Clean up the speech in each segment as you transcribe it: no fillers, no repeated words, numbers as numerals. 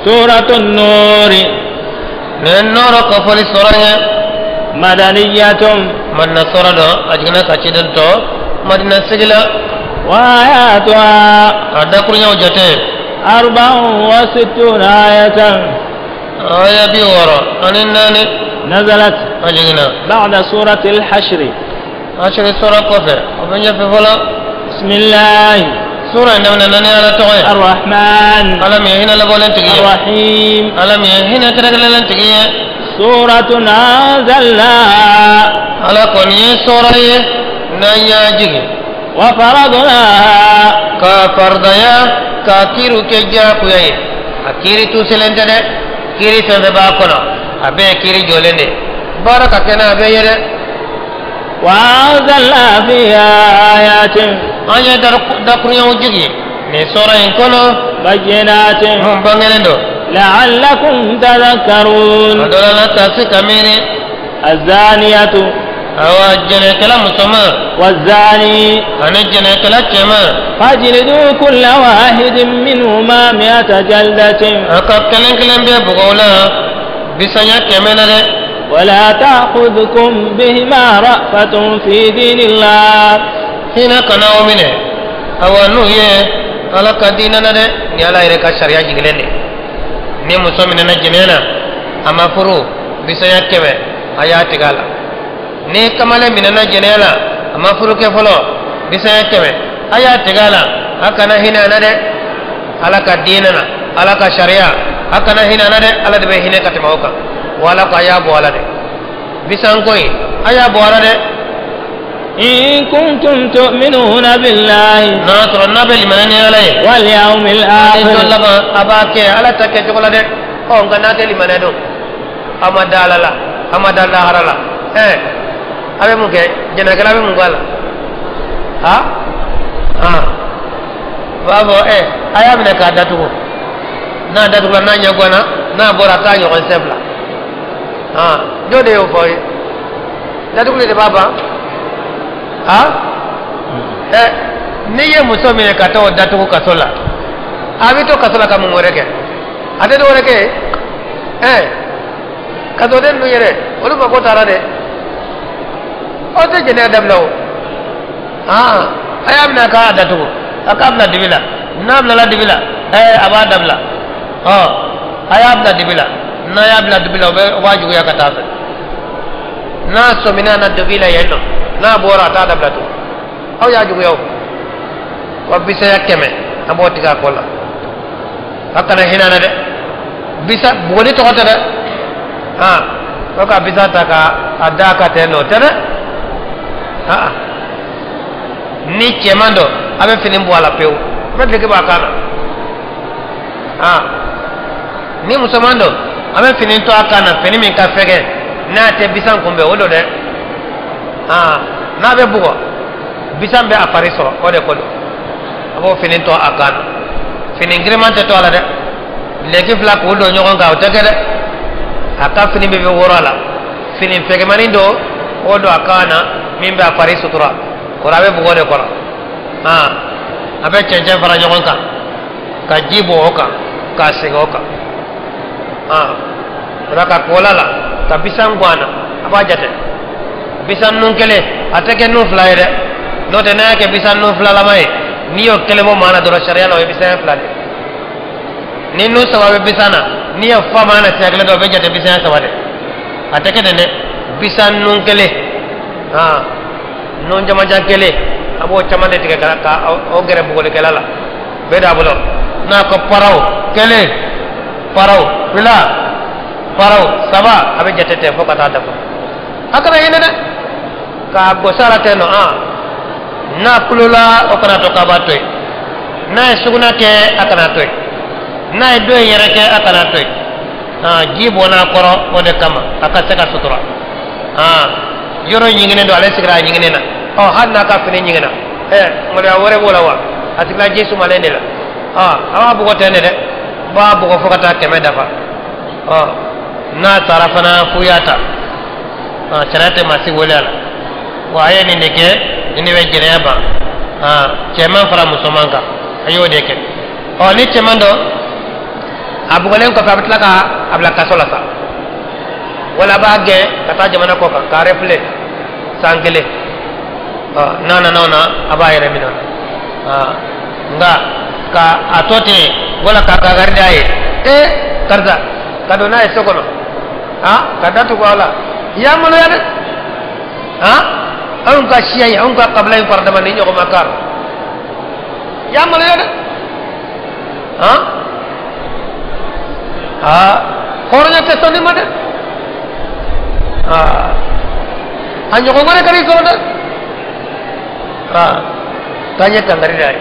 سورة النور Nin nɔrɔ kɔfɔli sɔrɔ ye. مدنية. Madina sɔrɔ dɔ, a jiginna ka ciden tɔ Madina sigi la. وآياتها A dakuruɲɛw jate 64 آية. Aya 64. نزلت A jiginna بعد سورة الحشر. Asiri sɔrɔ kɔfɛ, o bɛ ɲɛfɛ fɔlɔ. بسم الله Sura in daminɛ na ni Ala tɔgɔ ye, الرحمن Ala min ye hinɛ labɔlen tigi ye, الرحيم. Ala min ye hinɛ kɛrɛnkɛrɛnlen tigi ye. سورة أنزلناها Ala kɔni ye sɔrɔ ye n'an y'a jigin وفرضناها k'a faridaya, k'a kiiriw kɛ diyagoya ye. A kiiri tuselen tɛ dɛ, kiiri fɛn fɛn b'a kɔnɔ, a bɛɛ ye kiiri jɔlen de ye, baara ka kɛ n'a bɛɛ ye dɛ. وأنزلنا فيها آيات An ye dakuruɲɛw jigin nin sɔrɔ in kɔnɔ بينات mun bangelen don لعلكم a تذكرون. dɔ la na ka se ka miiri. الزانية Awa, jɛnɛkɛla musoman والزاني ani jɛnɛkɛla cɛman, فاجلدوا كل واحد منهما 100 جلدة a ka kelen kelen bɛɛ bugɔ o la bisanya 100 na dɛ. ولا تأخذكم بهما رأفة في دين الله. Hinɛ kana o minɛ awa n'u ye Ala ka diinɛ na dɛ. Ni Ala yɛrɛ ka sariya jigilen de, ni muso minɛna jɛnɛ na, a ma furu, bisanya 100 a y'a tigɛ a la. Ni kamalen minɛna jɛnɛ la, a ma furu kɛ fɔlɔ, bisanya 100 a y'a tigɛ a la. A kana hinɛ a na dɛ. Ala ka diinɛ na, Ala ka sariya, a kana hinɛ a na dɛ. Ala de bɛ hinɛ ka tɛmɛ o kan. Wa Ala ko a y'a bɔ a la dɛ, bisanko in, a y'a bɔ a la dɛ. إن كنتم تؤمنون بالله N'a sɔrɔ n'a bɛ limaniya ni Ala ye واليوم ani don الآخر. laban, a b'a kɛ Ala ta kɛcogo la dɛ. Ɔ, nka n'a tɛ limaniya don, a ma da Ala la, a ma da lahara la, ɛ, a bɛ mun kɛ? Jɛnɛkɛla bɛ mun k'a la? Ha ha, b'a fɔ ɛ, a y'a minɛ k'a datugu. N'a datugula, n'a ɲɛ ganna, n'a bɔra, a t'a ɲɔgɔn sen fila. Han, jɔn de y'o fɔ ye? Datuguli de b'a ban. Ha, ɛ, n'i ye muso minɛ ka taa o datugu kaso la, a bɛ to kaso la ka mun wɛrɛ kɛ? A tɛ dɔwɛrɛ kɛ. Ɛ, kasoden ninnu yɛrɛ, olu mako t'a la dɛ. Aw tɛ jɛnɛya dabila o. Han, a y'a minɛ k'a datugu, a k'a bila dibi la. N'a bilala dibi la, ɛ, a b'a dabila. Ɔ, a y'a bila dibi la. N'a y'a bila dibi la, o bɛ o b'a juguya ka taa fɛ. N'a sɔmina na dibi la yen nɔ, n'a bɔra, a t'a dabila tun. Aw y'a juguya o wa. Bisaya 100, a b'o tigɛ a kɔ la. A kana hinɛ na dɛ. Bisa bugɔli tɔgɔ tɛ dɛ. Han, o ka bisa ta ka a da ka tɛ nɔ, o tɛ dɛ. Han, ni cɛman dɔ, a bɛ fini bɔ a la pewu, a bɛ duloki bɔ a kan na. Han, ni musoman dɔ, a bɛ fini to a kan na, fini min ka fɛgɛn, n'a tɛ bisan kunbɛn, o don dɛ. Han, n'a bɛ bugɔ, bisan bɛ a fari sɔrɔ, o de ko don. A b'o fini to a kan na. Fini giriman tɛ to a la dɛ. Lɛki fila k'o don ɲɔgɔn kan, o tɛ kɛ dɛ. A ka fini bɛ wɔrɔ a la, fini fɛgɛmani don, o don a kan na min bɛ a fari sutura kɔrɔ. A bɛ bugɔ de kɔrɔ. Han, a bɛ cɛncɛn fara ɲɔgɔn kan ka ji bɔn o kan k'a segin o kan. Han, o la ka kola la ka bisan guwan na, a b'a jate bisan nun kelen, a tɛ kɛ nun fila ye dɛ. N'o tɛ, n'a y'a kɛ bisan nun filalama ye, n'i y'o kelen bɔ maa na dɔrɔn, sariya la, o ye bisan fila de ye. Ni nun saba bɛ bisan na, n'i y'o fa maa na siɲɛ kelen dɔrɔn, o bɛ jate bisan saba de. A tɛ kɛ ten dɛ. Bisan nun kelen, han, nun jamajan kelen, a b'o caman de tigɛ ka o gɛrɛ bugolikɛla la, bɛɛ d'a bolo. N'a ko paraw kelen, paraw fila, paraw saba, a bɛ jate ten fo ka taa dafa. A kana hinɛ dɛ, k'a gosi a la ten nɔ. Han, n'a kulola, o kana to k'a b'a to yen. N'a ye sugunɛ kɛ, a kana to yen. N'a ye dɔ in yɛrɛ kɛ, a kana to yen. Han, ji bɔnna a kɔrɔ, o de kama a ka se ka sutura. Han, yɔrɔ ɲiginnen don, ale sigira a ɲiginnen na. Ɔ, hali n'a ka fini ɲiginna, ɛ, maloya wɛrɛ b'o la wa? A sigila ji sumalen de la. Ɔ, a b'a bugɔ ten de dɛ, b'a bugɔ fo ka taa 100 dafa. Ɔ, n'a sara fana, fu y'a ta. Ɔ, sariya tɛ maa si wele a la wa. A ye nin de kɛ, nin de bɛ jɛnɛya ban. Cɛman fara musoman kan, a y'o de kɛ. Ɔ, ni cɛman dɔ A bugɔlen kɔfɛ a bɛ tila ka a bila kaso la sa wala a b'a gɛn ka taa jamana kɔ kan k'a refile san kelen ɔ n'a nana o na a b'a yɛrɛ minɛ nka ka a to ten wala ka kangari d'a ye ee karisa ka don n'a ye so kɔnɔ ka da tugu a la i y'a maloya dɛ anw ka siya in anw ka kabila in faradama ni ɲɔgɔn ma k'a la i y'a maloya dɛ hɔrɔnya tɛ sɔn nin ma dɛ a ɲɔgɔn wɛrɛ kan'i sɔrɔ dɛ k'an ye kangari d'a ye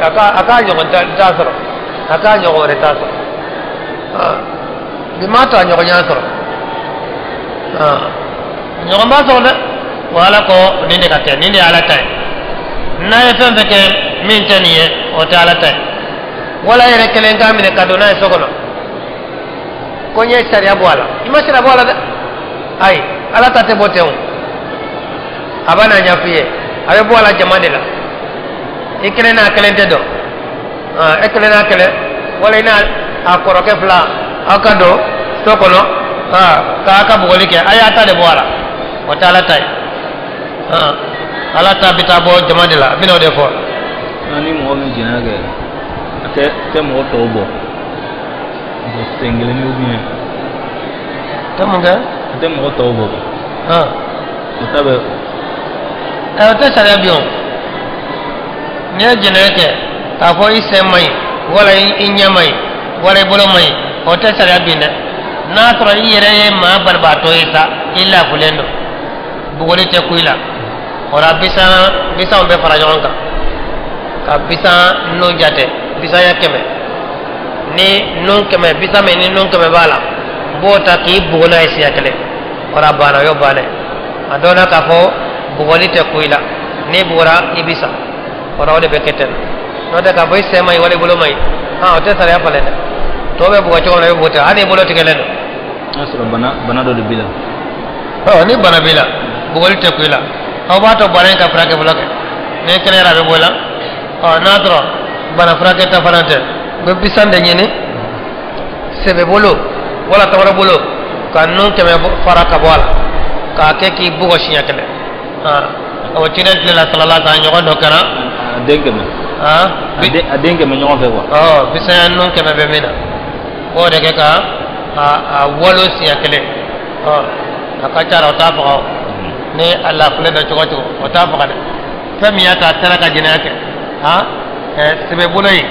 a k'a ɲɔgɔn t'a sɔrɔ a k'a ɲɔgɔn wɛrɛ t'a sɔrɔ bi m'a to a ɲɔgɔn y'a sɔrɔ ɲɔgɔn b'a sɔrɔ dɛ wa ala ko nin de ka kɛ nin de ye ala ta ye n'a ye fɛn fɛn kɛ min tɛ nin ye o tɛ ala ta ye wala yɛrɛ kelen k'a minɛ ka don n'a ye so kɔnɔ ko n ye sariya bɔ a la i ma sariya bɔ a la dɛ ayi ala ta tɛ bɔ ten o a b'a n'a ɲɛf'i ye a bɛ bɔ a la jama de la i kelen n'a kelen tɛ dɔn e kelen n'a kelen wala i n'a a kɔrɔkɛ fila aw ka don so kɔnɔ k'a ka bugɔli kɛ a y'a ta de bɔ a la o tɛ ala ta ye ala ta bɛ taa bɔ jama de la a bɛna o de fɔ. Ni mɔgɔ min jɛnɛya kɛ a tɛ mɔgɔ tɔw bɔ sen kelen ni ou bien tɛ mun kɛ a tɛ mɔgɔ tɔw bɔ o ta bɛ o tɛ sariya bi o n'i ye jɛnɛya kɛ k'a fɔ i sen man ɲi wala i ɲɛ man ɲi wala i bolo man ɲi o tɛ sariya bin dɛ n'a sɔrɔ i yɛrɛ ye maa banabaatɔ ye sa i lafulen don bugɔli tɛ ku i la o la bisanw bɛ fara ɲɔgɔn kan ka bisan nun jate bisanya 100 ni nun 100 bisan min ni nun 100 b'a la n b'o ta k'i bugɔ n'a ye siɲɛ kelen o la banna o y'o bannen a dɔnna k'a fɔ bugɔli tɛ ku i la n'i bugɔra i bi sa o la o de bɛ kɛ ten n'o tɛ k'a fɔ i sen man ɲi wala i bolo man ɲi o tɛ sariya falen dɛ tɔw bɛ bugɔ cogo min na i bɛ bugɔ ten hali n'i bolo tigɛlen don. N'a sɔrɔ bana dɔ de b'i la. Ni bana b'i la bugɔli tɛ ku i la aw b'a to bana in ka furakɛ fɔlɔ kɛ ni kɛnɛyara a bɛ bɔ i la n'a sɔrɔ bana furakɛ ta fana tɛ u bɛ bisan de ɲini sɛbɛ bolo wala tabara bolo ka nun 100 fara ka bɔ a la k'a kɛ k'i bugɔ siɲɛ kelen o ciden tile la salala ka ɲɔgɔn dɔ kɛra. A den 100. A den 100 ɲɔgɔn fɛ quoi. Bisanya nun 100 bɛ min na o de kɛ ka a walo siɲɛ kelen a ka ca la o t'a faga o ni a lafulen don cogo o cogo o t'a faga dɛ fɛn min y'a to a sera ka jɛnɛya kɛ sɛbɛ bolo in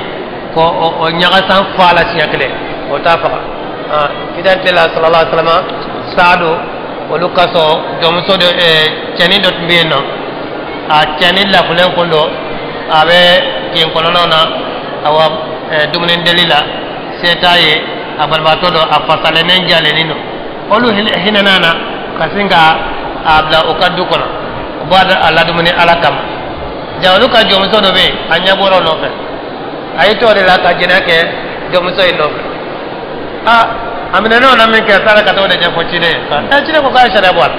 ko o ɲagasan fa la siɲɛ kelen o t'a faga ciden tile la sallallahu alaihi wasallam saadu olu ka sɔn jɔnmuso dɔ cɛnin dɔ tun bɛ yen nɔ a cɛnin lafulen kun don a bɛ kin kɔnɔnaw na awa dumuni deli la se t'a ye a banabaatɔ don a fasalen jalenin don olu hinɛna na ka sin ka a bila u ka du kɔnɔ u b'a a ladumuni ala kama ja olu ka jɔnmuso dɔ bɛ yen a ɲɛ bɔra o nɔfɛ a y'i t'o de la ka jɛnɛ kɛ jɔnmuso in nɔfɛ a minɛn'o na min kɛ a taara ka t'o de ɲɛfɔ ciden ye ciden ko k'a ye sariya bɔ a la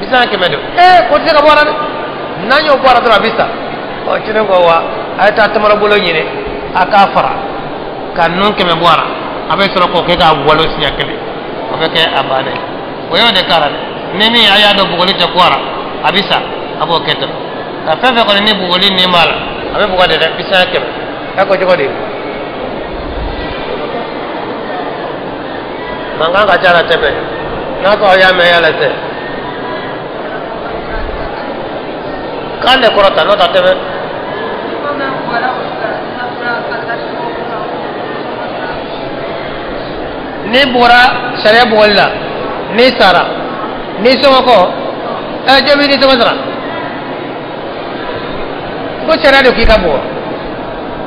bisan 100 don k'o tɛ se ka bɔ a la dɛ n'an y'o bɔ a la dɔrɔn a bɛ sa ciden ko wa a ye taa tamaro bolo ɲini a k'a fara ka nun 100 bɔ a la a bɛ sɔrɔ k'o kɛ k'a walo siɲɛ kelen o bɛ kɛ a bannen o y'o de k'a la dɛ ni min a y'a dɔn bugɔli tɛ ku a la a bɛ sa a b'o kɛ ten nka fɛn fɛn kɔni ni bugɔli nin b'a la a bɛ bugɔ de dɛ bisan 100 e ko cogo di mankan ka ca la tɛmɛ n'a ko aw y'a mɛn y'a lase k'an de kɔrɔta n'o tɛ tɛmɛ. N'i bugɔra sariya bugɔli la n'i sara n'i sɔngɔ kɔ jɔn b'i nisɔngɔ sara ko sariya de k'i ka bugɔ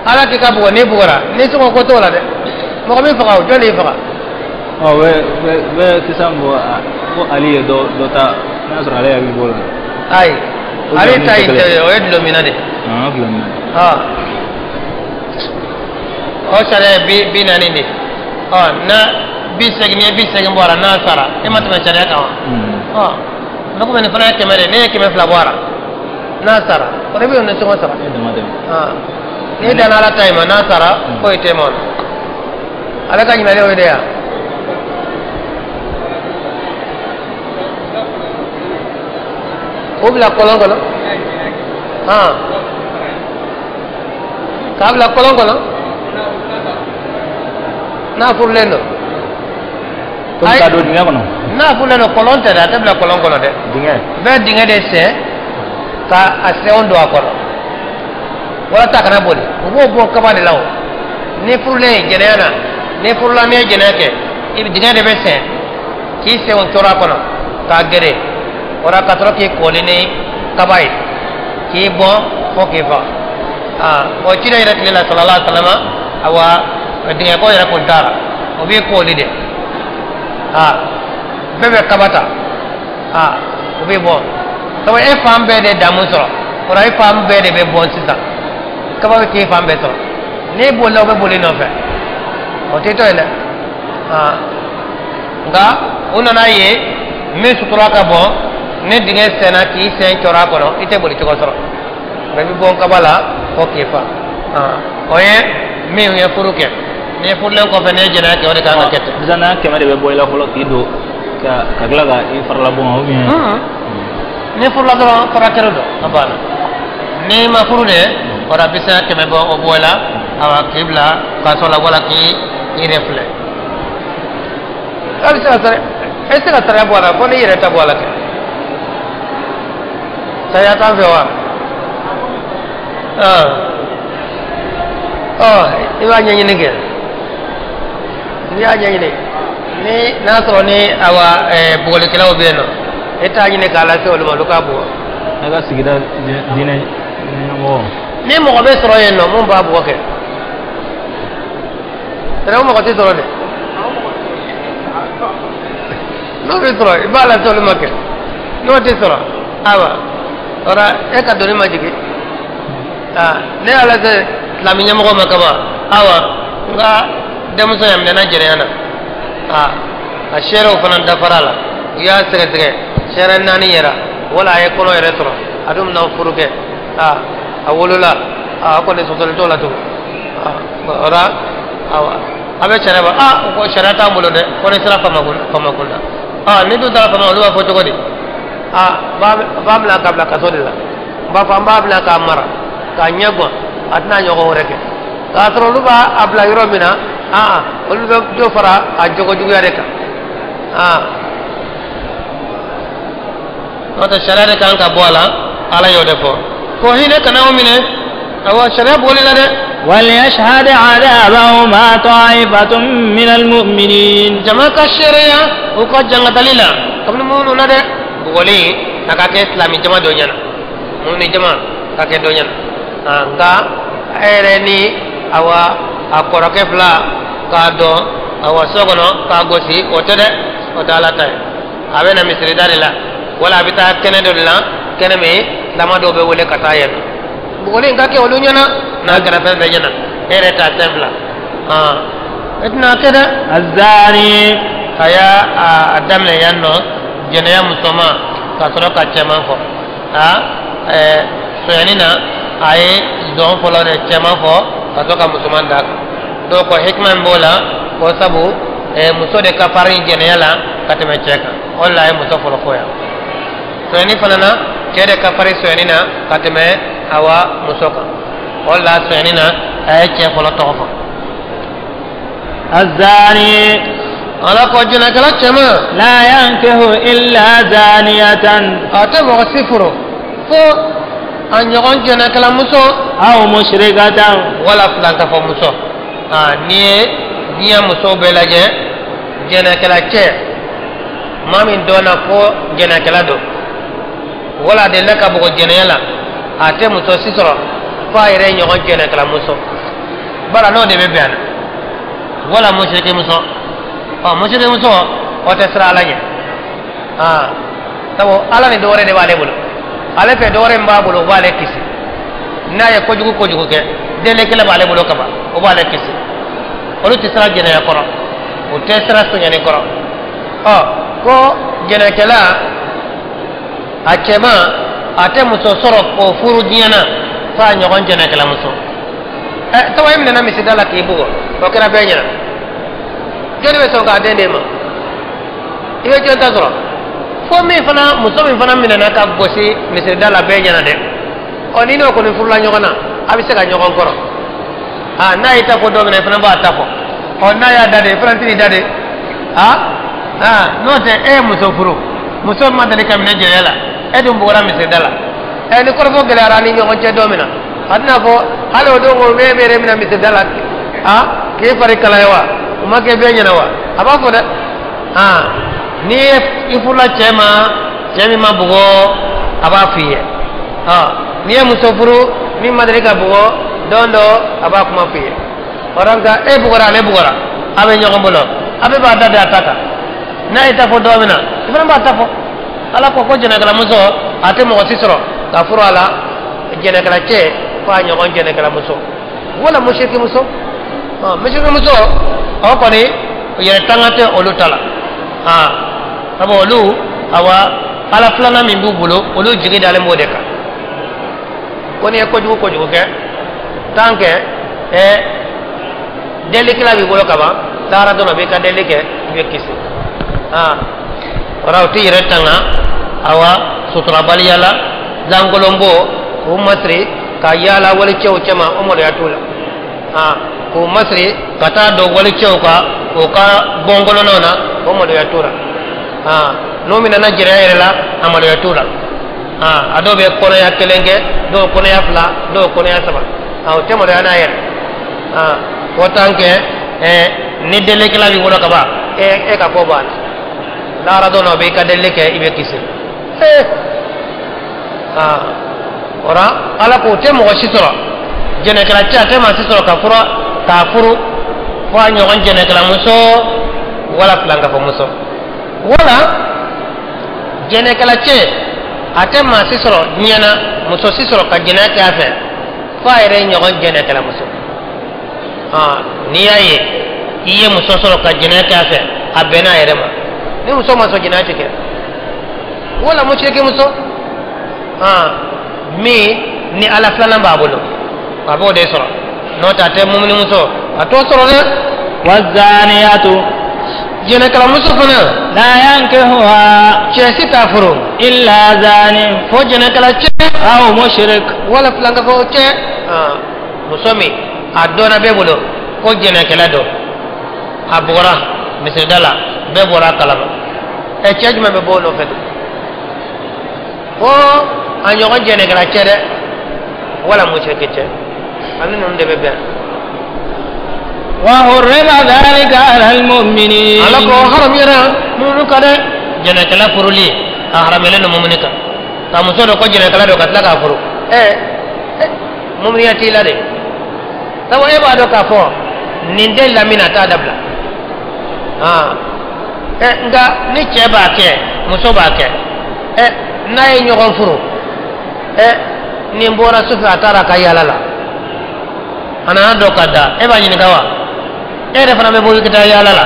ala k'i ka bugɔ n'i bugɔra n'i sɔngɔ ko t'o la dɛ mɔgɔ min faga o jɔn de y'i faga. Bɛ sisan ko Ali ye dɔ ta n'a sɔrɔ ale hakili b'o la. Ayi ale ta in tɛ o ye dulɔminna de. Dulɔminna. O sariya ye 40 de. Na 80 n'i ye 80 bɔ a la n'a sara e ma tɛmɛ sariya kan wa. Ne ko nin fana ye 100 de ne ye 200 bɔ a la n'a sara o de bɛ nisɔngɔ sara. N'i danna ala ta in ma n'a sara foyi t'e ma o la. Ale ka ɲininkali o ye de yan. O bila kɔlɔn kɔnɔ. Han. K'a bila kɔlɔn kɔnɔ. N'a furulen don. Komi k'a don dingɛ kɔnɔ. N'a furulen don kɔlɔn tɛ dɛ, a tɛ bila kɔlɔn kɔnɔ dɛ. Dingɛ. Bɛ dingɛ de sen ka a senw don a kɔnɔ. Walasa a kana boli. U b'o bɔ kaba de la o. Ni furulen jɛnɛya na, ni furula n'i ye jɛnɛya kɛ, i bɛ dingɛ de bɛ sen k'i senw cɔrɔ a kɔnɔ k'a gere. O la ka sɔrɔ k'i koli ni kaba ye k'i bɔn fo k'i faga. Aa o ciden yɛrɛ tile la sallallahu alaihi wa sallam, awa dingɛ ko yɛrɛ kun t'a la, o b'i koli de. Aa bɛɛ bɛ kaba ta, aa o b'i bɔn. Sabu e fan bɛɛ de damu sɔrɔ, o la e fan bɛɛ de bɛ bɔn sisan. Kaba bɛ k'e fan bɛɛ sɔrɔ. N'i bolila o bɛ boli nɔfɛ, o tɛ to yen dɛ. Aa nka u nana ye min sutura ka bon, ni dingɛ senna k'i sen cɔrɔ a kɔnɔ, i tɛ boli cogo sɔrɔ. Nka i bɛ bɔn kaba la fo k'i fa. O ye min ye furu kɛ. N'i furulen kɔfɛ n'i ye jɛnɛya kɛ, o de kan ka kɛ ten. Sisan n'a 100 de bɛ bɔ i la fɔlɔ k'i don ka tila ka i farala bɔn ou bien. N'i furula dɔrɔn furakɛli don a banna. N'i ma furu de, o la bi se ka 100 bɔ o bɔ i la, awa k'i bila kaso la wala k'i yɛrɛ filɛ. E bɛ se ka sariya, e tɛ se ka sariya bɔ a la fo n'i yɛrɛ ta bɔ a la kɛ. Sariya t'an fɛ wa? Ɔ i b'a ɲɛɲini kɛ. N'i y'a ɲɛɲini, ni n'a sɔrɔ ni awa bugɔlikɛlaw bɛ yen nɔ, e t'a ɲini k'a lase olu ma, olu k'a bugɔ. Ne ka sigida diinɛ ɲɛmɔgɔ. Ni mɔgɔ bɛ sɔrɔ yen nɔ mun b'a bugɔ kɛ, tɛrɛ o mɔgɔ tɛ sɔrɔ dɛ. N'o bɛ sɔrɔ i b'a lase olu ma kɛ, n'o tɛ sɔrɔ awa o la e ka doni ma jigin. Aa ne y'a lase silamɛ ɲɛmɔgɔ ma kaban, awa n ka denmuso in minɛna jɛnɛya na. Aa a seerew fana dafara a la, u y'a sɛgɛsɛgɛ seere 4 yɛrɛ wala a ye kɔnɔ yɛrɛ sɔrɔ, a dun bɛna furu kɛ. Aa a wolola, aa a kɔni sɔsɔli t'o la tugun. Aa o la awa a bɛ sariya bɔ, aa ko sariya t'an bolo dɛ, ko ni sera faama kunda. Aa ni dun taara faama, olu b'a fɔ cogo di? Aa b'a bila ka bila kaso de la, n b'a fɔ an b'a bila k'a mara k'a ɲɛ gan, a tɛna ɲɔgɔn wɛrɛ kɛ. K'a sɔrɔ olu b'a bila yɔrɔ min na, aa olu bɛ dɔ fara a jogo juguya de kan. Aa n'o tɛ sariya de kan ka bɔ a la, Ala y'o de fɔ ko hinɛ kana o minɛ, awa sariya bɔli la dɛ. وليشهد عذابهما طائفة من المؤمنين. Jama ka seereya u ka jangatali la kabini minnu na dɛ, bugɔli a ka kɛ silamɛ jama dɔ ɲɛna, mumini jama ka kɛ dɔ ɲɛna. Nka e yɛrɛ ni awa a kɔrɔkɛ fila k'a dɔn awa so kɔnɔ k'a gosi, o tɛ dɛ, o tɛ Ala ta ye. A bɛ na misirida de la wala a bɛ taa kɛnɛ dɔ de la, kɛnɛ min silama dɔw bɛ wele ka taa yen nɔ. Bugɔli in ka kɛ olu ɲɛna, n'a kɛra fɛn fɛn ɲɛna, e yɛrɛ t'a sen fila. E tɛna kɛ dɛ. Azani. A y'a a daminɛ yan nɔ jɛnɛya musoman ka sɔrɔ ka cɛman fɔ. Sonyani na a ye zɔn fɔlɔ de cɛman fɔ ka sɔrɔ ka musoman d'a kan. Dɔw ko hikima min b'o la, ko sabu muso de ka farin jɛnɛya la ka tɛmɛ cɛ kan, o de la a ye muso fɔlɔ fɔ yan. Sonyani fana na cɛ de ka farin sonyani na ka tɛmɛ awa muso kan, o de la sonyani na a ye cɛ fɔlɔ tɔgɔ fɔ. Azani. Ala ko jɛnɛkɛla cɛman. La yankihu illa zaniyatan. A tɛ mɔgɔ si furu fo a ɲɔgɔn jɛnɛkɛla muso. Aw mushrikatan. Wala filankafɔ muso. N'i ye diɲɛ musow bɛɛ lajɛ, jɛnɛkɛla cɛ maa min dɔnna ko jɛnɛkɛla don wala a delila ka bugɔ jɛnɛya la, a tɛ muso si sɔrɔ fo a yɛrɛ ɲɔgɔn jɛnɛkɛla muso. Bala n'o de bɛ bɛn a na, wala musiriki muso. Ɔ musiriki muso o tɛ siran Ala ɲɛ. Sabu Ala ni dɔwɛrɛ de b'ale bolo, ale fɛ dɔwɛrɛ min b'a bolo o b'ale kisi. N'a ye kojugu kojugu kɛ, delikɛla b'ale bolo kaban, o b'ale kisi. Olu tɛ siran jɛnɛya kɔrɔ, o tɛ siran sonyani kɔrɔ. Ɔ ko jɛnɛkɛla a cɛman a tɛ muso sɔrɔ k'o furu diɲɛ na f'a ɲɔgɔn jɛnɛkɛla muso. Ɛ tɔgɔ e minɛna misida la k'i bugɔ, o kɛra bɛɛ ɲɛna. Jɔnni bɛ sɔn k'a den d'e ma? I bɛ jɔn ta sɔrɔ? Fo min fana, muso min fana minɛna ka gosi misirida la bɛɛ ɲɛna dɛ. Ɔ, ni n'o kɔni furula ɲɔgɔn na, a bɛ se ka ɲɔgɔn kɔrɔ. Aa, n'a y'i ta fɔ don min na, i fana b'a ta fɔ. Ɔ, n'a y'a da de, i fana tɛn'i da de. Aa aa, n'o tɛ, e ye muso furu, muso ma deli ka minɛ jɛnɛya la, e dun bugɔra misirida la. Ɛ, ni kɔrɔfɔ gɛlɛyara ni ɲɔgɔn cɛ don min na, a tɛna fɔ hali o don ko e bɛ yɛrɛ minɛ misirida la, aa, k'e fari kalaya wa? O ma kɛ bɛɛ ɲɛna wa? A b'a fɔ dɛ. Aa, n'i ye i furula cɛ ma, cɛ min ma bugɔ, a b'a f'i ye. Aa, n'i ye muso furu min ma deli ka bugɔ, don dɔ a b'a kuma f'i ye. O nka e bugɔra, ale bugɔra, a bɛ ɲɔgɔn bolo, a bɛɛ b'a da de a ta kan. N'a y'i ta fɔ don min na, i fana b'a ta fɔ. Ala ko ko jɛnɛkɛlamuso, a tɛ mɔgɔ si sɔrɔ ka furu a la jɛnɛkɛla cɛ fo a ɲɔgɔn jɛnɛkɛlamuso wala musirikimuso. Ɔ, musirikimuso, o kɔni yɛrɛ tanga tɛ olu ta la. Aa, sabu olu, awa, ala filanan min b'u bolo, olu jigi dalen b'o de kan ko n'i ye kojugu kojugu kɛ, tant que ɛ delikɛla b'i bolo ka ban, lahara dɔ la, b'i ka deli kɛ, i bɛ kisi. Aa, wala o t'i yɛrɛ tanga, awa, suturabaliya la, lankolonbo, k'u masiri ka yaala walicɛw cɛma, o maloya t'u la. Aa, k'u masiri ka taa don walicɛw ka o ka bɔnkɔnɔnaw na, o maloya t'u la. Aa, n'o minɛna jɛnɛya yɛrɛ la, a maloya t'u la. Aa, a dɔw bɛ kɔnɔya kelen kɛ, dɔw kɔnɔya fila, dɔw kɔnɔya saba. Aa, o tɛ maloya n'a yɛrɛ. Aa, o tant que ɛɛ ni delikɛla b'i bolo ka ban, e e ka ko banna. Lahara dɔ la, o b'i ka deli kɛ, i bɛ kisi. Ee, aa, o la ala k'o tɛ mɔgɔ si sɔrɔ jɛnɛkɛla cɛ, a tɛ maa si sɔrɔ ka fura k'a furu fo a ɲɔgɔn jɛnɛkɛla muso wala filankafɔmuso. Wala jɛnɛkɛla cɛ, a tɛ maa si sɔrɔ diɲɛ na, muso si sɔrɔ ka jɛnɛya kɛ a fɛ fo a yɛrɛ ɲɔgɔn jɛnɛkɛla muso. Aa, n'i y'a ye i ye muso sɔrɔ ka jɛnɛya kɛ a fɛ, a bɛnna a yɛrɛ ma. Ni muso ma sɔn, jɛnɛya tɛ kɛ. Wala musiriki muso, aa, min ni ala filanan b'a bolo, a b'o de sɔrɔ. N'o tɛ, a tɛ mumuni muso, a t'o sɔrɔ dɛ. والزانية Jɛnɛkɛlamuso fana, لا ينكحها cɛ si t'a furu إلا زان fo jɛnɛkɛla cɛ أو مشرك wala filankafo cɛ. Aa, muso min a dɔnna bɛɛ bolo ko jɛnɛkɛla don, a bugɔra misirida la, bɛɛ bɔra a kalama. Ɛ, cɛ jumɛn bɛ bɔ o nɔfɛ tugun fo a ɲɔgɔn jɛnɛkɛla cɛ dɛ, wala musiriki cɛ? Ani ninnu de bɛ bɛn. وحرم ذلك على المؤمنين. Ala ko haramuyara mumunu kan dɛ. Jɛnɛkɛla furuli, a haramuyalen don mumuni kan. Ka muso dɔ ko jɛnɛkɛla don, ka tila k'a furu, ɛ ɛ, mumuniya t'i la de. Sabu e b'a dɔn k'a fɔ nin tɛ lamina, a t'a dabila. Aa, ɛ, nka ni cɛ b'a kɛ, muso b'a kɛ, ɛ, n'a ye ɲɔgɔn furu, ɛ, nin bɔra sufɛ, a taara a ka yaala la, a nana dɔn ka da, e b'a ɲininka wa? E yɛrɛ fana bɛ bɔ i ka taa yaala la,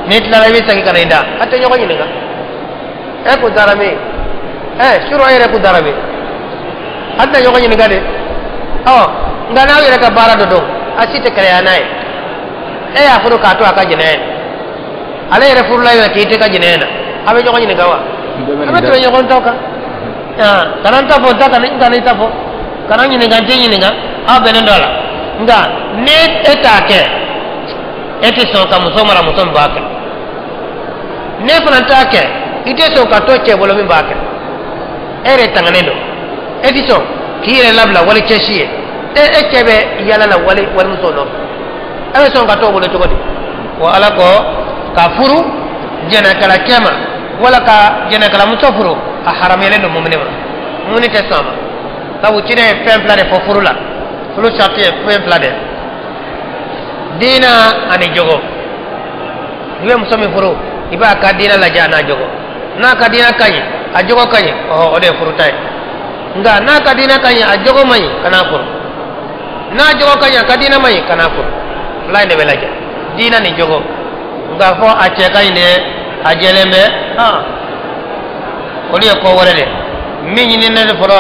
n'i tilala, i bɛ segin ka na i da, a tɛ ɲɔgɔn ɲininka. E kun taara min? Ɛ, surɔ, e yɛrɛ kun taara min? A tɛna ɲɔgɔn ɲininka de. Ɔ, nka n'aw yɛrɛ ka baara dɔ don, a si tɛ kɛlɛya n'a ye. E y'a furu k'a to a ka jɛnɛya ye, ale yɛrɛ furula yɛrɛ k'i tɛ ka jɛnɛya na, a bɛ ɲɔgɔn ɲininka wa? A bɛ tɛmɛ ɲɔgɔn taw kan. Kana n ta fɔ, n ta kana, n kana i ta fɔ, kana ɲininka, n tɛ ɲininka, aw bɛnnen dɔ la. Nka ni e t'a kɛ, e tɛ sɔn ka muso mara muso min b'a kɛ. Ne fana t'a kɛ, i tɛ sɔn ka to cɛ bolo min b'a kɛ. E yɛrɛ tanganen don, e tɛ sɔn k'i yɛrɛ labila wali cɛ si ye. E e cɛ bɛ yala la wali walimuso nɔfɛ, e bɛ sɔn ka t'o bolo cogo di? Wa ala ko ka furu jɛnɛkɛla cɛ ma wala ka jɛnɛkɛlamuso furu, a haramuyalen don mumuni ma. Mumuni tɛ sɔn a ma. Sabu ciden ye fɛn fila de fɔ furu la. Furu sarati ye fɛn fila de: diina ani jogo. I bɛ muso min furu, i b'a ka diina lajɛ a n'a jogo. N'a ka diina ka ɲi, a jogo ka ɲi, ɔhɔ, o de ye furu ta ye. Nka n'a ka diina ka ɲi, a jogo man ɲi, kan'a furu. N'a jogo ka ɲi, a ka diina man ɲi, kan'a furu. Fila in de bɛ lajɛ, diina ni jogo. Nka fɔ a cɛ ka ɲi de, a jɛlen bɛ, han, olu ye ko wɛrɛ de. Min ɲininen de fɔlɔ,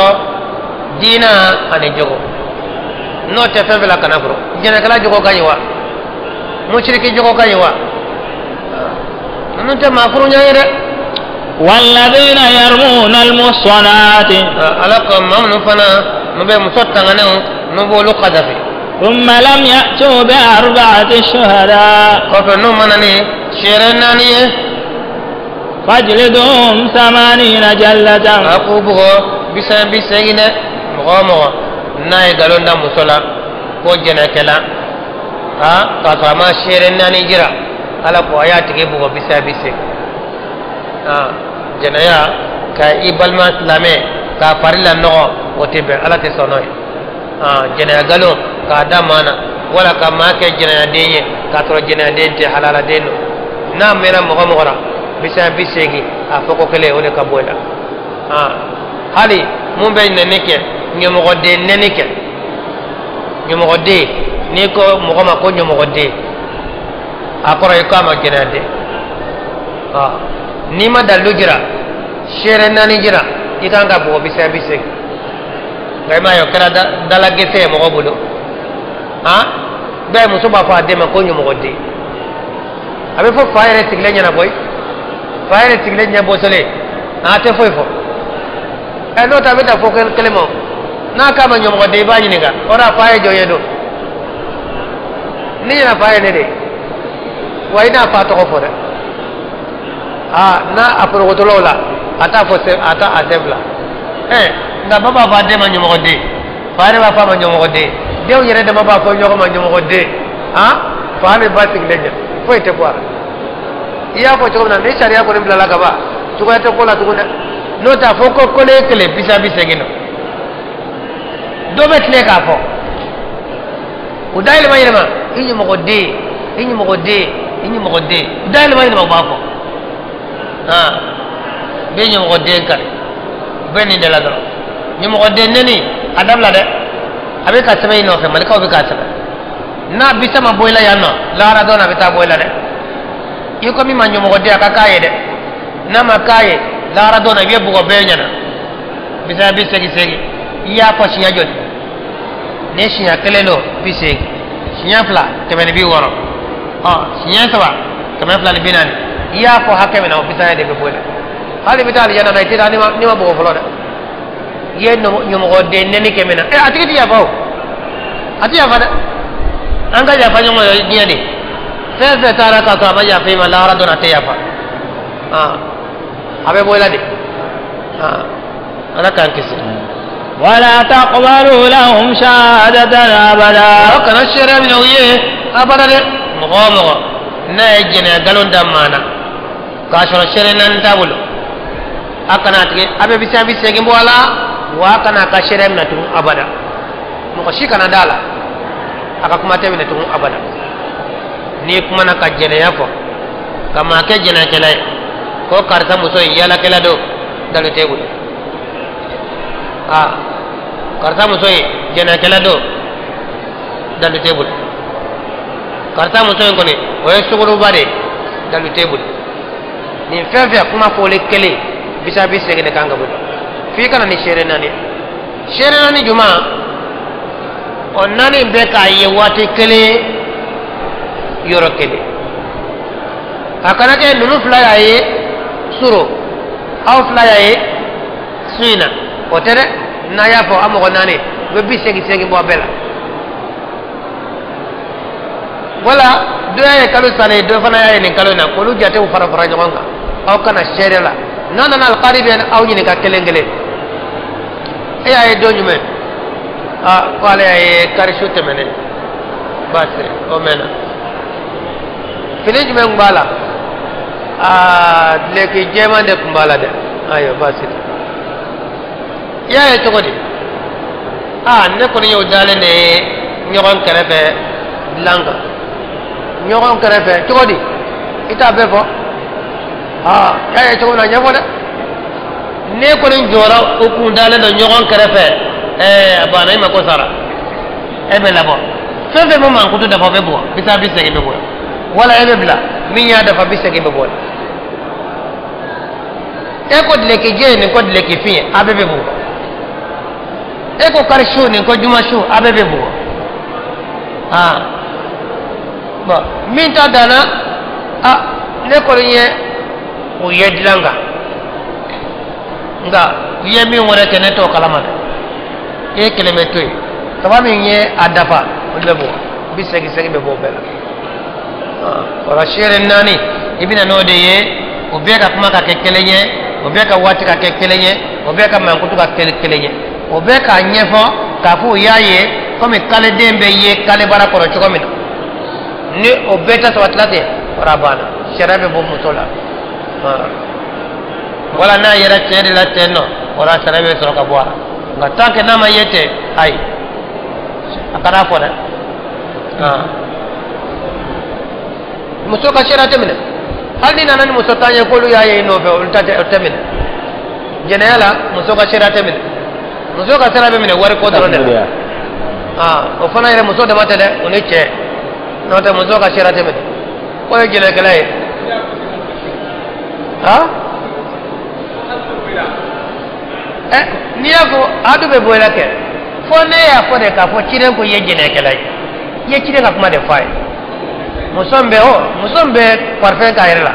diina ani jogo. N'o tɛ fɛn fɛn la, kana furu. Jɛnɛkɛla jogo ka ɲi wa? Musiriki jogo ka ɲi wa? Ninnu tɛ maa furu ɲɔgɔn ye dɛ. والذين يرمون المحصنات. Ala ko maa minnu fana n'u bɛ muso tanganenw n'u b'olu kazafi. ثم لم يأتوا بأربعة شهداء. Kɔfɛ n'u ma na ni seere naani ye. فاجلدوهم 80 جلدة. A k'u bugɔ 80 dɛ. Mɔgɔ o mɔgɔ n'a ye nkalon da muso la ko jɛnɛkɛla, k'a sɔrɔ a ma seere naani jira, Ala ko a y'a tigi bugɔ 80. Jɛnɛya ka i balima silamɛ k'a fari lanɔgɔ, o tɛ bɛn, Ala tɛ sɔn n'o ye. Jɛnɛya nkalon k'a da maa na, wala ka maa kɛ jɛnɛyaden ye k'a sɔrɔ jɛnɛyaden tɛ, halaladen don, n'a mɛnna mɔgɔ mɔgɔ la, 80, a fɔ ko kelen o de ka bɔ i la. Hali mun bɛ nɛni kɛ, ɲɛmɔgɔden nɛni kɛ, ɲɛmɔgɔden, n'i ko mɔgɔ ma ko ɲɛmɔgɔden, a kɔrɔ i k'a ma jɛnɛyaden. N'i ma dalilu jira, seere naani jira, i kan ka bugɔ 80. Nka i m'a ye o kɛra dala gese ye mɔgɔ bolo. Bɛɛ muso b'a fɔ a den ma ko ɲɛmɔgɔden, a bɛ fɔ fa yɛrɛ sigilen ɲɛna koyi, fa yɛrɛ sigilen ɲɛ bɔsɔlen, a tɛ foyi fɔ. N'o tɛ a bɛ taa fɔ kelen ma, n'a k'a ma ɲɛmɔgɔden, i b'a ɲininka o la fa ye jɔn ye don? Ni ɲɛna fa ye ne de ye wa, i n'a fa tɔgɔ fɔ dɛ. N'a a forokotɔlaw la, a t'a fɔ, a t'a a sen fila. Nka ba b'a fɔ a den ma ɲɛmɔgɔden, fa yɛrɛ b'a fɔ a ma ɲɛmɔgɔden, denw yɛrɛ dama b'a fɔ ɲɔgɔn ma ɲɛmɔgɔden. Fa ni ba sigilen ɲɛ, foyi tɛ bɔ a la. I y'a fɔ cogo min na, ni sariya kɔni bilala ka ban, cogoya tɛ ko la tugun dɛ. N'o tɛ a fɔ ko kelen kelen 80 don, dɔ bɛ tile k'a fɔ u da yɛlɛma yɛlɛma, i ɲɛmɔgɔden, i ɲɛmɔgɔden, i ɲɛmɔgɔden, u da yɛlɛma yɛlɛma, u b'a fɔ bɛ ɲɛmɔgɔden kari, u bɛ nin de la dɔrɔn. Ɲɛmɔgɔden nɛni a dabila dɛ, a bɛ ka sɛbɛn i nɔfɛ, malikaw bɛ k'a sɛbɛn. N'a bisa ma bɔ i la yan nɔ, lahara dɔn a bɛ taa bɔ i la dɛ. I ko min ma ɲɛmɔgɔden, a ka k'a ye dɛ. N'a ma k'a ye, lahara dɔn i bɛ bugɔ bɛɛ ɲɛna 80. I y'a fɔ siɲɛ joli? Ni siɲɛ kelen don, 80. Siɲɛ fila, 160. Siɲɛ saba, 240. I y'a fɔ hakɛ min na, o bisa de bɛ bɔ i la. Hali i bɛ taa alijana na, i tɛ taa n'i ma bugɔ fɔlɔ dɛ. I ye ɲɛmɔgɔden nɛni kɛ min na, a tigi tɛ yafa o, a tɛ yafa dɛ. An ka yafa ɲɔgɔn ye diɲɛ de. Fɛn fɛn taara k'a sɔrɔ a ma yafa i ma, lahara dɔn a tɛ yafa. A bɛ bɔ i la de. Ala k'an kisi. ولا تقبلوا لهم شهادة أبدا. Aw kana seereya minɛ u ye abada dɛ. Mɔgɔ o mɔgɔ n'a ye jɛnɛya nkalon da maa na k'a sɔrɔ seere naani t'a bolo, a kana a tigi a bɛ 80 bɔ a la, wa a kana a ka seereya minɛ tugun abada. Mɔgɔ si kana da a la, a ka kuma tɛ minɛ tugun abada. N'i kumana ka jɛnɛya fɔ ka maa kɛ jɛnɛkɛla ye, ko karisa muso in yaalakɛla don, dalu t'e bolo. Karisa muso in jɛnɛkɛla don, dalu t'e bolo. Karisa muso in kɔni o ye sugoroba de ye, dalu t'e bolo. Nin fɛn fɛn kuma fɔlen kelen, 80 de kan ka bɔ f'i ka na ni seere naani. Seere naani jumɛn? O naani bɛ k'a ye waati kelen, yɔrɔ kelen. A kana kɛ ninnu fila y'a ye suro, aw fila y'a ye su in na, o tɛ dɛ. N'a y'a fɔ a mɔgɔ naani, u bɛ 80 bɔ a bɛɛ la. Wala dɔ y'a ye kalo salen, dɔ fana y'a ye nin kalo in na, k'olu jatew fara fara ɲɔgɔn kan. Aw kana seere la. N'a nana, alikari bɛ aw ɲininka kelen kelen. E y'a ye don jumɛn? Ko ale y'a ye kari su tɛmɛnen. Baasi o mɛnna. Fini jumɛn tun b'a la? Duloki jɛman de tun b'a la dɛ. Ayiwa, baasi tɛ. I y'a ye cogo di? Ne kɔni y'o dalen de ye ɲɔgɔn kɛrɛfɛ dilan kan. Ɲɔgɔn kɛrɛfɛ cogo di? I t'a bɛɛ fɔ. I y'a ye cogo min na, ɲɛfɔ dɛ. Ne kɔni jɔra o kun dalen don ɲɔgɔn kɛrɛfɛ, a banna, i mako sara, e bɛ labɔ. Fɛn fɛn bɛ mankutu dafa, o bɛ bugɔ 80 bɛ bɔ, wala e bɛ bila min y'a dafa, 80 bɛ bɔ. E ko dileki jɛ nin ko dileki fin, a bɛɛ bɛ bugɔ. E ko kari su nin ko juma su, a bɛɛ bɛ bugɔ. Bon, min ta danna, Ne kɔni ye o ye dilan kan, nka u ye min wɛrɛ kɛ ne t'o kalama dɛ. E kelen bɛ to yen, saba min ye a dafa olu bɛ bɔ, 80 bɛ bɔ o bɛɛ la. O la seere 4 i bɛna n'o de ye, o bɛɛ ka kuma ka kɛ kelen ye, o bɛɛ ka waati ka kɛ kelen ye, o bɛɛ ka mankutu ka kɛ kelen ye, o bɛɛ k'a ɲɛfɔ k'a fɔ u y'a ye komi kaleden bɛ ye kalebara kɔrɔ cogo min na. Ni o bɛɛ ta sabatila ten, o la banna, sariya bɛ bɔ muso la. Wala n'a yɛrɛ cɛ de la ten nɔ, o la sariya bɛ sɔrɔ ka bɔ a la. Nka tant que n'a ma ye ten, ayi, a kana fɔ dɛ. Muso ka sariya tɛ minɛ, hali ni nana ni muso 10 ye k'olu y'a ye i nɔfɛ, olu ta tɛ minɛ. Jɛnɛya la muso ka sariya tɛ minɛ, muso ka sariya bɛ minɛ wari ko dɔrɔn de la. O fana yɛrɛ muso dama tɛ dɛ, o ni cɛ. N'o tɛ muso ka sariya tɛ minɛ, k'o ye jɛnɛkɛla ye. N'i y'a fɔ a dun bɛ bɔ i la kɛ, fo ne y'a fɔ de k'a fɔ ciden ko i ye jɛnɛkɛla ye, i ye ciden ka kuma de fɔ a ye. Muso min bɛ muso min bɛ parfum k'a yɛrɛ la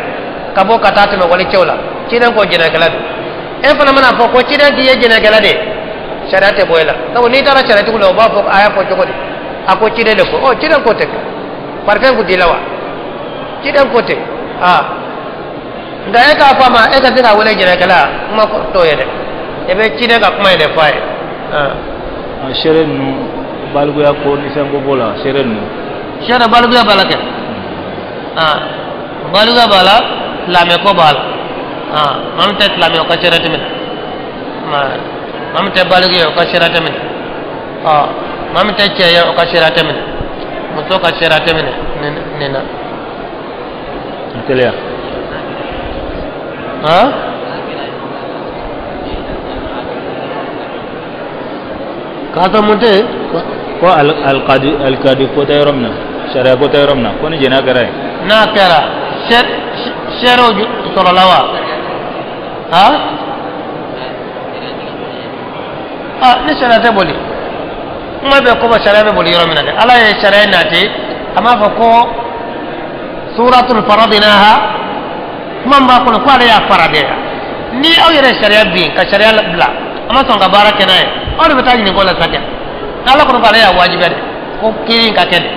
ka bɔ ka taa tɛmɛ walicɛw la, ciden ko jɛnɛkɛla don. E fana mana fɔ ko ciden k'i ye jɛnɛkɛla de ye, sariya tɛ bɔ e la. Sabu n'i taara sariyatigiw la, u b'a fɔ a y'a fɔ cogo di, a ko ciden de ko. Ciden ko tɛ kɛ, parfum kun t'i la wa? Ciden ko tɛ. Nka e k'a fɔ a ma, e ka se k'a wele jɛnɛkɛla, kuma t'o ye dɛ, i bɛ ciden ka kuma in de fɔ a ye. Seere ninnu balikuya ko ni fɛn ko b'o la, seere ninnu. Seere balikuya b'a la kɛ, balikuya b'a la, silamɛ ko b'a la. Maa min tɛ silamɛ o ka seere tɛ minɛ, maa min tɛ baliku ye o ka seere tɛ minɛ, maa min tɛ cɛ ye o ka seere tɛ minɛ, muso ka seere tɛ minɛ nin na. Teliya. K'a sɔrɔ mun tɛ yen? Ko alikadi ko tɛ yɔrɔ min na, sariya ko tɛ yɔrɔ min na, ko ni jɛnɛya kɛra yen. N'a kɛra seerew sɔrɔla wa? Ni sariya tɛ boli, kuma bɛ komi sariya bɛ boli yɔrɔ min na dɛ. Ala ye sariya nati, a m'a fɔ ko suratul faradinaha, kuma min b'a kɔnɔ ko ale y'a faradɛya. Ni aw yɛrɛ sariya bin ka sariya bila, a ma sɔn ka baara kɛ n'a ye, aw de bɛ taa ɲininka o la sa kɛ. Ala kɔni ko ale y'a wajibiya de, ko kiiri ka kɛ de.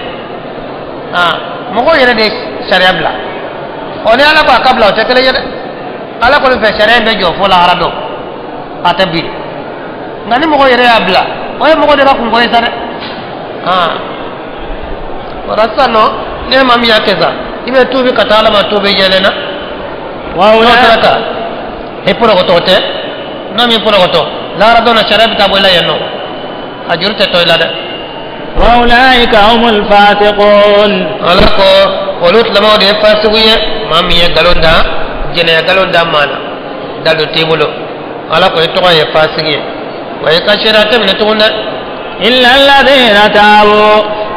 Mɔgɔw yɛrɛ de ye sariya bila. Ni ala ko a ka bila, o tɛ kelen ye dɛ. Ala kɔni fɛ sariya in bɛ jɔ fo lahara don, a tɛ bin. Nka ni mɔgɔ yɛrɛ y'a bila, o ye mɔgɔ de ka kunko ye sa dɛ. O la sisan nɔ, ne maa min y'a kɛ sa, i bɛ tuubi ka taa ala ma, tuubi jɛlen na. N'o sera ka i pɔrɔkɔtɔ tɛ, n'o min pɔrɔkɔtɔ lahara don na, sariya bɛ taa bɔ i la yen nɔ, a juru tɛ to i la dɛ. وأولئك هم الفاسقون. Ala ko olu tilamaw de ye fasiku ye, maa min ye nkalon da, jɛnɛya nkalon da maa la, dalu t'i bolo. Ala ko i tɔgɔ ye fasigi ye, wa i ka seereya tɛ minɛ tugun dɛ. إلا الذين تابوا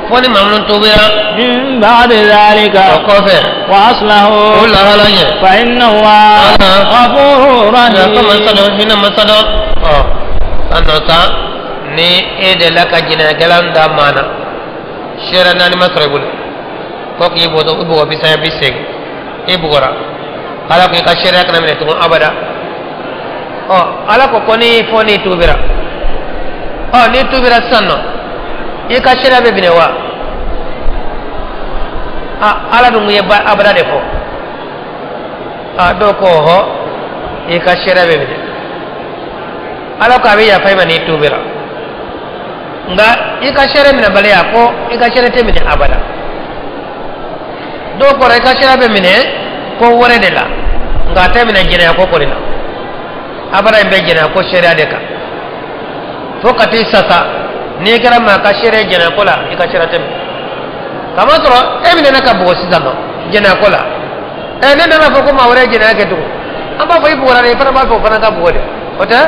fo ni maa minnu tuubira من بعد ذلك o kɔfɛ وأصلحوا o lahala ɲɛ. فإن الله غفور Yafa masa رحيم. dɔ, hinɛ masa dɔ. San nɔ sa ni e delila ka jɛnɛyakɛla da maa na, seere 4 ma sɔrɔ i bolo, ko k'i bugɔ 180, i bugɔra, ala ko i ka seereya kana minɛ tugun abada. Ala ko ko ni fo n'i tuubira, n'i tuubira sisan nɔ, i ka seereya bɛ minɛ wa? Ala dun ye abada de fɔ. Dɔw ko ɔhɔ, i ka seereya bɛ minɛ. Ala ko a bɛ yafa i ma n'i tuubira, nka i ka seere minɛbaliya, ko i ka seere tɛ minɛ abada. Dɔw kɔrɔ i ka seere bɛ minɛ ko wɛrɛ de la, nka a tɛ minɛ jɛnɛya ko kɔni na. Abada in bɛ jɛnɛya ko seereya de kan, fo ka t'i sasa. N'i kɛra maa ka seere jɛnɛya ko la, i ka seere tɛ minɛ. Kamasɔrɔ e minɛna ka bugɔ sisan nɔ jɛnɛya ko la, ne nana fɔ ko maa wɛrɛ ye jɛnɛya kɛ tugun, an b'a fɔ i bugɔra dɛ, i fana b'a fɔ o fana ka bugɔ dɛ, o tɛ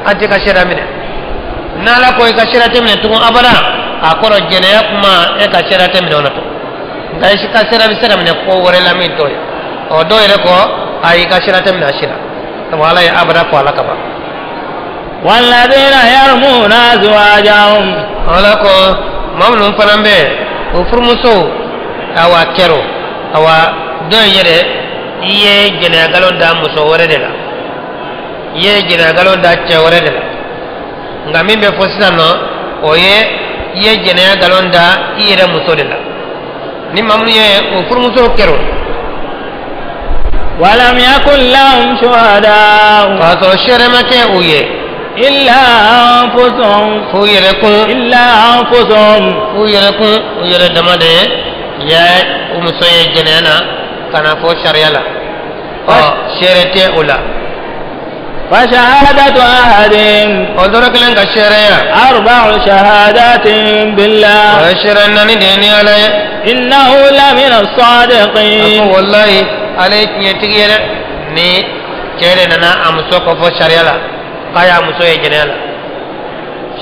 an t'i ka seereya minɛ. N'ala ko i ka seereya tɛ minɛ tugun abada, a kɔrɔ jɛnɛya kuma e ka seereya tɛ minɛ o la tugun. Nka i ka seereya bɛ se ka minɛ ko wɛrɛ la min t'o ye. Dɔw yɛrɛ ko ayi, i ka seereya tɛ minɛ a si la, sabu ala ye abada fɔ a la ka ban. والذين يرمون أزواجهم. Ala ko maa minnu fana bɛ o furumusow, awa kɛro, awa dɔ in yɛrɛ I ye jɛnɛya nkalon da muso wɛrɛ de la, i ye jɛnɛya nkalon da cɛ wɛrɛ de la. Nka min bɛ fɔ sisan nɔ, o ye i ye jɛnɛya nkalon da i yɛrɛ muso de la. Ni maa minnu ye o furumuso kɛra o. ولم يكن لهم شهداء. K'a sɔrɔ seere ma kɛ u ye. إلا أنفسهم. F'u yɛrɛ kun. إلا أنفسهم. F'u yɛrɛ kun, u yɛrɛ dama de ye u muso ye jɛnɛya na ka na fɔ sariya la. Ɔ, seere tɛ o la. فشهادة أحدهم. O dɔrɔ kelen ka seereya. أربع شهادات بالله. O ye seere naani de ye ni Ala ye. إنه لمن A الصادقين. ko walayi, ale ye tiɲɛtigi ye dɛ. Ni cɛ de nana a muso kɔ fɔ sariya la k'a y'a muso ye jɛnɛya la,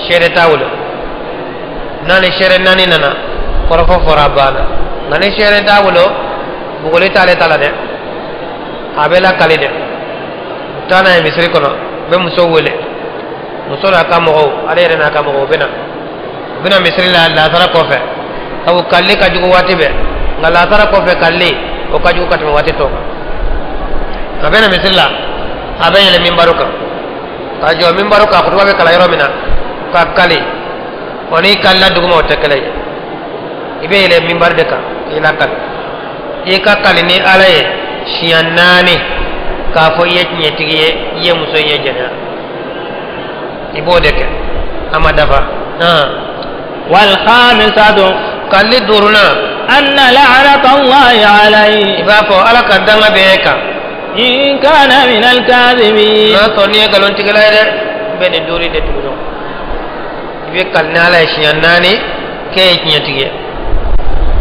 seere t'a bolo. N'a ni seere naani nana, kɔrɔfɔ fɔra, a banna. Nka ni seere t'a bolo, bugɔli t'ale ta la dɛ, a bɛ lakali dɛ. U taa n'a ye misiri kɔnɔ, u bɛ muso wele, muso n'a ka mɔgɔw, ale yɛrɛ n'a ka mɔgɔw, u bɛ na, u bɛ na misiri la lasara kɔfɛ. Sabu kalili ka jugu waati bɛɛ, nka lasara kɔfɛ kalili o ka jugu ka tɛmɛ waati tɔw kan. A bɛ na misiri la, a bɛ yɛlɛ minbaru kan ka jɔ minbaru kan, kutuba bɛ kalan yɔrɔ min na, ka kali. O n'i kalila duguma, o tɛ kɛlɛ ye. I bɛ yɛlɛ minbaru de kan k'i lakali. I ka kali ni Ala ye siɲɛ naani k'a fɔ i ye tiɲɛtigi ye, i ye muso in ye jɛnɛya. I b'o de kɛ, a ma dafa. والخامسة. Kalili duurunan. أن لعنة الله I عليه. b'a fɔ Ala ka danga bɛ e kan. إن كان من الكاذبين. N'a sɔrɔ n'i ye nkalontigɛla ye dɛ. I bɛ nin duuru de tugu ɲɔgɔn. I bɛ kali ni Ala ye siɲɛ naani k'e ye tiɲɛtigi ye.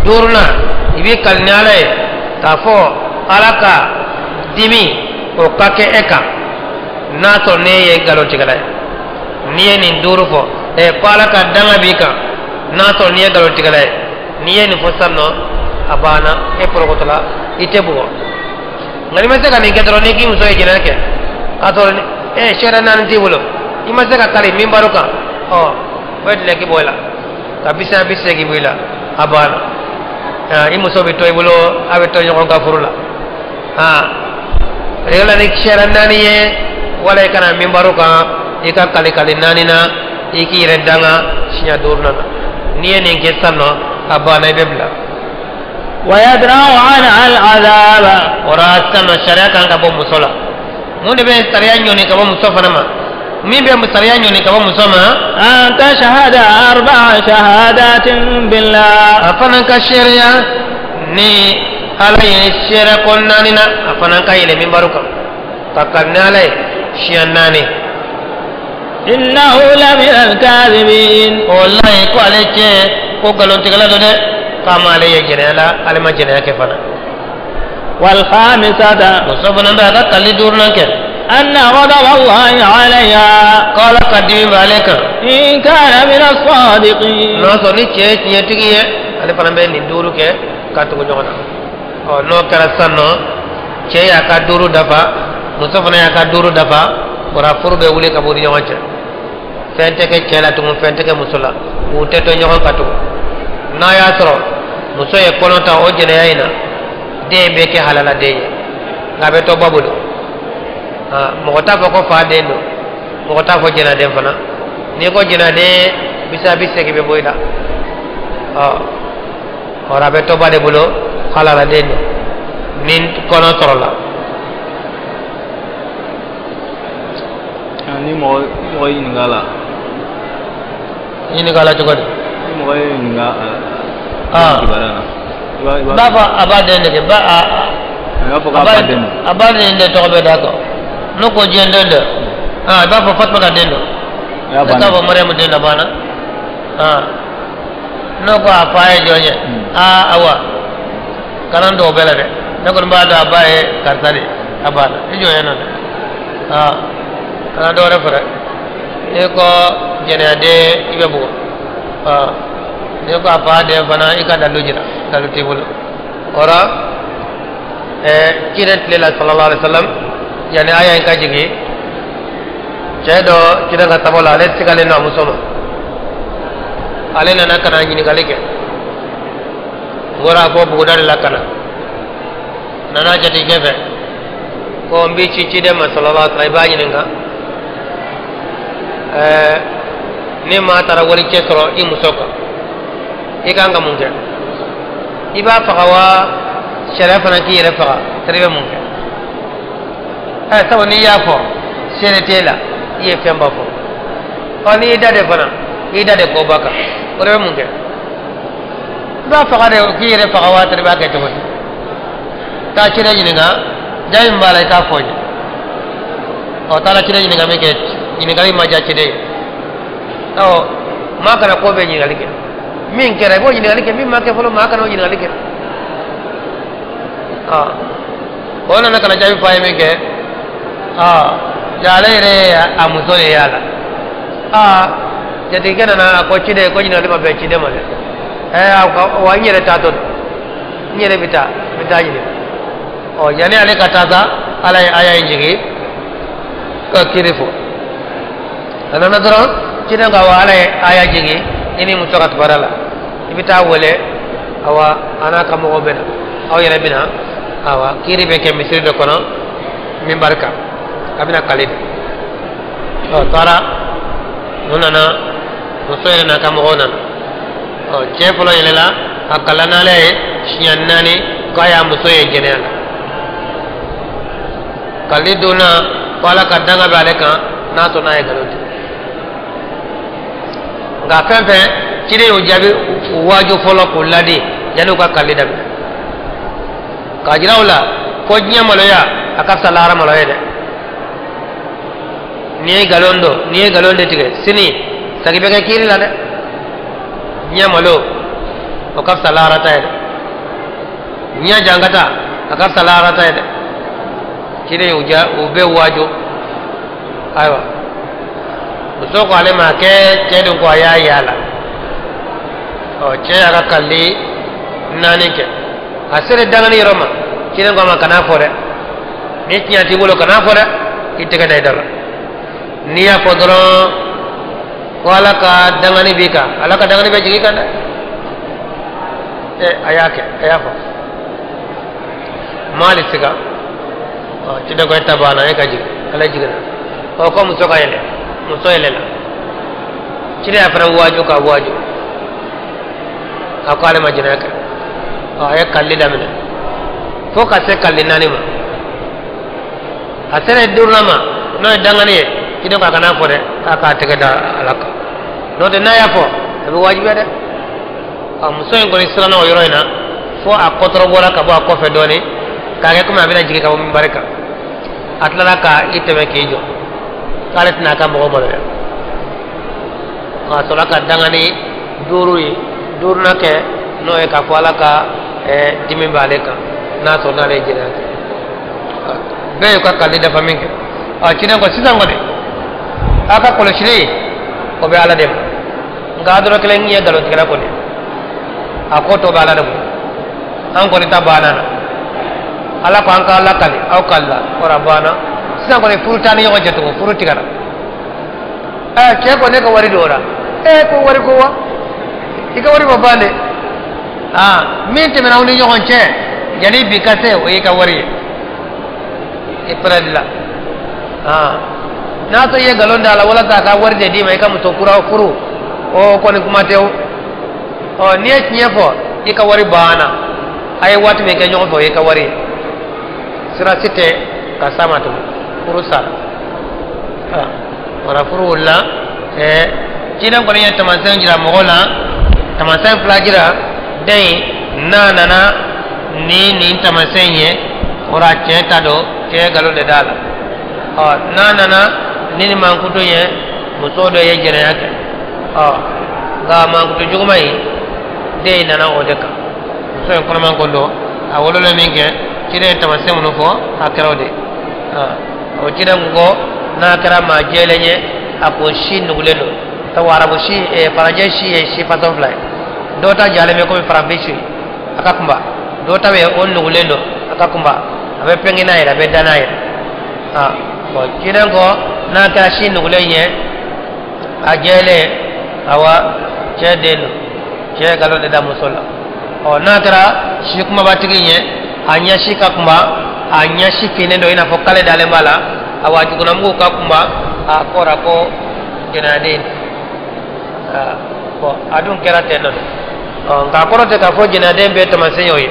Duurunan, i bɛ kali ni Ala ye k'a fɔ Ala ka dimi o ka kɛ e kan n'a sɔrɔ n'e ye nkalontigɛla ye. N'i ye nin duuru fɔ, ɛ, ko Ala ka danga b'i kan n'a sɔrɔ n'i ye nkalontigɛla ye, n'i ye nin fɔ sisan nɔ, a banna, e porokotola, i tɛ bugɔ. Nka n'i ma se ka nin kɛ dɔrɔn, n'i k'i muso ye jɛnɛya kɛ k'a sɔrɔ e seere naani t'i bolo, i ma se ka kali minbaru kan, ɔ, o ye dilɛki bɔ i la ka bisan 80 bɔ i la, a banna. I muso bɛ to i bolo, a bɛ to ɲɔgɔn ka furu la. Yala ni seere naani ye, wala i kana minbaru kan, i ka kali kali naani na, i k'i yɛrɛ danga siɲɛ duurunan na. N'i ye nin kɛ sisan nɔ, a banna, i bɛ bila. ويدرأ عنها العذاب. O la sisan nɔ, sariya kan ka bɔ muso la. Mun de bɛ sariya ɲɔni ka bɔ muso fana ma? Min bɛ sariya ɲɔni ka bɔ muso ma? أن تشهد أربع شهادات بالله. A fana ka seereya ni Ala ye seere ko naani na, a fana ka yɛlɛ minbaru kan ka kali ni Ala ye siɲɛ naani. إنه لمن الكاذبين. Walayi, ko ale cɛ ko nkalontigɛla don dɛ, k'a ma ale ye jɛnɛya la, ale ma jɛnɛya kɛ fana. والخامسة. Muso fana bɛ a ka kali duurunan kɛ. أن غضب الله عليها. Ko Ala ka dimi b'ale kan. إن كان من الصادقين. N'a sɔrɔ ni cɛ ye tiɲɛtigi ye, ale fana bɛ nin duuru kɛ ka tugu ɲɔgɔn na. Ɔ, n'o kɛra sisan nɔ, cɛ y'a ka duuru dafa, muso fana y'a ka duuru dafa, o la furu bɛ wuli ka bɔ u ni ɲɔgɔn cɛ. Fɛn tɛ kɛ cɛ la tugun, fɛn tɛ kɛ muso la, u tɛ to ɲɔgɔn kan tugun. N'a y'a sɔrɔ muso ye kɔnɔ ta o jɛnɛya in na, den bɛ kɛ halala den ye, nka a bɛ to ba bolo. Mɔgɔ t'a fɔ ko fa den don, mɔgɔ t'a fɔ jɛnɛden fana. N'i ko jɛnɛden, bisa 80 bɛ bɔ i la. Ɔ, o la a bɛ to ba de bolo, halala den don ni kɔnɔ sɔrɔla. Ni mɔgɔ mɔgɔ y'i ɲininka a la. Ɲininka la cogo di? Ni mɔgɔ y'i ɲininka a kibaruya na, i b'a B'a fɔ a b'a den de kɛ ba a. I b'a fɔ k'a ba den don. A ba den de tɔgɔ bɛ d'a kan. N'o ko diɲɛ den dɛ, i b'a fɔ Fatumata den don. O y'a Ne t'a bannen. fɔ Mariyamu den na banna. N'o ko a fa ye jɔn ye? Awa, kana n don o bɛɛ la dɛ, ne kɔni b'a dɔn a ba ye karisa de ye, a banna, i jɔ yen nɔ dɛ. Kana dɔ wɛrɛ fɔ dɛ. N'i ko jɛnɛyaden, i bɛ bugɔ. N'i ko a fa den fana, i ka dalu jira, dalu t'i bolo. O la, ciden tile la, sallallahu alaihi wa sallam, yanni aya in ka jigin, cɛ dɔ ciden ka sabo la, ale sigalen don a muso ma. Ale nana ka na ɲininkali kɛ. N bɔra fɔ buguda de la ka na, nana jatigikɛ fɛ. Ko n b'i ci ciden ma sallallahu alaihi wasallam, i b'a ɲininka ni maa taara walicɛ sɔrɔ i muso kan, i kan ka mun kɛ? I b'a faga wa sariya fana k'i yɛrɛ faga? Tari bɛ mun kɛ? Sabu n'i y'a fɔ seere t'e la, i ye fɛnba fɔ. Ɔ n'i y'i da de fana, i da de koba kan, o de bɛ mun kɛ? I b'a faga de k'i yɛrɛ faga wa tari b'a kɛ cogo di? Taa ciden ɲininka, jaabi min b'a la i k'a fɔ n ye. Ɔ taara ciden ɲininka min kɛ, ɲininkali ma diya ciden ye. Ɔ maa kana ko bɛɛ ɲininkali kɛ, min kɛra i b'o ɲininkali kɛ, min ma kɛ fɔlɔ maa kana o ɲininkali kɛ. O nana ka na jaabi fɔ a ye min kɛ, ja ale yɛrɛ ye a muso de ye a la. Jatigikɛ nana a ko ciden ko ɲininkali ma bɛn ciden ma dɛ. Wa n yɛrɛ taatɔ don, n yɛrɛ bɛ taa, n bɛ taa ɲininka. Ɔ yanni ale ka taa sa, Ala ye aya in jigin ka kiiri fɔ. A nana dɔrɔn ciden ko awa Ala ye aya jigin i ni muso ka kibaruya la, i bɛ taa wele, awa a n'a ka mɔgɔw bɛ na, aw yɛrɛ bɛ na, awa kiiri bɛ kɛ misiri dɔ kɔnɔ minbari kan, a bɛna kali de. Ɔ taara u nana, muso yɛrɛ n'a ka mɔgɔw nana. Ɔ cɛ fɔlɔ yɛlɛla a kalan n'ale ye siɲɛ 4 k'a y'a muso ye jɛnɛya la. Kali donna ko Ala ka danga bɛ ale kan n'a sɔrɔ n'a ye nkalon tigɛ. Nka fɛn fɛn ciden y'o jaabi u waaju fɔlɔ k'u ladi yanni u ka kali daminɛ, k'a jira u la ko diɲɛ maloya a ka fisa lahara maloya ye dɛ. N'i ye nkalon don, n'i ye nkalon de tigɛ sini sagi bɛ kɛ kiiri la dɛ. Diɲɛ malo o ka fisa lahara ta ye dɛ. Diɲɛ jankata a ka fisa lahara ta ye dɛ. Ciden y'u ja u bɛɛ waaju. Ayiwa muso ko ale ma kɛ cɛ dun ko a y'a yaala. Ɔ cɛ y'a ka kali 4 kɛ, a sera dangani yɔrɔ ma, ciden ko a ma kan'a fɔ dɛ, ni tiɲɛ t'i bolo kan'a fɔ dɛ, i tɛgɛ da i da la. N'i y'a fɔ dɔrɔn ko Ala ka dangani b'i kan, Ala ka dangani bɛ jigin i kan dɛ. A y'a kɛ, a y'a fɔ maali siga. Ɔ ciden ko e ta banna, e ka jigin, ala jiginna. Ɔ ko muso ka yɛlɛ, muso yɛlɛla. Ciden y'a fana waaju ka waaju, a ko ale ma jɛnɛya kɛ. Ɔ a ye kali daminɛ fo ka se kali 4 ma. A sera 5nan ma n'o ye dangani ye, ciden ko a kana fɔ dɛ, k'a k'a tɛgɛ da Ala kan, n'o tɛ n'a y'a fɔ a bɛ wajibiya dɛ. Ɔ muso in kɔni siranna o yɔrɔ in na fo a kɔtɔrɔ bɔra ka bɔ a kɔfɛ dɔɔnin k'a kɛ komi a bɛna jigin ka bɔ minbari kan. A tilala ka i tɛmɛ k'i jɔ k'ale tɛna a ka mɔgɔ maloya. A sɔrɔla ka dangani 5 ye, 5nan kɛ n'o ye k'a fɔ Ala ka dimi b'ale kan n'a sɔrɔ n'ale ye jɛnɛya kɛ. Bɛɛ y'u ka kali dafa min kɛ. Ɔ ciden ko sisan kɔni aw ka kɔlɔsili o bɛ Ala de ma, nka a dɔrɔn kelen ye nkalontigɛla kɔni, a ko tɔ bɛ Ala de bolo, an kɔni ta banna na. Ala ko an k'aw lakali, aw kalila, kɔrɔ a banna. Sisan kɔni furu t'an ni ɲɔgɔn cɛ tugun, furu tigɛra. Cɛ ko ne ka wari don o la. Ko wari ko wa? I ka wari ma ban dɛ. Min tɛmɛna aw ni ɲɔgɔn cɛ yanni bi ka se, o y'i ka wari ye, i pɛrɛdi la. N'a sɔrɔ i ye nkalon da a la walasa a ka wari de d'i ma i ka muso kura furu, o kɔni kuma tɛ o. Ɔ n'i ye tiɲɛ fɔ, i ka wari banna. A ye waati min kɛ ɲɔgɔn fɛ, o y'i ka wari ye. Sira si tɛ ka s'a ma tugun, furu sara. Wala furu wulila. Ciden kɔni ye taamasiyɛn jira mɔgɔ la, taamasiyɛn 2 jira den in n'a nana ni nin taamasiyɛn ye, o la cɛ ta don, cɛ ye nkalon de d'a la. Ɔ n'a nana ni nin mankutu ye, muso dɔ ye jɛnɛya kɛ. Ɔ nka mankutu juguman in den in nana o de kan. Muso in kɔnɔman ko don, a wololen min kɛ, ciden ye taamasiyɛn minnu fɔ, a kɛra o de ye. O ciden ko n'a kɛra maa jɛlen ye, a ko si nugulen don. Sabu arabu si, farajɛ si ye si fasɔn 2 ye. Dɔw ta jalen bɛ komi farafin si, a ka kunba. Dɔw ta bɛ o nugulen don, a ka kunba, a bɛ pɛnkɛ n'a yɛrɛ, a bɛ da n'a yɛrɛ. Bɔn ciden ko n'a kɛra si nugulen ye, a jɛlen, awa cɛ den don, cɛ nkalon de da muso la. Ɔ n'a kɛra si kumabatigi ye, a ɲɛsi ka kunba, a ɲɛsi finnen don i n'a fɔ k'ale dalen b'a la awa jugunamugu ka kunba a kɔra ko jɛnɛyaden bɔn a dun kɛra ten nɔ nka a kɔrɔ tɛ k'a fɔ jɛnɛyaden bɛɛ taamasiyɛn y'o ye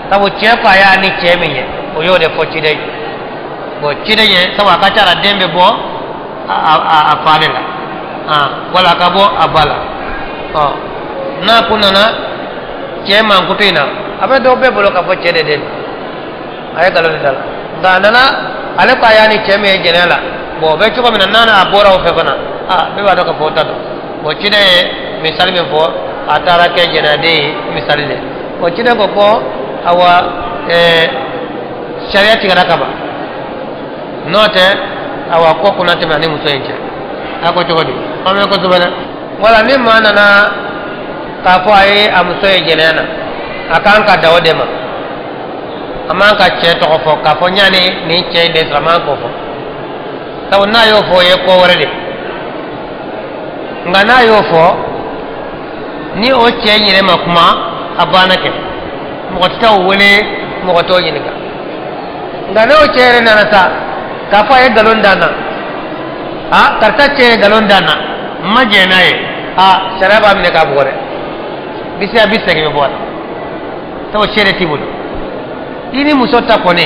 sabu cɛ ko a y'a ni cɛ min ye o y'o de fɔ ciden ye bɔn ciden ye sabu a ka ca la den bɛ bɔ a fa de la wala a ka bɔ a ba la n'a kun nana cɛ mankutu in na a bɛ dɔw bɛɛ bolo k'a fɔ cɛ de den a ye nkalon de da la nka a nana ale ko a y'a ni cɛ min ye jɛnɛya la bɔn o bɛ cogo min na n'a bɔra o fɛ fana bɛɛ b'a dɔn k'a fɔ o ta don bɔn ciden ye misali min fɔ a taara kɛ jɛnɛyaden ye misali de bɔn ciden ko ko awa sariya tigɛra ka ban n'o tɛ awa ko kunna tɛmɛ ani muso in cɛ a ko cogo di an bɛ kosɛbɛ dɛ wala ni maa nana k'a fɔ a ye a muso ye jɛnɛya na a kan ka da o de ma a man ka cɛ tɔgɔ fɔ k'a fɔ n y'a ni nin cɛ in de sɔrɔ a man k'o fɔ sabu n'a y'o fɔ o ye ko wɛrɛ de nka n'a y'o fɔ ni o cɛ in yɛrɛ ma kuma a banna kɛ mɔgɔ tɛ taa o wele mɔgɔ t'o ɲininka nka n'o cɛ yɛrɛ nana sa k'a fɔ a ye nkalon da n na a karisa cɛ ye nkalon da n na n ma jɛn n'a ye a sariya b'a minɛ k'a bugɔ dɛ bisiya bi segin bɛ bɔ a la sabu seere t'i bolo i ni muso ta kɔni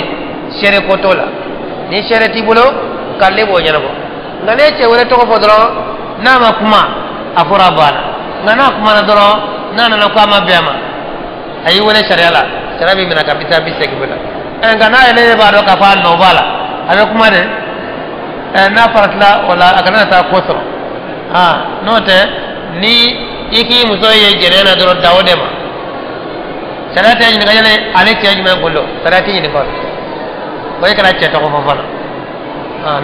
seere ko t'o la ni seere t'i bolo k'ale b'o ɲɛnabɔ nka n'e cɛ wɛrɛ tɔgɔ fɔ dɔrɔn n'a ma kuma a fɔra a banna nka n'a kumana dɔrɔn n'a nana ko a ma bɛn a ma a y'i wele sariya la sariya b'i minɛ ka bi taa bi segin bɔ la nka n'a yɛrɛ b'a dɔn k'a fɔ a nɔ b'a la a bɛ kuma de n'a faratila o la a kana taa ko sɔrɔ n'o tɛ ni i k'i muso ye jɛnɛya na dɔrɔn da o de ma sariya tɛ ɲininka yɛlɛ ale cɛ jumɛn kun don sariya tɛ ɲininka o la o ye kana cɛ tɔgɔ fɔ fana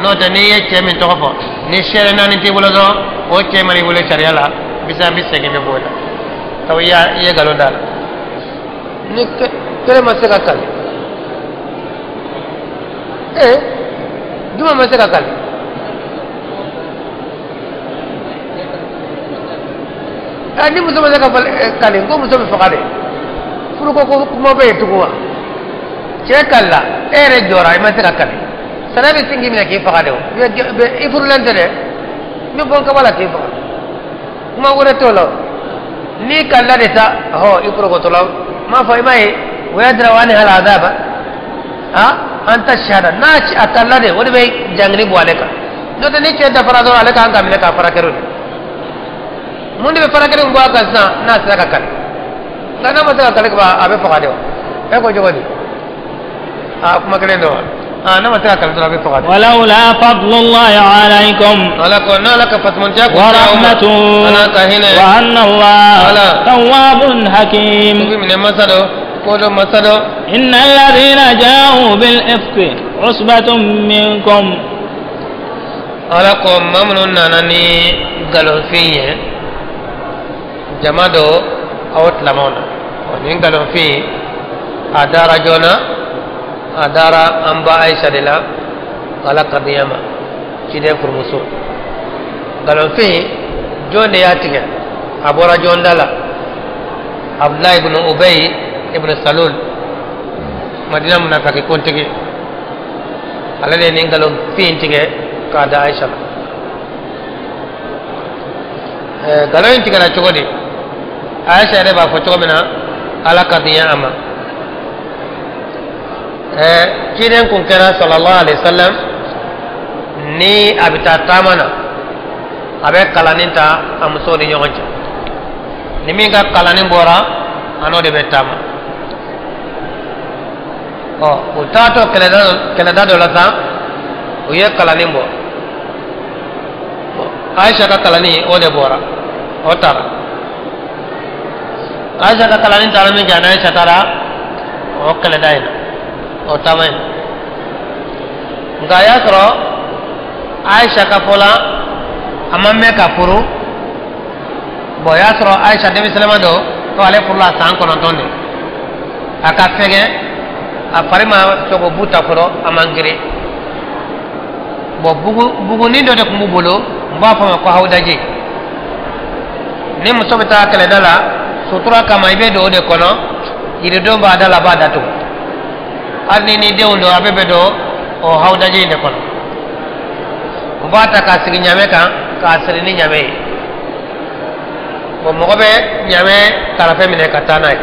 n'o tɛ n'i ye cɛ min tɔgɔ fɔ ni seere naani t'i bolo dɔrɔn o cɛ mana i wele sariya la bisa bi segin bɛ bɔ o la sabu i ye nkalon d'a la ni kelen ma se ka kali jumɛn ma se ka kali ni muso ma se ka kali ko muso bɛ faga de furuko ko kuma bɛ yen tugun wa cɛ kalila e yɛrɛ jɔra i ma se ka kali sariya bɛ sin k'i minɛ k'i faga de o i furulen tɛ dɛ n bɛ bɔ n kaba la k'i faga kuma wɛrɛ t'o la n'i kalila de sa i forokotɔ la n m'a fɔ i m'a ye o y'a dira wa ni hali azaba an ta shahada n'a a kalila de o de bɛ jangini bɔ ale kan n'o tɛ ni cɛ dafara dɔrɔn ale kan ka minɛ k'a furakɛli de mun de bɛ furakɛli bɔ a kan sisan n'a sera ka kali nka n'a ma se ka kali kaban a bɛ faga de wa e ko cogo di kuma kelen don wa n'a ma se ka kali dɔrɔn a bɛ faga de. ولولا فضل الله عليكم ورحمته وأن الله تواب حكيم إن الذين جاءوا بالإفك عصبة منكم ala ko maa minnu nana ni nkalonfin ye jama dɔ aw tilamaw na ni nkalonfin a dara joona a dara an ba Ayisa de la ala kadiya ma ciden furumuso nkalonfin jɔn de y'a tigɛ a bɔra jɔn da la Abdulayi ibn Ubay ibn Salul Madina munafaki kuntigi ale de ye nin nkalonfin tigɛ k'a da Ayisa la nkalon in tigɛra cogo di Ayisa yɛrɛ b'a fɔ cogo min na ala ka diɲɛ a ma ciden kun kɛra sallallahu alaihi wasallam ni a bɛ taa taama na a bɛ kalannin ta a musow ni ɲɔgɔn cɛ ni min ka kalannin bɔra a n'o de bɛ taama o taatɔ kɛlɛda dɔ la sa o ye kalannin bɔ Ayisa ka kalannin o de bɔra o taara Ayisa ka kalannin taara min kɛ ani Ayisa taara o kɛlɛda in na o taama in nka a y'a sɔrɔ Ayisa ka fɔ la a ma mɛn ka furu bɔn o y'a sɔrɔ Ayisa denmisɛnninma don ko ale furula san 9 de a ka fɛgɛn a fari ma sogo bu ta fɔlɔ a man girin bɔn bugunin dɔ de tun b'u bolo n b'a fɔ a ma ko hawudaje ni muso bɛ taa kɛlɛda la sutura kama i bɛ don o de kɔnɔ yiridenw b'a da la a b'a datugu Hali ni denw don, a bɛɛ bɛ don o hawudaji in de kɔnɔ. U b'a ta k'a sigi ɲamɛ kan, k'a siri ni ɲamɛ ye. Bon, mɔgɔ bɛ ɲamɛ karafe minɛ ka taa n'a ye.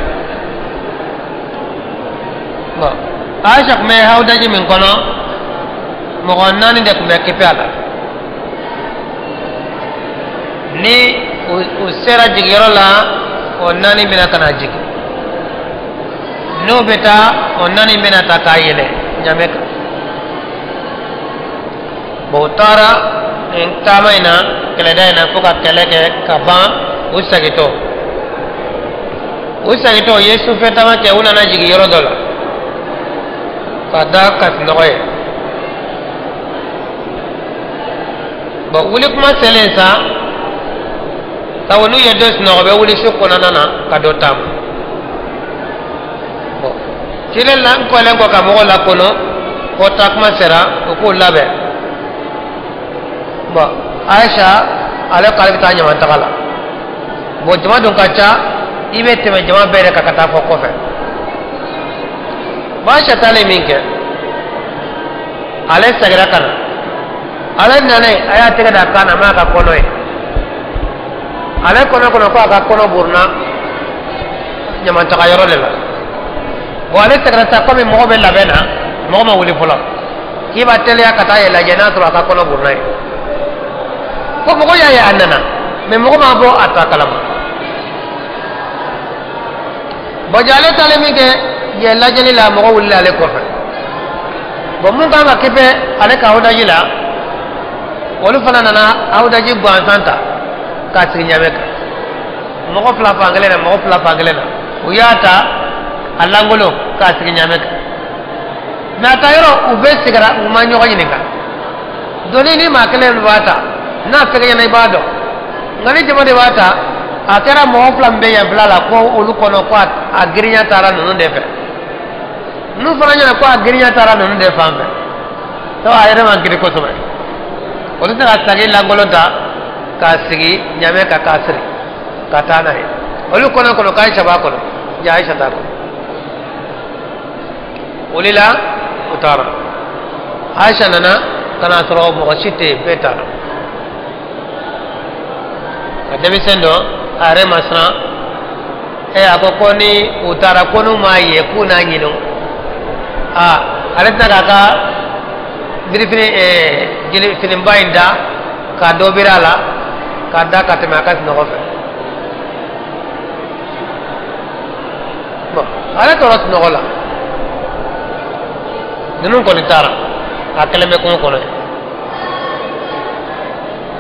Bon, Aisha tun bɛ hawudaji min kɔnɔ, mɔgɔ 4 de tun bɛ kipe a la. Ni u sera jigiyɔrɔ la, o 4 bɛna ka na jigin. N'o bɛ taa, o 4 bɛna ta k'a yɛlɛ ɲamɛ kan. Bon, u taara nin taama in na, kɛlɛda in na, fo ka kɛlɛ kɛ ka ban. U segintɔ, u ye sufɛ taama kɛ. U nana jigin yɔrɔ dɔ la ka da ka sunɔgɔ ye. Bon, wuli kuma selen sa, sabu n'u ye dɔ sunɔgɔ, bɛ wuli su kɔnɔna na ka dɔ taama. Bon, ciden la kɔlen kɔ ka mɔgɔw lakɔnɔ ko taa kuma sera, u k'u labɛn. Bon, Aisha ale k'ale bɛ taa ɲaman taga la. Bon, jama dun ka ca, i bɛ tɛmɛ jama bɛɛ de kan ka taa fɔ kɔfɛ. Bon, Aisha taalen min kɛ, ale seginna ka na. Ale nanen, a y'a tɛgɛ da kan na, a m'a ka kɔnɔ ye. Ale kɔnɔ kɔnɔ ko a ka kɔnɔ buruna ɲamantaga yɔrɔ de la. Bon, ale seginna sa, komi mɔgɔ bɛ labɛn na, mɔgɔ ma wuli fɔlɔ, k'i b'a teliya ka taa yɛlɛ lajɛ n'a sɔrɔ a ka kɔnɔ buruna ye. Ko mɔgɔ y'a ye a nana, mɛ mɔgɔ ma bɔ a ta kalama. Bon, ale taalen min kɛ yen lajɛli la, mɔgɔ wulila ale kɔfɛ. Bon, mun kan ka kipe ale ka hawudaji la, olu fana nana hawudaji gansan ta k'a sigi ɲamɛ kan. Mɔgɔ 2 fan kelen na, mɔgɔ 2 fan kelen na, u y'a ta a langolo k'a sigi ɲamɛ kan. Mɛ a ta yɔrɔ, u bɛɛ sigira, u ma ɲɔgɔn ɲininka. Doni ni maa kelen b'a ta, n'a fɛgɛyana i b'a dɔn, nka ni jama de b'a ta, a kɛra mɔgɔ 2 min bɛ yan fila la, ko olu kɔnɔ ko a girinya taara ninnu de fɛ. Ninnu fana ɲɛna ko a girinya taara ninnu de fan fɛ. To a yɛrɛ man girin kosɛbɛ. Olu tɛ ka sagi lankolon ta k'a sigi ɲamɛ kan k'a siri ka taa n'a ye. Olu kɔnɔ kɔnɔ k'Aisha b'a kɔnɔ, ja Aisha t'a kɔnɔ. Wulila, u taara. Aisha nana ka n'a sɔrɔ mɔgɔ si tɛ yen, bɛɛ taara. Ka denmisɛn dɔ, a yɛrɛ ma siran. A ko ko ni u taara, ko n'u m'a ye k'u n'a ɲini. Aa, ale tɛna k'a ka birifini finiba in da k'a dɔ biri a la k'a da ka tɛmɛ a ka sunɔgɔ fɛ. Bon, ale tora sunɔgɔ la. Ninnu kɔni taara, a kɛlen bɛ kungo kɔnɔ yen.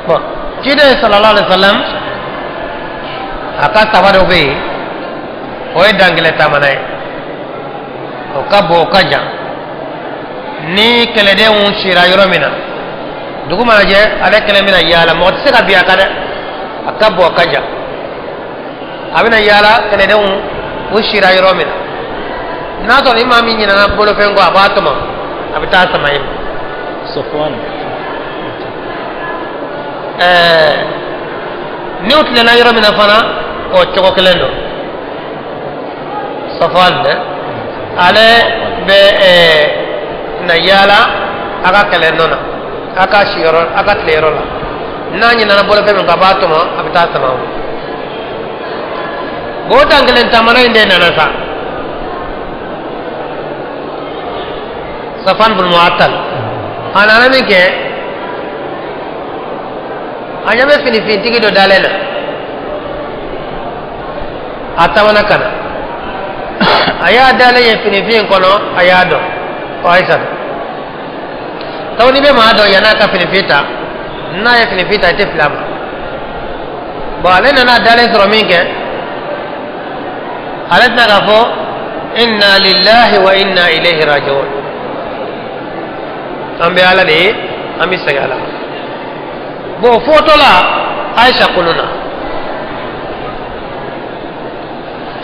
Bon, ciden sallallahu alaihi wa sallam a ka saba dɔ bɛ yen, o ye dankɛlɛ taamana ye. O ka bon, o ka jan. Ni kɛlɛdenw sira yɔrɔ min na, dugu mana jɛ, ale kɛlɛ bɛna yaala, mɔgɔ tɛ se ka bin a kan dɛ. A ka bon, a ka jan. A bɛna yaala kɛlɛdenw u sira yɔrɔ min na, n'a sɔrɔ ni maa min ɲinɛna bolofɛn kɔ, a b'a tɔmɔ, a bɛ taa sama yen. Safwan. N'u tilenna yɔrɔ min na fana, o cogo kelen don. Safwan dɛ, ale bɛ na yaala a ka kɛlɛ nɔ na, a ka siyɔrɔ, a ka tileyɔrɔ la. N'a ɲinɛna bolofɛn min kɔ, a b'a tɔmɔ, a bɛ taa sama o. Bon, o dan kelen taamana in de nana sa. Safwan bin Mu'attal a nana min kɛ, a ɲɛ bɛ finifintigi dɔ dalen na, a taamana ka na. A y'a dalen ye finifin kɔnɔ, a y'a dɔn ko Aisha don. Sabu n'i bɛ maa dɔn, yann'a ka finifin ta, n'a ye finifin ta, i tɛ fili a ma. Bon, ale nana dalen sɔrɔ min kɛ, ale tɛna k'a fɔ inna lillahi wa inna ilayhi rajiun. An bɛ Ala de ye, an bɛ segin Ala ma. Bon, fɔtɔ la, Aisha kununa.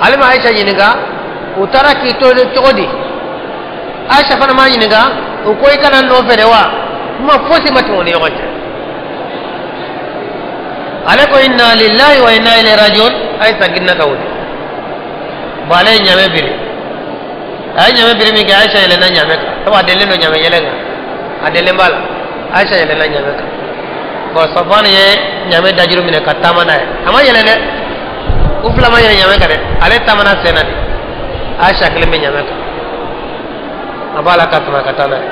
Ale ma Aisha ɲininka u taara k'i to cogo di. Aisha fana m'a ɲininka u ko i kana nɔfɛ de wa. Kuma fosi ma tɛmɛ u ni ɲɔgɔn cɛ. Ale ko inna lillahi wa inna ilayhi rajiun. Aisha girinna ka wuli. Bon, ale ye ɲamɛ biri. A ye ɲamɛ biri min kɛ, Aisha yɛlɛnna ɲamɛ kan, sabu a delilen don ɲamɛ yɛlɛn kan, a delilen b'a la. Aisha yɛlɛnna ɲamɛ kan. Bon, Safwan ye ɲamɛ dajuru minɛ ka taama n'a ye. A ma yɛlɛ dɛ, u fila ma yɛlɛ ɲamɛ kan dɛ, ale taamana sen na de. Aisha kelen bɛ ɲamɛ kan, a b'a la ka tɛmɛ ka taa n'a ye.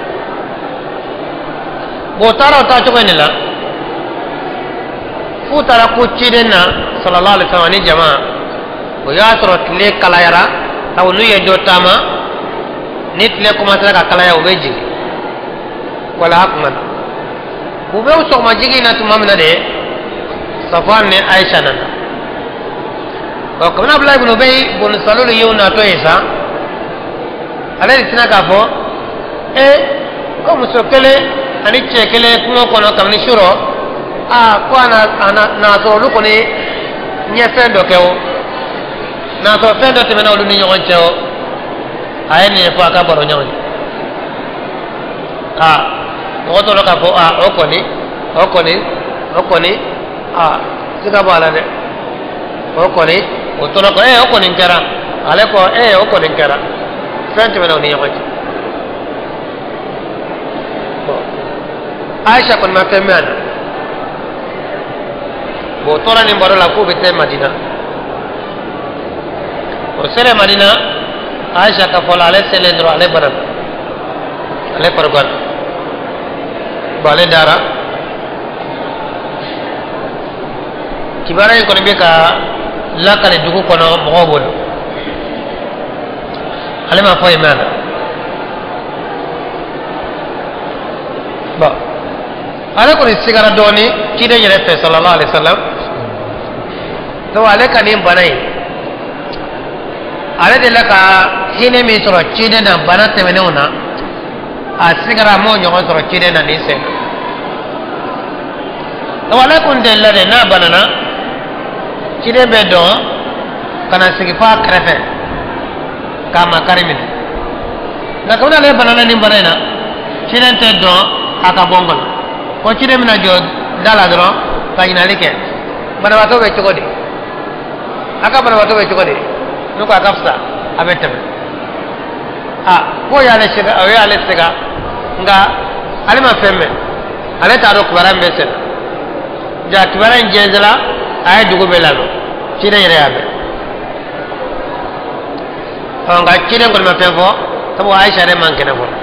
Bon, o taara o taa cogo in de la f'u taara ko ciden na sallallahu alaihi wasallam ni jama. O y'a sɔrɔ tile kalayara, sabu n'u ye dɔ taama ni tile commencera ka kalaya, u bɛ jigin wala a kuma na. U bɛ sɔgɔma jigin na tuma min na de, Safwan ni Aisha nana. Bon, kabini Abulayi ibn Ubay ibn Salul y'u natɔ ye sa, ale de sina k'a fɔ ko muso kelen ani cɛ kelen kungo kɔnɔ kabini su rɔ, aa ko a na sɔrɔ olu kɔni ɲɛ fɛn dɔ kɛ o, n'a sɔrɔ fɛn dɔ tɛmɛna olu ni ɲɔgɔn cɛ o. A ye nin fɔ a ka baro ɲɔgɔn ye. Aa, mɔgɔ tɔw k'a fɔ aa o kɔni o kɔni o kɔni, aa siga b'a la dɛ, o kɔni o tora ko o kɔni kɛra. Ale ko o kɔni kɛra, fɛn tɛmɛna u ni ɲɔgɔn cɛ. Bon, Aisha kɔni ma fɛn mɛn a la. Bon, o tora nin baro la k'u bɛ taa Madina. O selen Madina, Aisha ka fɔ la, ale selen dɔrɔn, ale banana, ale farigana. Bon, ale dara. Kibaruya in kɔni bɛ ka lakale dugu kɔnɔ mɔgɔw bolo, ale ma foyi mɛn a la. Bon, ale kɔni sigara dɔɔni ciden yɛrɛ fɛ sallallahu alaihi wasallam. Donc ale ka nin bana in, ale delila ka hinɛ min sɔrɔ ciden na bana tɛmɛnenw na, a sigara a m'o ɲɔgɔn sɔrɔ ciden na nin sen na. Donc ale kun delila de, n'a banana, ciden bɛ dɔn ka na sigi f'a kɛrɛfɛ k'a makari minɛ. Nka kabini ale banana nin bana in na, ciden tɛ dɔn a ka bɔ n kɔnɔ. Ko ciden bɛna jɔ da la dɔrɔn ka ɲininkali kɛ, banabaatɔ bɛ cogo di, a ka banabaatɔ bɛ cogo di? N'u ko a ka fisa, a bɛ tɛmɛ. A k'o y'ale sɛgɛn, o y'ale sɛgɛn, nka ale ma fɛn mɛn, ale t'a dɔn kibaruya min bɛ sen na. Ja kibaruya in jɛnsɛnna, a ye dugu bɛɛ lamɛn, ciden yɛrɛ y'a mɛn. Ɔ, nka ciden kɔni ma fɛn fɔ, sabu Aisha yɛrɛ man kɛnɛ fɔlɔ.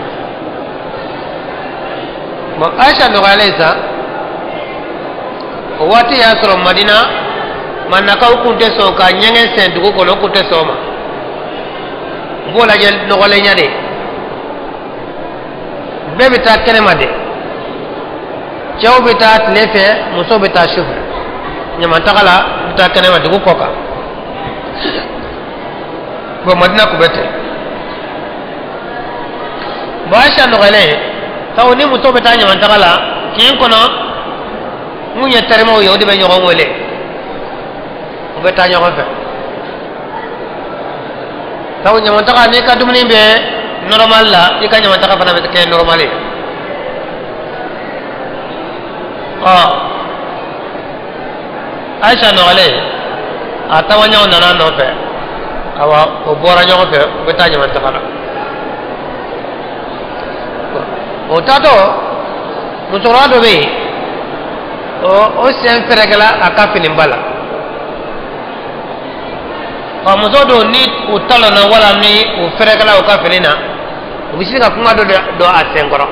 Bon, Aisha nɔgɔyalen sa, o waati y'a sɔrɔ Madina Madinakaw kun tɛ sɔn ka ɲɛgɛn sen dugu kɔnɔ, o kun tɛ sɔn o ma. U b'o lajɛ nɔgɔlenya de, bɛɛ bɛ taa kɛnɛma de, cɛw bɛ taa tile fɛ, musow bɛ taa su fɛ. Ɲamantaga la, u bɛ taa kɛnɛma dugu kɔ kan. Bon, Madina kun bɛ ten. Bon, Aisha nɔgɔyalen, sabu ni muso bɛ taa ɲamantaga la kin kɔnɔ, mun ye terimaw ye, o de bɛ ɲɔgɔn wele, u bɛ taa ɲɔgɔn fɛ. Sabu ɲamantaga, n'i ka dumuni bɛ normal la, i ka ɲamantaga fana bɛ kɛ normal ye. Ɔ, Aisha nɔgɔlen, a taamaɲɔgɔn nana a nɔfɛ, awa o bɔra ɲɔgɔn fɛ, u bɛ taa ɲamantaga la. O taatɔ, musokɔrɔba dɔ bɛ yen, o sen fɛrɛkɛla a ka finiba la. Ɔ, muso dɔw ni u talonna wala ni u fɛrɛkɛla u ka fini na, u bɛ se ka kuma dɔ don a sen kɔrɔ.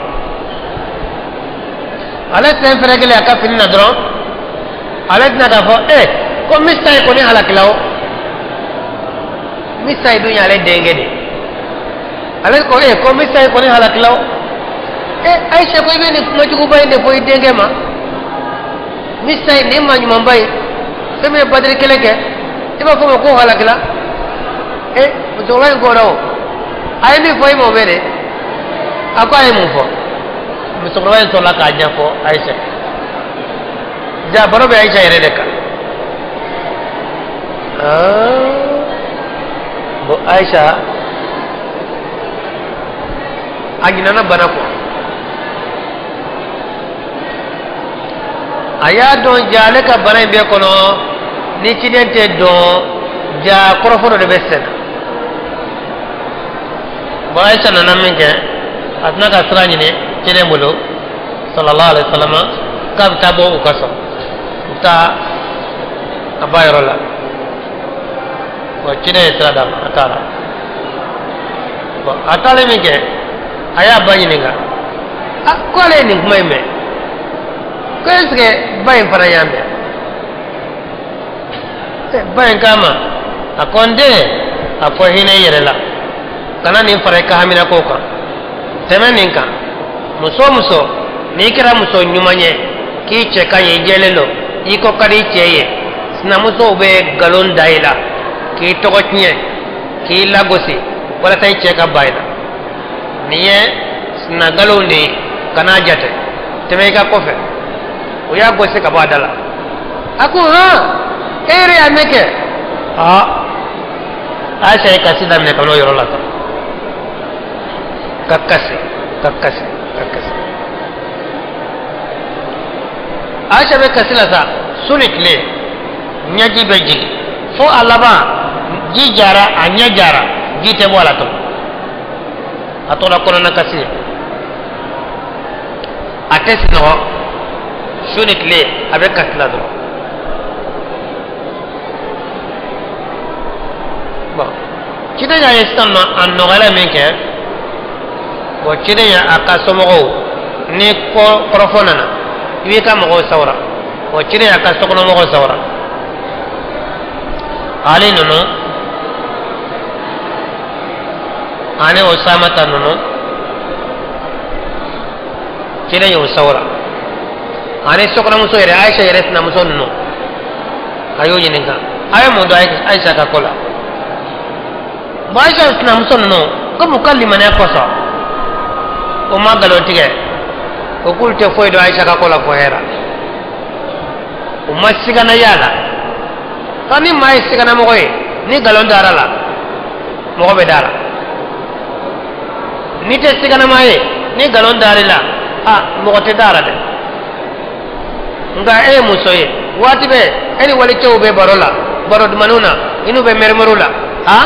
Ale sen fɛrɛkɛlen a ka fini na dɔrɔn, ale tɛna k'a fɔ ko Mista ye kɔni halakila o. Mista ye dun y'ale denkɛ de. Ale ko ko Mista ye kɔni halakila o. Aisha ko i bɛ nin kuma juguba in de fɔ i denkɛ ma. Mista ye nin maa ɲumanba ye, fɛn min ye Badiri kɛlɛ kɛ, i b'a fɔ ma ko halakila. Musokɔrɔba in ko o, a ye min fɔ i ma o bɛ de. A ko a ye mun fɔ? Musokɔrɔba in sɔrɔla k'a ɲɛfɔ Aisha. Ja baro bɛ Aisha yɛrɛ de kan. Bon, Aisha a ɲinɛna bana kɔ. A y'a dɔn ja ale ka bana in bɛɛ kɔnɔ, ni ciden tɛ dɔn, ja kɔrɔfɔ dɔ de bɛ sen na. Bon, Aisha nana min kɛ, a tɛna ka sira ɲini ciden bolo sallallahu alaihi wasallam k'a bɛ taa bɔ u ka so, u bɛ taa a ba yɔrɔ la. Bon, ciden ye sira d'a ma, a taara. Bon, a taalen min kɛ, a y'a ba ɲininka, a ko ale ye nin kuma in mɛn, ko est ce que ba in fana y'a mɛn? Ba in k'a ma, a ko n den, a fɔ hinɛ i yɛrɛ la, kana nin fara i ka haminako kan, tɛmɛ nin kan. Muso o muso n'i kɛra muso ɲuman ye, k'i cɛ ka ɲi, i jɛlen don, i ko ka di i cɛ ye, sinamusow bɛ nkalon da i la k'i tɔgɔ tiɲɛ, k'i lagosi walasa i cɛ ka ban i la. Nin ye sinagalonw de ye, kan'a jate, tɛmɛ i ka kɔfɛ. O y'a gosi ka bɔ a da la. A ko han, e yɛrɛ y'a mɛn kɛ? Aa, Ayisa ye kasi daminɛ ka n'o yɔrɔ la sa, ka kasi, ka kasi, ka kasi. Ayisa bɛ kasi la sa su ni tile, ɲɛji bɛ jigin fo a laban ji jara, a ɲɛ jara, ji tɛ bɔ a la tugun. A tora kɔnɔna kasi ye, a tɛ sunɔgɔ, su ni tile a bɛ kasi la dɔrɔn. Bon, ciden y'a ye sisan nɔ a nɔgɔyara min kɛ. Bon, ciden y'a a ka somɔgɔw ni kɔrɔfɔ nana, i b'i ka mɔgɔw sawura. Bon, ciden y'a ka sokɔnɔmɔgɔw sawura, Ali ninnu ani Osamata ninnu, ciden y'o sawura, ani sokɔnɔmuso yɛrɛ, Ayisa yɛrɛ sinamuso ninnu, a y'o ɲininka, a ye mun dɔn Ayisa ka ko la? Bon, Ayisa sinamuso ninnu, komi u ka limaniya kosɔn, o ma nkalon tigɛ, o k'olu tɛ foyi dɔn Ayisa ka ko la fo hɛrɛ. U ma sigana y'a la. Ka ni maa ye siganamɔgɔ ye, ni nkalon dara la, mɔgɔ bɛ da la. N'i tɛ siganama ye, ni nkalon dar'i la, a mɔgɔ tɛ da la dɛ. Nka e ye muso ye, waati bɛɛ e ni walicɛw bɛ baro la, baro dumanniw na, i n'u bɛ mɛrimɛriw la, a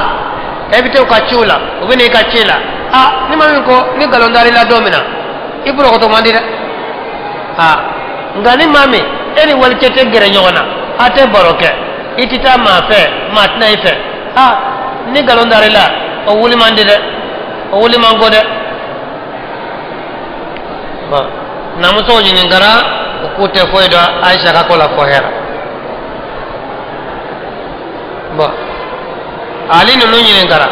e bɛ t'u ka ciw la, u bɛ n'i ka ci la. A ni maa min ko ni nkalon dar'i la don min na, i bɔrɔkɔtɔ man di dɛ. A nka ni maa min e ni walicɛ tɛ gɛrɛ ɲɔgɔn na, a tɛ baro kɛ, i tɛ taa maa fɛ, maa tɛna i fɛ, a ni nkalon dar'i la, o wuli man di dɛ, o wuli man go dɛ. Bon, namusow ɲininkara, u k'u tɛ foyi dɔn Ayisa ka ko la fo hɛrɛ. Bon, Ali ninnu ɲininkara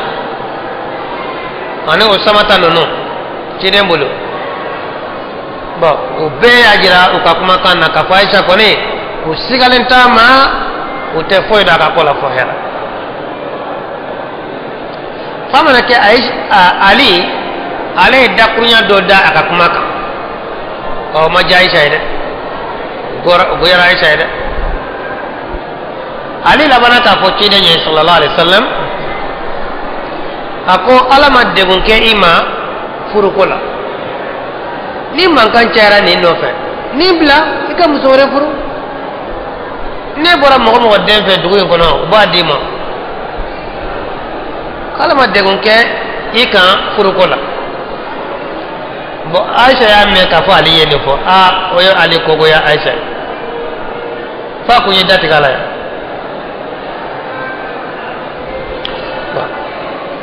ani Osamata ninnu ciden bolo. Bon, u bɛɛ y'a jira u ka kumakan na k'a fɔ Ayisa kɔni, u sigalen t'a ma, u tɛ foyi dɔn a ka ko la fo hɛrɛ. Fa mana kɛ Ali, ale ye dakurunya dɔ da a ka kuma kan, ɔ ma diya Ayisa ye dɛ, o goyara Ayisa ye dɛ. Ali labanna k'a fɔ ciden ye sallallahu alaihi wasallam, a ko Ala ma degun kɛ i ma furuko la, ni mankan cayara nin nɔfɛ, nin bila i ka muso wɛrɛ furu. Ne bɔra mɔgɔ mɔgɔ den fɛ dugu in kɔnɔ, u b'a d'i ma. K'Ala ma degun kɛ i kan furuko la. Bon, Ayisa y'a mɛn k'a fɔ Ali ye nin fɔ, aa o ye Ali kogoya Ayisa ye, f'a kun ye datigɛ a la yan.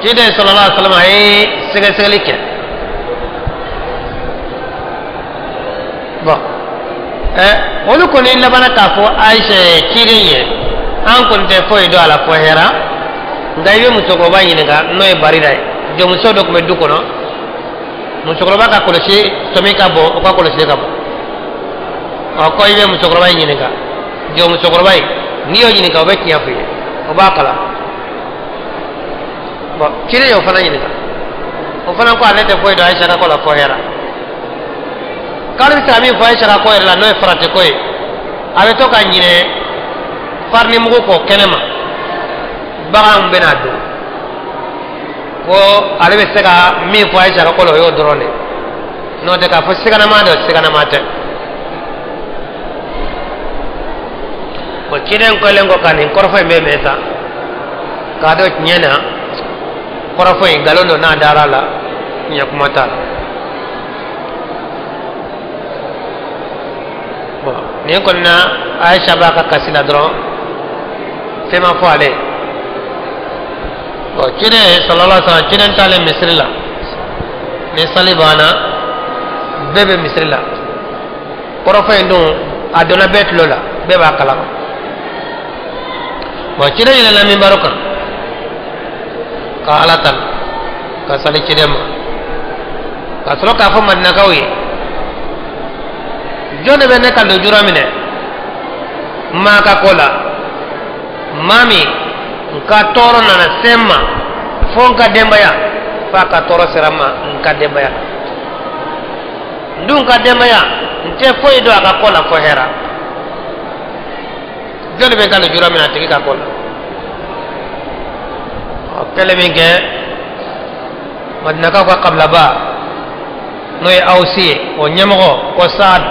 Ciden sallallahu alaihi wasallam a ye sɛgɛsɛgɛli kɛ. Bon, olu kɔni labanna k'a fɔ Ayisa ye, ciden ye, an kɔni tɛ foyi dɔn a la fo hɛrɛ, nka i bɛ musokɔrɔba ɲininka n'o ye Barira ye. Jɔnmuso dɔ tun bɛ du kɔnɔ, musokɔrɔba ka kɔlɔsi sɔmi ka bon, o ka kɔlɔsi ka bon. Ɔ ko i bɛ musokɔrɔba in ɲininka, jɔn musokɔrɔba in, n'i y'o ɲininka o bɛ tiɲɛ f'i ye, o b'a kalan. Bon, ciden y'o fana ɲininka, o fana ko ale tɛ foyi dɔn Ayisa ka ko la fo hɛrɛ. K'ale bɛ se ka min fɔ Ayisa ka ko yɛrɛ la n'o ye farati ko ye, a bɛ to ka ɲinɛ farini mugu kɔ kɛnɛ ma, baganw bɛna dun. Ko ale bɛ se ka min fɔ Ayisa ka ko la o y'o dɔrɔn de ye, n'o tɛ k'a fɔ siganama don, siganama tɛ. O ciden kɛlen kɔ ka nin kɔrɔfɔ in bɛɛ mɛn sa, k'a dɔn tiɲɛ na kɔrɔfɔ in nkalon don n'a dara la. tiɲɛ kuma t'a la. Bon, nin kɔni na Aisha b'a ka kasi la dɔrɔn, fɛn ma fɔ ale ye. Bon, ciden sallallahu alaihi wasallam, ciden taalen misiri la, ni sali banna, bɛɛ bɛ misiri la. Kɔrɔfɔ in dun a donna bɛɛ tulo la, bɛɛ b'a kalama. Bon, ciden yɛlɛnna minbaro kan ka Ala tanu, ka sali ciden ma, ka sɔrɔ k'a fɔ Madinakaw ye: jɔn de bɛ ne ka lujura minɛ maa ka ko la, maa min n ka tɔɔrɔ nana se n ma fo n ka denbaya, f'a ka tɔɔrɔ sera n ma n ka denbaya, n dun ka denbaya n tɛ foyi dɔn a ka ko la fo hɛra. Jɔn de bɛ n ka lujura minɛ a tigi ka ko la? O kɛlen min kɛ, Madinakaw ka kabilaba n'o ye Awusi ye, o ɲɛmɔgɔ ko Saad,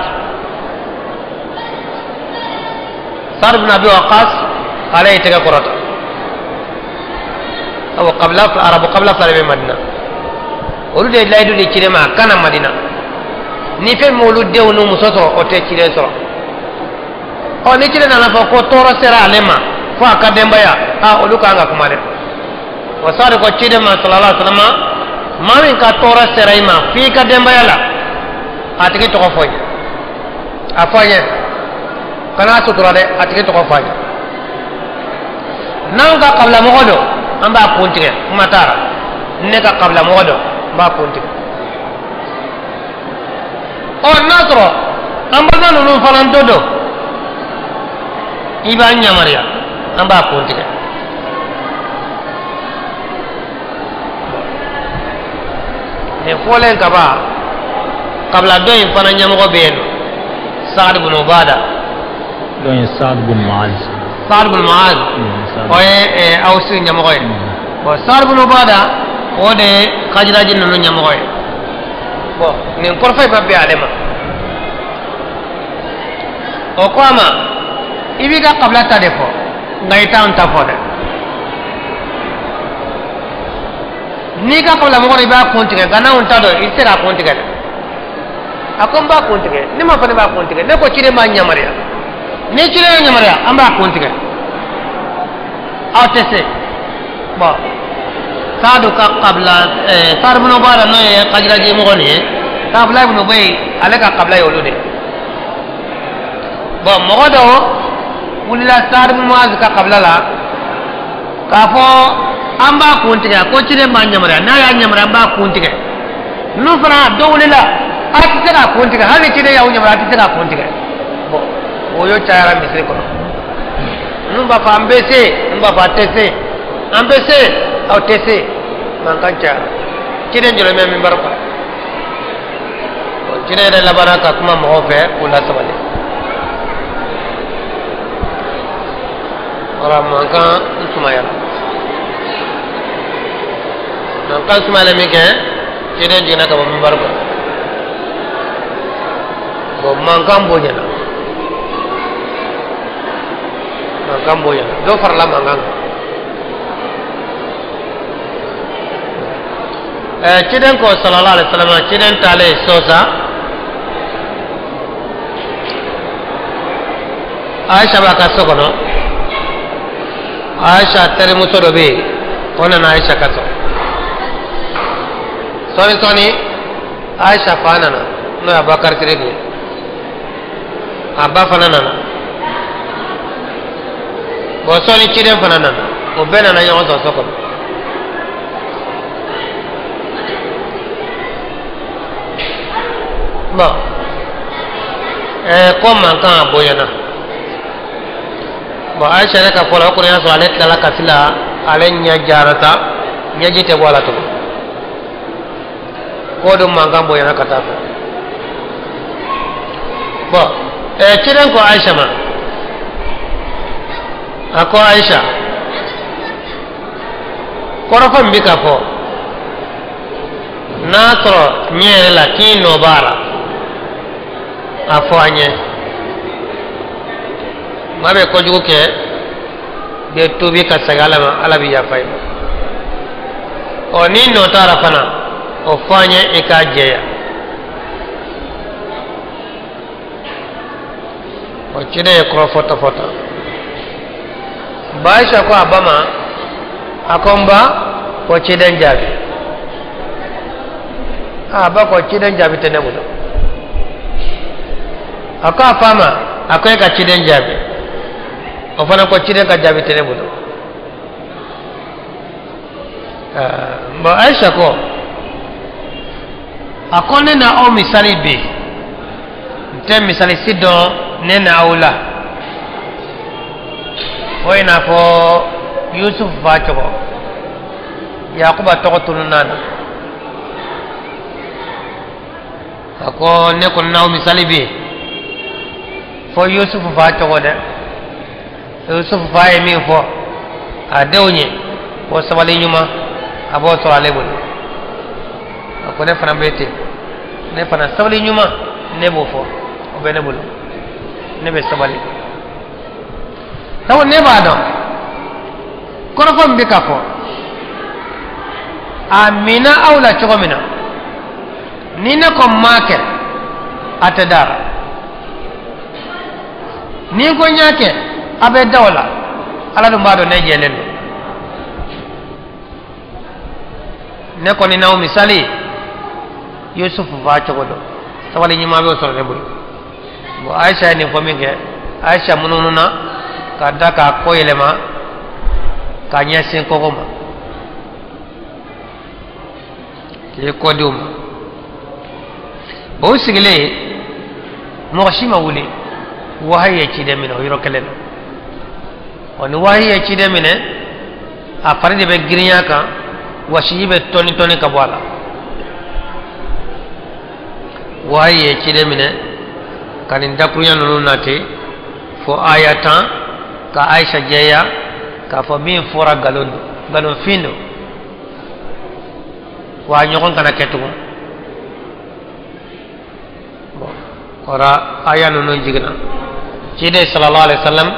Saad bin Abi Waqas, ale y'i tɛgɛ kɔrɔta. Awɔ, kabila fila, arabu kabila fila de bɛ Madina, olu de ye layidu di ciden ma a ka na Madina. Ni fɛn min olu denw n'u muso sɔrɔ, o tɛ ciden sɔrɔ. Ɔ, ni ciden nana fɔ ko tɔɔrɔ sera ale ma fo a ka denbaya, a olu kan ka kuma dɛ. O Saad ko ciden ma sallallahu alaihi wa sallam, maa min ka tɔɔrɔ sera i ma f'i ka denbaya la, a tigi tɔgɔ fɔ n ye, a fɔ n ye, kana sutura dɛ, a tigi tɔgɔ fɔ an ye. N'anw ka kabila mɔgɔ don, an b'a kun tigɛ, kuma t'a la. Ne ka kabila mɔgɔ don, n b'a kun tigɛ. Ɔ, n'a sɔrɔ an balima ninnu fana dɔ don, i b'an yamaruya, an b'a kun tigɛ. Nin fɔlen ka ban, kabila dɔ in fana ɲɛmɔgɔ bɛ yen nɔ, Saad bin Ubada. Dɔ ye Saad bin Muaz. Saad bin Muaz, o ye Awusi ɲɛmɔgɔ ye. Bon, Saad bin Ubada, o de ye Kajiraji ninnu ɲɛmɔgɔ ye. Bon, nin kɔrɔfɔ in ma bɛn ale ma. O ko a ma: i b'i ka kabila ta de fɔ, nka i t'anw ta fɔ dɛ. N'i ka kabila mɔgɔ dɔ, i b'a kun tigɛ, nka n'anw ta dɔn, i tɛ se k'a kun tigɛ dɛ. A ko n b'a kun tigɛ. Ne ma fɔ ne b'a kun tigɛ, ne ko ciden b'a yamaruya. Ni ciden y'a yamaruya, an b'a kun tigɛ, aw tɛ se. Bon, Saadu ka kabila, Saadu bin Ubada n'o ye Kajiraji mɔgɔ nin ye, Abulayi bin Ubayi, ale ka kabila ye olu de. Bon, mɔgɔ dɔw wulila Saadu bin Muazi ka kabila la k'a fɔ an b'a kun tigɛ, ko ciden b'a yamaruya, n'a y'a yamaruya an b'a kun tigɛ. Ninnu fana dɔ wulila: a tɛ se k'a kun tigɛ, hali ni ciden y'aw yamaruya, a tɛ se k'a kun tigɛ. Bon, o y'o cayara misiri kɔnɔ. Ninnu b'a fɔ an bɛ se, ninnu b'a fɔ a tɛ se, an bɛ se, aw tɛ se, mankan cayara. Ciden jɔlen bɛ minbari kɔrɔ. Ciden yɛrɛ labanna ka kuma mɔgɔw fɛ k'u lasabali. Wala mankan sumayara, mankan sumayala min kɛ, ciden jiginna ka bɔ minbari kɔrɔ. Bon, mankan bonyana, mankan bonyana, dɔ farala mankan kan. Ciden ko sallallahu alaihi wasallam, ciden taalen so sa, Aisha b'a ka so kɔnɔ. Aisha terimuso dɔ bɛ yen, o nana Aisha ka so. Sɔɔni sɔɔni, Aisha fa nana, n'o ye Abubakar Sidiki ye, a ba fana nana. Bon, sɔɔni ciden fana nana, o bɛɛ nana ɲɔgɔn sɔrɔ so kɔnɔ. Bon, ko mankan a bonyana. Bon, Aisha yɛrɛ ka fɔ la, o kɔni y'a sɔrɔ ale tilala kasi la, ale ɲɛ jara sa, ɲɛji tɛ bɔ a la tugun. Ko dun mankan bonyana ka taa fɛ. Bon, ciden ko Aisha ma, a ko Aisha, kɔrɔfɔ min bɛ ka fɔ, n'a sɔrɔ tiɲɛ yɛrɛ la k'i nɔ b'a la, a fɔ an ye. Maa bɛ kojugu kɛ, bɛ tuubi ka segin Ala ma, Ala bɛ yafa i ma. Ɔ, n'i nɔ t'a la fana, o fɔ an ye i k'a jɛya o ciden ye kɔrɔfɔ tɔfɔ tan ba Aisha ko a ba ma a ko n ba ko ciden jaabi a ba ko ciden jaabi tɛ ne bolo a ko a fa ma a ko e ka ciden jaabi o fana ko ciden ka jaabi tɛ ne bolo bon Aisha ko a ko ne na aw misali bi n tɛ misali si dɔn ne na aw la o i n'a fɔ Yusuf fa cogo Yakuba tɔgɔ tununna na a ko ne kɔni n'aw misali bi fo Yusuf fa cogo dɛ Yusuf fa ye min fɔ a denw ye ko sabali ɲuman a b'o sɔrɔ ale bolo a ko ne fana bɛ ten ne fana sabali ɲuman ne b'o fɔ o bɛ ne bolo ne bɛ sabali sabu ne b'a dɔn kɔrɔfɔ min bɛ ka fɔ a minna aw la cogo min na ni ne ko n m'a kɛ a tɛ da la ni n ko n y'a kɛ a bɛ da o la ala dun b'a dɔn ne jɛlen don ne kɔni n'aw misali Yusufu fa cogo dɔn sabali ɲuman b'o sɔrɔ ne bolo bon Aisha ye nin fɔ min kɛ Aisha munumununa ka da k'a kɔ yɛlɛma k'a ɲɛsin kogo ma k'i kɔ di u ma bon u sigilen mɔgɔ si ma wuli wahayi ye ciden minɛ o yɔrɔ kelen na ɔ ni wahayi ye ciden minɛ a fari de bɛ girinya kan wasiji bɛ tɔni tɔni ka bɔ a la wahayi ye ciden minɛ ka nin dakurunya ninnu nati fo aya 10 ka Aisha jɛya k'a fɔ min fɔra nkalon don nkalonfin don wa a ɲɔgɔn kana kɛ tugun bon ora aya ninnu jiginna ciden sallallahu alaihi wasallam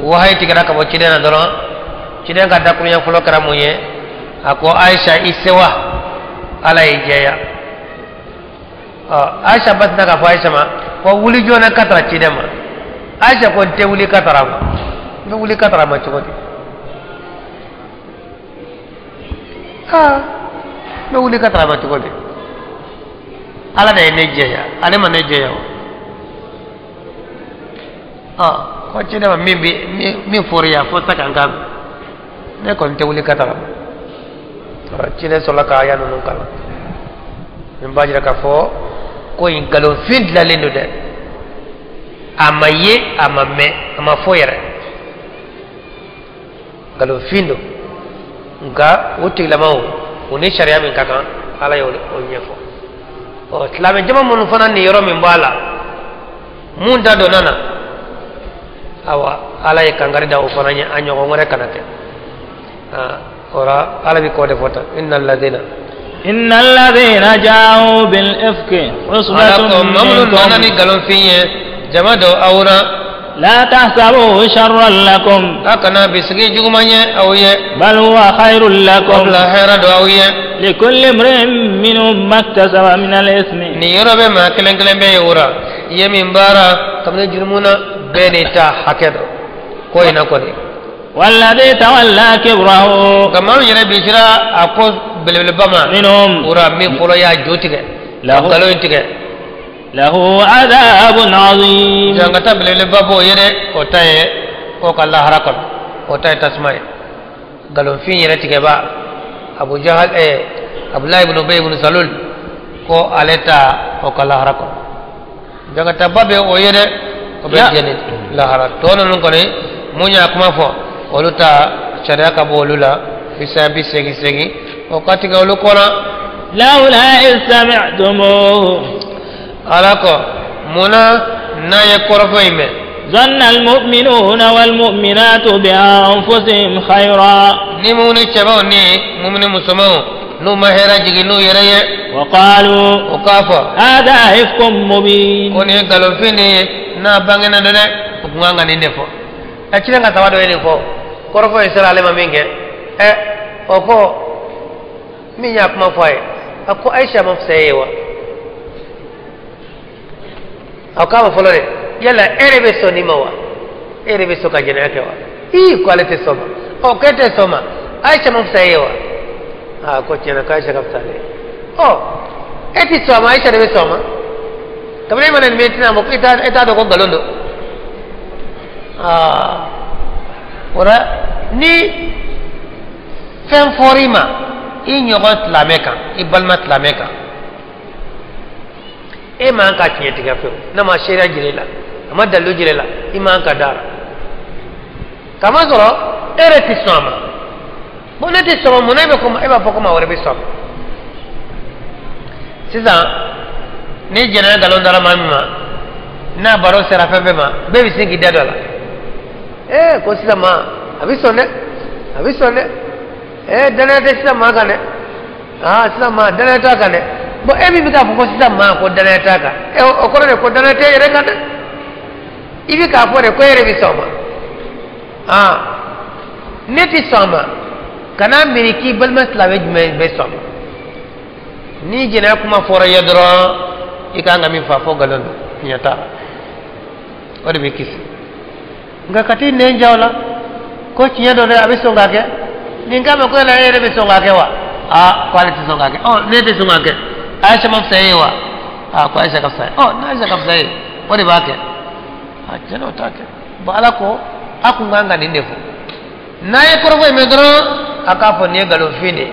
wahayi tigɛra ka bɔ ciden na dɔrɔn ciden ka dakurunya fɔlɔ kɛra mun ye a ko Aisha i sewa ala y'i jɛya ɔ Aisha ba tɛna k'a fɔ Aisha ma ko wuli joona ka taara ciden ma Aisha ko n tɛ wuli ka taara ma n bɛ wuli ka taara ma cogo di aa n bɛ wuli ka taara ma cogo di ala de ye ne jɛya ale ma ne jɛya o ɔ ko ciden ma min bi min fɔra yan fo sa kan ka ne kɔni tɛ wuli ka taara ma ciden sɔrɔla ka aya ninnu kalan min b'a jira k'a fɔ ko in nkalonfin dilanlen don dɛ a ma ye a ma mɛn a ma fɔ yɛrɛ nkalonfin don nka o tigilamaw u ni sariya min ka kan ala y'o ɲɛfɔ ɔ silamɛ jama minnu fana nin yɔrɔ min b'a la mun da donna na awa ala ye kankari da o fana ɲɛ a ɲɔgɔn wɛrɛ kana kɛ ora ala bi kɔ de fɔ tan inna alladhina إن الذين جاءوا بالإفك عصبة منكم jama dɔ aw la لا تحسبوه شرا لكم a kana bisigi juguman ye aw ye بل هو خير لكم bila hɛrɛ dɔ aw ye لكل امرئ منهم ما اكتسب من الإثم nin yɔrɔ bɛ maa kelen kelen bɛ yen o la i ye min baara kabini jurumu na bɛɛ n'i ta hakɛ dɔn ko in na kɔni والذي تولى كبره nka maa min yɛrɛ bisira a ko belebeleba ma منهم o la min fɔlɔ y'a jo tigɛ ka nkalon in tigɛ له عذاب عظيم jangata belebeleba b'o ye dɛ o ta ye o ka lahara kɔnɔ o ta ye tasuma ye nkalonfin yɛrɛ tigɛba Abu Jahal Abdulayi ibn Ubay ibn Salul ko ale ta o ka lahara kɔnɔ jangataba bɛ o ye dɛ o bɛ jɛni lahara tɔ ninnu kɔni mun y'a kuma fɔ olu ta sariya ka bɔ olu la fisaya 88 o ka tigɛ olu kɔnɔ لولا إذ سمعتموه ala ko munna n'a ye kɔrɔfɔ in mɛn ظن المؤمنون والمؤمنات بأنفسهم خيرا ni mumuni cɛbaw ni mumuni musomanw n'u ma hɛrɛ jigin n'u yɛrɛ ye وقالوا o k'a fɔ هذا إفك مبين ko nin ye nkalonfin de ye n'a bangena don dɛ o tun kan ka nin de fɔ ɛ ciden ka saba dɔ ye nin fɔ kɔrɔfɔ in sera ale ma min kɛ ɛ o ko min y'a kuma fɔ a ye A ko Aisha ma fisaya e ye wa? A k'a ma fɔlɔ dɛ, yala e yɛrɛ bɛ sɔn nin ma wa? E yɛrɛ bɛ sɔn ka jɛnɛya kɛ wa? Ii, ko ale tɛ sɔn ma. Ɔ, k'e tɛ sɔn ma, Aisha ma fisaya e ye wa? Aa, ko tiɲɛ na ko Aisha ka fisa ale ye. Ɔ, e tɛ sɔn a ma, Aisha de bɛ sɔn a ma. Kabini e mana nin mɛn, i tɛna fɔ e t'a dɔn ko nkalon don. Aa, o la ni fɛn fɔr'i ma i ɲɔgɔn silamɛ kan, i balima silamɛ kan, e man ka tiɲɛ tigɛ fewu. N'a ma seereya jira i la, a ma dalilu jira i la, i man ka da la. Kamasɔrɔ e yɛrɛ tɛ sɔn a ma. Bon, ne tɛ sɔn a ma, mun na e bɛ ko e b'a fɔ ko maa wɛrɛ bɛ sɔn a ma? Sisan ni jɛnɛya nkalon dara maa min ma, n'a baro sera fɛn fɛn ma, bɛɛ bɛ sin k'i da don a la. Ee, ko sisan maa a bɛ sɔn dɛ, a bɛ sɔn dɛ. Ee, danaya tɛ sisan maa kan dɛ. Aa, sisan maa danaya t'a kan dɛ. Bon, e min bɛ k'a fɔ ko sisan maa ko danaya t'a kan, ɛ, o kɔrɔ de ko danaya tɛ e yɛrɛ kan dɛ. I bɛ k'a fɔ de ko e yɛrɛ bɛ sɔn a ma. Aa, ne tɛ sɔn a ma, kana miiri k'i balima silamɛ jumɛn bɛ sɔn a ma. Ni jɛnɛya kuma fɔra i ye dɔrɔn, i kan ka min fɔ, a fɔ nkalon don, tiɲɛ t'a la, o de bɛ kisi. Nka ka t'i nɛn ja o la ko tiɲɛ don dɛ, a bɛ sɔn k'a kɛ. Nin k'a ma ko yala e yɛrɛ bɛ sɔn k'a kɛ wa? Aa, ko ale tɛ sɔn k'a kɛ. Ɔ, ne tɛ sɔn k'a kɛ, Ayisa ma fisaya e ye wa? Aa, ko Ayisa ka fisa ye. Ɔ, n'Ayisa ka fisaya ye, o de b'a kɛ. A tiɲɛ na, o t'a kɛ. Bon, Ala ko a kun kan ka nin de fɔ. N'a ye kɔrɔfɔ in mɛn dɔrɔn, a k'a fɔ nin ye nkalonfin de ye,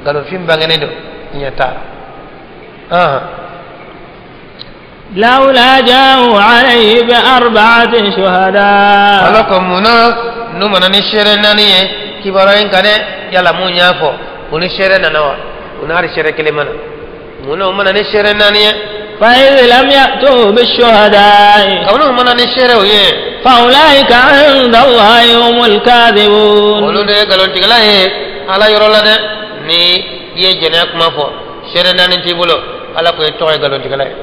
nkalonfin bangenen don, tiɲɛ t'a la. لولا جاءوا عليه بأربعة شهداء. Ala ko mun na n'u mana ni seere naani ye kibaruya in kan dɛ? Yala mun y'a fɔ, o ni seere nana wa? O n'a seere kelen mana, mun na u mana ni seere naani ye? فإذ لم يأتوا بالشهداء Kabini u mana ni seerew ye, فأولئك عند الله هم الكاذبون. Olu de ye nkalontigɛla ye Ala yɔrɔ la dɛ. Ni i ye jɛnɛya kuma fɔ, seere naani t'i bolo, Ala ko i tɔgɔ ye nkalontigɛla ye.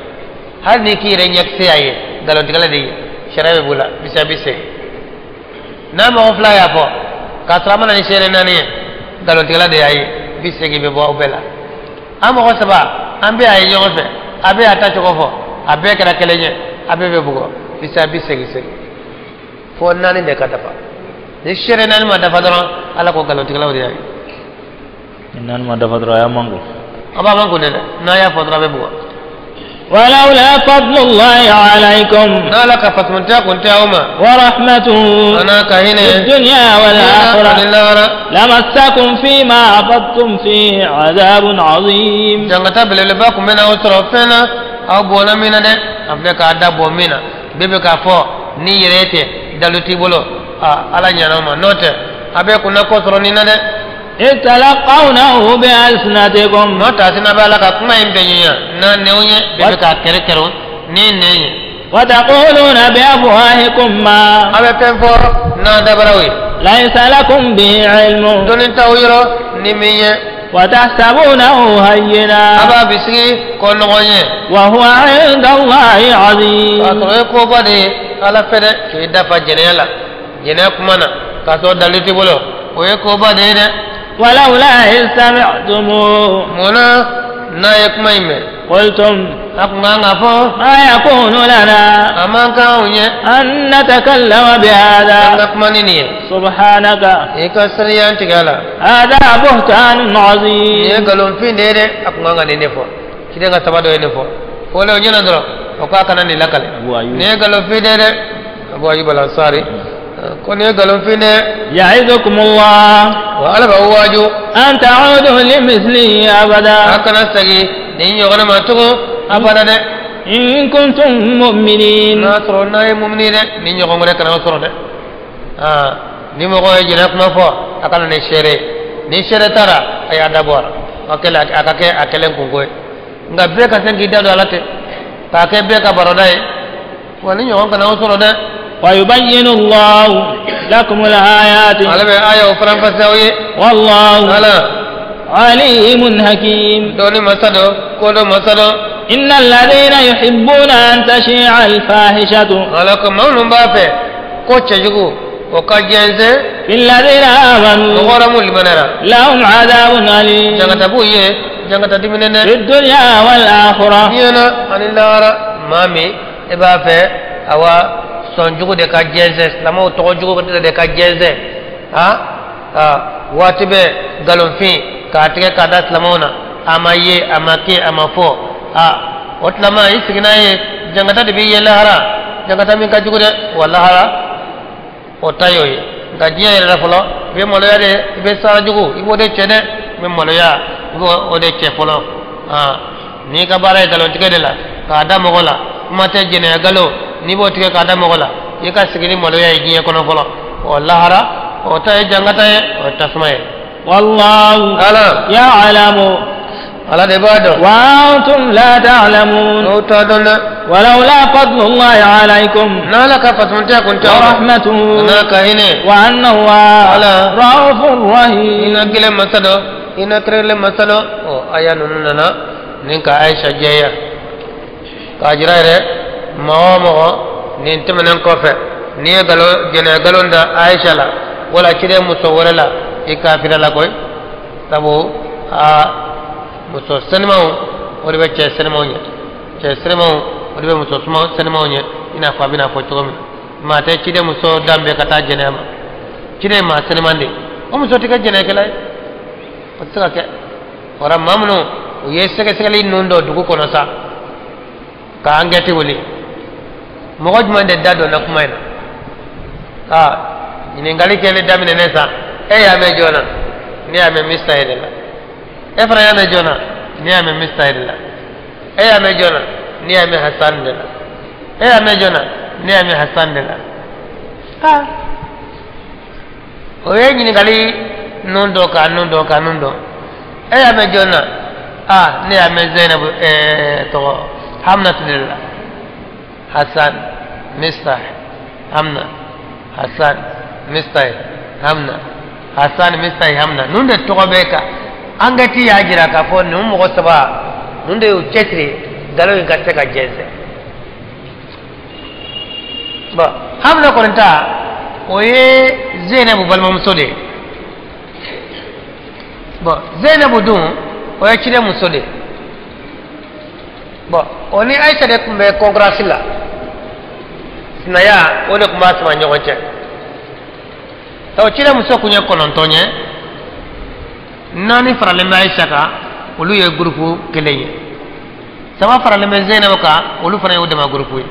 Hali n'i k'i yɛrɛ ɲɛkisɛ y'a ye, nkalontigɛla de ye, sariya bɛ b'o la bisa bi segin. N'a mɔgɔ fila y'a fɔ k'a sɔrɔ a ma na ni seere naani ye, nkalontigɛla de y'a ye, 80 bɛ bɔ aw bɛɛ la. An mɔgɔ saba, an bɛɛ y'a ye ɲɔgɔn fɛ, a bɛɛ y'a ta cogo fɔ, a bɛɛ kɛra kelen ye, a bɛɛ bɛ bugɔ bisa 80 segin. Fo naani de ka dafa. Ni seere naani ma dafa dɔrɔn, Ala ko nkalontigɛlaw de y'a ye. Ni naani ma dafa dɔrɔn, a y'a manko. A b'a man kun dɛ, n'a y'a fɔ dɔrɔn, a bɛ bugɔ. ولولا فضل الله عليكم N'Ala ka fasumuntiya kun tɛ aw ma ورحمته a n'a ka hinɛ في الدنيا ani والآخرة lahara, لمسكم فيما أفضتم فيه عذاب عظيم. Jangata belebeleba kun bɛna aw sɔrɔ fɛn na aw bɔnna min na dɛ. A filɛ k'a da bɔ min na, bɛɛ bɛ k'a fɔ ni yɛrɛ tɛ, dalu t'i bolo. A Ala ɲana aw ma, n'o tɛ a bɛ kunna ko sɔrɔ nin na dɛ. إذ تلقونه بألسنتكم N'o tɛ, a sina bɛ Ala ka kuma in bɛɛ ɲɛɲa n'a nɛnw ye, bɛɛ bɛ k'a kɛrɛ kɛrɛ ni nɛn ye. وتقولون بأفواهكم ما A bɛ fɛn fɔ n'a dabaraw ye ليس لكم به علم dɔnni t'aw yɔrɔ ni min ye. وتحسبونه A هينا b'a bisigi ko nɔgɔn ye, وهو عند الله k'a عظيم. sɔrɔ e koba de ye Ala fɛ dɛ. K'i dafa jɛnɛya la, jɛnɛya kuma na k'a sɔrɔ dalilu t'i bolo, o ye koba de ye dɛ. ولولا إذ سمعتموه Munna n'a ye kuma in mɛn, قلتم a kun kan k'a fɔ ما يكون لنا a man kan anw ye أن نتكلم an بهذا ka kuma ni nin ye. سبحانك I ka saniya tigɛ a la. هذا بهتان Nin ye عظيم. nkalonfin de ye dɛ. A kun kan ka nin de fɔ. Ciden ka saba dɔ ye nin fɔ, fɔlen o ɲɛna dɔrɔn, o k'a kana nin lakale. Abu Ayyub. Nin ye nkalonfin de ye dɛ. Abu Ayyub al-Ansari ko nin ye nkalonfin de ye. يعظكم الله Wa Ala b'aw waaju أن تعودوا لمثله a أبدا kana segin nin ɲɔgɔnna ma tugun abada dɛ, إن كنتم مؤمنين. N'a sɔrɔ n'a ye mumuni dɛ, nin ɲɔgɔn wɛrɛ kana sɔrɔ dɛ. Aa, ni mɔgɔ ye jɛnɛ kuma fɔ, a kana ni seere ye. Ni seere taara, a y'a dabɔ a la, a kɛlen a ka kɛ a kɛlen kunko ye. Nka bɛɛ ka se k'i da don a la ten k'a kɛ bɛɛ ka baroda ye, wa ni ɲɔgɔn kana o sɔrɔ dɛ. ويبين الله لكم الآيات Ale bɛ aya o faranfasiya aw ye. والله Ala عليم حكيم. Dɔnni masa dɔ, ko dɔ masa dɔ. إن الذين يحبون أن تشيع الفاحشة Ala ko maa minnu b'a fɛ ko cɛjugu o ka jɛnsɛn في الذين آمنوا mɔgɔ wɛrɛ mun limaniyara, لهم عذاب أليم jangata b'u ye jangata diminen dɛ في الدنيا والآخرة diɲɛ na ani lahara maa min e b'a fɛ awa sɔn jugu de ka jɛnsɛn silamɛw tɔgɔ jugu de ka jɛnsɛn ha waati bɛɛ nkalonfin k'a tigɛ k'a da silamɛw na a ma ye a ma kɛ a ma fɔ a o tilama i sigi n'a ye jangata de b'i ye lahara jangata min ka jugu dɛ wa lahara o ta y'o ye nka diɲɛ yɛrɛ la fɔlɔ i bɛ maloya de i bɛ sara jugu i b'o de cɛ dɛ i bɛ maloya i b'o de cɛ fɔlɔ n'i ka baara ye nkalontigɛ de la k'a da mɔgɔ la kuma tɛ jɛnɛya nkalon n'i b'o tigɛ k'a da mɔgɔ la i ka sigi ni maloya ye diɲɛ kɔnɔ fɔlɔ o lahara o ta ye jangata ye o ye tasuma ye. والله ala يعلم ala de b'a dɔn. وأنتم لا تعلمون n'o t'a dɔn dɛ. ولولا فضل الله عليكم n'ala ka fasuntiya kun tɛ aw la. ورحمته n'a ka hinɛ. وأن الله ala رؤوف رحيم hinɛ gɛlɛn masa dɔ hinɛ kɛrɛnkɛrɛn masa dɔ ɔ aya ninnu nana ni ka Ayisa jɛya k'a jira yɛrɛ mɔgɔ o mɔgɔ nin tɛmɛnen kɔfɛ n'i ye nkalon jɛnɛya nkalon da Ayisa la wala ciden muso wɛrɛ la i kafira la koyi sabu aa muso senimanw o de bɛ cɛ senimanw ɲɛ cɛ senimanw o de bɛ muso senimanw ɲɛ i n'a fɔ a bɛna fɔ cogo min maa tɛ ciden muso danbe ka taa jɛnɛya ma ciden ye maa seniman de ye o muso tɛ kɛ jɛnɛyakɛla ye o tɛ se ka kɛ wara maa minnu u ye sɛgɛsɛgɛli ninnu dɔ dugu kɔnɔ sa ka enquête wuli mɔgɔ jumɛn de da donna kuma in na aa ɲininkali kɛli daminɛnen sa e y'a mɛn joona ne y'a mɛn Mista de la e fana y'a mɛn joona ne y'a mɛn Mista de la e y'a mɛn joona ne y'a mɛn Hasan de la e y'a mɛn joona ne y'a mɛn Hasan de la aa o ye ɲininkali nun dɔn k'a nun dɔn k'a nun dɔn e y'a mɛn joona aa ne y'a mɛn Zainabu tɔgɔ Hamnatu de la Hasan Mista Hamna Hasan Mista Hamna Hasan Mista Hamna ninnu de tɔgɔ bɛ kan enquête y'a jira k'a fɔ ninnu mɔgɔ saba ninnu de y'u cɛsiri nkalon in ka se ka jɛnsɛn bon Hamna kɔni ta o ye Zainabu balimamuso de ye bon Zainabu dun o ye ciden muso de ye bon o ni Ayisa de tun bɛ concurrence la sinaya o de tun b'a sama ɲɔgɔn cɛ sabu ciden muso kun ye 9 ye 4 faralen bɛ Ayisa kan olu ye gurupu kelen ye 3 faralen bɛ Zainabu kan olu fana y'o dama gurupu ye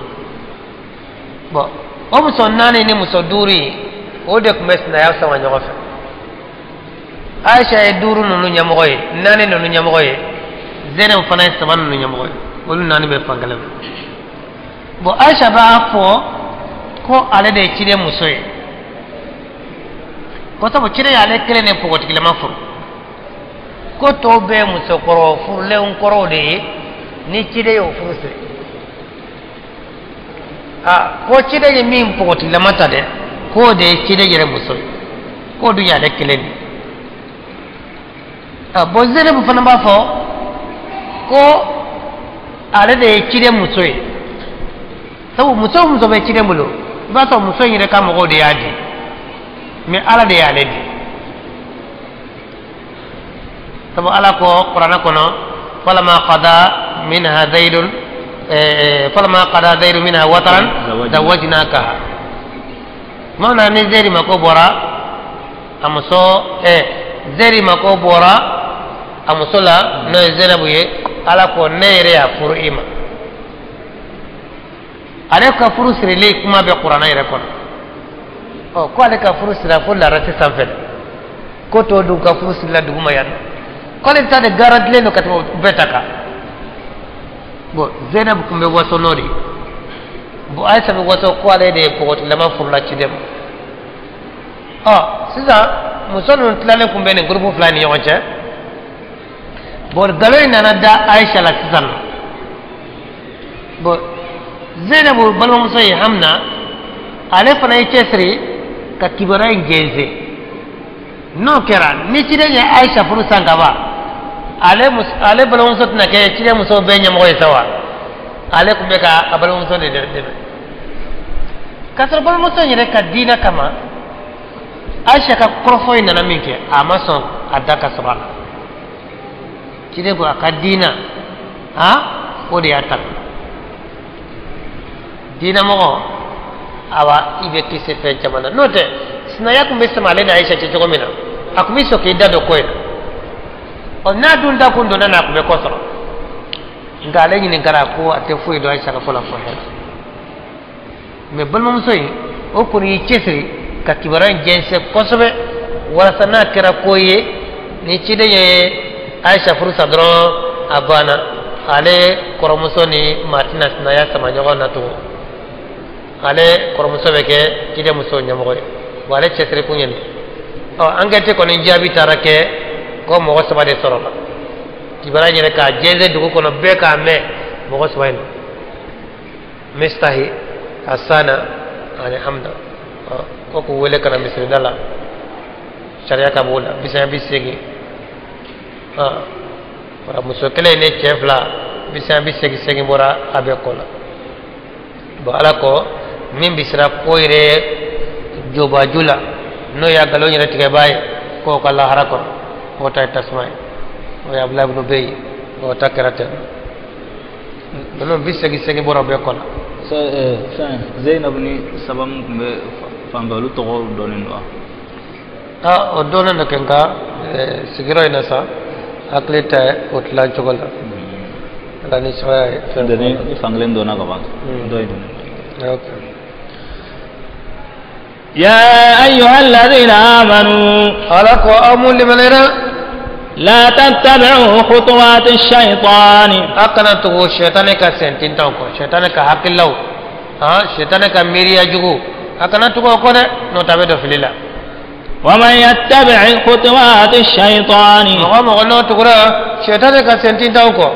bon o muso 4 ni muso 5 in o de tun bɛ sinaya sama ɲɔgɔn fɛ Ayisa ye 5 ninnu ɲɛmɔgɔ ye 4 ninnu ɲɛmɔgɔ ye Zainabu fana ye 3 ninnu ɲɛmɔgɔ ye olu 4 bɛ fan kelen fɛ bon Ayisa b'a fɔ ko ale de ye ciden muso ye ko sabu ciden y'ale kelen de npogotigilama furu ko tɔw bɛɛ ye musokɔrɔ furulenw kɔrɔw de ye ni ciden y'o furu siri aa ko ciden ye min npogotigilama ta dɛ k'o de ye ciden yɛrɛ muso ye k'o dun y'ale kelen de ye ah bon Zainabu fana b'a fɔ ko ale de ye ciden muso ye sabu muso o muso bɛ ciden bolo i b'a sɔrɔ muso in yɛrɛ ka mɔgɔw de y'a di mais ala de y'ale di sabu ala ko kuranɛ kɔnɔ falama qada minha zaidun falama qada zaidu minha wataran zawajnakaha tuma min na ni Zaidi mako bɔra a muso Zaidi mako bɔra a muso la n'o ye Zainabu ye ala ko ne yɛrɛ y'a furu i ma ale ka furu sirili kuma bɛ kuranɛ yɛrɛ kɔnɔ ɔ ko ale ka furu sira fo larasi sanfɛ dɛ ko tɔw dun ka furu sirila duguma yan nɔ k'ale ta de garantilen don ka tɛmɛ bɛɛ ta kan bon Zainabu tun bɛ waso n'o de ye bon Ayisa bɛ waso ko ale de ye npogotigilama furula ciden ma ɔ sisan muso ninnu tilalen tun bɛ nin gurupu fila ni ɲɔgɔn cɛ bon nkalon in nana da Ayisa la sisan nɔ bon Zainabu balimamuso ye Hamna ale fana ye cɛsiri ka kibaruya in jɛnsɛn n'o kɛra ni ciden ye Ayisa furu san ka ban ale balimamuso tɛna kɛ ciden muso bɛɛ ɲɛmɔgɔ ye sa wa ale tun bɛ ka a balimamuso de dɛmɛ k'a sɔrɔ balimamuso in yɛrɛ ka diinɛ kama Ayisa ka kɔrɔfɔ in nana min kɛ a ma sɔn a da ka sɔrɔ a la. Ciden ko a ka diina a o de y'a ta diinamɔgɔ awa i bɛ kisi fɛn caman na n'o tɛ sinaya tun bɛ sama ale ni Ayisa cɛ cogo min na a tun bɛ sɔn k'i da don ko in na ɔ n'a dun da kun donna n'a tun bɛ kɔ sɔrɔ nka ale ɲininkara ko a tɛ foyi dɔn Ayisa ka ko la fɔ hɛrɛ mɛ balimamuso in o kɔni y'i cɛsiri ka kibaruya in jɛnsɛn kosɛbɛ walasa n'a kɛra ko ye ni ciden ye Ayisa furu sa dɔrɔn a banna ale kɔrɔmuso ni maa tɛna sinaya sama ɲɔgɔn na tugun ale kɔrɔmuso bɛ kɛ ciden muso ɲɛmɔgɔ ye bon ale cɛsiri kun ye nin ɔ enquête kɔni jaabi taara kɛ ko mɔgɔ saba de sɔrɔla kibaruya in yɛrɛ k'a jɛnsɛn dugu kɔnɔ bɛɛ k'a mɛn mɔgɔ saba in Mistahi Hassana ani Hamda ko k'u wele ka na misirida la sariya ka b'o la bisanya bi seegin wala muso kelen ni cɛ fila bisanya bi seegin seegin bɔra a bɛɛ kɔ la bon ala ko min bɛ siran ko yɛrɛ jobaju la n'o y'a nkalon yɛrɛ tigɛbaa ye k'o ka lahara kɔnɔ k'o ta ye tasuma ye o ye Abulayi ibn Ubayi o ta kɛra ten ninnu bi seegin seegin bɔra o bɛɛ kɔ la. Fɛn Zeynab ni saba min tun bɛ fan fɛ olu tɔgɔ dɔnnen don wa. O dɔnnen don kɛ nka sigiyɔrɔ in na sa hakili tɛ o tilan cogo la. Ala ni sɔrɔ ye fɛn ni fankelen dɔnna ka ban dɔ in dɔnnen. Ok. يا أيها الذين آمنوا ala ko aw mun limanera لا تتبعوا خطوات الشيطان a kana tugu sɛtanɛ ka sentintanw kɔ sɛtanɛ ka hakililaw sɛtanɛ ka miiriya jugu a kana tugu o kɔ dɛ n'o tɛ a bɛ don fili la. ومن يتبع خطوات الشيطان mɔgɔ mɔgɔ n'o tugura sɛtanɛ ka sentintanw kɔ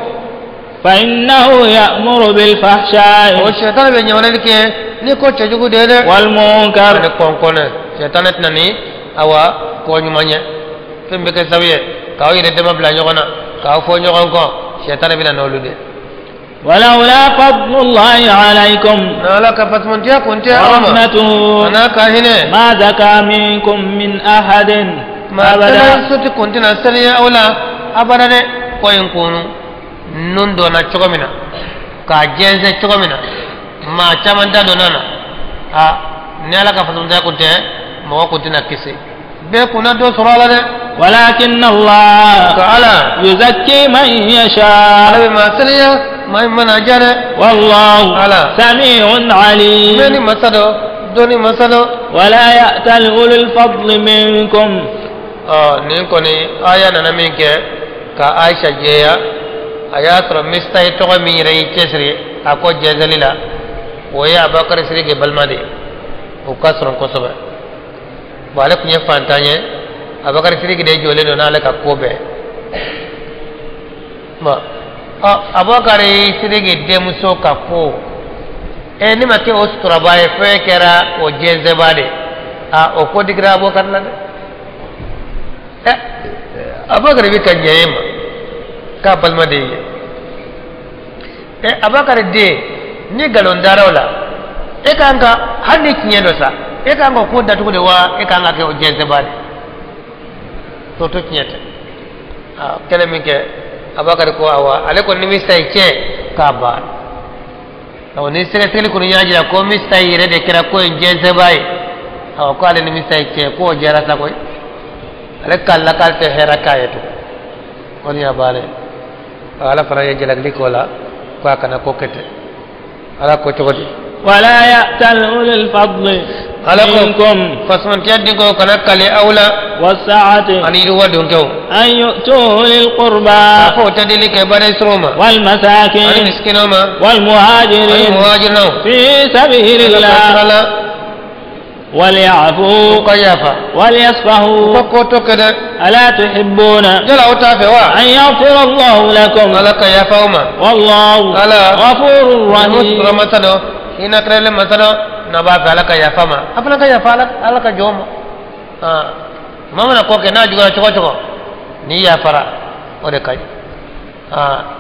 فإنه يأمر بالفحشاء o sɛtanɛ bɛ ɲamanali kɛ ni ko cɛjugu de ye dɛ. والمنكر ani kɔnkɔnɛ sɛtanɛ tɛna ni awa ko ɲuman ye fɛn bɛ kɛ sababu ye k'aw yɛrɛ dama bila ɲɔgɔn na k'aw fɔ ɲɔgɔn kɔ sɛtanɛ bɛ na n'olu de. ولولا فضل الله عليكم n'ala ka fasumantiya kun tɛ aw ma ورحمته a n'a ka hinɛ ما زكى منكم من أحد maa أبدا kelen so tɛ kun tɛna saniya aw la abada dɛ ko in kunu nun donna cogo min na k'a jɛnsɛn cogo min na maa caman da donna na a ni ala ka fasumantiya kun tɛ mɔgɔ kun tɛna kisi bɛɛ kunna dɔ sɔrɔ a la dɛ. ولكن الله nka ala يزكي من ala يشاء bɛ maa saniya maa min mana diya dɛ. والله على. سميع عليم mɛ ni masa dɔ dɔnni masa dɔ. ولا يأتل أولو الفضل منكم nin kɔni aya nana min kɛ ka Ayisa jɛya a y'a sɔrɔ Mistahi tɔgɔ min yɛrɛ y'i cɛsiri a ko jɛnsɛnli la o ye Abubakar Sidiki balima de ye o ka sɔrɔ kosɛbɛ bon ale tun ye fantan ye Abubakar Sidiki de jɔlen don n'ale ka ko bɛɛ bon Abubakar Sidiki denmuso ka ko ne ma kɛ o suturabaa ye fɛn kɛra o jɛnsɛnbaa de a o ko digira Abubakar la dɛ. Abubakar bɛ ka ɲɛ e ma k'a balima de ye Abubakar den ni nkalon dara o la e kan ka hali ni tiɲɛ dɔ sa e kan ka ko datugu de wa e kan ka kɛ o jɛnsɛnbaa de to to tiɲɛ tɛ kɛlɛ min kɛ Abubakar ko awa ale ko ni Mistahi cɛ k'a ban awɔ ni sɛgɛsɛgɛli kɔni y'a jira ko Mistahi yɛrɛ de kɛra ko in jɛnsɛnbaa ye awɔ ko ale ni Mistahi cɛ k'o jɛra sa koyi ale k'ala k'ale tɛ hɛrɛ k'a ye tugun o de y'a bannen ala fana ye jalakili k'o la ko a kana ko kɛ ten ala ko cogo di. ولا يأتل أولو الفضل ala ko منكم fasumantiya denkɛw kana kale aw la والسعة ani yiriwa donkɛw أن يؤتوا أولي القربى k'a fɔ o tɛ deli kɛ baden sɔrɔ ma ani والمساكين misikinaw ma ani والمهاجرين muhajirinaw في سبيل ala ka sira الله la وليعفوا u ka yafa u وليصفحوا ka ko to kɛ dɛ ألا تحبون yala aw t'a fɛ wa أن يغفر الله لكم ala ka yafa aw ma والله ala غفور ni sutura رحيم masa dɔ hinɛ kɛrɛlen masa dɔ n'a b'a fɛ ala ka yafa ma a fana ka yafa ala ka jɔn ma maa mana ko kɛ n'a juguyara cogo o cogo n'i yafara o de ka ɲi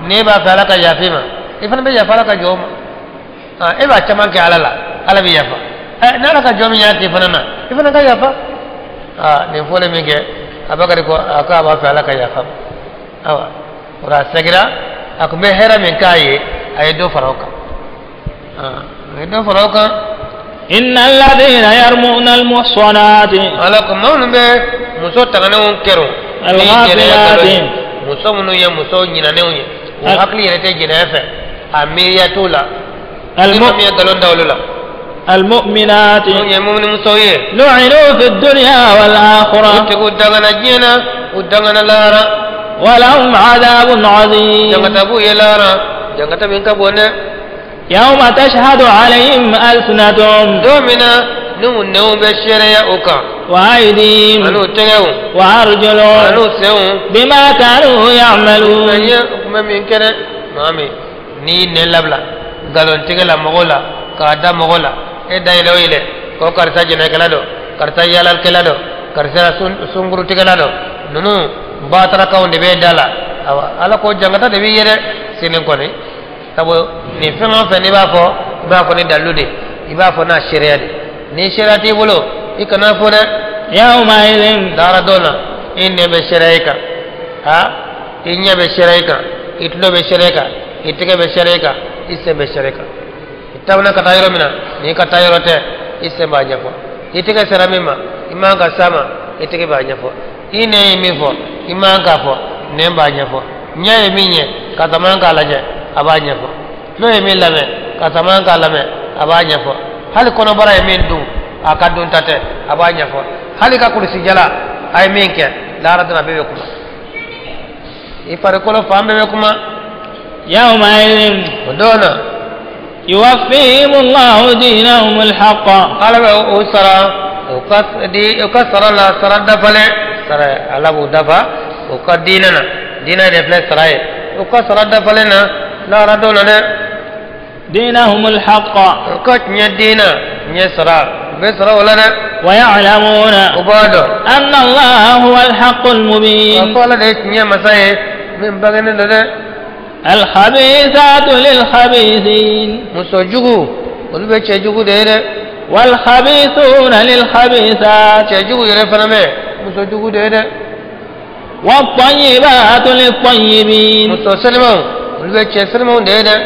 n'e b'a fɛ ala ka yafa i ma i fana bɛ yafa ala ka jɔn ma e b'a caman kɛ ala la ala bɛ yafa n'ala ka jɔn min y'a k'i fana na i fana ka yafa nin fɔlen min kɛ Abubakar ko a ko a b'a fɛ ala ka yafa ma awa O la a segira a tun bɛ hɛrɛ min k'a ye a ye dɔ fara o kan a ye dɔ fara o kan. إن الذين يرمون المحصنات ala ko maa minnu bɛ muso tanganenw kɛrun ni jɛnɛya nkalon ye muso minnu ye muso ɲinanenw ye u hakili yɛrɛ tɛ jɛnɛya fɛ a miiriya t'u la ni maa min ye nkalon da olu la. المؤمنات minnu ye mumini-musow ye لعنوا في الدنيا والآخرة u tigiw dangana diɲɛ na u dangana lahara ولهم عذاب عظيم jangata b'u ye lahara jangata min ka bon dɛ. يوم تشهد عليهم ألسنتهم don min na n'u nɛnw bɛ seereya u kan وأيديهم an'u tɛgɛw وأرجلهم an'u senw بما كانوا يعملون u tun bɛ min kɛ dɛ. Maa min n'i nɛn labila nkalon tigɛ la mɔgɔw la k'a da mɔgɔ la e da yɛlɛ o yɛlɛ ko karisa jɛnɛkɛla don karisa yaalalkɛla don karisa sunkurutigɛla don ninnu batarakaw de bɛ da la awa ala ko jangata de b'i ye dɛ sini kɔni sabu nin fɛn o fɛn n'i b'a fɔ i b'a fɔ ni dalilu de i b'a fɔ n'a seereya de ni seereya t'i bolo i kana fɔ dɛ. يومئذ lahara don na i nɛn bɛ seereya i kan ha i ɲɛ bɛ seereya i kan i tulo bɛ seereya i kan i tɛgɛ bɛ seereya i kan i sen bɛ seereya i kan i taamana ka taa yɔrɔ min na n'i ka taa yɔrɔ tɛ i sen b'a ɲɛfɔ i tɛgɛ sera min ma i man ka s'a ma i tɛgɛ b'a ɲɛfɔ i nɛn ye min fɔ i man k'a fɔ nɛn b'a ɲɛfɔ ɲɛ ye min ye karisa man k'a lajɛ a b'a ɲɛfɔ tulo ye min lamɛn karisa man k'a lamɛn a b'a ɲɛfɔ hali kɔnɔbara ye min dun a ka dun ta tɛ a b'a ɲɛfɔ hali ka kulusi jala a ye min kɛ lahara don a bɛɛ bɛ kuma i farikolo fan bɛɛ bɛ kuma. يومئذ o don na يوفيهم الله دينهم الحق ala bɛ o sara o ka sara la sara dafalen sara ala b'o dafa o ka diinɛ na diinɛ de filɛ sara ye o ka sara dafalen na lahara don na dɛ. دينهم الحق o ka tiɲɛ diinɛ tiɲɛ sara u bɛ sara o la dɛ. ويعلمون u b'a dɔn أن الله هو الحق k'a المبين fɔ ala de ye tiɲɛ masa ye min bangenen don dɛ. الخبيثات للخبيثين muso jugu olu bɛ cɛ jugu de ye dɛ. والخبيثون للخبيثات cɛ jugu yɛrɛ fana bɛ muso jugu de ye dɛ. والطيبات للطيبين muso selimanw olu bɛ cɛ selimanw de ye dɛ.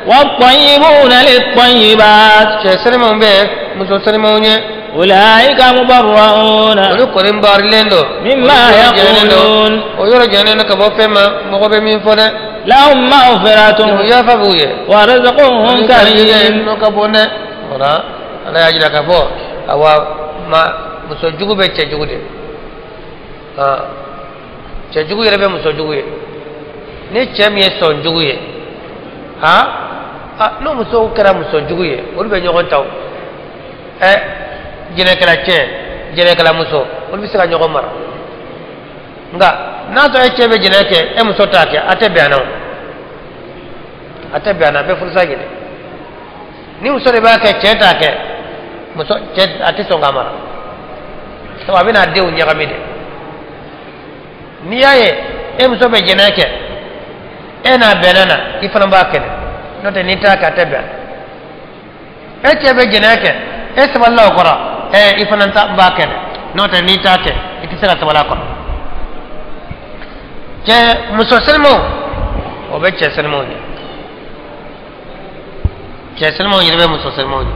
والطيبون للطيبات cɛ selimanw bɛ muso selimanw ye. أولئك مبرؤون olu kɔni baarilen don. مما olu yɔrɔ jɛlen don. يقولون o yɔrɔ jɛlen don ka bɔ fɛn ma mɔgɔ bɛ min fɔ dɛ. لهم مغفرة o yafa b'u ye. ورزق كريم n'o ka bon dɛ. O la ala y'a jira k'a fɔ awa ma muso jugu bɛ cɛ jugu de. Cɛ jugu yɛrɛ bɛ muso jugu ye. Ni cɛ min ye sɔn jugu ye n'o muso kɛra muso jugu ye olu bɛ ɲɔgɔn ta o. Jɛnɛkɛla cɛ jɛnɛkɛla muso olu bɛ se ka ɲɔgɔn mara nka n'a sɔrɔ e cɛ bɛ jɛnɛ kɛ e muso t'a kɛ a tɛ bɛn a na o a tɛ bɛn a na a bɛ furusa ɲini ni muso de b'a kɛ cɛ t'a kɛ muso cɛ a tɛ sɔn k'a mara sabu a bɛna a denw ɲagami de. N'i y'a ye e muso bɛ jɛnɛ kɛ e n'a bɛnna na i fana b'a kɛ dɛ n'o tɛ n'i t'a kɛ a tɛ bɛn e cɛ bɛ jɛnɛ kɛ e sabalila o kɔrɔ i fana b'a kɛ dɛ n'o tɛ n'i t'a kɛ i tɛ se ka sabali a kɔrɔ. Cɛ muso selimanw o bɛ cɛ selimanw ye cɛ selimanw yɛrɛ bɛ muso selimanw ye.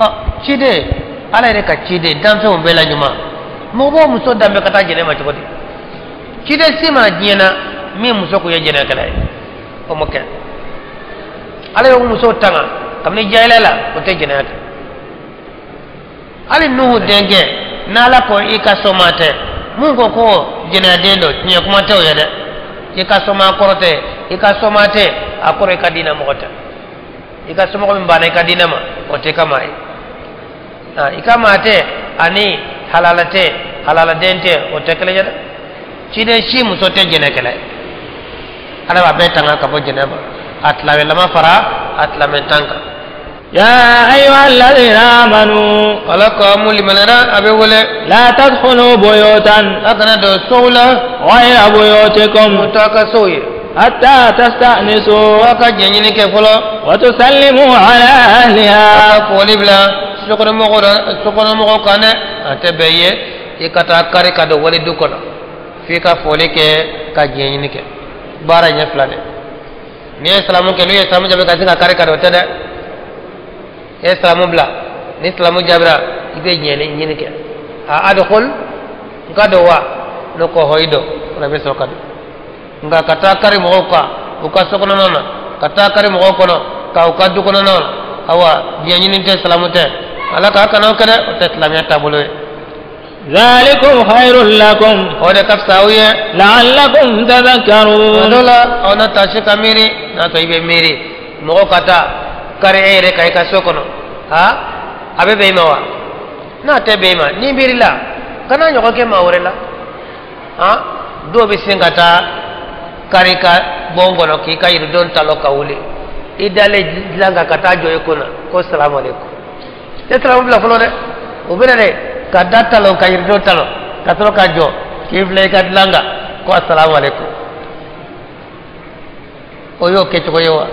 Ɔ ciden ala yɛrɛ ka ciden danfɛnw bɛɛ la ɲuman mɔgɔ b'o muso danbe ka taa jɛnɛ ma cogo di ciden si ma diɲɛ na min muso kun ye jɛnɛkɛla ye o ma kɛ ala y'o muso tanga kabini jahiliya la o tɛ jɛnɛya kɛ hali nuhu denkɛ n'ala ko i ka soma tɛ mun ko ko jɛnɛyaden don tiɲɛ kuma tɛ o ye dɛ i ka soma kɔrɔ tɛ i ka soma tɛ a kɔrɔ i ka diinɛ mɔgɔ tɛ i ka somɔgɔ min banna i ka diinɛ ma o tɛ ka maa ye i ka maa tɛ ani halala tɛ halaladen tɛ o tɛ kelen ye dɛ ciden si muso tɛ jɛnɛkɛla ye ala b'a bɛɛ tanga ka bɔ jɛnɛ ma a tilamɛlama fara a tilamɛntan kan. يا أيها الذين آمنوا ala ko limanara a bɛ wele لا تدخلوا بيوتا a kana don sow la غير بيوتكم o t'a ka sow ye حتى تستأنسوا f'a ka jɛɲini kɛ fɔlɔ وتسلموا على a أهلها ka foli bila sokɔnɔmɔgɔw kan dɛ a tɛ bɛn i ye i ka taa kari ka don wali du kɔnɔ f'i ka foli kɛ ka jɛɲini kɛ. Baara ɲɛ fila de. N'i ye silamu kɛ, n'u ye silamu jaabi ka sin ka kari ka don, o tɛ dɛ. I ye silamu bila, ni silamu jaabira, i bɛ ɲɛni ɲini kɛ. A adkhul, n ka don wa? N'o ko hɔ, i don, o la i bɛ sɔrɔ ka don. Nka ka taa kari mɔgɔw kan u ka so kɔnɔna na, ka taa kari mɔgɔw kɔnɔ ka u ka du kɔnɔna na, awa diɲɛ ɲini tɛ, silamu tɛ. Ala k'a kana o kɛ dɛ, o tɛ silamɛya taabolo ye. ذلكم خير لكم. O de ka fisa aw ye. لعلكم تذكرون. O la aw na taasi ka miiri, n'a sɔrɔ i bɛ miiri mɔgɔ ka taa kari e yɛrɛ kan i ka so kɔnɔ, ha a bɛ bɛn i ma wa? N'a tɛ bɛn i ma, n'i miirila kana ɲɔgɔn kɛ maa wɛrɛ la. Ha dɔw bɛ sin ka taa kari ka bon kɔnɔ k'i ka yiridenw talɔ ka wuli, i dalen dilan kan ka taa jɔ i kunna ko salamu aleykum. Tɛ salamu bila fɔlɔ dɛ, o bɛ na dɛ ka da talɔ ka yiridenw talɔ ka sɔrɔ ka jɔ k'i filɛ i ka dilan kan ko asalamu aleykum. O y'o kɛcogo ye wa?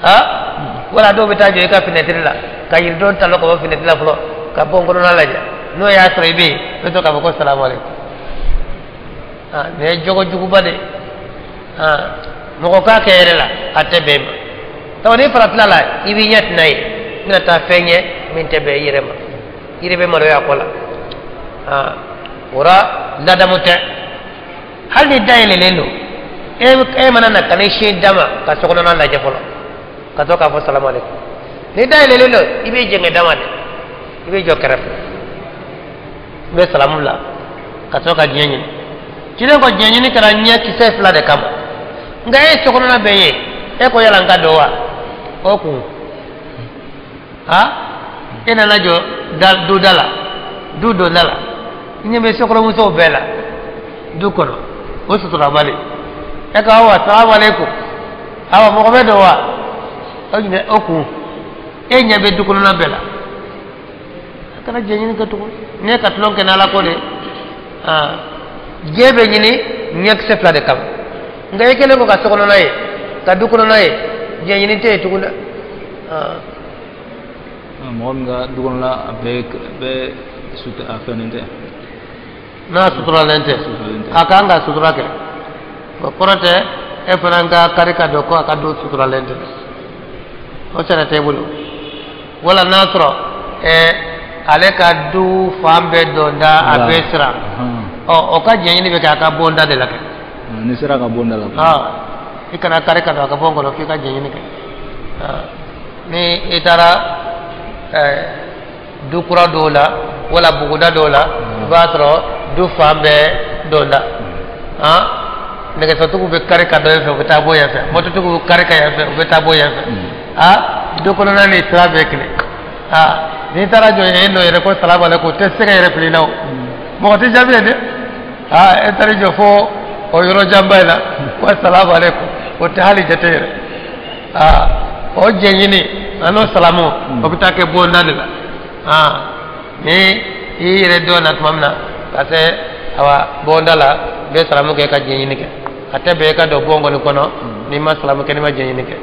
Ha wala dɔw bɛ taa jɔ i ka fenêtre la ka yiridenw talɔ ka bɔ fenêtre la fɔlɔ ka bon kɔnɔna lajɛ, n'o y'a sɔrɔ i bɛ yen, i bɛ to k'a fɔ ko salamu aleykum. Ah, nin ye jogo juguba de ye. Ah, mɔgɔ k'a kɛ yɛrɛ la, a tɛ bɛn i ma. Sabu n'i faratila la, i b'i ɲɛ tɛna ye, i bɛna taa fɛn ye min tɛ bɛn i yɛrɛ ma, i yɛrɛ bɛ maloya a ko la. Ah, o la ladamu tɛ. Hali ni da yɛlɛlen don, e mana na ka n'i sin da ma ka sokɔnɔna lajɛ fɔlɔ ka sɔrɔ k'a fɔ salamu aleykum. Ni da yɛlɛlen don, i b'i jɛngɛ da ma dɛ, i b'i jɔ kɛrɛfɛ, i bɛ salamu bila ka sɔrɔ ka diɲɛ ɲini. Ciden ko diɲɛ ɲini kɛra ɲɛ kisɛ fila de kama, nka e sokɔnɔna bɛ ye, e ko yala n ka don wa? O kun ha e nana jɔ da du da la, du donda la, i ɲɛ bɛ sokɔnɔmusow bɛɛ la du kɔnɔ, o suturabali, e ko awa salamu aleykum, awa mɔgɔ bɛ don wa? O ɲɛ o kun e ɲɛ bɛ du kɔnɔna bɛɛ la, a kana diɲɛ ɲini kɛ tugun. Ne ka tulon kɛ n'Ala ko de, aa diɲɛ bɛ ɲini ɲɛkisɛ fila de kama, nka e kɛlen ko ka sokɔnɔna ye ka du kɔnɔna ye, diɲɛ ɲini tɛ yen tugun dɛ. Mɔgɔ min ka du kɔnɔna a bɛɛ a fɛnnen tɛ, n'a suturalen tɛ, a kan ka sutura kɛ, o kɔrɔ tɛ e fana ka kari ka don ko a ka du suturalen tɛ, o sariya t'e bolo. Wala n'a sɔrɔ ale ka du fan bɛɛ donda a bɛɛ sira, ɔ o ka diɲɛ ɲini bɛ kɛ a ka bonda de la kɛ. Ni sera ka bonda la. I kana kari ka don a ka bon kɔnɔ f'i ka diɲɛ ɲini kɛ. Ni i taara du kura dɔw la wala buguda dɔw la, i b'a sɔrɔ du fan bɛɛ donda, nɛgɛsotigiw bɛ kari ka don yan fɛ, u bɛ taa bɔ yan fɛ, mototigiw bɛ kari ka yan fɛ, u bɛ taa bɔ yan fɛ, du kɔnɔna ni sira bɛɛ kelen. N'i taara jɔ yen nɔ yɛrɛ ko salamu aleykum, o tɛ se ka yɛrɛ fili i la, o mɔgɔ tɛ jaabi ye dɛ. E taara i jɔ fo o yɔrɔ janba in la ko salamu aleykum, o tɛ hali jate yɛrɛ. O jɛ ɲini an'o salamu, o bɛ taa kɛ bonda de la. Ni i yɛrɛ dɔn na tuma min na ka se awa bonda la, i bɛ salamu kɛ ka jɛ ɲini kɛ. A tɛ bɛn i ka don bon kɔni kɔnɔ n'i ma salamu kɛ, n'i ma jɛ ɲini kɛ.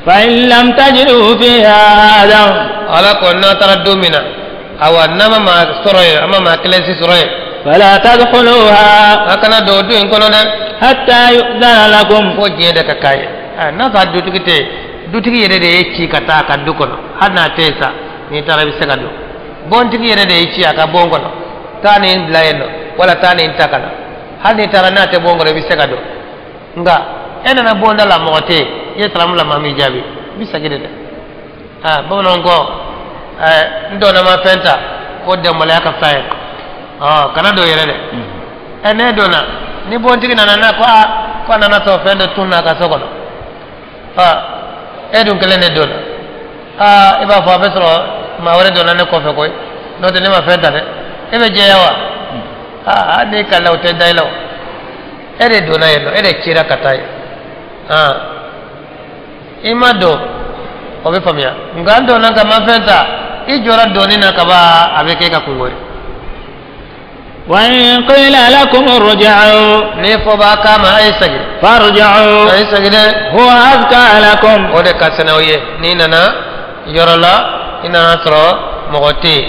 فإن لم تجدوا فيها أحدا. Ala ko n'a taara don min na, awa n'a ma maa sɔrɔ yen, a ma maa kelen si sɔrɔ yen, فلا تدخلوها. A kana don o du in kɔnɔ dɛ. حتى يؤذن لكم. Fo diɲɛ de ka k'a ye. N'a sɔrɔ dutigi tɛ yen, dutigi yɛrɛ de ye ci ka taa a ka du kɔnɔ, hali n'a tɛ yen sa, n'i taara i bɛ se ka don. Bontigi yɛrɛ de ye ci a ka bon kɔnɔ, taa nin bila yen nɔ wala taa nin ta ka na, hali n'i taara n'a tɛ bon kɔnɔ, i bɛ se ka don. Nka e nana bonda la, mɔgɔ tɛ yen, i ye salamu la, maa m'i jaabi, i bɛ segin de dɛ. Bamananw ko n donna ma fɛn ta ko dɛnbaliya ka fisa ye, kana don yɛrɛ dɛ. Ne donna, ni bontigi nana n'a ko aa ko a nana sɔrɔ fɛn dɔ tunna a ka so kɔnɔ, e dun kelen de donna, aa i b'a fɔ a bɛ sɔrɔ maa wɛrɛ donna ne kɔfɛ koyi, n'o tɛ ne ma fɛn ta dɛ. E bɛ jɛya wa? Aa n'i kalila o tɛ da i la, o e de donna yen nɔ, e de cira ka taa yen, i ma don o bɛ faamuya. Nka n donna ka ma fɛn ta, i jɔra donni na ka ban, a bɛ kɛ e ka kungo ye. وإن قيل لكم ارجعوا. Ni fɔ b'a kama a ye segin. فارجعوا. A ye segin dɛ. هو أزكى لكم. O de ka sɛnɛ o ye. N'i nana yɔrɔ la, i nana sɔrɔ mɔgɔ tɛ yen,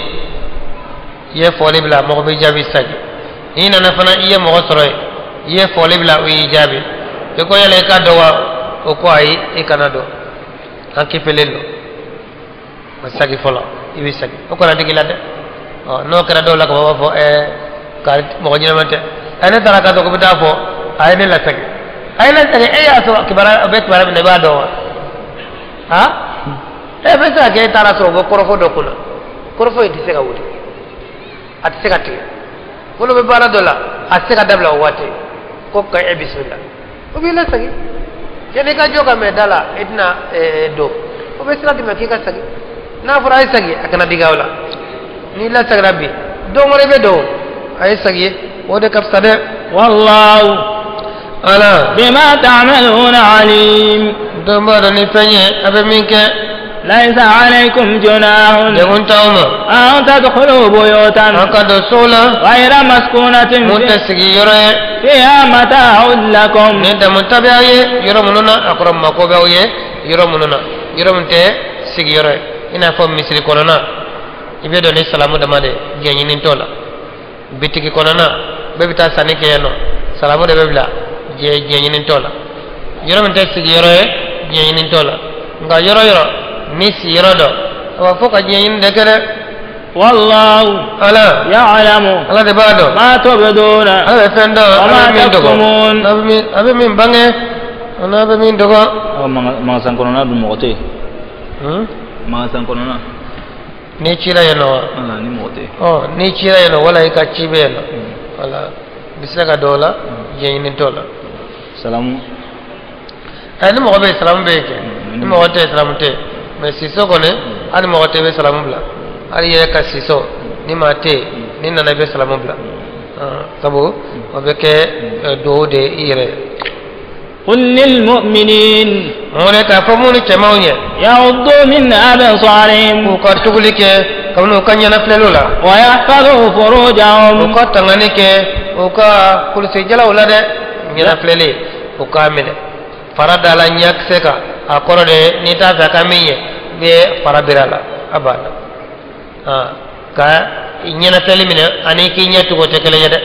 i ye fɔli bila, mɔgɔ b'i jaabi, segin. N'i nana fana i ye mɔgɔ sɔrɔ yen, i ye fɔli bila, o y'i jaabi. I ko yala i ka dɔn wa? O ko ayi, i kana dɔn, an kipelen don, ma sagi fɔlɔ, i bɛ sagi, o kana digi la dɛ. Ɔ n'o kɛra dɔw la ka b'a fɔ kari mɔgɔ ɲɛnama tɛ, ne taara ka sɔrɔ ko bɛ taa fɔ a ye ne lasagi, a ye lasagi, e y'a sɔrɔ kibaruya bɛ kibaruya min na i b'a dɔn wa? Ha, e bɛ se ka kɛ e taara sɔrɔ u bɛ kɔrɔfɔ dɔ kunna, kɔrɔfɔ in tɛ se ka wuli, a tɛ se ka tigɛ, fɔlɔ bɛ baara dɔ la, a tɛ se ka dabila o waati, ko ka e bisimila, o b'i lasagi, yanni i ka jɔ ka mɛn da la, i tɛna don, o bɛ sira d'i ma k'i ka sagi, n'a fɔra a ye sagi, a kana digi aw la, n'i lasagira bi, don wɛrɛ bɛ don, a ye sagi, o de ka fisa dɛ. Wallahu ala bima ta'maluna alim. Don b'a dɔn ni fɛn ye a bɛ min kɛ. ليس عليكم جناح degun t'aw ma أن تدخلوا بيوتا aw ka don so la غير مسكونة mun tɛ sigi yɔrɔ ye فيها متاع لكم ni damu ta bɛ aw ye yɔrɔ minnu na, a kɔrɔ mako bɛ aw ye yɔrɔ minnu na, yɔrɔ min tɛ sigi yɔrɔ ye, i n'a fɔ misiri kɔnɔna, i bɛ don ni salamu dama de, diɲɛ t'o la, bitigi kɔnɔna bɛɛ bɛ taa sanni kɛ yen nɔ, salamu de bɛ bila, diɲɛ ɲini t'o la, yɔrɔ min tɛ sigi yɔrɔ ye, diɲɛ ɲini t'o la, nka yɔrɔ yɔrɔ ni sigiyɔrɔ dɔ, a b'a fɔ ka diɲɛ ɲini de kɛ dɛ. Wallahu ala ya'lamu ala de b'a dɔn ma tubduna ala bɛ fɛn dɔn, wa ala ma bɛ min dogo, taktumun. a bɛ min bange, n'a bɛ min dogo. Magasin kɔnɔna dun mɔgɔ tɛ yen. Magasin kɔnɔna. N'i cira yen nɔ wa? Ni mɔgɔ tɛ yen. Ɔ n'i cira yen nɔ, wala i ka ci bɛ yen nɔ, wala i bɛ se ka don o la, diɲɛ ɲini t'o la. Salamu. Ni mɔgɔ bɛ yen, salamu bɛ yen kɛ, ni mɔgɔ tɛ yen, salamu tɛ yen, mɛ siso kɔni, hali mɔgɔ tɛ yen, i bɛ salamu bila, hali i yɛrɛ ka siso ni maa tɛ yen, n'i nana i bɛ salamu bila, sabu o bɛ kɛ duwawu de ye i yɛrɛ ye. قل للمؤمنين mun de k'a fɔ minnu cɛmanw ye يغضوا من أبصارهم k'u ka tuguli kɛ kabini u ka ɲɛnafilɛliw la ويحفظوا فروجهم u ka tangani kɛ u ka kulusijalaw la dɛ, ɲɛnafilɛli u k'a minɛ, fara da la ɲɛkisɛ kan, a kɔrɔ de n'i t'a fɛ a ka min ye, i bɛ fara biri a la, a banna. Ka ɲɛnafilɛli minɛ ani k'i ɲɛ tugu o tɛ kelen ye dɛ.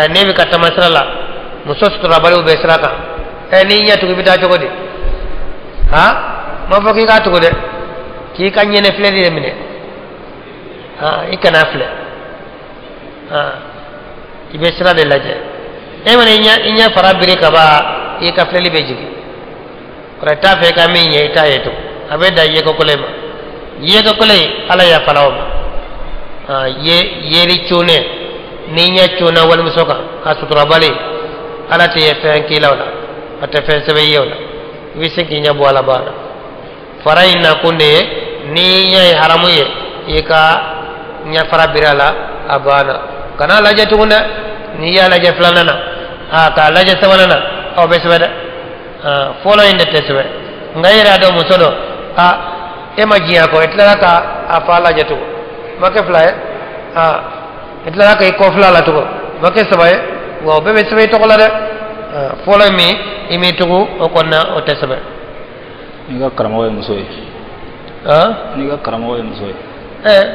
N'e bɛ ka taama sira la, muso suturabaliw bɛ sira kan, n'i ɲɛ tugu i bɛ taa cogo di? Ha, ma fɔ k'i k'a tugu dɛ, k'i ka ɲɛnafilɛli de minɛ, i kana filɛ, i bɛ sira de lajɛ, e mana i ɲɛ fara biri ka ban, i ka filɛli bɛ jigin, kɔrɔ t'a fɛ i ka min ɲɛ i t'a ye tugun, a bɛ dan yeko kelen ma, yeko kelen ala yafala o ma, yeri cunnen n'i ɲɛ cunna walimuso kan a suturabali, ala tɛ ye fɛn k'i la o la, a tɛ fɛn sɛbɛn i ye o la, i bɛ se k'i ɲɛ bɔ a la banna. Fara in nakun de ye n'i ɲɛ ye haramu ye, i ka ɲɛ fara biri a la, a banna, kana lajɛ tugun dɛ, n'i y'a lajɛ filanan na, k'a lajɛ sabanan na, aw bɛ sɛbɛn dɛ, fɔlɔ in de tɛ sɛbɛn, nka e yɛrɛ y'a dɔn muso dɔ, e ma diɲɛ a kɔ, i tilala ka a fa lajɛ tugun, ma kɛ fila ye, i tilala ka i kɔ fila la tugun, ma kɛ saba ye, wa o bɛɛ bɛ sɛbɛn i tɔgɔ la dɛ, fɔlɔ min i m'i tugu o kɔni na, o tɛ sɛbɛn. N'i ka karamɔgɔ ye muso ye. N'i ka karamɔgɔ ye muso ye.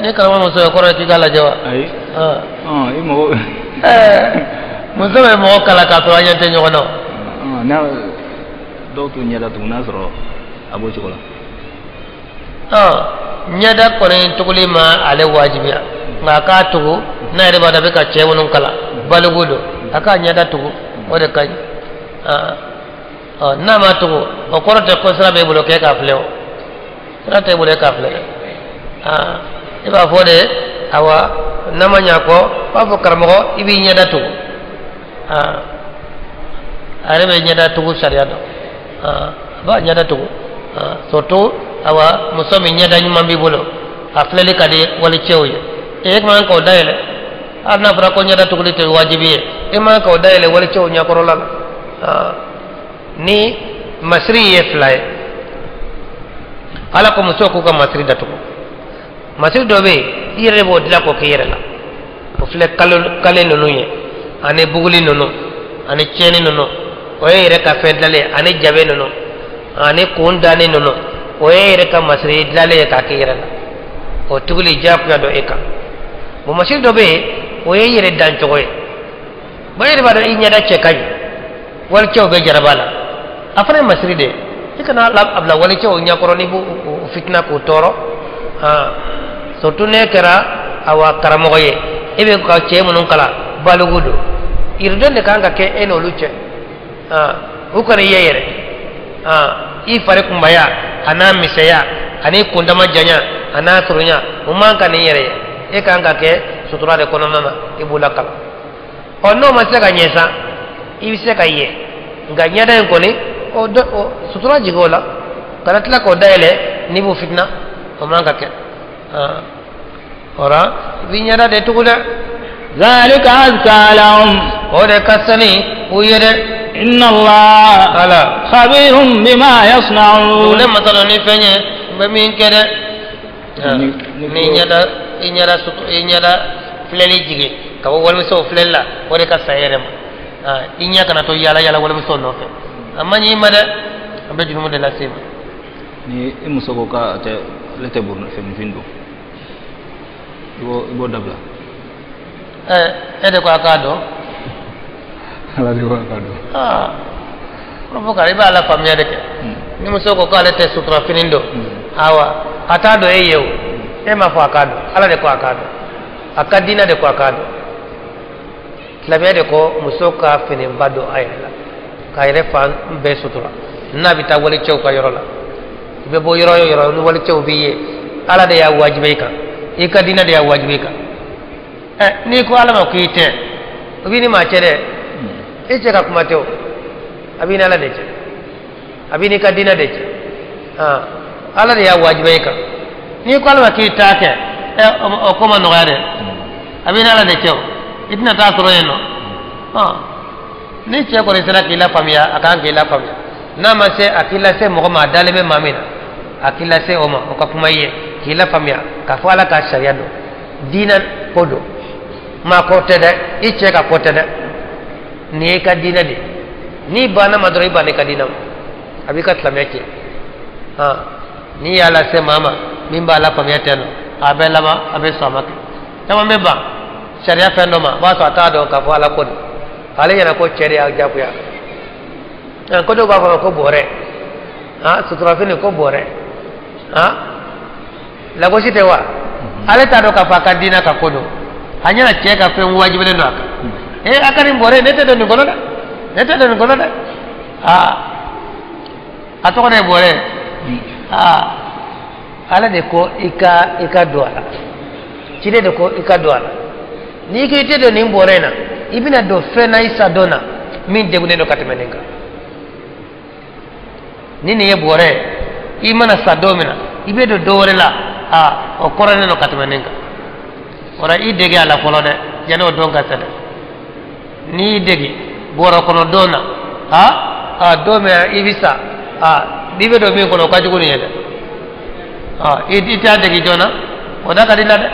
Ni karamɔgɔ muso ye, kɔrɔ ye k'i k'a lajɛ wa? Ayi. I mago. Muso bɛ mɔgɔ kalan k'a sɔrɔ an ɲɛ tɛ ɲɔgɔn na. N'a dɔw t'u ɲɛ datugu n'a sɔrɔ a b'o cogo la. Ɲɛda kɔni tuguli ma ale wajibiya, nka a k'a tugu n'a yɛrɛ b'a dɔn a bɛ ka cɛ minnu kalan baliku don, a k'a ɲɛda tugu, o de ka ɲi. N'a ma tugu, o kɔrɔ tɛ ko sira b'e bolo k'e k'a filɛ o, sira t'e bolo e k'a filɛ dɛ. I b'a fɔ de, awa n'a ma ɲɛ kɔ, b'a fɔ karamɔgɔ i b'i ɲɛda tugu, a yɛrɛ bɛ ɲɛda tugu sariya dɔn, a b'a ɲɛda tugu, surtout awa muso min ɲɛda ɲuman b'i bolo, a filɛli ka di walicɛw ye, e man k'o dayɛlɛ, hali n'a fɔra ko ɲɛda tuguli tɛ wajibi ye, e man k'o dayɛlɛ walicɛw ɲɛkɔrɔla la. Ni masiri ye fila ye, ala ko muso k'u ka masiri datugu, masiri dɔ bɛ yen i yɛrɛ b'o dilan k'o k'i yɛrɛ la, o filɛ kale ninnu ye, ani buguli ninnu, ani tiɲɛni ninnu, o ye yɛrɛ ka fɛn dilanlen, ani jabe ninnu, ani kun danni ninnu, o ye yɛrɛ ka masiri dilanlen ye k'a k'i yɛrɛ la, o tuguli diyagoya dɔ e kan. Bon, masiri dɔ bɛ yen, o ye yɛrɛ dancogo ye, bon e yɛrɛ b'a dɔn i ɲɛda cɛ ka ɲi, Walicɛw bɛ jaraba la a fana ye masiri de ye i kana a bila walicɛw ɲɛkɔrɔ n'i b'o fitina k'o tɔɔrɔ surtout n'e kɛra awa karamɔgɔ ye e bɛ ka cɛ minnu kalan baliku don yiriden de kan ka kɛ e n'olu cɛ u kana i ye yɛrɛ i fari kunbaya a n'a misɛnya ani kundama janya a n'a surunya u man ka nin yɛrɛ ye e kan ka kɛ sutura de kɔnɔna na i b'u lakalan ɔ n'o ma se ka ɲɛ sa i bɛ se ka ye nka ɲɛda in kɔni o sutura jigin o la kana tila k'o dayɛlɛ n'i b'o fitina o man ka kɛ o la i b'i ɲɛda de tugu dɛ. ذلك أزكى لهم o de ka sani u ye dɛ. إن الله ala خبير بما يصنعون ne masa ni fɛn ye n bɛ min kɛ dɛ. Ni ɲɛda i ɲɛda i ɲɛda filɛli jigin ka bɔ walimusow filɛli la o de ka sa yɛrɛ ma i ɲɛ kana to yala yala walimusow nɔfɛ a man ɲi i ma dɛ a bɛ jurumu de lase i ma. Ni i muso ko k'a tɛ ale tɛ buruna fɛnfin don i b'o dabila. E de ko a k'a dɔn. Ala de ko a k'a dɔn. Aa kɔrɔfɔ i b'a la faamuya de kɛ. Ni muso ko k'ale tɛ sutura fini don. Awa a t'a dɔn e ye o e m'a fɔ a k'a dɔn ala de ko a k'a dɔn a ka diinɛ de ko a k'a dɔn silamɛya de ko muso ka finiba don a yɛrɛ la k'a yɛrɛ fan bɛɛ sutura n'a bɛ taa walicɛw ka yɔrɔ la i bɛ bɔ yɔrɔ o yɔrɔ ni walicɛw b'i ye ala de y'a wajibi i kan i ka diinɛ de y'a wajibi i kan ɛ n'i ko ala ma k'i tɛ o b'i ni maa cɛ dɛ i cɛ ka kuma tɛ o a b'i ni ala de cɛ a b'i n'i ka diinɛ de cɛ ala de y'a wajibi i kan n'i ko ala ma k'i t'a kɛ ɛ o ko ma nɔgɔya dɛ a b'i ni ala de cɛ o i tɛna taa sɔrɔ yen nɔ ni cɛ kɔni sera k'i lafaamuya a kan k'i lafaamuya n'a ma se a k'i lase mɔgɔ ma a dalen bɛ maa min na a k'i lase o ma o ka kuma i ye k'i lafaamuya k'a fɔ ala ka sariya don diinɛ ko don maa ko tɛ dɛ i cɛ ka ko tɛ dɛ nin y'i ka diinɛ de ye n'i banna ma dɔrɔn i banna i ka diinɛ ma a b'i ka silamɛya tiɲɛ n'i y'a lase maa ma min b'a lafaamuya tɛ nɔ a bɛ laban a bɛ sɔn a ma kɛ caman bɛ ban sariya fɛn dɔ ma o b'a sɔrɔ a t'a dɔn k'a fɔ ala ko don ale ɲɛna ko cɛ de y'a jagoya ko dɔw b'a fɔ ko bɔrɛ suturafini ko bɔrɛ lagosi tɛ wa ale t'a dɔn k'a fɔ a ka diinɛ ka ko don a ɲɛna cɛ ka fɛn wajibilen don a kan ee a ka nin bɔrɛ ne tɛ don nin kɔnɔ dɛ ne tɛ don nin kɔnɔ dɛ a tɔgɔ de ye bɔrɛ ala de ko i ka don a la ciden de ko i ka don a la n'i ko i tɛ don nin bɔrɛ in na i bɛna don fɛn na i sa don na min degunnen don ka tɛmɛ nin kan ni nin ye bɔrɛ ye i mana sa don min na i bɛ don dɔ wɛrɛ la o kɔrɔlen don ka tɛmɛ nin kan o la i dege a la fɔlɔ dɛ yanni o don ka se dɛ n'i y'i dege bɔrɛ kɔnɔ don na don min i bɛ sa n'i bɛ don min kɔnɔ o ka jugu nin ye dɛ i t'a dege joona o da ka di la dɛ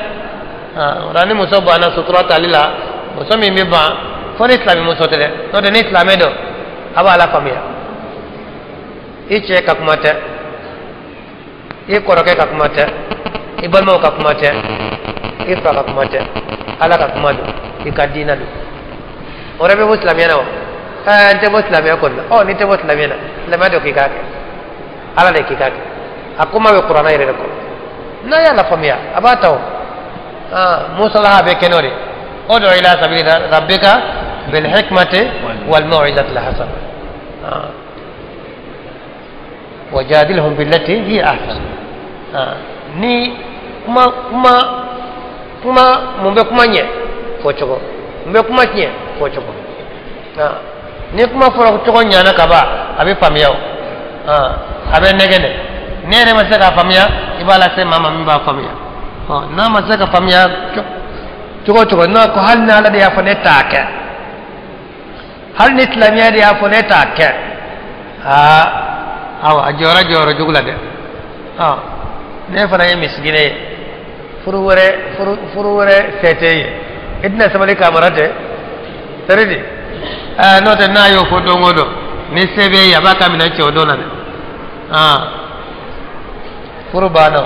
o la ni muso banna sutura tali la muso min bɛ ban fo ni silamɛ muso tɛ dɛ n'o tɛ ni silamɛ don a b'a la faamuya i cɛ ka kuma tɛ i kɔrɔkɛ ka kuma tɛ i balimaw ka kuma tɛ i fa ka kuma tɛ ala ka kuma don i ka diinɛ don o yɛrɛ bɛ bɔ silamɛya la wa n tɛ bɔ silamɛya kɔni na ɔ n'i tɛ bɔ silamɛya la silamɛya de k'i k'a kɛ ala de k'i k'a kɛ a kuma bɛ kuranɛ yɛrɛ de kɔnɔ n'a y'a lafaamuya a b'a ta o musalaha bɛ kɛ n'o de ye ud'u ila sabili rabbika bil hikmati wal maw'izati al hasana wajadilhum billati hiya ahsan ni kuma kuma kuma mun bɛ kuma ɲɛ fɔ cogo mun bɛ kuma tiɲɛ fɔ cogo ni kuma fɔra cogo ɲana ka ban a bɛ faamuya o a bɛ nɛgɛ dɛ ne yɛrɛ ma se k'a faamuya i b'a lase maa ma min b'a faamuya n'a ma se ka faamuya cogo o cogo n'a ko hali ni ala de y'a fɔ ne t'a kɛ hali ni silamɛya de y'a fɔ ne t'a kɛ awa a jɔyɔrɔ jɔyɔrɔ jugu la dɛ ne fana ye misikine ye furu wɛrɛ fɛ tɛ ye i tɛna sabali k'a mara tɛ sari de n'o tɛ n'a y'o fɔ don o don ni se b'e ye a b'a ka minɛn cɛ o don na dɛ furu banna.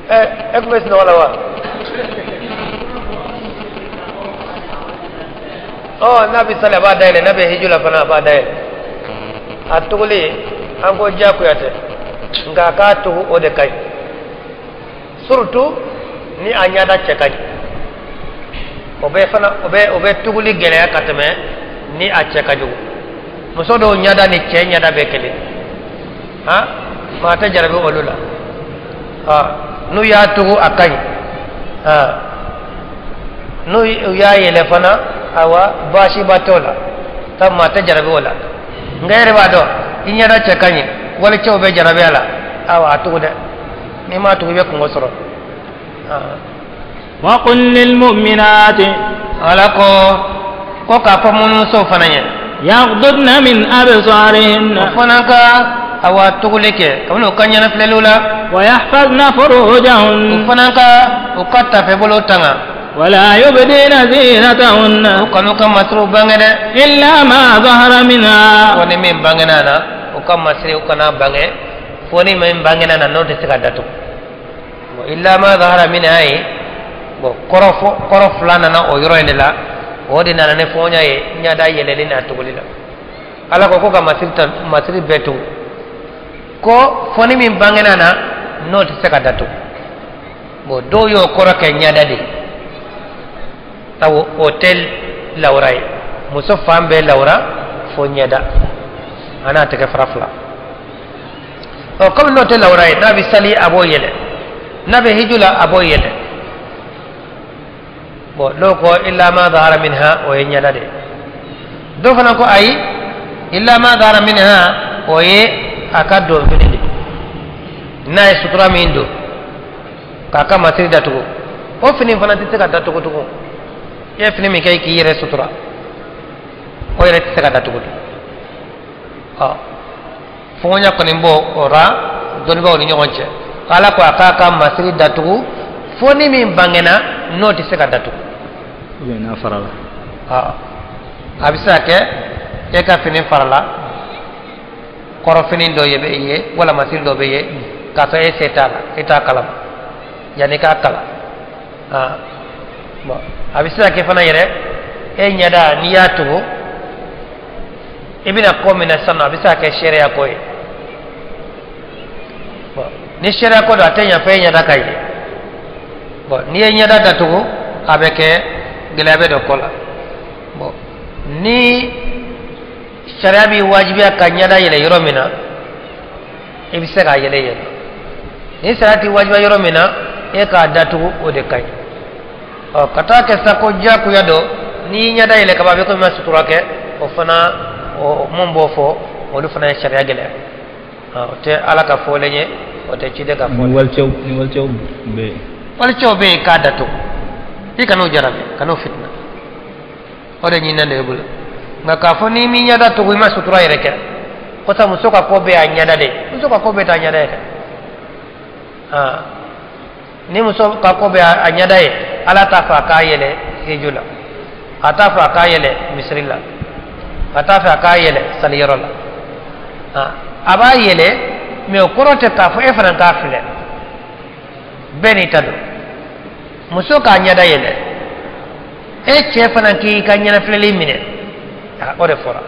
E tun bɛ sunɔgɔ la wa? Ɔ, n'a bɛ sali, a b'a dayɛlɛ. N'a bɛ hiju la fana, a b'a dayɛlɛ. A tuguli, an ko diyagoya tɛ, nka a k'a tugu, o de ka ɲi, surtout ni a ɲada cɛ ka ɲi. O bɛ fana o bɛ tuguli gɛlɛya ka tɛmɛ ni a cɛ ka jugu. Muso dɔw ɲada ni cɛ ɲada bɛ kelen, han, maa tɛ jarabi olu la. N'u y'a tugu, a ka ɲi. N'u y'a yɛlɛ fana, awa, baasiba t'o la, ta maa tɛ jarabi o la. Nka e yɛrɛ b'a dɔn i ɲɛda cɛ ka ɲi, walicɛw bɛ jarabi a la, awa, a tugu dɛ. N'i m'a tugu, i bɛ kungo sɔrɔ. وقل للمؤمنات. Ala ko k'a fɔ musow fana ye. يغضضن من أبصارهن. O fana ka, awa, tuguli kɛ kabini u ka ɲɛnafilɛliw la. ويحفظن U فروجهن. fana ka u ka tafɛbolo tanga. ولا يبدين زينتهن. U kan'u ka masiriw bange dɛ. إلا ما ظهر منها. Fo ni min bangena na. U ka masiri, u kana bange fo ni min bangena na, n'o tɛ se ka datugu. Bon, إلا ما ظهر منها ye, bon, kɔrɔ fɔ, kɔrɔ fila nana o yɔrɔ in de la. O de nana ni fɔɲa ye ɲada yɛlɛli n'a tuguli la. Ala ko ka masiri ta, masiri bɛɛ tugu, ko fo ni min bangena na, n'o tɛ se ka datugu. Bon, dɔw y'o kɔrɔ kɛ ɲada de ye, sabu o tɛ lawura ye. Muso fan bɛɛ lawura fo ɲɛda a n'a tɛgɛ fara fila. Ɔ, komi n'o tɛ lawura ye, n'a bɛ sali, a b'o yɛlɛ, n'a bɛ hiju la, a b'o yɛlɛ. Bon, n'o ko إلا ما ظهر منها, o ye ɲɛda de ye. Dɔw fana ko ayi, إلا ما ظهر منها, o ye a ka don fini de, n'a ye sutura min don k'a ka masiri datugu, o fini fana tɛ se ka datugu tugun. I ye fini min kɛ k'i yɛrɛ sutura, o yɛrɛ tɛ se ka datugu tugun. Ɔ, fɔɲa kɔni b'o o ra dɔnnibaaw ni ɲɔgɔn cɛ. Ala ko a k'a ka masiri datugu fo ni min bangena, n'o tɛ se ka datugu. Ou bien n'a farala. Ɔ, a bɛ se ka kɛ e ka fini farala, kɔrɔfini dɔ ye bɛ ye, wala masiri dɔ bɛ ye k'a sɔrɔ e se t'a la, e t'a kalama yanni k'a kala. Bon, a bɛ se ka kɛ fana yɛrɛ, e ɲɛda, n'i y'a tugu, i bɛna ko min na sisan nɔ, a bɛ se ka kɛ seereya ko ye. Bon, ni seereya ko don, a tɛ ɲɛ fo e ɲɛda ka ye. Bon, n'i ye ɲɛda datugu, a bɛ kɛ gɛlɛya bɛ don ko la. Bon, ni sariya b'i wajibiya ka ɲɛda yɛlɛ yɔrɔ min na, i bɛ se k'a yɛlɛ yen. Ni sariya t'i wajibiya yɔrɔ min na, e k'a datugu, o de ka ɲi. Ɔ, ka taa kɛ sa ko diyagoya don, n'i y'i ɲɛda yɛlɛ ka ban, a bɛ komi i ma sutura kɛ. O fana, o mun b'o fɔ, olu fana ye sariya gɛlɛya. O tɛ Ala ka fɔlen ye, o tɛ ciden ka Ni fɔlen. walicɛw bɛ yen. Walicɛw bɛ yen, k'a datugu, i kan'o jarabi, kan'o fitina, o de ɲininen don i bolo. Nka k'a fɔ n'i m'i ɲɛda tugu, i ma sutura yɛrɛ kɛ, kosa muso ka ko bɛɛ y'a ɲɛda de ye. Muso ka ko bɛɛ t'a ɲɛda ye dɛ. Ni muso ka ko bɛɛ a ɲɛda ye, Ala t'a fɛ a k'a yɛlɛ hiju la, a t'a fɛ a k'a yɛlɛ misiri la, a t'a fɛ a k'a yɛlɛ saliyɔrɔ la. A b'a yɛlɛ, mɛ o kɔrɔ tɛ k'a fɔ e fana k'a filɛ. Bɛɛ n'i ta don. Muso k'a ɲɛda yɛlɛ, e cɛ fana k'i ka ɲɛnafilɛli minɛ, o de fɔra.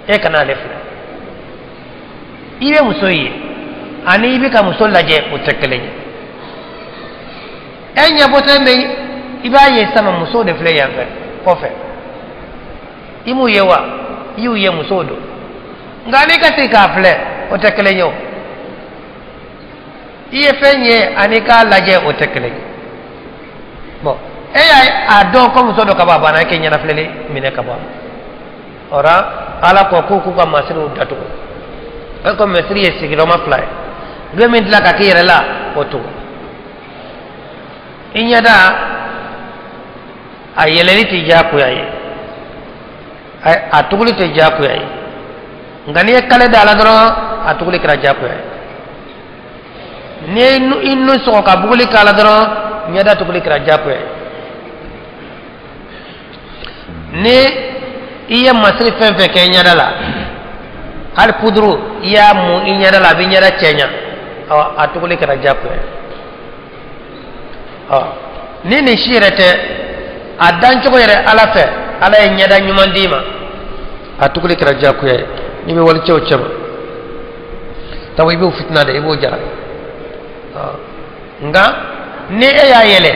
E kana ale filɛ. I bɛ muso ye ani i bɛ ka muso lajɛ, o tɛ kelen ye. E ɲɛbɔtɔ bɛ, i b'a ye sisan, musow de filɛ yan fɛ kɔfɛ. I m'u ye wa? I y'u ye, musow don. Nka n'i ka sigi k'a filɛ, o tɛ kelen ye. O i ye fɛn ye ani k'a lajɛ, o tɛ kelen ye. Bon, e y'a dɔn ko muso dɔ ka bɔ, a banna, e k'e ɲɛnafilɛli minɛ ka bɔ a ma. O la, Ala ko k'u ka masiriw datugu. E ko masiri ye sigiyɔrɔma fila ye. I bɛ min dilan ka k'i yɛrɛ la, o tugu. I ɲɛda a yɛlɛli tɛ diyagoya ye, a tuguli tɛ diyagoya ye. Nka n'i ye kale da a la dɔrɔn, a tuguli kɛra diyagoya ye. N'i ye i nun sɔgɔ ka buguli k'a la dɔrɔn, ɲɛda tuguli kɛra diyagoya ye. Ni i ye masiri fɛn fɛn kɛ i ɲɛda la, hali puduru i y'a mun i ɲɛda la, a b'i ɲɛda cɛɲa, ɔ, a tuguli kɛra diyagoya ye. Ɔ, ni nin si yɛrɛ tɛ, A dancogo yɛrɛ Ala fɛ, Ala ye ɲɛda ɲuman d'i ma, a tuguli kɛra diyagoya ye. N'i bɛ walicɛw cɛma sabu i b'o fitina de, i b'o jara. Nka ni e y'a yɛlɛ,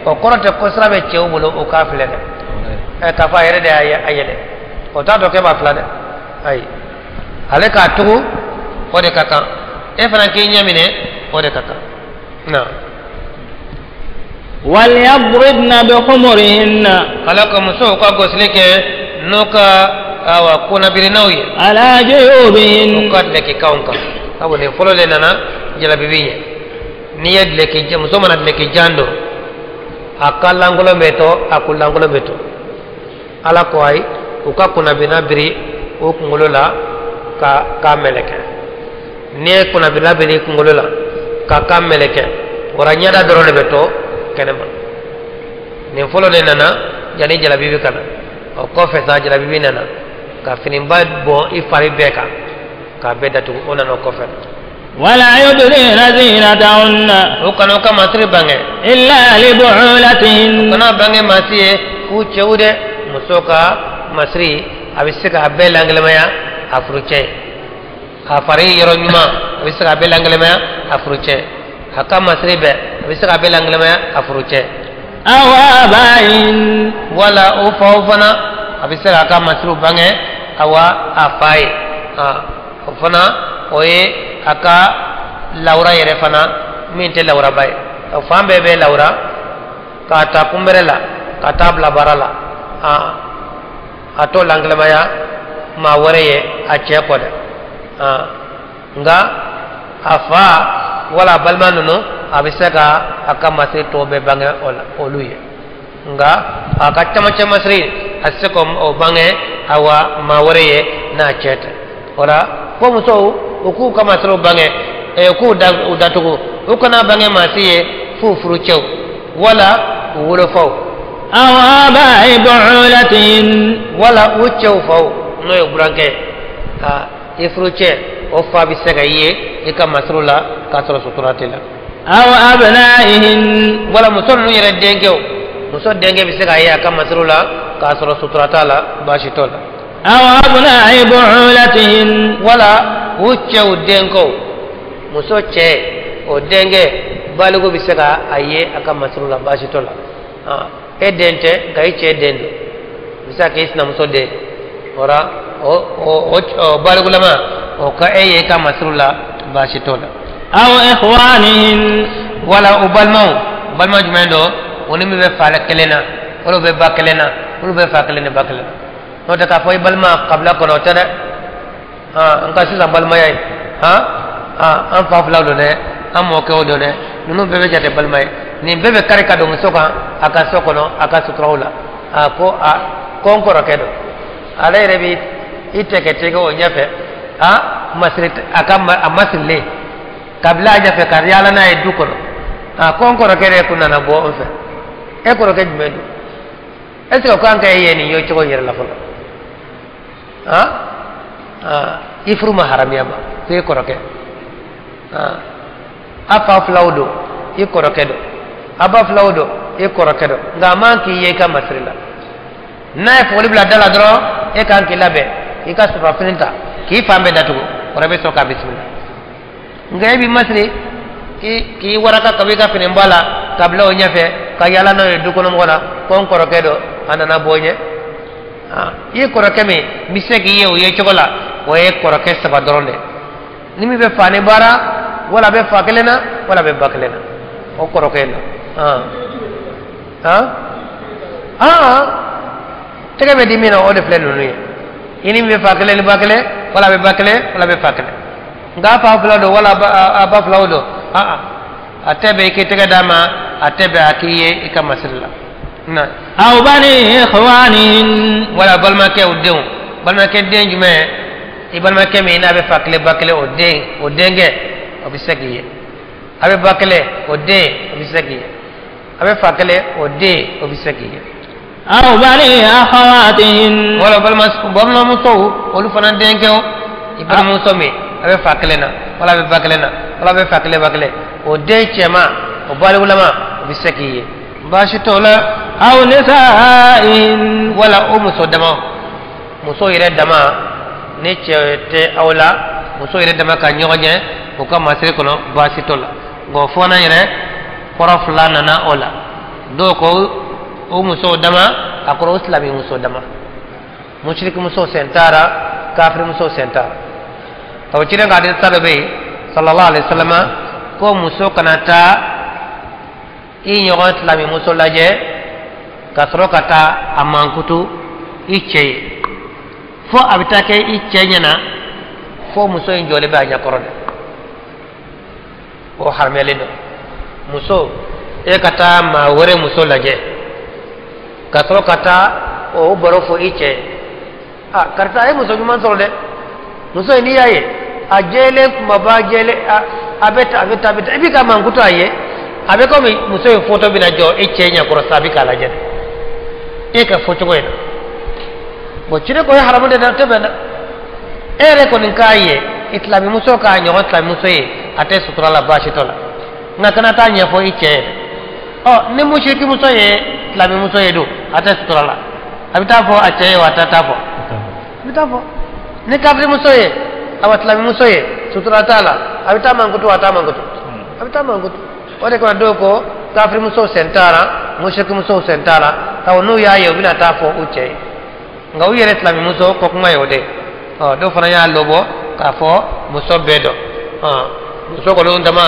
o kɔrɔ tɛ ko sira bɛ cɛw bolo o k'a filɛ dɛ. Ɛ k'a fɔ a yɛrɛ de y'a yɛlɛ, o t'a dɔn k'e b'a fila dɛ. Ayi, ale k'a tugu o de ka kan, e fana k'i ɲɛ minɛ o de ka kan. Na وليضربن بخمرهن. Ala ka musow ka gosili kɛ n'u ka awa kunnabirinaw ye على جيوبهن u ka dulokikanw kan, sabu nin fɔlɔ de nana jalabibi ɲɛ. N'i ye duloki, muso mana duloki jan don, a ka lankolon bɛ to, a kun lankolon bɛ to. Ala ko ayi, u ka kunnabirina biri u kunkolo la ka k'a mɛlɛkɛ. N'i ye kunnabirina biri i kunkolo la ka k'a mɛlɛkɛ, o la ɲɛda dɔrɔn de bɛ to kɛnɛma. Nin fɔlɔ de nana yanni jalabibi ka na. O kɔfɛ sa, jalabibi nana ka finiba bɔn i fari bɛɛ kan k'a bɛɛ datugu, o nana o kɔfɛ. ولا يبدين زينتهن O kana u ka masiri bange إلا لبعولتهن. O kana bange maa si ye f'u cɛw dɛ. Muso ka masiri, a bɛ se k'a bɛɛ langelemaya a furucɛ ye. A fari yɔrɔ ɲuman, a bɛ se k'a bɛɛ langelemaya a furucɛ. A ka masiri bɛɛ, a bɛ se k'a bɛɛ langelemaya a furucɛ. أو آبائهن Wala o faw fana, a bɛ se k'a ka masiriw bange awa a fa ye. O fana, o ye a ka lawura yɛrɛ fana min tɛ lawuraba ye. O fan bɛɛ bɛ lawura, k'a ta kunbɛrɛ la ka taa bila baara la. A t'o langelemaya maa wɛrɛ ye a cɛ kɔ dɛ. Nka a fa wala a balima ninnu, a bɛ se ka a ka masiri tɔ bɛɛ bange olu ye. Nka a ka camancɛ masiri, a tɛ se k'o bange awa maa wɛrɛ ye n'a cɛ tɛ. O la fo musow u k'u ka masiriw bange, k'u da u datugu, u kana bange maa si ye f'u furucɛw wala u wolofaw. أو آباء بعولتهن Wala u cɛw faw, n'o ye burankɛ ye. I furucɛ o fa bɛ se ka i ye i ka masiriw la k'a sɔrɔ sutura t'i la. أو أبنائهن Wala muso ninnu yɛrɛ denkɛw, muso denkɛ bɛ se k'a ye a ka masiriw la k'a sɔrɔ sutura t'a la, baasi t'o la. أو أبناء بعولتهن Wala u cɛw denkɛw, muso cɛ o denkɛ baliku bɛ se ka a ye a ka masiriw la, baasi t'o la. E den tɛ, nka i cɛ den don, o bɛ se ka kɛ i sinamuso den. O la o balikulama o ka e ye i ka masiriw la, baasi t'o la. أو إخوانهن Wala u balimaw. Balima jumɛn don? O ni min bɛ fa kelen na, olu bɛ ba kelen na, olu bɛ fa kelen ni ba kelen na. N'o tɛ k'a fɔ i balima kabila kɔnɔ, o tɛ dɛ. N ka sisan balimaya ye, an fa filaw don dɛ, an mɔkɛw don dɛ, ninnu bɛɛ bɛ jate balima ye. Nin bɛɛ bɛ kari ka don muso kan a ka so kɔnɔ, a ka suturaw la. A ko a ko n kɔrɔkɛ don, ale yɛrɛ bɛ i tɛgɛ tɛgɛ o ɲɛfɛ, a masiri a ka a masirilen kabila a ɲɛfɛ ka yaala n'a ye du kɔnɔ. A ko n kɔrɔkɛ yɛrɛ kun nana bɔ n fɛ. E kɔrɔkɛ jumɛn don? Est ce que o kan ka e ye nin ye cogo in yɛrɛ la fɔlɔ? I furu ma haramiya ma ko e kɔrɔkɛ. A fa filaw don, i kɔrɔkɛ don, a ba filaw don, i kɔrɔkɛ don, nka a man k'i ye i ka masiri la. N'a ye foli bila da la dɔrɔn, e kan k'i labɛn, i ka suturafini ta k'i fan bɛɛ datugu, o bɛ sɔrɔ k'a bisimila. Nka e b'i masiri k'i waraka ka bɔ i ka fini ba la ka bila o ɲɛfɛ ka yaala n'o ye du kɔnɔ mɔgɔ la ko n kɔrɔkɛ don, a nana bɔ n ɲɛ. I kɔrɔkɛ min bɛ se k'i ye o ye cogo la, o ye kɔrɔkɛ saba dɔrɔn de, ni min bɛ fa ni baara, wala bɛ fa kelen na, wala bɛ ba kelen na, o kɔrɔkɛ in na. Tɛgɛ bɛ di min na, o de filɛ ninnu ye: i ni min bɛ fa kelen ni ba kelen, wala bɛ ba kelen, wala bɛ fa kelen. Nka a fa fila don wala a ba filaw don, a tɛ bɛn i k'i tɛgɛ d'a ma, a tɛ bɛn a k'i ye i ka masiri la. Na أو بني إخوانهن wala balimakɛw denw. Balimakɛ den jumɛn? I balimakɛ min n'a bɛ fa kelen ba kelen, o den, o denkɛ, o bɛ se k'i ye. A bɛ ba kelen, o den, o bɛ se k'i ye. A bɛ fa kelen, o den, o bɛ se k'i ye. أو بني أخواتهن Wala balimamusow, olu fana denkɛw. I balimamuso min a bɛ fa kelen na, wala a bɛ ba kelen na, wala a bɛ fa kelen ba kelen, o den cɛman, o balikulama, o bɛ se k'i ye, baasi t'o la. أو نسائهن wala o muso dama muso yɛrɛ dama ni cɛ tɛ aw la muso yɛrɛ dama ka ɲɔgɔn ɲɛ u ka masiri kɔnɔ baasi t'o la nka o fɔna yɛrɛ kɔrɔ fila nana o la dɔw ko o musow dama a kɔrɔ o silamɛ muso dama musiriki muso sen t'a la kafiri muso sen t'a la sabu ciden ka hadisa dɔ bɛ yen sallallahu alaihi wa sallam ko muso kana taa i ɲɔgɔn silamɛ muso lajɛ ka sɔrɔ ka taa a mankutu i cɛ ye fo a bɛ taa kɛ i cɛ ɲɛna fo muso in jɔlen bɛ a ɲɛkɔrɔ dɛ o haramuyalen don muso e ka taa maa wɛrɛ muso lajɛ ka sɔrɔ ka taa o baro fɔ i cɛ ye a karisa a ye muso ɲuman sɔrɔ dɛ muso in n'i y'a ye a jɛlen kumaba jɛlen a bɛ tan a bɛ tan a bɛ tan i bɛ ka mankutu a ye a bɛ komi muso in foto bɛna jɔ e cɛ ɲɛkɔrɔ sa a bɛ k'a lajɛ e ka fɔcogo in na bon ciden ko ye haramu de dɛ o tɛ bɛn dɛ e yɛrɛ kɔni k'a ye silamɛmuso k'a ɲɔgɔn silamɛmuso ye a tɛ sutura la baasi t'o la nka kana taa ɲɛfɔ i cɛ ye dɛ ɔ ni musirikimuso ye silamɛmuso ye don a tɛ sutura la a bɛ taa fɔ a cɛ ye wa a tɛ taa fɔ a bɛ taa fɔ ni kafirimuso ye awa silamɛmuso ye sutura t'a la a bɛ taa mankutu a t'a mankutu a bɛ taa mankutu o de kama dɔw ko kafirimusow sen t'a la musirikimusow sen t'a la sabu n'u y'a ye u bɛna taa fɔ u cɛ ye nka u yɛrɛ silamɛmuso ko kuma ye o de ye ɔ dɔw fana y'a lɔbɔ k'a fɔ muso bɛɛ dɔn ɔ muso kɔni dama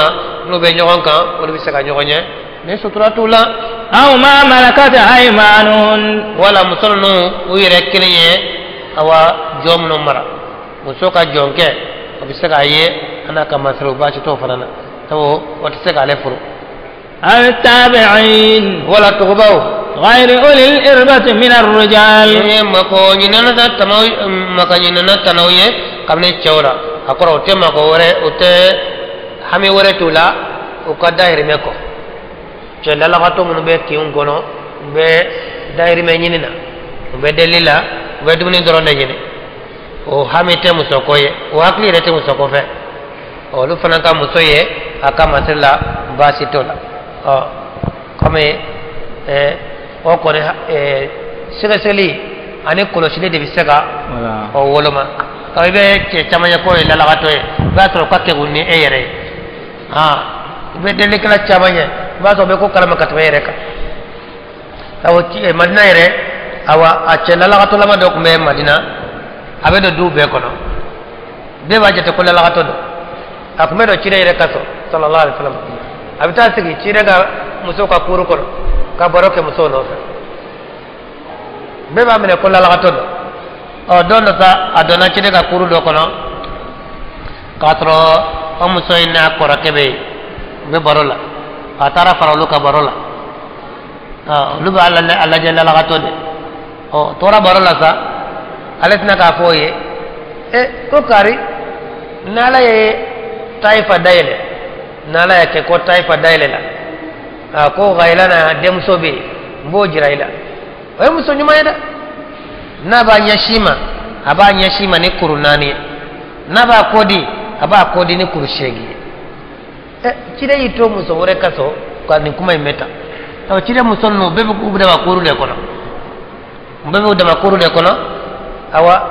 n'u bɛ ɲɔgɔn kan olu bɛ se ka ɲɔgɔn ɲɛ ni sutura t'u la. أو ما ملكت أيمانهن wala muso ninnu u yɛrɛ kelen ye awa jɔn minnu mara muso ka jɔnkɛ o bɛ se k'a ye a n'a ka masiri o baasi t'o fana na sabu o tɛ se k'ale furu. أو التابعين wala tugubaw. غير أولي الإربة من الرجال ni ye mako ɲinana ta tamaw maka ɲinana tanaw ye kabini cɛw la a kɔrɔ o tɛ mako wɛrɛ o tɛ hami wɛrɛ t'u la u ka dahirimɛ kɔ cɛ lalagatɔ minnu bɛ kinw kɔnɔ u bɛ dahirimɛ ɲini na u bɛ deli la u bɛ dumuni dɔrɔn de ɲini o hami tɛ muso ko ye o hakili yɛrɛ tɛ muso ko fɛ olu fana ka muso ye a ka masiri la baasi t'o la ɔ komi ɛɛ o kɔni ɛɛ sɛgɛsɛgɛli ani kɔlɔsili de bɛ se ka o woloma ka i bɛ cɛ caman ye k'o ye lalagatɔ ye i b'a sɔrɔ o ka kegun ni e yɛrɛ ye aa i bɛ delikɛla caman ye i b'a sɔrɔ o bɛ ko kalama ka tɛmɛ e yɛrɛ kan sabu Madina yɛrɛ awa a cɛ lalagatɔlama dɔ tun bɛ Madina a bɛ don du bɛɛ kɔnɔ bɛɛ b'a jate ko lalagatɔ don a tun bɛ don ciden yɛrɛ ka so sallallahu alaihi wasallam a bɛ taa sigi ciden ka musow ka kuru kɔnɔ ka baro kɛ musow nɔfɛ bɛɛ b'a minɛ ko lalagatɔ don ɔ don dɔ sa a donna ciden ka kuru dɔ kɔnɔ k'a sɔrɔ o muso in n'a kɔrɔkɛ bɛ yen u bɛ baro la a taara fara olu ka baro la olu b'a lajɛ lalagatɔ de ɔ tora baro la sa ale tɛna k'a fɔ o ye e ko kari n'ala ye tayifa dayɛlɛ n'ala y'a kɛ ko tayifa dayɛlɛ la a ko Ghailana denmuso bɛ yen n b'o jira i la o ye muso ɲuman ye dɛ n'a b'a ɲɛsin ma a b'a ɲɛsin ma ni kuru 4 ye n'a b'a kɔ di a b'a kɔ di ni kuru 8 ye ɛ ciden y'i to muso wɛrɛ ka so ka nin kuma in mɛn tan sabu ciden muso ninnu bɛɛ bɛ k'u dama kuru de kɔnɔ bɛɛ b'u dama kuru de kɔnɔ awa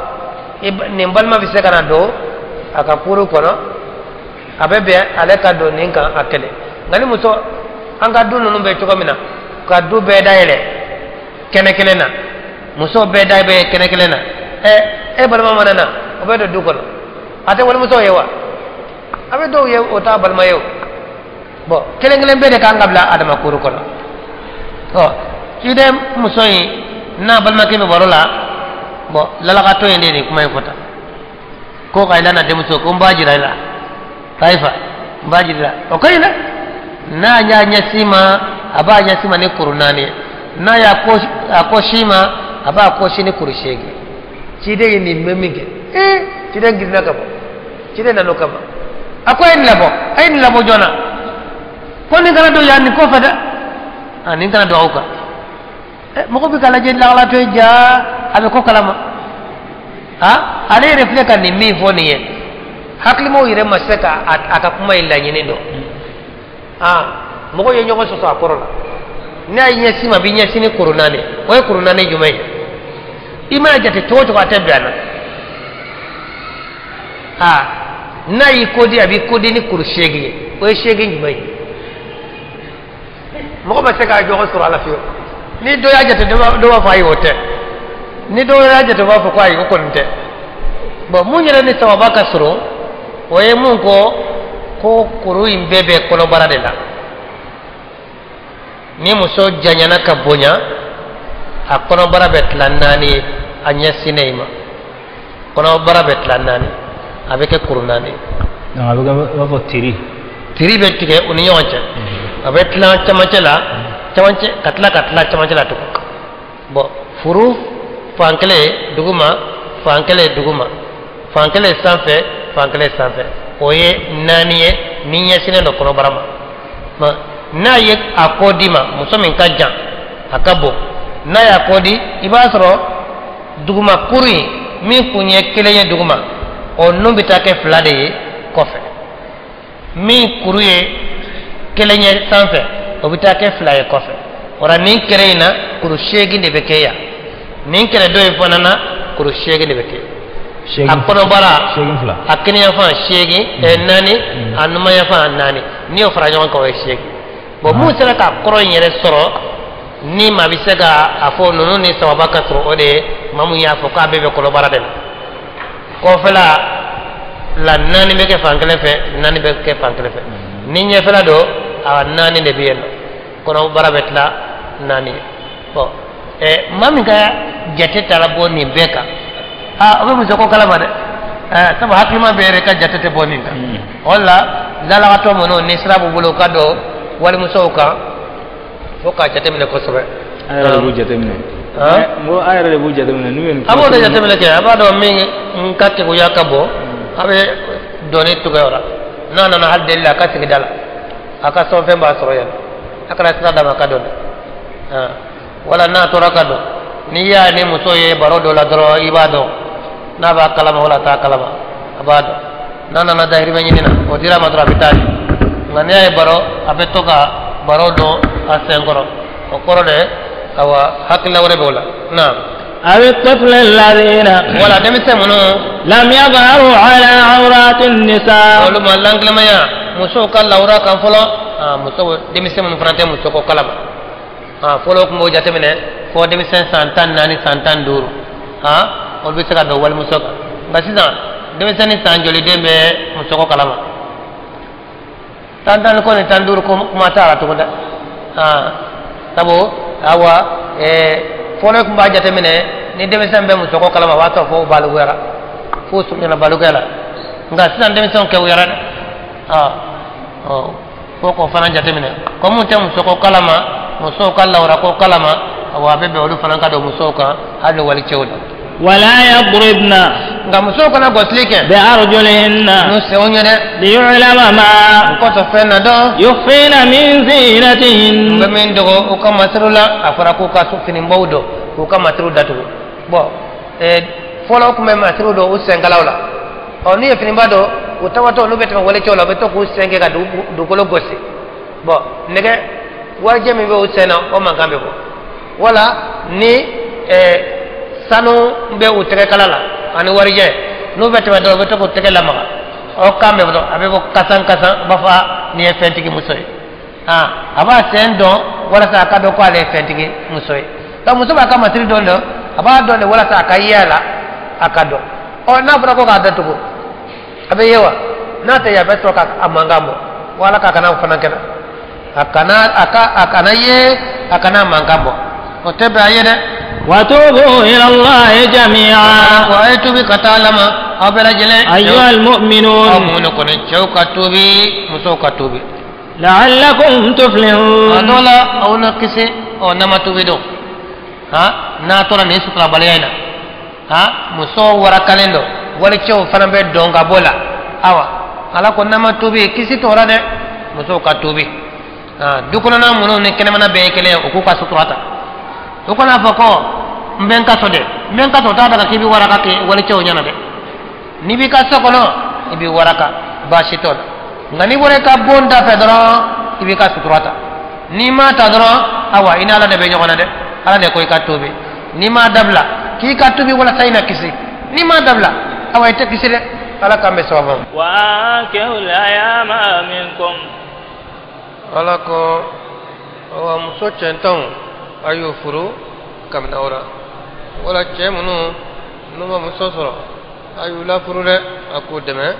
nin balima bɛ se ka na don a ka kuru kɔnɔ a bɛ bɛn ale ka don nin kan a kelen nka ni muso an ka du ninnu bɛ cogo min na ka du bɛɛ dayɛlɛ kɛnɛ kelen na muso bɛɛ da bɛ kɛnɛ kelen na ɛ e balima mana na o bɛ don du kɔnɔ a tɛ walimuso ye wa a bɛ dɔw ye o t'a balima ye o bɔn kelen kelen bɛɛ de kan ka bila a dama kuru kɔnɔ ɔ ciden muso in n'a balimakɛ bɛ baro la bɔn lalagatɔ in de ye nin kuma in fɔ tan ko Ghailana denmuso ko n b'a jira i la Tayifa n b'a jira i la o ka ɲi dɛ n'a y'a ɲɛsin ma a b'a ɲɛsin ma ni kuru 4 ye n'a y'a kɔsi ma a b'a kɔsi ni kuru 8 ciden ye nin mɛn min kɛ ee ciden girinna ka bɔ ciden nan'o kama a ko a ye nin labɔ a ye nin labɔ joona ko nin kana don yan nin kɔfɛ dɛ a nin kana don aw kan mɔgɔ bɛ k'a lajɛ lakalatɔ ye jaa a bɛ ko kalama a ale yɛrɛ filɛ ka nin min fɔ nin ye hakilimaw yɛrɛ ma se ka a ka kuma in laɲini dɔn aa mɔgɔw ye ɲɔgɔn sɔsɔ a kɔrɔ la N'a y'i ɲɛsin ma, a b'i ɲɛsin ni kuru 4. O ye kuru 4 jumɛn ye? I mana jate cogo o cogo, a tɛ bɛn a na. Aa, n'a y'i kodi, a b'i kodi ni kuru 8 ye. O ye 8 jumɛn ye? Mɔgɔ ma se k'a ɲɔgɔn sɔrɔ a la fiyewu. Ni dɔ y'a jate, dɔ b'a fɔ ayi, o tɛ. Ni dɔ y'a jate, o b'a fɔ ko ayi, o kɔni tɛ. Bon, mun yɛrɛ ni sababa ka surun, o ye mun ko kuru in bɛɛ bɛ kɔnɔbara de la. Ni muso janyana ka bonya, a kɔnɔbara bɛ tila 4 ye, a ɲɛsinnen i ma. Kɔnɔbara bɛ tila 4, a bɛ kɛ kuru 4. A bɛ kɛ i b'a fɔ tiri. Tiri bɛ tigɛ u ni ɲɔgɔn cɛ. A bɛ tila camancɛ la, camancɛ ka tila ka tila camancɛ la tugun. Bon, furu fan kelen duguma, fan kelen duguma, fan kelen sanfɛ, fan kelen sanfɛ. O ye 4 ye ni ɲɛsinnen don kɔnɔbara ma. N'a ye a kɔ di ma, muso min ka jan, a ka bon, n'a y'a kɔ di, i b'a sɔrɔ duguma kuru in min kun ye 1 ye duguma, o nun bɛ taa kɛ 2 de ye kɔfɛ. Min kuru ye 1 ye sanfɛ, o bɛ taa kɛ 2 ye kɔfɛ. O la nin kɛrɛ in na, kuru 8 de bɛ kɛ yan. Nin kɛrɛ dɔ in fana na, kuru 8 de bɛ kɛ. A kɔnɔbara, a kiniyanfan 8, 4, a numanyanfan 4. N'i y'o fara ɲɔgɔn kan, o ye 8. Bon, mun sera ka kɔrɔ in yɛrɛ sɔrɔ, ni maa bɛ se ka a fɔ ninnu ni sababa ka sɔrɔ, o de ye maa mun y'a fɔ k'a bɛɛ bɛ kɔnɔbara de la. Kɔfɛla la 4 bɛ kɛ fan kelen fɛ, 4 bɛ kɛ fan kelen fɛ. Ni ɲɛfɛla don, a 4 de bɛ yen nɔ. Kɔnɔbara bɛ tila 4 ye. Bon, maa min ka jate taara bɔ nin bɛɛ kan, aa, o bɛ muso ko kalama dɛ. Sabu hakilima bɛɛ yɛrɛ ka jate tɛ bɔ nin kan. O la lalagatɔ minnu ni sira b'u bolo, u ka don walimusow kan, fo k'a jateminɛ kosɛbɛ. An yɛrɛ de b'u jateminɛ. N ko an yɛrɛ de b'u jateminɛ n'u ye nin. A b'o de jateminɛ kɛ, a b'a dɔn min ka keguya ka bon, a bɛ dɔɔni tugu o la. N'a nana hali deli la, a ka sigida la, a ka sɔnfɛn b'a sɔrɔ yen, a kana sira d'a ma a ka don dɛ. Wala n'a tora ka don, n'i y'a ni muso ye baro dɔ la dɔrɔn, i b'a dɔn n'a b'a kalama wala a t'a kalama, a b'a dɔn. N'a nana dahirimɛ ɲini na, o dira a ma dɔrɔn, a bɛ taa de. Nka n'i y'a ye baro, a bɛ to ka baro dɔn a sen kɔrɔ, o kɔrɔ de awa hakilina wɛrɛ b'o la. Naam. أو الطفل الذين wala denmisɛn minnu لم يظهروا على عورات النساء. Olu ma lankilimaya musow ka lawura kan fɔlɔ. Musow, denmisɛn minnu fana tɛ muso ko kalama, fɔlɔ tun b'o jateminɛ fɔ denmisɛn san 14, san 15, olu bɛ se ka don walimuso kan. Nka sisan denmisɛnnin san joli den bɛ muso ko kalama? 10 ko ni 15 ko kuma t'a la tugun dɛ. Sabu awa fɔlɔ tun b'a jateminɛ ni denmisɛn bɛ muso ko kalama, o b'a sɔrɔ fo balikuyara, fo surunyana balikuya la. Nka sisan denmisɛnw kɛwuyara dɛ. Fo k'o fana jateminɛ, ko mun tɛ muso ko kalama, musow ka lawura ko kalama, awa a bɛ bɛn olu fana ka don musow kan hali ni walicɛw la. ولا يضربن. Nka musow kana gosili kɛ بأرجلهن n'u senw ye dɛ. ليعلم ما U kɔsɔn fɛn na dɔn يخفين من زينتهن. U bɛ min dogo u ka masiriw la. A fɔra k'u ka finibaw don k'u ka masiriw datugu. Bɔn, fɔlɔ tun bɛ masiriw don u senkalaw la. Ɔ, n'u ye finiba don, u tabatɔ n'u bɛ tɛmɛ walicɛw la, u bɛ to k'u sen kɛ ka dugukolo gosi. Bɔn, nɛgɛ warijɛ min bɛ u sen na, o mankan bɛ bɔ. Wala ni sanu bɛ u tɛgɛ kala la ani warijɛ, n'u bɛ tɛmɛ dɔrɔn, u bɛ to k'u tɛgɛ lamaga, o kan bɛ bɔ, a bɛ bɔ kasan kasan, u b'a fɔ nin ye fɛntigi muso ye. A b'a sen dɔn walasa a ka dɔn ko ale ye fɛntigi muso ye. Nka muso b'a ka masiri dɔn dɔn, a b'a dɔn de walasa a ka ye a la, a ka dɔn. Ɔ, n'a fɔra ko k'a datugu, a bɛ ye wa? N'a tɛ ye, a bɛ sɔrɔ ka a mankan bɔ. Wala k'a kana o fana kɛnɛ, a kana a ka a kana ye, a kana mankan bɔ, o tɛ bɛn a ye dɛ. وتوبوا إلى الله جميعا. Wa a ye tubi ka taa Ala ma, aw bɛɛ lajɛlen. أيها المؤمنون. Aw minnu kɔni, cɛw ka tubi, musow ka tubi. لعلكم تفلحون. A dɔw la aw na kisi. Ɔ, n'a ma tubi don, n'a tora nin suturabaliya in na, muso warakalen don, walicɛw fana bɛ dɔn ka bɔ la. Awa, Ala ko n'a ma tubi, kisi t'o la dɛ. Musow ka tubi. Du kɔnɔna minnu ni kɛnɛmana bɛɛ ye kelen ye, u k'u ka sutura ta. U kana fɔ ko n bɛ n ka so dɛ, n bɛ n ka so, t'a daga k'i bɛ waraka kɛ walicɛw ɲɛna dɛ. N'i b'i ka so kɔnɔ, i bɛ waraka, baasi t'o la. Nka n'i bɔra i ka bon da fɛ dɔrɔn, i b'i ka sutura ta. N'i m'a ta dɔrɔn, Awa i n'Ala de bɛ ɲɔgɔn na dɛ. Ala de ko i ka tuubi, n'i m'a dabila k'i ka tuubi walasa i na kisi. N'i m'a dabila, awa, i tɛ kisi dɛ. Ala k'an bɛ sababu ma. وأنكحوا الأيامى منكم. Ala ko, awa, muso cɛntanw, a y'o furu kabini aw la, wala cɛ minnu n'u ma muso sɔrɔ, a y'u lafuru dɛ, a k'u dɛmɛ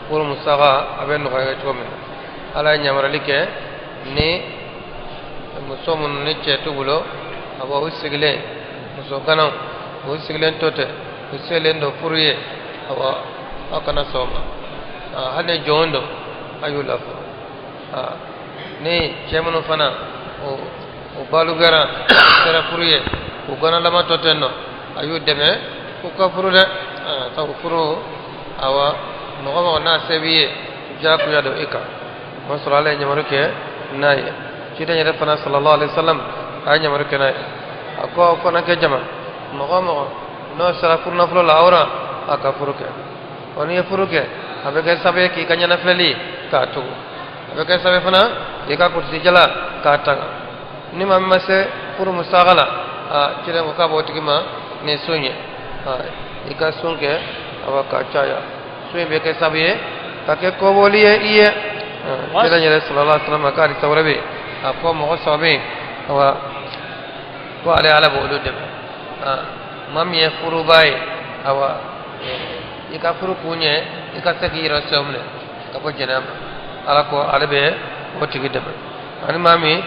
furu musaka a bɛ nɔgɔya cogo min na. Ala ye ɲamarali kɛ ni muso minnu ni cɛ t'u bolo, awa, u sigilen muso ganaw, u sigilen to tɛ, u selen don furu ye, awa, aw kana sɔn o ma. Hali ni jɔn don, a y'u lafuru. Ni cɛ minnu fana o o balugɛra, o sera furu ye, u ganalama tɔ tɛ nɔ, a y'u dɛmɛ k'u ka furu dɛ. Sabu furu, awa, mɔgɔ mɔgɔ n'a se b'i ye, diyagoya don i kan. O sɔrɔ Ala ye ɲamaru kɛ n'a ye, ciden yɛrɛ fana sallallahu alaihi wasallam a ye ɲamaru kɛ n'a ye. A ko aw fana kɛ jama, mɔgɔ mɔgɔ n'o sera furu nafolo la, aw ra a ka furu kɛ. Ɔ, n'i ye furu kɛ, a bɛ kɛ sababu ye k'i ka ɲɛnafilɛli k'a tugu, a bɛ kɛ sababu fana k'i ka kulusijala k'a tanga. Ni maa min ma se furu musaka la, a ciden ko k'a b'o tigi ma ni sun ye. I ka sun kɛ, awa, ka caya. Sun in bɛ kɛ sababu ye ka kɛ kɔbɔli ye i ye. Ciden yɛrɛ sallallahu alaihi wasallam ka hadisa wɛrɛ bɛ yen, a ko mɔgɔ saba bɛ yen, awa, ko ale Ala b'olu dɛmɛ. Maa min ye furuba ye, awa, i ka furu kun ye i ka se k'i yɛrɛ sɛw minɛ ka bɔ jɛnɛya ma, Ala ko ale bɛ o tigi dɛmɛ. Ani maa min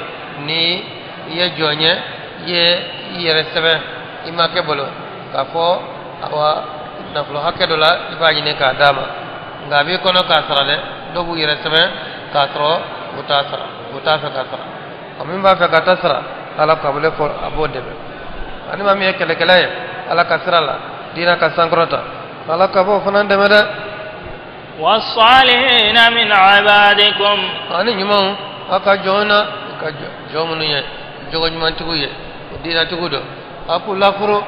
ni i ye jɔn ye, i ye i yɛrɛ sɛbɛn i ma kɛ bolo k'a fɔ, awa, nafolo hakɛ dɔ la, i b'a ɲini k'a d'a ma, nka a b'i kɔnɔ k'a sara dɛ. Dɔw b'u yɛrɛ sɛbɛn k'a sɔrɔ u t'a sara, u t'a fɛ k'a sara. Ɔ, min b'a fɛ ka taa sara, Ala ko a b'ale fɔ, a b'o dɛmɛ. Ani maa min ye kɛlɛkɛla ye Ala ka sira la, diinɛ ka sankɔrɔta, Ala ka b'o fana dɛmɛ dɛ. والصالحين من عبادكم. Ani ɲumanw, aw ka jɔnw na, i ka jɔn minnu ye jogo ɲumantigiw ye, diinɛtigiw don, a k'u lafuru.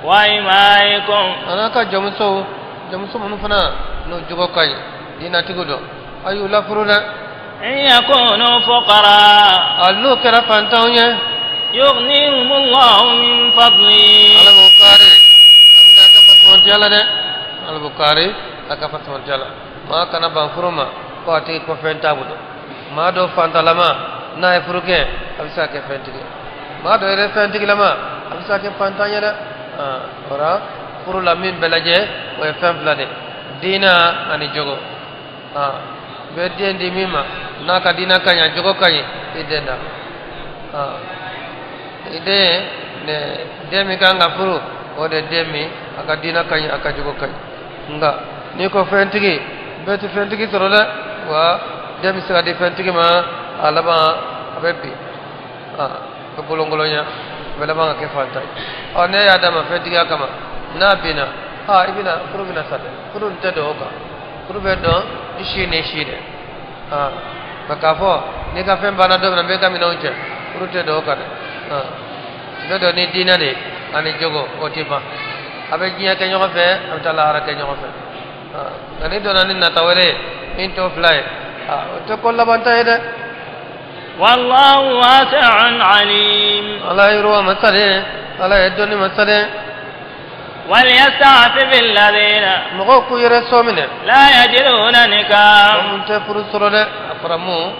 وإمائكم. A n'a ka jɔnmusow, jɔnmuso minnu fana n'o jogo ka ɲi, diinɛtigiw don, a y'u lafuru dɛ. إن يكونوا فقراء A n'o kɛra fantanw ye, يغنيهم الله من فضله. Ala b'o kaari a bɛna a ka fasamantiya la dɛ. Ala b'o kaari a ka fasamantiya la. Maa kana ban furu ma ko a tigi ko fɛn t'a bolo. Maa dɔ fantalama, n'a ye furu kɛ, a bɛ se ka kɛ fɛntigi ye. Maa dɔ yɛrɛ fɛntigilama, a bɛ se ka kɛ fantan ye dɛ. O la, furu la, min bɛ lajɛ, o ye fɛn fila de: diina ani jogo. Bɛ den di min ma, n'a ka diina ka ɲi, a jogo ka ɲi, i den d'a ma. I den ne, den min kan ka furu, o de den min a ka diina ka ɲi, a ka jogo ka ɲi. Nka n'i ko fɛntigi, bɛɛ tɛ fɛntigi sɔrɔ dɛ. Wa den bɛ se ka di fɛntigi ma, a laban a bɛ bin, a bɛ bolonkolonya, a bɛ laban ka kɛ fantan ye. Ɔ, ne y'a d'a ma fɛntigiya kama, n'a binna, i bɛna furu bɛna sa dɛ. Furu nin tɛ don o kan, furu bɛ dɔn i si ni si dɛ. Nka k'a fɔ n'i ka fɛn banna don min na, n bɛ ka minɛnw cɛ, furu tɛ don o kan dɛ. Bɛ dɔn ni diinɛ de ye ani jogo, o tɛ ban. A bɛ diɲɛ kɛ ɲɔgɔn fɛ, a bɛ taa lahara kɛ ɲɔgɔn fɛ. Nka n'i donna ni nata wɛrɛ ye min t'o fila ye, o tɛ ko labanta ye dɛ. والله واسع عليم. Ala ye yiriwa masa de ye, Ala ye dɔnni masa de ye. وليستعفف الذين Mɔgɔw k'u yɛrɛ sɔ minɛ لا يجدون نكاحا. Mun tɛ furu sɔrɔ dɛ. A fɔra mun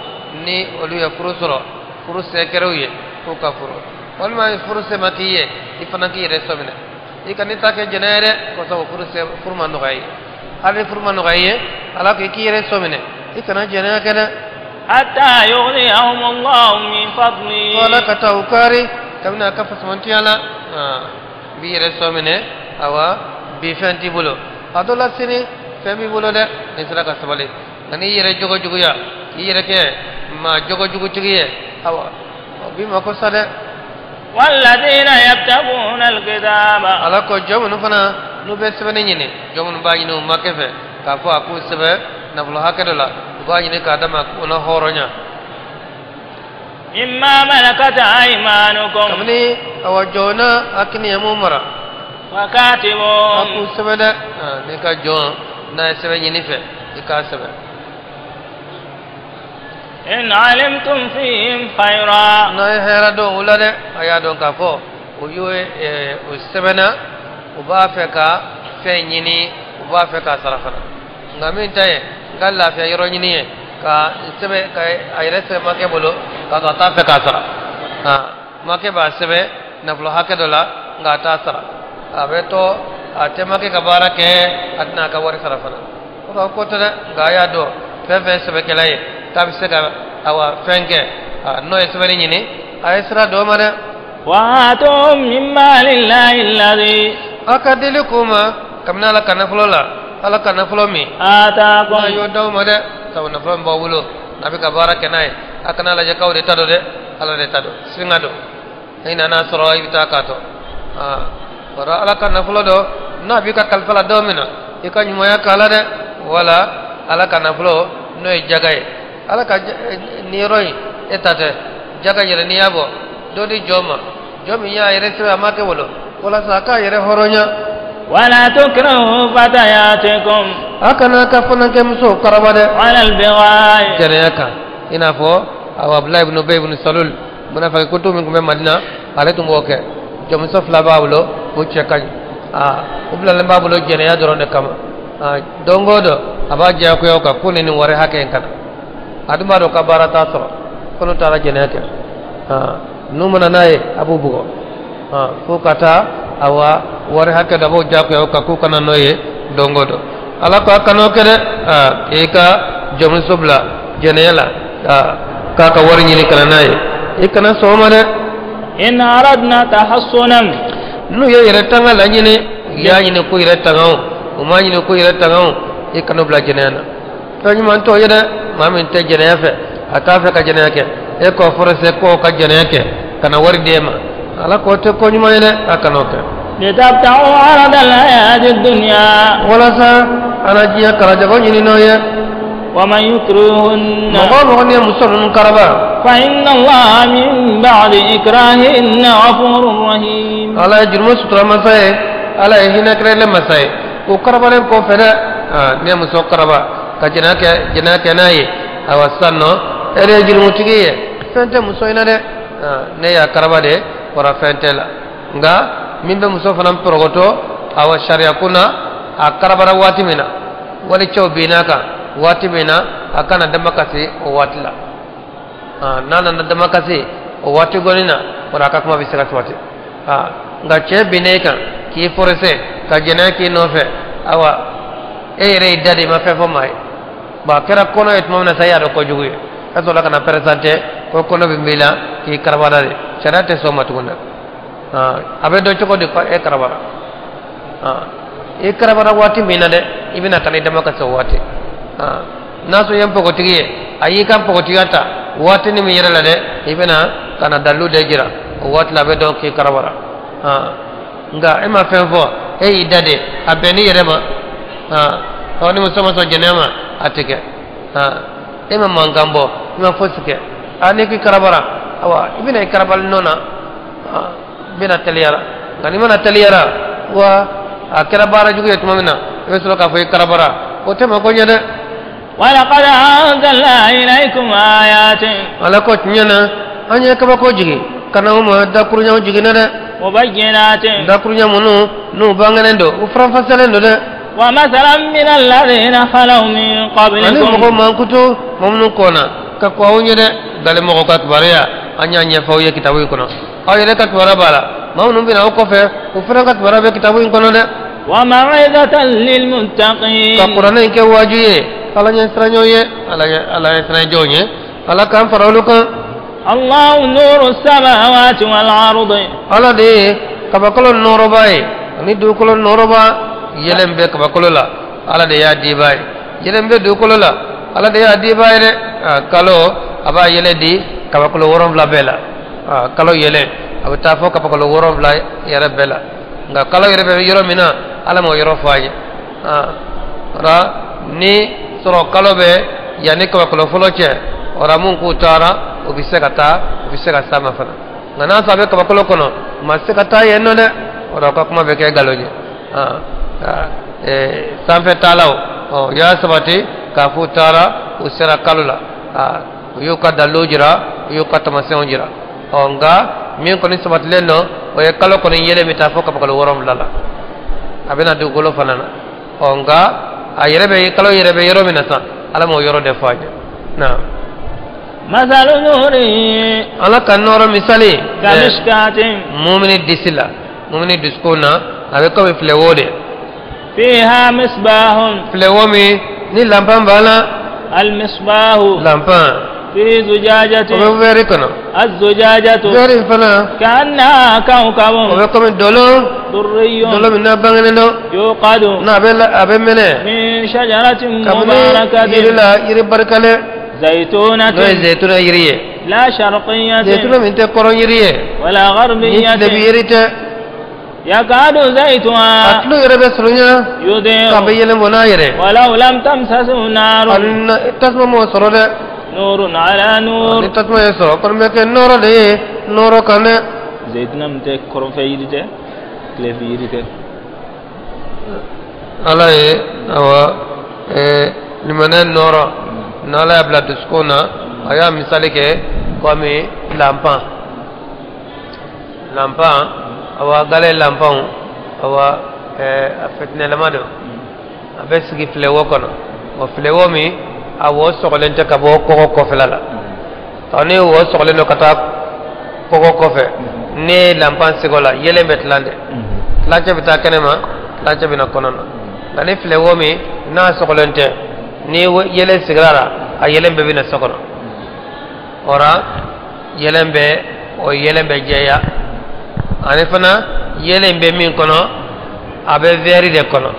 ni olu ye furu sɔrɔ, furu se kɛra u ye, k'u ka furu, walima furu se ma k'i ye, i fana k'i yɛrɛ sɔ minɛ, i ka n'i ta kɛ jɛnɛ ye dɛ, ko sabu furu se, furu ma nɔgɔya i ye. Hali ni furu ma nɔgɔya i ye, Ala ko i k'i yɛrɛ sɔ minɛ, i kana jɛnɛya kɛ dɛ. حتى يغنيهم الله من فضله. Ko Ala ka taa u kaari kabini a ka fasamantiya la. B'i yɛrɛ sɔ minɛ, awa, bi fɛn t'i bolo, a dɔ la sini fɛn b'i bolo dɛ, n'i sera ka sabali. Nka n'i yɛrɛ jogo juguya, k'i yɛrɛ kɛ maa jogo jugutigi ye, awa, o b'i mako sa dɛ. والذين يبتغون الكتاب. Ala ko jɔn minnu fana n'u bɛ sɛbɛnni ɲini, jɔn minnu b'a ɲini u makɛ fɛ k'a fɔ a k'u sɛbɛn nafolo hakɛ dɔ la, u b'a ɲini k'a d'a ma k'u na hɔrɔnya. مما ملكت أيمانكم. Kabini, awa, jɔn na a kini ye mun mara, a وكاتبوهم. k'u sɛbɛn dɛ. N'i ka jɔn n'a ye sɛbɛn ɲini fɛ, i k'a sɛbɛn. إن علمتم فيهم خيرا. N'a ye hɛrɛ dɔn o la dɛ, a y'a dɔn k'a fɔ o ye o sɛbɛnna, u b'a fɛ ka fɛn ɲini, u b'a fɛ k'a sara fana. Nka min ta ye n ka lafiya yɔrɔ ɲini ye ka n sɛbɛn ka a yɛrɛ sɛbɛn makɛ bolo k'a sɔrɔ a t'a fɛ k'a sara. Makɛ b'a sɛbɛn nafolo hakɛ dɔ la, nka a t'a sara, a bɛ to a tɛ makɛ ka baara kɛ, a tɛna a ka wari sara fana. O ka ko tɛ dɛ, nka a y'a dɔn fɛn fɛn sɛbɛkɛla ye k'a bɛ se ka awa fɛn kɛ, n'o ye sɛbɛnni ɲini, a ye sira dɔ ma dɛ. وآتوهم من مال الله الذي A ka deli k'u ma kabini Ala ka nafolo la, Ala ka nafolo min آتاكم. A y'o d'aw ma dɛ, sabu nafolo min b'aw bolo n'a bɛ ka baara kɛ n'a ye, a kana lajɛ k'aw de ta don dɛ, Ala de ta don, singa don, i nana sɔrɔ i bɛ taa k'a tɔ. Kɔrɔ Ala ka nafolo dɔ n'a b'i ka kalifa la don min na, i ka ɲumanya k'a la dɛ. Wala Ala ka nafolo n'o ye jaga ye, Ala ka niyɔrɔ in e ta tɛ, jaga yɛrɛ n'i y'a bɔ dɔ di jɔn ma, jɔn min y'a yɛrɛ sɛbɛn a ma kɛ bolo walasa a k'a yɛrɛ hɔrɔnya. ولا تكرهوا فتياتكم A kana ka fanankɛ musow karaba dɛ. على البغاء. Jɛnɛya kan, i n'a fɔ awa Abdulayi ibn Ubay ibn Salul, munafiki kuntigi min tun bɛ Madina, ale tun b'o kɛ. Jɔnmuso fila b'a bolo, o cɛ ka ɲi, aa o bilalen b'a bolo jɛnɛya dɔrɔn de kama. Aa don o don a b'a diyagoya o kan ko ni nin wari hakɛ in ka na, a dun b'a dɔn ka baara t'a sɔrɔ ko n'u taara jɛnɛya kɛ. Aa n'u mana n'a ye, a b'u bugɔ. Aa fo ka taa awa wari hakɛ dɔ, a b'o diyagoya o kan k'u kana n'o ye don o don. Ala ko a kan'o kɛ dɛ. Aa i ka jɔnmuso bila jɛnɛya la, aa k'a ka wari ɲini ka na n'a ye, i kana sɔn o ma dɛ. إن أردنا تحصنا. N'u ye yɛrɛ tanga laɲini, u y'a ɲini k'u yɛrɛ tanga o, u m'a ɲini k'u yɛrɛ tanga o, i kan'u bila jɛnɛya na, fɛn ɲuman t'o ye dɛ. Maa min tɛ jɛnɛya fɛ, a t'a fɛ ka jɛnɛya kɛ, e k'o forcé k'o ka jɛnɛya kɛ ka na wari d'e ma, Ala k'o tɛ ko ɲuman ye dɛ, a kan'o kɛ. لتبتغوا عرض الحياة الدنيا. Walasa ana diɲɛ karajago ɲini n'o ye. ومن يكرهن Mɔgɔ o mɔgɔ n'i ye muso ninnu karaba, فإن الله من بعد إكراههن غفور رحيم. Ala ye jurumu sutura masa ye, Ala ye hinɛ kɛrɛnkɛrɛnlen masa ye o karabalen kɔfɛ dɛ. N'i ye muso karaba ka jɛnɛya kɛ, jɛnɛya kɛ n'a ye, ayiwa sisan nɔ e de ye jurumutigi ye, fɛn tɛ muso in na dɛ. Ne y'a karaba de wara, fɛn tɛ la. Nka min bɛ muso fana pɔrɔgɔtɔ, awa sariya kun na, a karabara waati min na, wali cɛw binna kan waati min na, a kana damakasi o waati la. N'a nana damakasi o waati gɔni na, wala a ka kuma bɛ se ka sabati. Nka cɛ binnen kan k'i forcé ka jɛnɛya k'i nɔfɛ, awa e yɛrɛ y'i da de, i ma fɛn fɔ maa ye. Bon, a kɛra kɔnɔ ye tuma min na sa, e y'a dɔn kojugu ye, e sɔrɔla ka na présenté ko kɔnɔ bɛ b'i la k'i karabara de, sariya tɛ sɔn o ma tuguni dɛ. A bɛ dɔn cogo di ko e karabara? I karabara waati min na dɛ, i bɛna ka na i damakasi o waati. N'a sɔrɔ i ye npogotigi ye, a y'i ka npogotigiya ta waati ni min yɛrɛ la dɛ, i bɛna ka na dalilu de jira, o waati la a bɛ dɔn k'i karabara. Nka e ma fɛn fɔ, e y'i da de, a bɛnn'i yɛrɛ ma. Ɔ ni muso ma sɔn jɛnɛya ma, a tɛ kɛ. E ma mankan bɔ, i ma fosi kɛ, a n'i k'i karabara, awa i bɛna i karabali nɔ na, i bɛna teliyara. Nka n'i mana teliyara wa a kɛra baara jugu ye tuma min na, i bɛ sɔrɔ k'a fɔ i karabara, o tɛ mako ɲɛ dɛ. ولقد أنزلنا إليكم آيات Ala ko tiɲɛ na, an ye kabako jigin ka na o ma, dakuruɲaw jiginna dɛ. مبينات. Dakuruɲa minnu n'u bangenen don, u faranfasiyalen don dɛ. ومثلا من الذين خلوا من Ani mɔgɔ قبلكم. mankutu mɔgɔ minnu kɔnna ka kɔ aw ɲɛ dɛ, gale mɔgɔw ka kibaruya an y'a ɲɛfɔ aw ye kitabu in kɔnɔ, aw yɛrɛ ka kibaruya b'a la, maa minnu bɛna aw kɔfɛ, u fana ka kibaruya bɛ kitabu in kɔnɔ dɛ. وموعظة Ka للمتقين. Kuranɛ in kɛ waaju ye Ala ɲɛ siranɲɛw ye, Ala ɲɛ siranɲɛw ye, Ala k'an fara olu kan. الله نور السماوات والأرض. Ala de ye kabakolo nɔrɔba ye ani dugukolo nɔrɔba. Yɛlɛn bɛ kabakolo la, Ala de y'a diba ye. Yɛlɛn bɛ dugukolo la, Ala de y'a diba ye dɛ. Kalo a b'a yɛlɛ di kabakolo 7 bɛɛ la. Kalo yɛlɛ a bɛ taa fɔ kabakolo 7 yɛrɛ bɛɛ la, nka kalo yɛrɛ bɛ yɔrɔ min na, Ala m'o yɔrɔ fɔ a ye. O ni sɔrɔ kalo bɛ yanni kabakolo fɔlɔ cɛ, o la mun k'u taara, o bɛ se ka taa, o bɛ se ka s'a ma fana. Nka n'a sɔrɔ a bɛ kabakolo kɔnɔ, u ma se ka taa yen nɔ dɛ, o la u ka kuma bɛ kɛ nkalon ye. Sanfɛ taalaw ɔ y'a sabati k'a fɔ u taara, u sera kalo la. U y'u ka dalilu jira, u y'u ka taamasiyɛnw jira. Ɔ nka min kɔni sabatilen don, o ye kalo kɔni yelen bɛ taa fo kabakalo 7 la, a bɛna dugukolo fana na. Ɔ nka a yɛrɛ bɛ kalo yɛrɛ bɛ yɔrɔ min na sisan, Ala m'o yɔrɔ de fɔ a ye. Naam. Masalu nuri. Ala ka nɔɔrɔ misali. Kamishkatin. Mumini disi la, mumini dusukun na, a bɛ komi filɛwo de. Fiha misbahun. Filɛwo min ni lanpan b'a la. Al-misbahu. Lanpan. Fi zujajatin. O bɛ wɛri kɔnɔ. Az-zujajatu. Wɛri in fana. Ka'annaha kawkabun. O bɛ komi dolo. Durriyun. Dolo min n'a bangenen don. Yuqadu. N'a bɛ a bɛ mɛnɛ. Min shajaratin mubarakatin. Kabini yiri la, yiri barikalen. Zaytunatin. N'o ye zaytuna yiri ye. La sharqiyyatin. Zaytuna min tɛ kɔrɔn yiri ye. Wala gharbiyyatin. Ni tilebi yiri tɛ. Yakadu zaytuha. A tulo yɛrɛ bɛ surunya. Yudi'u. K'a bɛ yɛlɛn bɔ n'a yɛrɛ. Walaw lam tamsashu narun. Ani tasuma m'o sɔrɔ dɛ. Nurun ala nur. Ni tasuma ye sɔrɔ, o kɔni bɛ kɛ nɔɔrɔ de ye, nɔɔrɔ kan dɛ. Zaytuna min tɛ kɔrɔnfɛ yiri tɛ, tilebi yiri tɛ. Ala ye awa limaniya nɔɔrɔ n'Ala y'a bila dusukun na, a y'a misali kɛ komi lanpan. Lanpan, awa gale lanpanw, awa a fitinɛlama don, a bɛ sigi filɛwo kɔnɔ. O filɛwo min a wo sɔgɔlen tɛ ka bɔ kɔgɔ kɔfɛla la. Ɔ ni wo sɔgɔlen don ka taa kɔgɔ kɔfɛ, ne ye lanpan sigi o la, yelen bɛ tilan dɛ. Tilancɛ bɛ taa kɛnɛ ma, tilancɛ bɛ na kɔnɔ na. Nka ni filɛwo min n'a sɔgɔlen tɛ, ni yelen sigira la, a yelen bɛɛ bɛ na so kɔnɔ. O la yelen bɛ, o yelen bɛ jɛya. Ani fana yelen bɛ min kɔnɔ, a bɛ wɛri de kɔnɔ.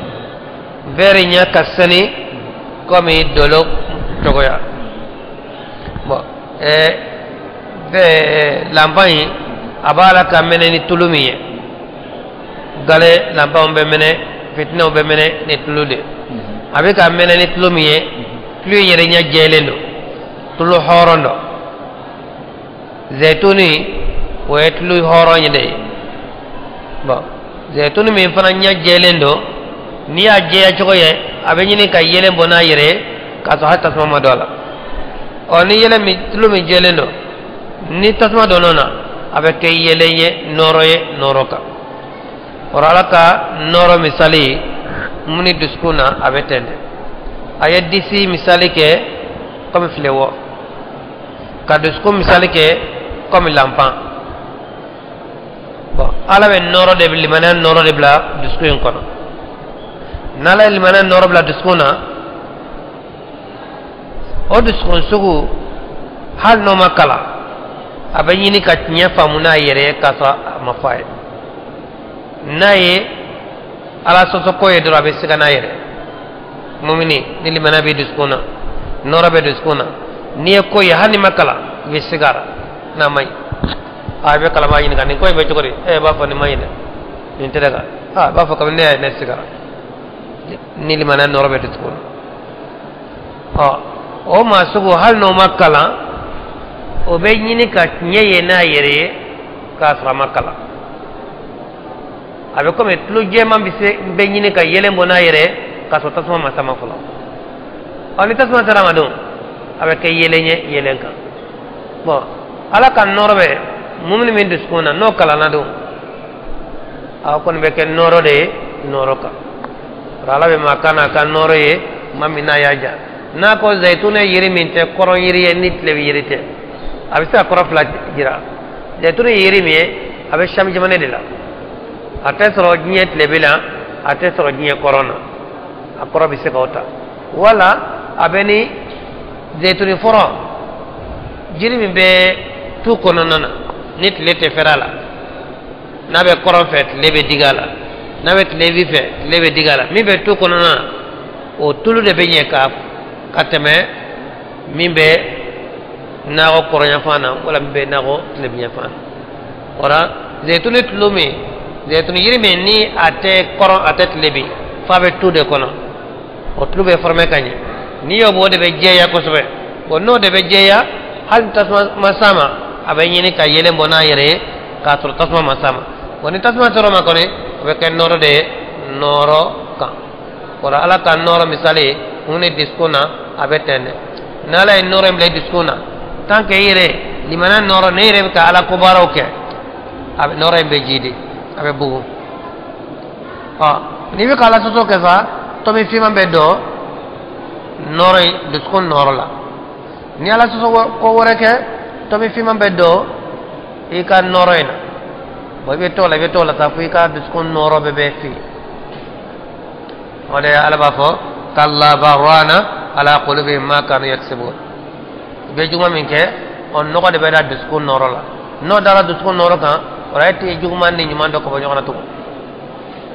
Wɛri ɲɛ ka sani komi dolo cogoya. Bon, lanpan in a b'a la ka mɛnɛ ni tulu min ye. Gale lanpanw bɛ mɛnɛ, fitinɛw bɛ mɛnɛ ni tulu de. A bɛ ka mɛnɛ ni tulu min ye, tulu in yɛrɛ ɲɛ jɛlen don, tulu hɔrɔn don. Zaytuni o ye tulu hɔrɔn ye de ye. Bon, zaytuni min fana ɲɛ jɛlen don, n'i y'a jɛya cogo ye, a bɛ ɲini ka yelen bɔ n'a yɛrɛ ye k'a sɔrɔ hali tasuma ma don a la. Ɔ ni yelen min, tulu min jɛlen don, ni tasuma donn'o na, a bɛ kɛ yelen ye, nɔɔrɔ ye, nɔɔrɔ kan. O la Ala ka nɔɔrɔ misali muni dusukun na, a bɛ ten de. A ye disi misali kɛ komi filɛwɔ, ka dusukun misali kɛ komi lanpan. Bon, Ala bɛ nɔɔrɔ de, limaniya nɔɔrɔ de bila dusukun in kɔnɔ. N'Ala ye limaniya nɔɔrɔ bila dusukun na, o dusukun sugu hali n'o ma kalan, a bɛ ɲini ka tiɲɛ faamu n'a yɛrɛ ye k'a sɔrɔ a ma fɔ a ye. N'a ye Ala sɔsɔ ko ye dɔrɔn, a bɛ siga n'a yɛrɛ. Mumini ni limaniya bɛ dusukun na, nɔɔrɔ bɛ dusukun na, n'i ye ko ye hali n'i ma kalan, i bɛ siga a la n'a ma ɲi. A bɛ kalanbaa ɲininka nin ko in bɛ cogo di? E b'a fɔ nin ma ɲi dɛ, nin tɛ dɛ kan. A b'a fɔ kabini ne y'a ye ne sigara. Ni limaniya nɔɔrɔ bɛ dusukun na. Ɔ o maa sugu hali n'o ma kalan, o bɛ ɲini ka tiɲɛ ye n'a yɛrɛ ye k'a sɔrɔ a ma kalan. A bɛ komi tulo jɛman bɛ se bɛ ɲini ka yelen bɔ n'a yɛrɛ ye k'a sɔrɔ tasuma ma sama fɔlɔ. Ɔ ni tasuma sera a ma dun, a bɛ kɛ yelen ye yelen kan. Bon, Ala ka nɔɔrɔ bɛ mumini min dusukun na, n'o kalanna dun, a kɔni bɛ kɛ nɔɔrɔ de ye nɔɔrɔ kan. Ala bɛ maa kan n'a ka nɔɔrɔ ye maa min n'a y'a ja. N'a ko zayituna yiri min tɛ kɔrɔn yiri ye ni tilebi yiri tɛ, a bɛ se ka kɔrɔ fila jira. Zayituna ye yiri min ye, a bɛ Sami jamana de la. A tɛ sɔrɔ diɲɛ tilebi la, a tɛ sɔrɔ diɲɛ kɔrɔn na. A kɔrɔ bɛ se k'o ta. Wala a bɛ ni zayituni fɔrɔ, jiri min bɛ tu kɔnɔna na ni tile tɛ fɛrɛ a la, n'a bɛ kɔrɔn fɛ tile bɛ digi a la, n'a bɛ tilebi fɛ tile bɛ digi a la, min bɛ tu kɔnɔna na, o tulu de bɛ ɲɛ ka tɛmɛ min bɛ nakɔ kɔrɔnyanfan na wala min bɛ nakɔ tilebinyanfan na. O la zayituni tulu min, zayituni yiri min ni a tɛ kɔrɔn a tɛ tilebi f'a bɛ tu de kɔnɔ, o tulu bɛ fɔrɔmɛ ka ɲɛ. N'i y'o bɔ, o de bɛ jɛya kosɛbɛ. Bon, n'o de bɛ jɛya, hali ni tasuma ma s'a ma, a bɛ ɲini ka yelen bɔ n'a yɛrɛ ye k'a sɔrɔ tasuma ma s'a ma. Bon, ni tasuma sera o ma kɔni, o bɛ kɛ nɔɔrɔ de ye nɔɔrɔ kan. O la Ala ka nɔɔrɔ misali mun ni dusukun na, a bɛ ten dɛ. N'Ala ye nɔɔrɔ in bila i dusukun na, Tant que i yɛrɛ limaniya nɔɔrɔ ne yɛrɛ bɛ ka ala ko baaraw kɛ a bɛ nɔɔrɔ in bɛ jiidi a bɛ bugun ɔ n'i bɛ ka ala sɔsɔ kɛ sa tomi finman bɛ don nɔɔrɔ in dusukun nɔɔrɔ la ni ala sɔsɔ ko wɛrɛ kɛ tomi finman bɛ don i ka nɔɔrɔ in na bon i bɛ t'o la i bɛ t'o la sa fo i ka dusukun nɔɔrɔ bɛɛ bɛ fin o de ala b'a fɔ kalla barrana ala qulubihim ma kanu yaksibun i bɛ juguman min kɛ o nɔgɔ de bɛ da dusukun nɔɔrɔ la n'o dara dusukun nɔɔrɔ kan o la e tɛ juguman ni ɲuman dɔn ka bɔ ɲɔgɔn na tugun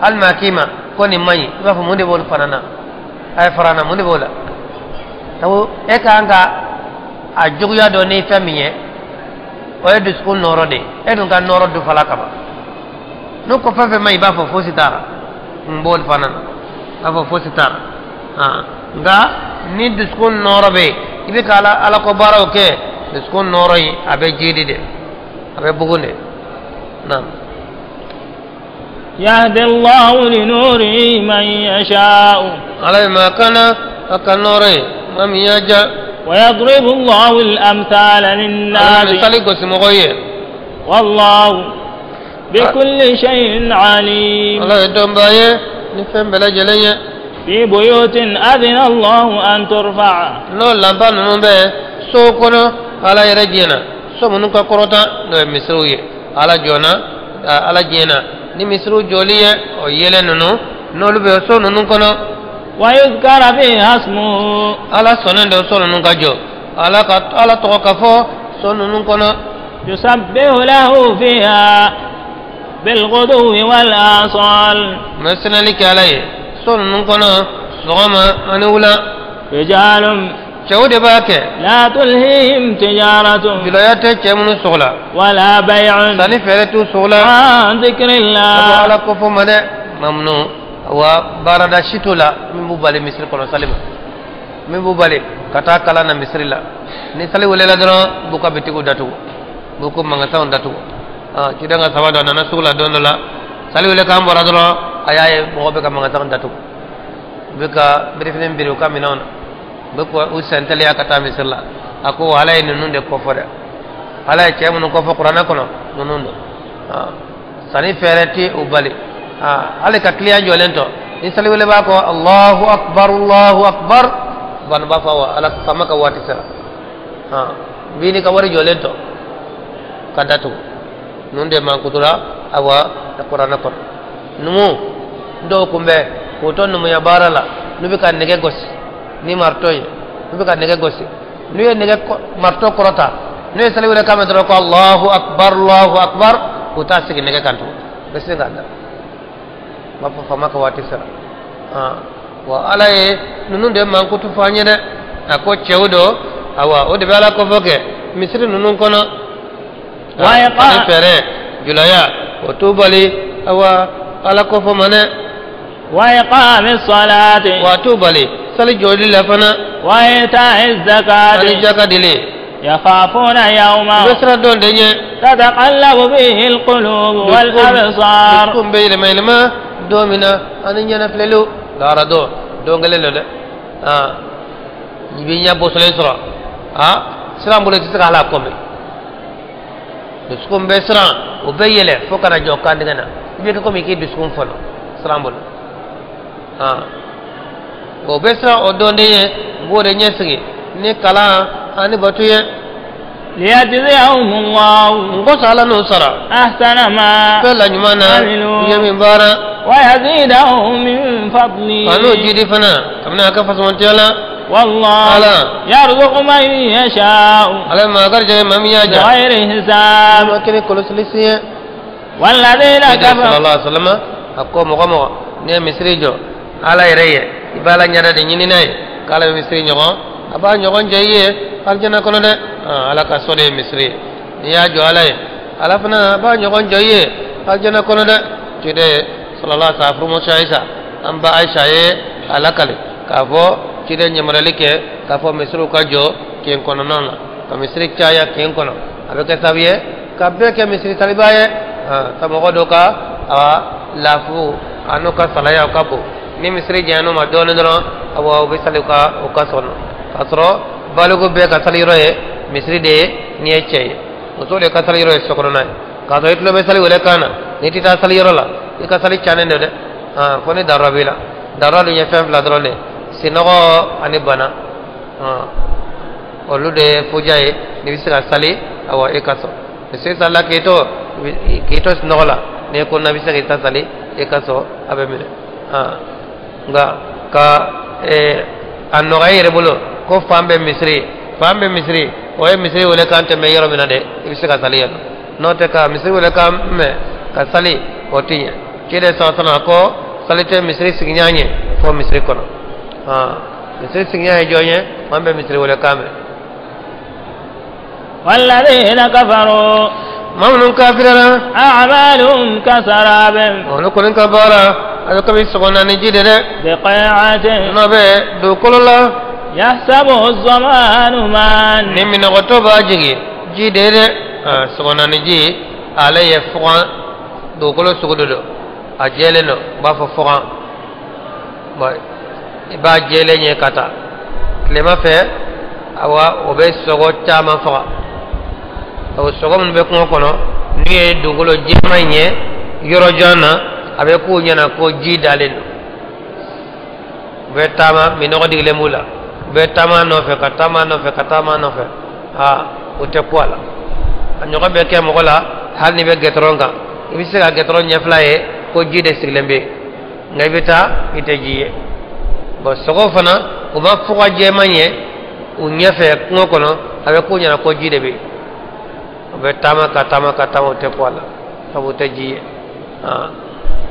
hali maa k'i ma ko nin man ɲi i b'a fɔ mun de b'olu fana na a ye fara na mun de b'o la sabu e kan ka a juguya dɔn ni fɛn min ye o ye dusukun nɔɔrɔ de ye e dun ka nɔɔrɔ dufala ka ban n'o ko fɛn fɛn man ɲi i b'a fɔ fosi t'a la n b'olu fana na i b'a fɔ fosi t'a la nka ni dusukun nɔɔrɔ bɛ yen i bɛ ka ala ko baaraw kɛ dusukun nɔɔrɔ in a bɛ jiidi de a bɛ bugun de naam. يهدي الله لنوره من يشاء على ما كان أكنوره من يجا ويضرب الله الأمثال للناس والله بكل شيء عليم الله يدوم بايه نفهم بلا جلية في بيوت أذن الله أن ترفع نو لامبان نوبه سوكونا على يرجينا سو منوكا كروتا نو مسروي على جونا على جينا ni misiriw jɔli ye o yɛlɛ ninnu n'olu bɛ so ninnu kɔnɔ ويذكر فيها اسمه ala sɔnnen don so ninnu ka jɔ ala ka ala tɔgɔ ka fɔ so ninnu kɔnɔ يسبح له فيها بالغدو والآصال n bɛ sɛnɛli kɛ ala ye so ninnu kɔnɔ sɔgɔma ani wula رجال cɛw de b'a kɛ لا تلهيهم تجارة julaya tɛ cɛ minnu sogo la ولا بيع sanni feere t'u sogo la عن ذكر الله ala ko fɔ ma dɛ mamnu wa baarada si t'o la min b'u bali misiri kɔnɔ sali ma min b'u bali ka taa kalan na misiri la ni sali welela dɔrɔn b'u ka bitigiw datugu b'u ka magasinw datugu ciden ka saba dɔ a nana sugu la don dɔ la sali wele k'an bɔra dɔrɔn a y'a ye mɔgɔ bɛ ka magasinw datugu u bɛ ka birifini biri u ka minɛnw na u bɛ k'u sen teliya ka taa misiri la a ko ala ye ninnu de kɔfɔ dɛ ala ye cɛ minnu kɔfɔ kuranɛ kɔnɔ ninnu don sanni fɛɛrɛ tɛ u bali hali ka kiliyan jɔlen tɔ ni sali wele b'a kɔ Allahu akbar Allahu akbar banu b'a fɔ wa ala faama ka waati sera b'i ni ka wari jɔlen tɔ ka datugu ninnu de mankutura awa kuranɛ kɔnɔ numu dɔw kun bɛ k'u to numuya baara la n'u bɛ ka nɛgɛ gosi ni marteau ye n'u bɛ ka nɛgɛ gosi n'u ye nɛgɛ marteau kɔrɔta n'u ye sali wele kan mɛn dɔrɔn ko Allahu akbar Allahu akbar k'u t'a sigi nɛgɛ kan tugun u bɛ se k'a da b'a fɔ faama ka waati sera wa ala ye ninnu de mankutu fɔ an ye dɛ a ko cɛw don awa o de bɛ ala kofɔ kɛ misiri ninnu kɔnɔ ani fɛɛrɛ julaya o t'u bali awa ala kofɔ ma dɛ وإقام الصلاة wa t'u bali sali jɔli la fana وإيتاء الزكاة ani jaka dili يخافون يوما u bɛ siran don de ɲɛ تتقلب فيه القلوب والأبصار dusukun bɛ yɛlɛma yɛlɛma don min na ani ɲɛnafilɛliw lahara don don kelen don dɛ i b'i ɲɛ bɔsɔlen sɔrɔ siran bolo i tɛ se ka hali a kɔmɛ dusukun bɛ siran o bɛ yɛlɛ fo ka na jɔ kantigɛ na i bɛ kɛ komi i k'i dusukun fɔlɔ siran bolo o bɛ siran o don de ɲɛ n b'o de ɲɛsigi ni kalan ani bato ye ليجزيهم الله n ko ala n'o sara أحسن ما fɛn la ɲuman na u ye min baara ويزيدهم من فضله ka n'o jidi fana kabini a ka fasamantiya la والله ala يرزق من يشاء ala ma garijɛgɛ maa min y'a ja بغير حساب ma kɛ ni kɔlɔsili si ye والذين كفروا sallallahu alaihi wasallam a ko mɔgɔ mɔgɔ n'i ye misiri jɔ ala yɛrɛ ye i b'a la ɲɛda de ɲini n'a ye k'ala bɛ misiri ɲɔgɔn a b'a ɲɔgɔn jɛ i ye alijana kɔnɔ dɛ ala ka so de ye misiri ye n'i y'a jɔ ala ye ala fana a b'a ɲɔgɔn jɔ i ye alijana kɔnɔ dɛ ciden sallallahu alaihi wasallam furumuso Ayisa an ba Ayisa ye a lakale k'a fɔ ciden ɲamaruyali kɛ k'a fɔ misiriw ka jɔ kin kɔnɔna na ka misiri caya kin kɔnɔ a bɛ kɛ sababu ye ka bɛɛ kɛ misiri taliba ye ka mɔgɔ dɔ ka a lafu a n'u ka salaya ka bon ni misiri janyana ma dɔɔnin dɔrɔn awa u bɛ sali u ka u ka sɔnɔ k'a sɔrɔ baliku bɛɛ ka sali yɔrɔ ye misiri de ye n'i ye cɛ ye. Muso de ka sali yɔrɔ ye so kɔnɔna ye. K'a sɔrɔ i tulo bɛ sali wele kan na, n'i tɛ taa sali yɔrɔ la, i ka sali cannen don dɛ. Fo ni darura b'i la. Darura dun ye fɛn fila dɔrɔn de ye, sinɔgɔ ani bana. Olu de ye fuja ye n'i bɛ se ka sali, awa i ka sɔn. Misiri salila k'i to sunɔgɔ la, n'i ko na bɛ se k'i ta sali, i ka sɔn, a bɛ minɛ. Nka ka a nɔgɔya i yɛrɛ bolo ko fan bɛ misiri, fan bɛ misiri, o ye misiri wele kan tɛmɛ yɔrɔ min na dɛ, i bɛ se ka sali yen nɔ. N'o tɛ ka misiri wele kan mɛn ka sali, o tɛ ɲɛ. Ciden sɔrɔ ko sali tɛ misiri sigiɲa ɲɛ fo misiri kɔnɔ. Misiri sigiɲa ye jɔn ye? Maa bɛ misiri wele kan mɛn. والذين كفروا maa minnu kafirara, أعمالهم كسراب olu kɔni ka baara a bɛ komi sɔgɔnaani ji de dɛ, بقيعة n'o bɛ dugukolo la, يحسبه الظمآن ماء ni minɔgɔtɔ b'a jigin ji de dɛ. Sɔgɔnaani ji ale ye fugan dugukolo sugu de don, a jɛlen don, u b'a fɔ fugan. I b'a jɛlen ye ka taa tilema fɛ, awa o bɛ sogo caman faga. O sogo minnu bɛ kungo kɔnɔ, n'u ye dugukolo jɛman in ye yɔrɔ jan na, a bɛ k'u ɲɛna ko ji dalen don. U bɛ taama, minɔgɔ digilen b'u la, u bɛ taama nɔfɛ ka taama nɔfɛ ka taama nɔfɛ, aa u tɛ ku a la. A ɲɔgɔn bɛ kɛ mɔgɔ la hali n'i bɛ gɛtɔrɔn kan, i bɛ se ka gɛtɔrɔn ɲɛfila ye ko ji de sigilen bɛ yen, nka i bɛ taa i tɛ ji ye. Bɔn sogo fana u b'a fuga jɛman ye u ɲɛfɛ kungo kɔnɔ, a bɛ k'u ɲɛna ko ji de bɛ yen. U bɛ taama ka taama ka taama, u tɛ ku a la sabu u tɛ ji ye.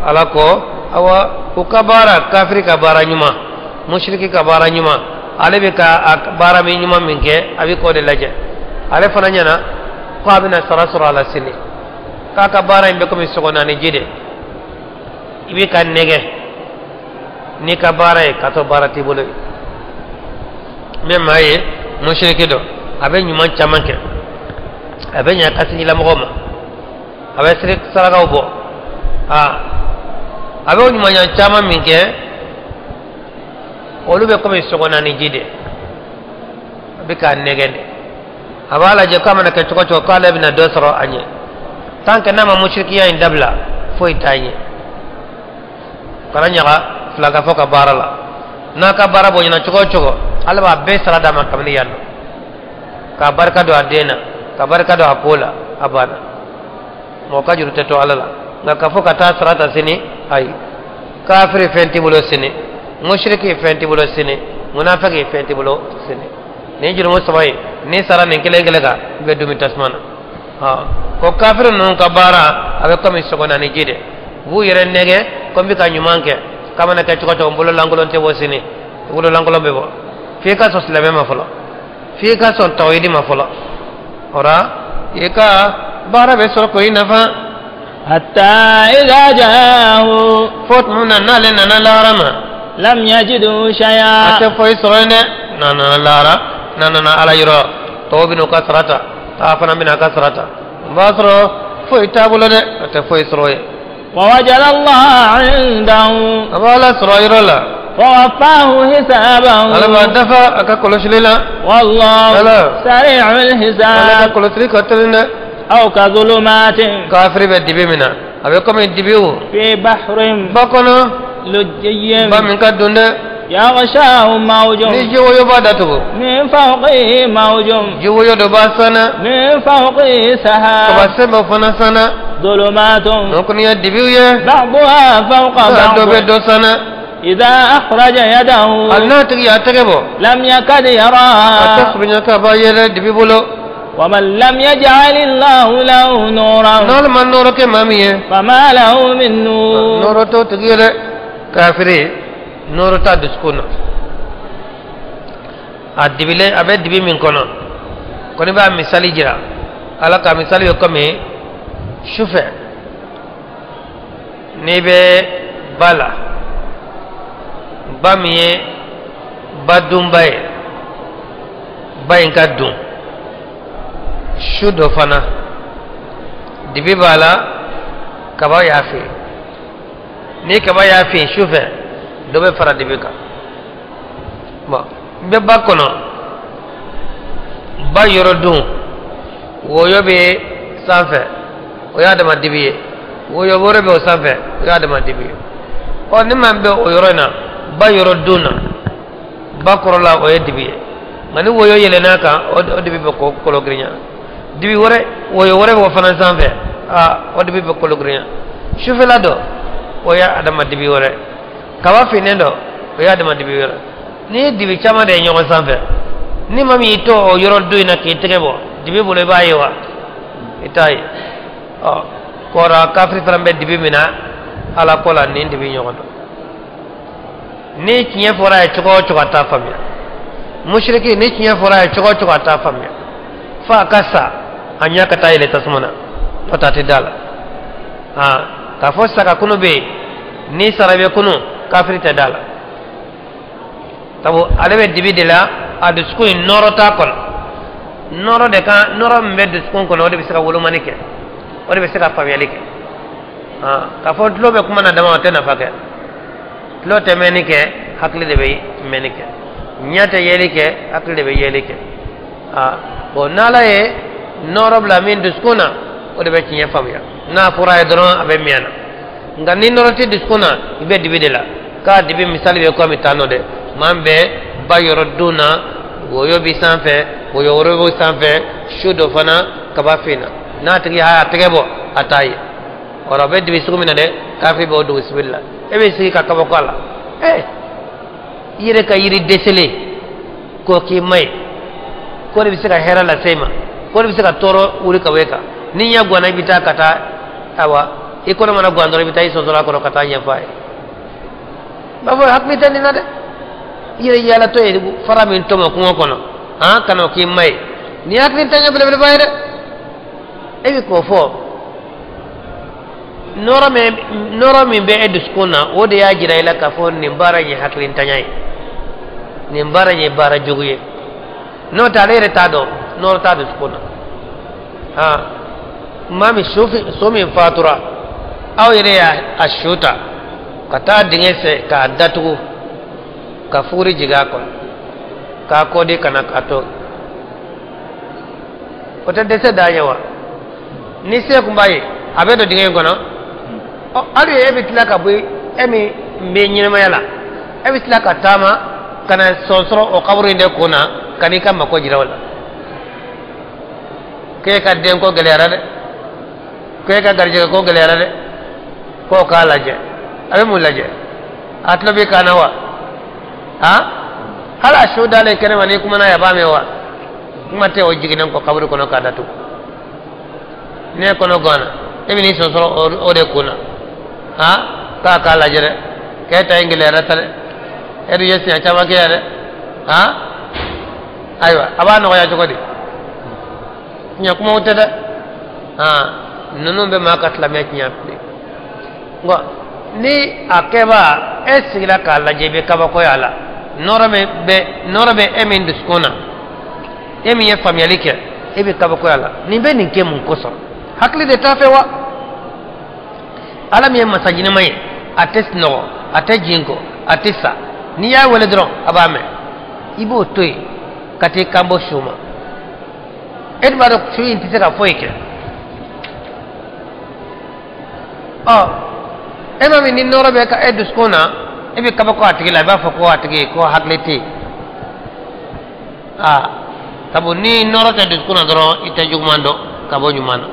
Ala ko awa u ka baara, kafiri ka baara ɲuman, musiriki ka baara ɲuman, ale bɛ ka baara min ɲuman min kɛ, a bɛ k'o de lajɛ. Ale fana ɲɛna ko a bɛna sara sɔrɔ a la sini, k'a ka baara in bɛ komi sɔgɔnaani ji de, i bɛ ka nɛgɛ n'i ka baara ye k'a to baara t'i bolo ye. N bɛ maa ye musiriki dɔ, a bɛ ɲuman caman kɛ, a bɛ ɲɛ a ka sinjilamɔgɔw ma, a bɛ siri sarakaw bɔ, a bɛ o ɲumanya caman min kɛ, olu bɛ komi sɔgɔnaani ji de, a bɛ k'a nɛgɛ de. A b'a lajɛ k'a mana kɛ cogo o cogo k'ale bɛna dɔ sɔrɔ a ɲɛ. Tant que n'a ma musirikiya in dabila, foyi t'a ɲɛ. Kana ɲaga filankafo ka baara la, n'a ka baara bonyana cogo o cogo, ala b'a bɛɛ sara d'a ma kabini yan nɔ, k'a barika don a den na, ka barika don a ko la, a banna. Mɔgɔ ka juru tɛ to ala la. Nka k'a fɔ ka taa sara ta sini, ayi. Kafiri fɛn t'i bolo sini, musiriki fɛn t'i bolo sini, munafiki fɛn t'i bolo sini. Nin jurumu saba ye, n'i sara nin kelen kelen kan, i bɛ dumi tasuma na. Ko kafiri ninnu ka baara a bɛ komi sɔgɔnaani ji de, u b'u yɛrɛ nɛgɛ ko n bɛ ka ɲuman kɛ, k'a mana kɛ cogo o cogo n bolo lankolon tɛ bɔ sini, i bolo lankolon bɛ bɔ. F'i ka sɔn silamɛ ma fɔlɔ, f'i ka sɔn tawhidi ma fɔlɔ, o la i ka baara bɛ sɔrɔ k'o nafa. حتى إذا جاءه fo tuma min na n'ale nana lahara ma, لم يجدوا شيئا a tɛ foyi sɔrɔ yen dɛ. N'a nana lahara, n'a nana ala yɔrɔ, tɔw bɛ n'u ka sara ta, a fana bɛna a ka sara ta, o b'a sɔrɔ foyi t'a bolo dɛ, a tɛ foyi sɔrɔ yen. ووجد الله عنده A b'a ala sɔrɔ yɔrɔ la, فوفاه حسابه ala b'a dafa a ka kɔlɔsili la. والله سريع ala ka الحساب kɔlɔsili ka teli dɛ. أو كظلمات Kafiri bɛ dibi min na, a bɛ komi dibiw في بحر ba kɔnɔ, لجي ba min ka dun dɛ, يغشاه موج ni jiwoyo b'a datugu, من فوقه موج jiwoyo dɔ b'a sanna, من فوقه سحاب kabasɛn b'o fana sanna. ظلمات O kɔni ye dibiw ye, بعضها فوق dɔ bɛ بعض dɔ sanna. إذا أخرج يده Hali n'a tigi y'a tɛgɛ bɔ, لم يكد a tɛ يراها surunya k'a b'a yɛlɛ dibi bolo. ومن لم يجعل الله له نورا N'ale ma nɔɔrɔ kɛ maa min ye, فما له من نور. Nɔɔrɔ t'o tigi ye dɛ. Kafiri nɔɔrɔ t'a dusukun na. A dibilen, a bɛ dibi min kɔnɔ, kɔni b'a misali jira. Ala ka misali bɛ komi sufɛ n'i bɛ ba la, ba min ye ba dunba ye, ba in ka dun. Su dɔ fana dibi b'a la, kaba y'a fin. Ni kaba y'a fin su fɛ, dɔ bɛ fara dibi kan. Bon, n bɛ ba kɔnɔ, Ba yɔrɔ dun woyo bɛ sanfɛ, o y'a dama dibi ye. Woyo wɛrɛ bɛ o sanfɛ, o y'a dama dibi ye. Ɔ, ni maa min bɛ o yɔrɔ in na, ba yɔrɔ dun na, ba kɔrɔla, o ye dibi ye. Nka ni woyo yɛlɛn'a kan, o dibi bɛ kolo girinya. Dibi wɛrɛ, woyo wɛrɛ bɛ o fana sanfɛ, aa, o dibi bɛ kolo girinya. Sufɛla dɔ, o y'a dama dibi wɛrɛ. Kaba finnen dɔ, o y'a dama dibi wɛrɛ. N'i ye dibi caman de ye ɲɔgɔn sanfɛ, ni maa min y'i to o yɔrɔ dɔ in na k'i tɛgɛ bɔ dibi bolo, i b'a ye wa? I t'a ye. Ɔ, kɔrɔ kafiri fana bɛ dibi min na ala ko la, nin dibi ɲɔgɔn dɔ. Ni tiɲɛ fɔra a ye cogo o cogo, a t'a faamuya. Musiriki, ni tiɲɛ fɔra a ye cogo o cogo, a t'a faamuya f'a ka sa, a ɲɛ ka taa yɛlɛ tasuma na, n'o tɛ a tɛ da la. Aa, k'a fɔ saga kunu bɛ yen, ni sara bɛ kunu, kafiri tɛ da la, sabu ale bɛ dibi de la. A dusukun in, nɔrɔ t'a kɔnɔ. Nɔrɔ de kan, nɔrɔ min bɛ dusukun kɔnɔ, o de bɛ se ka wolomani kɛ, o de bɛ se ka faamuyali kɛ. K'a fɔ tulo bɛ kuma na dama, o tɛ nafa kɛ. Tulo tɛ mɛnni kɛ, hakili de bɛ mɛnni kɛ. Ɲɛ tɛ yeli kɛ, hakili de bɛ yeli kɛ. Bon, n'ala ye nɔrɔ bila min dusukun na, o de bɛ tiɲɛ faamuya. N'a fɔra a ye dɔrɔn, a bɛ miyan na. Nka ni nɔrɔ tɛ dusukun na, i bɛ dibi de la. K'a dibi misali bɛ komi tan nɔ dɛ. Maa min bɛ ba yɔrɔ dun na, woyo bi sanfɛ, woyo wɛrɛ bɛ sanfɛ, su dɔ fana kaba fin na, n'a tigi y'a tɛgɛ bɔ, a t'a ye. Ɔrɔ, a bɛ dibi sugu min na dɛ, kafiri b'o dugu sibiri la. E bɛ sigi ka kabako a la. I yɛrɛ ka yiri dɛsɛlen k'o k'i ma ye, k'o de bɛ se ka hɛrɛ lase i ma, k'o de bɛ se ka tɔɔrɔ wuli ka bɔ e kan. Ni ɲɛ ganna, i bɛ taa ka taa, ayiwa, i kɔnɔ mana gan dɔrɔn, i bɛ taa i sɔsɔrɔ a kɔrɔ ka taa ɲɛfɔ a ye. B'a fɔ hakili tɛ nin na dɛ. I yɛrɛ yaalatɔ ye fara min tɔmɔ kungo kɔnɔ, han, ka n'o k'i ma ye, nin ye hakilitanya belebeleba ye dɛ. E bɛ k'o fɔ, nɔrɔ min bɛ e dusukun na, o de y'a jira i la k'a fɔ nin baara in ye hakilitanya ye, nin baara in ye baara jugu ye. N'o tɛ, ale yɛrɛ t'a dɔn, nɔrɔ t'a dusukun na. Han, maa min so min fatura, aw yɛrɛ y'a a su ta ka taa dingɛ sen k'a datugu, ka fuguri jigin a kɔnɔ, k'a kɔdi ka na k'a to, o tɛ dɛsɛ dan ye wa? Ni se kun b'a ye, a bɛ don dingɛ in kɔnɔ. Ɔ, hali e bɛ tila ka bɔ, e min bɛ ɲɛnamaya la, e bɛ tila ka taama ka na sɔnsɔrɔ o kaburu in de kun na, ka n'i ka mako jira o la, k'e ka denko gɛlɛyara dɛ, k'e ka garijɛgɛ ko gɛlɛyara dɛ, k'o k'a lajɛ. A bɛ mun lajɛ? A tulo b'i kan na wa? Han, hali a su dalen kɛnɛma, n'i kumana ye, a b'a mɛn wa? Kuma tɛ o jiginnen kɔ kaburu kɔnɔ k'a datugu. Ne kɔnɔ ganna, e bɛ n'i sɔsɔrɔ o de kun na, han, k'a k'a lajɛ dɛ, k'e ta in gɛlɛyara ta dɛ, e dun ye siɲɛ caman kɛ yan dɛ. Han, ayiwa, a b'a nɔgɔya cogo di? Tiɲɛ kumaw tɛ dɛ. Han, ninnu bɛ maa ka silamɛya tiɲɛ bilen. Nka ni a kɛba e sigira k'a lajɛ, i bɛ kabakoya a la. Nɔrɔ min bɛ, nɔrɔ bɛ e min dusukun na, e min ye faamuyali kɛ, e bɛ kabakoya a la. Nin bɛ nin kɛ mun kosɔn? Hakili de t'a fɛ wa? Ala min ye masa ɲɛnama ye, a tɛ sunɔgɔ, a tɛ jin kɔ, a tɛ sa. N'i y'a wele dɔrɔn, a b'a mɛn. I b'o to yen ka t'i kan bɔ su ma. E dun b'a dɔn su in tɛ se ka foyi kɛ. Ɔ, e ma min ni nɔrɔ bɛ ka e dusukun na, e bɛ kabako a tigi la, i b'a fɔ ko a tigi ko hakili tɛ yen. Aa, sabu ni nɔrɔ tɛ dusukun na dɔrɔn, i tɛ juguman dɔn ka bɔ ɲuman na.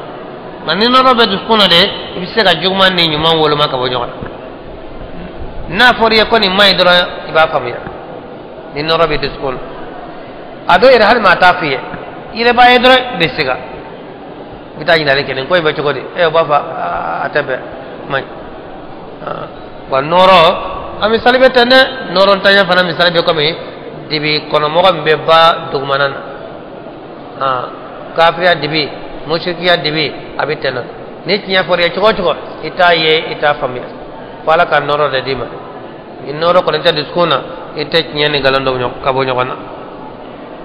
Nka ni nɔrɔ bɛ dusukun na de, i bɛ se ka juguman ni ɲuman woloma ka bɔ ɲɔgɔn na. N'a fɔra i ye ko nin man ɲi dɔrɔn, i b'a faamuya. Ni nɔrɔ bɛ dusukun na, a dɔw yɛrɛ, hali maa t'a f'i ye, i yɛrɛ b'a ye dɔrɔn, i bɛ siga, i bɛ taa ɲininkali kɛ, nin ko in bɛ cogo di? E, o b'a fɔ a tɛ bɛn, man ɲi. Wa nɔrɔ a misali bɛ ten dɛ. Nɔrɔ ntanya fana misali bɛ komi dibi kɔnɔmɔgɔ min bɛ ba dugumana na. Kafiriya dibi, musirikiya dibi, a bɛ ten nɔ. Ni tiɲɛ fɔra i ye cogo o cogo, i t'a ye, i t'a faamuya, fo ala ka nɔrɔ de d'i ma. Ni nɔrɔ kɔni tɛ dusukun na, i tɛ tiɲɛ ni nkalon dɔn ka bɔ ɲɔgɔn na.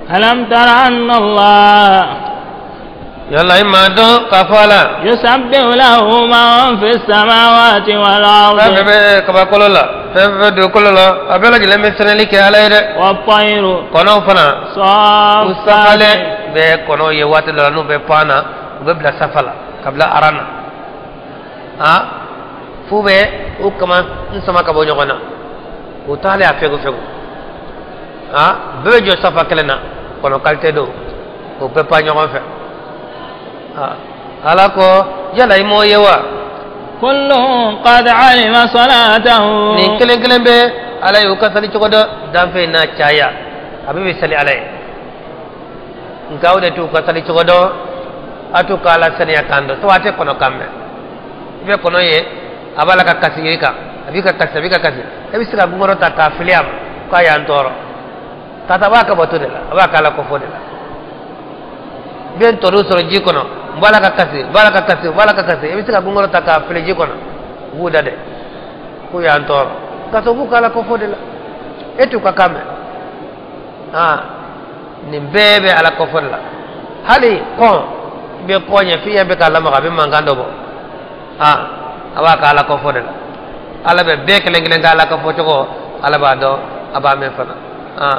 ألم تر أن الله Yala i m'a dɔn k'a fɔ ala يسبح له من في السماوات والأرض fɛn fɛn bɛ kabakolo la, fɛn fɛn bɛ dugukolo la, a bɛɛ lajɛlen bɛ sɛnɛli kɛ ala ye dɛ. والطير Kɔnɔw fana, u صافات safalen. Bɛ kɔnɔw ye waati dɔ la n'u bɛ pan na u bɛ bila safa la ka bila aran na a f'u bɛ u kama n sama ka bɔ ɲɔgɔn na u taalen a fɛgu fɛgu a bɛɛ bɛ jɔ safa kelen na kɔnɔ kalite don o bɛɛ pan ɲɔgɔn fɛ a ala ko yala i m'o ye wa. كل قد علم صلاته nin kelen kelen bɛ ala ye u ka sali cogo dɔn danfɛn n'a caya a bɛ bɛ sali ala ye nka o de t'u ka sali cogo dɔn a t'u ka ala saniya kan dɔn sabu a tɛ kɔnɔ kan mɛn i bɛ kɔnɔ ye a b'a la ka kasi yiri kan a b'i ka kasi a b'i ka kasi e bɛ se ka gunkɔrɔ ta k'a fili a ma k'a y'an tɔɔrɔ ka taa a b'a ka bato de la a b'a ka ala kofɔ de la i bɛ ntɔriw sɔrɔ ji kɔnɔ n b'a la ka kasi n b'a la ka kasi n b'a la ka kasi i bɛ se ka gunkɔrɔ ta k'a fili ji kɔnɔ u b'u da dɛ k'u y'an tɔɔrɔ ka sɔrɔ u b'u ka ala kofɔ de la e t'u ka kan mɛn aa nin bɛɛ bɛ ala kofɔ de la hali kɔn i bɛ kɔn ɲɛ fiɲɛ bɛ k'a lamaga a bɛ mankan dɔ bɔ aa a b'a ka ala kofɔ de la ala bɛ bɛɛ kelen kelen ka ala kofɔ cogo ala b'a dɔn a b'a mɛn fana aa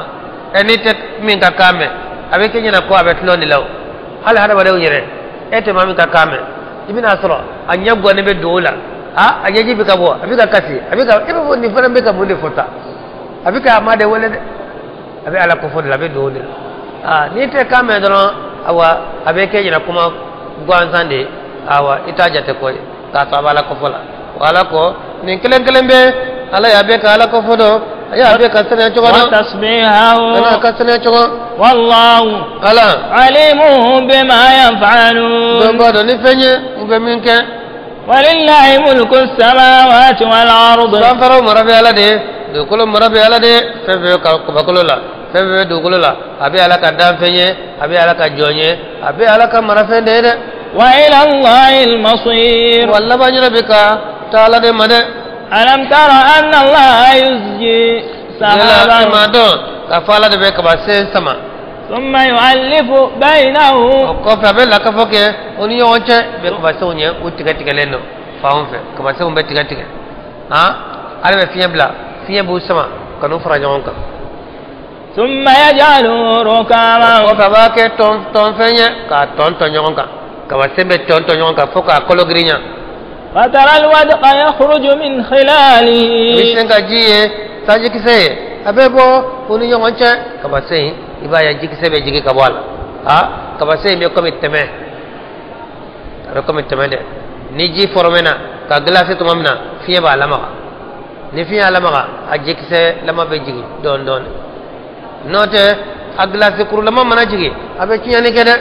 ɛ n'i tɛ min ka kan mɛn a bɛ kɛ ɲɛna ko a bɛ tulon de la o hali hadamadenw yɛrɛ e tɛ maa min ka kan mɛn i bɛna sɔrɔ a ɲɛ gɔnnen bɛ don o la a a ɲɛji bɛ ka bɔ a bɛ ka kasi a bɛ ka e bɛ fɔ nin fana bɛ ka mun de fɔ tan a bɛ ka a ma de wele dɛ a bɛ ala kofɔ de la a bɛ don o de la aa n'i tɛ kan mɛn dɔrɔn awa a bɛ kɛ ɲɛna kuma gansan de ye awa i t'a jate ko ye k'a sɔrɔ a bɛ ala kofɔ la wa ala ko nin kelen kelen bɛ ala y'a bɛ ka ala kofɔ dɔn a y'a bɛ ka sɛnɛ cogo dɔn ala وتسبيحه ka sɛnɛ cogo والله ala عليم بما يفعلون dɔn b'a dɔn ni fɛn ye u bɛ min kɛ ولله ملك السماوات والأرض sanfaraw mara bɛ ala de ye dugukolo mara bɛ ala de ye fɛn fɛn bɛ kabakolo la fɛn fɛn bɛ dugukolo la a bɛ ala ka danfɛn ye a bɛ ala ka jɔn ye a bɛ ala ka marafɛn de ye dɛ وإلى الله المصير wa laban yɛrɛ bɛ ka taa ala de ma dɛ ألم تر أن الله يزجي yala e سحابا m'a dɔn k'a fɔ ala de bɛ kaba sen sama ثم يؤلف بينه o kɔfɛ a bɛ lakafɔ kɛ o ni ɲɔgɔn cɛ i bɛ kabasenw ɲɛ u tigɛ tigɛlen don fanw fɛ kabasenw bɛ tigɛ tigɛ han ala bɛ fiɲɛ bila fiɲɛ b'u sama ka n'u fara ɲɔgɔn kan ثم يجعله ركاما o kɔfɛ a b'a kɛ tɔn tɔnfɛn ye k'a tɔn tɔn ɲɔgɔn kan kabasen bɛ tɔn tɔn ɲɔgɔn kan fo k'a kolo girinya فترى الودق يخرج من i bɛ خلاله sin ka ji ye sanjikisɛ ye a bɛ bɔ u ni ɲɔgɔn cɛ kabasen in i b'a ye jikisɛ bɛ jigin ka bɔ a la a kabasen in bɛ komi tɛmɛ a bɛ komi tɛmɛ dɛ ni ji fɔrɔmɛna ka gilase tuma min na fiɲɛ b'a lamaga ni fiɲɛ y'a lamaga a jikisɛ lama bɛ jigin dɔɔni dɔɔni n'o tɛ a gilase kurulama mana jigin a bɛ tiɲɛni kɛ dɛ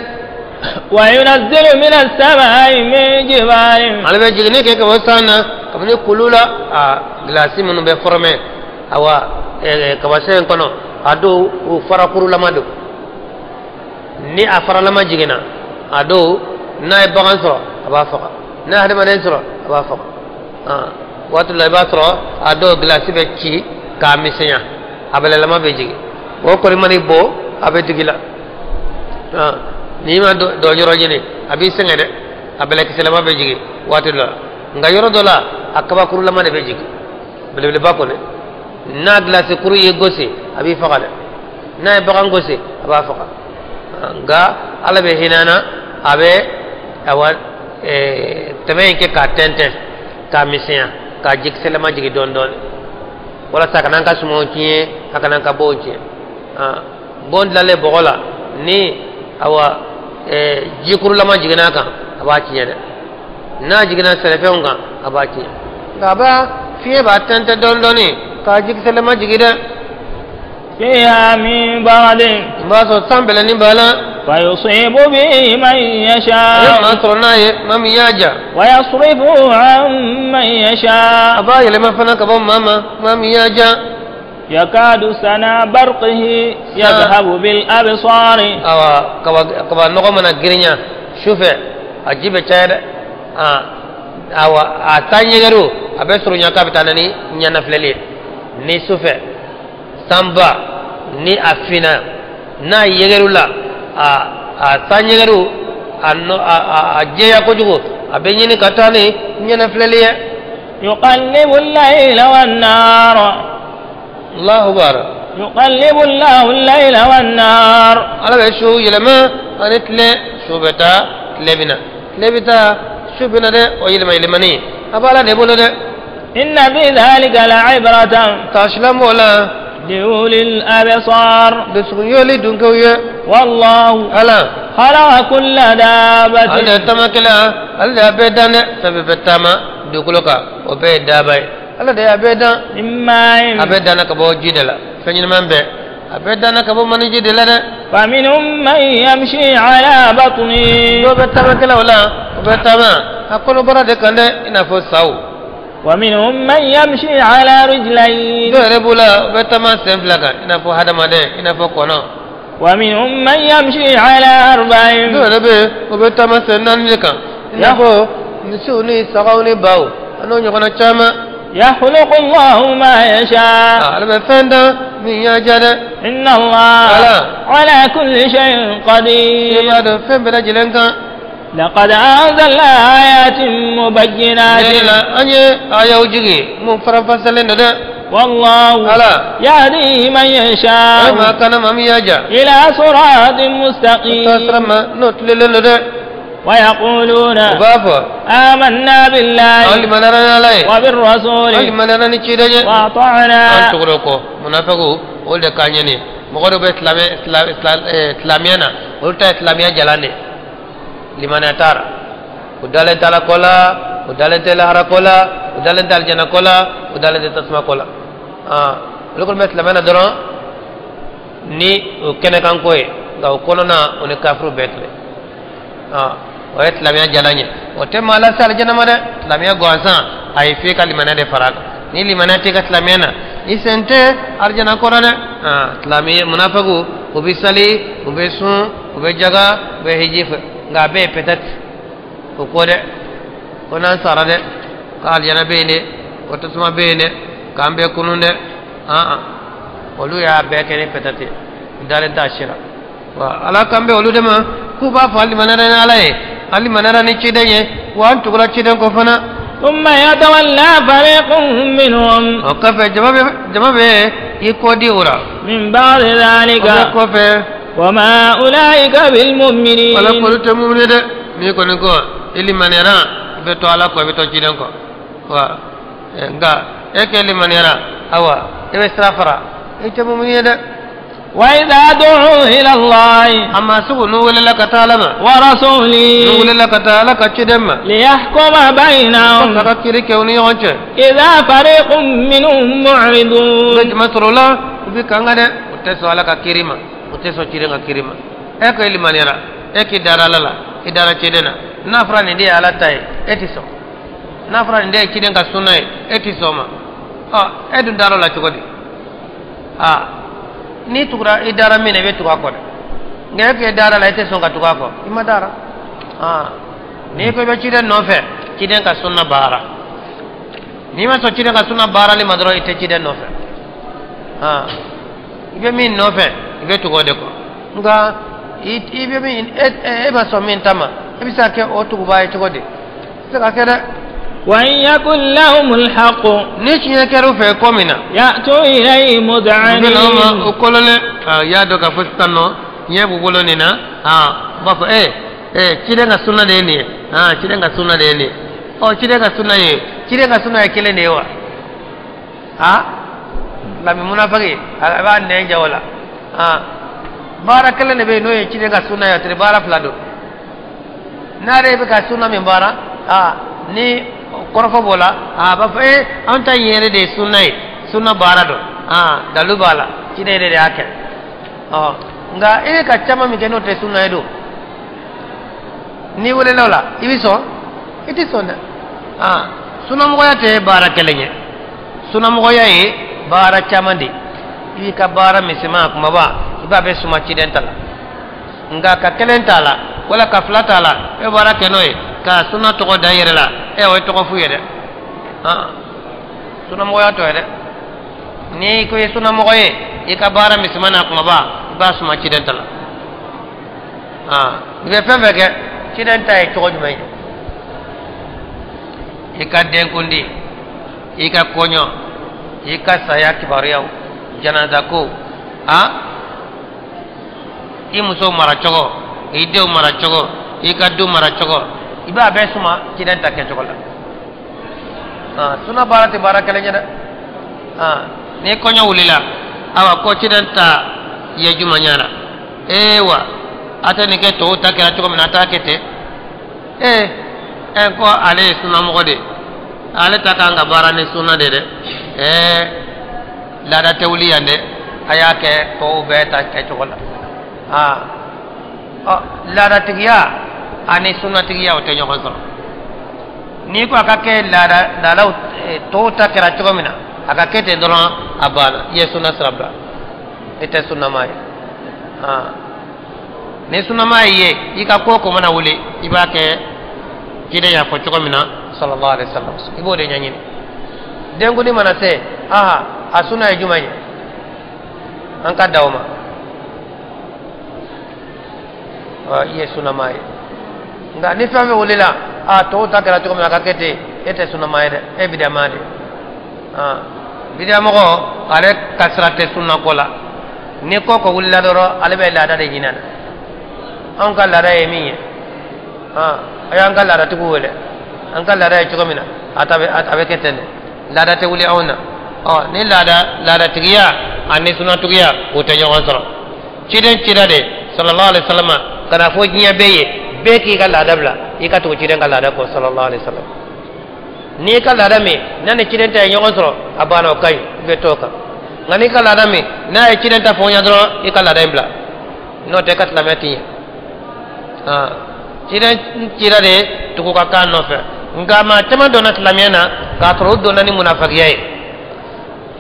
وينزل من السماء من جبال ale bɛ jiginni kɛ ka bɔ san na kabini kulu la a gilasi minnu bɛ fɔrɔmɛ awa kabasɛn in kɔnɔ a dɔw u farakurulama don ni a faralama jiginna a dɔw n'a ye bagan sɔrɔ a b'a faga n'a ye hadamaden sɔrɔ a b'a faga waati dɔ la i b'a sɔrɔ a dɔw gilasi bɛ ci k'a misɛnya a bɛlɛlama bɛ jigin o kɔni mana i bɔ a bɛ digi la n'i ma dɔ yɔrɔ ɲini a b'i sɛgɛn dɛ a bɛlɛkisɛlama bɛ jigin waati dɔ la nka yɔrɔ dɔ la a kabakurulama de bɛ jigin belebeleba kɔni n'a gilasi kuru y'i gosi a b'i faga dɛ n'a ye bagan gosi a b'a faga nka ala bɛ hinɛ na a bɛ awa tɛmɛ in kɛ k'a tɛntɛn k'a misɛnya k'a jikisɛlama jigin dɔɔni dɔɔni walasa a kana an ka sumanw tiɲɛ a kana an ka bow tiɲɛ bon dilanlen bɔgɔ la ni awa jikurulama jiginna a kan a b'a tiɲɛ dɛ n'a jiginna sɛnɛfɛnw kan a b'a tiɲɛ nka a b'a fiɲɛ b'a tɛntɛn dɔɔni dɔɔni k'a jikisɛlama jigin dɛ فيها من برد n b'a sɔrɔ san bɛlɛnin b'a la فيصيب به من a ye maa يشاء sɔrɔ n'a ye maa min y'a ja ويصرفه عن من a يشاء b'a yɛlɛma fana ka bɔ maa ma maa min y'a ja يكاد سنا برقه يذهب بالأبصار awa kaba nɔgɔ mana girinya su fɛ a ji bɛ caya dɛ awa a taa ɲɛgɛrɛ a bɛ surunya k'a bɛ taa na ni ɲɛnafilɛli ye ni su fɛ sanba ni a finna n'a yɛgɛrɛ la a taa ɲɛgɛrɛ a nɔ a jɛya kojugu a bɛ ɲini ka taa ni ɲɛnafilɛli ye يقلب الليل والنهار Allahu akbar يقلب الله الليل والنهار ala bɛ su yɛlɛma ani tile su bɛ taa tile bɛ na tile bɛ taa su bɛ na dɛ o yɛlɛma yɛlɛmani a b'ala de bolo dɛ إن في ذلك لعبرة taasilan b'o la لأولي الأبصار dusukun yoli dunkew ye والله ala خلق كل دابة ale de ye taamakɛla ale de y'a bɛɛ dan dɛ fɛn bɛɛ bɛ taama dugukolo kan o bɛɛ ye daaba ye ala de y'a bɛɛ dan من ماء a bɛɛ danna ka bɔ ji de la fɛn ɲɛnɛman bɛɛ a bɛɛ danna ka bɔ maniji de la dɛ فمنهم من يمشي على بطنه dɔw bɛ taamakɛlaw la o bɛ taama a kɔnɔbara de kan dɛ i n'a fɔ saw ومنهم من يمشي على رجلين dɔw yɛrɛ b'u la u bɛ taama sen fila kan i n'a fɔ hadamaden i n'a fɔ kɔnɔ ومنهم من يمشي على أربع dɔw yɛrɛ bɛ yen u bɛ taama sen naani de kan i n'a fɔ misiw ni sagaw ni baw a n'o ɲɔgɔnna caman يخلق الله ما يشاء ala bɛ fɛn dan min y'a diya dɛ إن الله على كل شيء i قدير b'a dɔn fɛn bɛɛ lajɛlen kan لقد أنزلنا آيات مبينات ne la an ye ayaw jigi mun faranfasalen don dɛ والله ala يهدي من يشاء ala ma kana maa min y'a diya إلى صراط taa مستقيم sira ma n'o tilelen don dɛ ويقولون u b'a fɔ آمنا an بالله limaniyara ni ala ye an وبالرسول limaniyara ni ciden ye an وأطعنا tugura o kɔ munafigiw olu de ka ɲɛ nin mɔgɔ dɔw bɛ silamɛ silamɛya na olu ta ye silamɛya jalan de limaniya t'a la u dalen t'a la ko la u dalen tɛ lahara ko la u dalen tɛ alijana ko la u dalen tɛ tasuma ko la olu kɔni bɛ silamɛya na dɔrɔn ni o kɛnɛkan ko ye nka o kɔnɔna o ni kafiriw bɛɛ kelen o ye silamɛya jalan ye o tɛ maa lase alijana ma dɛ silamɛya gansan a ye f'e ka limaniya de fara a kan ni limaniya t'i ka silamɛya na i sen tɛ alijana kɔrɔ dɛ silamɛya munafigiw u bɛ sali u bɛ sun u bɛ jaga u bɛ hiji fɛ nka a bɛɛ ye peut-être o ko dɛ ko n'an sara dɛ ko alijana bɛ yen dɛ ko tasuma bɛ yen dɛ k'an bɛ kunun dɛ olu y'a bɛɛ kɛ ni peut-être ye u dalen t'a si la wa ala kan bɛ olu de ma k'u b'a fɔ an limaniyara ni ala ye an limaniyara ni ciden ye wa an tugura ciden kɔ fana ثم يتولى فريق منهم o kɔfɛ jama bɛ i kɔ di o la من بعد o bɛɛ ذلك kɔfɛ وما أولئك بالمؤمنين ala k'olu tɛ mumuni dɛ n'i kɔni ko i limaniyara i bɛ to ala kɔ i bɛ to ciden kɔ wa nka e k'e limaniyara awa i bɛ sira fara i tɛ mumuni ye dɛ وإذا دعوا إلى الله a ma sugu n'u welela ka taa ala ma n'u ورسوله welela ka taa ala ka ciden ma ليحكم بينهم ka ka kiiri kɛ u ni ɲɔgɔn cɛ إذا فريق منهم u bɛ معرضون jama sɔrɔ o la u bɛ kanga dɛ u tɛ sɔn ala ka kiiri ma u tɛ sɔn ciden ka kiiri ma e ko e limaniyara e k'i dara ala la i dara ciden na n'a fɔra nin de ye ala ta ye e ti sɔn n'a fɔra nin de ye ciden ka sunna ye e ti sɔn o ma ɔ e dun dara o la cogo di n'i tugura i dara min na i bɛ tugu a kɔ dɛ nka e k'e dara la e tɛ sɔn ka tugu a kɔ i ma dara n'i ko i bɛ ciden nɔfɛ ciden ka sunna baara n'i ma sɔn ciden ka sunna baarali ma dɔrɔn i tɛ ciden nɔfɛ i bɛ min nɔfɛ i bɛ tugu o de kɔ nka i bɛ min e ma sɔn min ta ma e bɛ se ka kɛ o tugubaa ye cogo di i tɛ se ka kɛ dɛ وإن يكن لهم الحق ni tiɲɛ kɛra u fɛ ko min na يأتوا إليه u bɛ na o ma مذعنين o kololen y'a dɔn k'a fɔ sisan nɔ tiɲɛ b'u bolo nin na u b'a fɔ ciden ka sunna de ye nin ye ciden ka sunna de ye nin ye ɔ ciden ka sunna ye ciden ka sunna ye kelen de ye wa lami munafiki a b'a nɛn ja o la baara kelen de bɛ yen n'o ye ciden ka sunna ye a tɛ baara fila don n'ale bɛ ka sunna min baara ni kɔrɔfɔ b'o la a b'a fɔ an ta in yɛrɛ de ye sunna ye sunna baara don dalu b'a la ciden yɛrɛ de y'a kɛ nka e bɛ ka caman min kɛ n'o tɛ sunna ye don n'i welela o la i bɛ sɔn i tɛ sɔn dɛ sunnamɔgɔya tɛ baara kelen ye sunnamɔgɔya ye baara caman de ye i b'i ka baara misɛnman kumaba i b'a bɛɛ suma ciden ta la nka ka kelen t'a la wala ka fila t'a la e baara kɛ n'o ye ka sunna tɔgɔ da i yɛrɛ la o ye tɔgɔ f'u ye dɛ sunnamɔgɔya t'o ye dɛ n'i ko i ye sunnamɔgɔ ye i ka baara misɛnman n'a kumaba i b'a suma ciden ta la i bɛ fɛn fɛn kɛ ciden ta ye cogo jumɛn ye i ka denkundi i ka kɔɲɔ i ka saya kibaruyaw janazako i muso mara cogo I denw mara cogo, i ka du mara cogo, i b'a bɛɛ suma ciden ta kɛcogo la. Suna baara tɛ baara kelen ye dɛ. Ni kɔɲɔ wulila, awa ko ciden ta ye juma ɲana, ee wa a tɛ nin kɛ tɔw ta kɛra cogo min na, a t'a kɛ ten. Ee ɛ ko ale ye sunamɔgɔ de ye, ale ta kan ka baara ni suna de dɛ. Ee laada tɛ wuli yan dɛ, a y'a kɛ tɔw bɛɛ ta kɛcogo la. Ɔ laadatigiya ani sunatigiya o tɛ ɲɔgɔn sɔrɔ. N'i ko a ka kɛ laada laadaw tɔw ta kɛra cogo min na, a ka kɛ ten dɔrɔn, a banna, i ye suna sira bila, i tɛ sunama ye. Ni sunama ye i ka ko o ko mana wuli, i b'a kɛ ciden y'a fɔ cogo min na sallallahu alaihi wasallam, i b'o de ɲɛɲini. Denkundi mana se, aha, a suna ye jumɛn ye, an ka da o ma, i ye sunama ye. Nka ni fɛn fɛn wulila, a tɔw ta kɛra cogo min na, a ka kɛ ten, e tɛ sunama ye dɛ, e bidama de. Bidamɔgɔ ale ka sira tɛ sunna ko la. Ni ko ko wulila dɔrɔn, ale bɛ laada de ɲini na. Anw ka laada ye min ye, a y'an ka laadatigiw wele, an ka laada ye cogo min na, a bɛ kɛ ten dɛ. Laada tɛ wuli anw na. Ɔ ni laada laadatigiya ani sunnatigiya o tɛ ɲɔgɔn sɔrɔ. Ciden cira de sallallahu alaihi wasallam ka na fɔ diɲɛ bɛɛ ye, bɛɛ k'i ka laada bila, i ka tugu ciden ka laada kɔ sallallahu alaihi wasallam. N'i ka laada min n'a ni ciden ta ye ɲɔgɔn sɔrɔ, a banna, o ka ɲi, i bɛ t'o kan. Nka n'i ka laada min n'a ye ciden ta fɔ ɲɛ dɔrɔn, i ka laada in bila, n'o tɛ i ka silamɛya ti ɲɛ. Ciden cira de tugu ka kan nɔfɛ. Nka maa caman donna silamɛya na k'a sɔrɔ u donna ni munafagiya ye.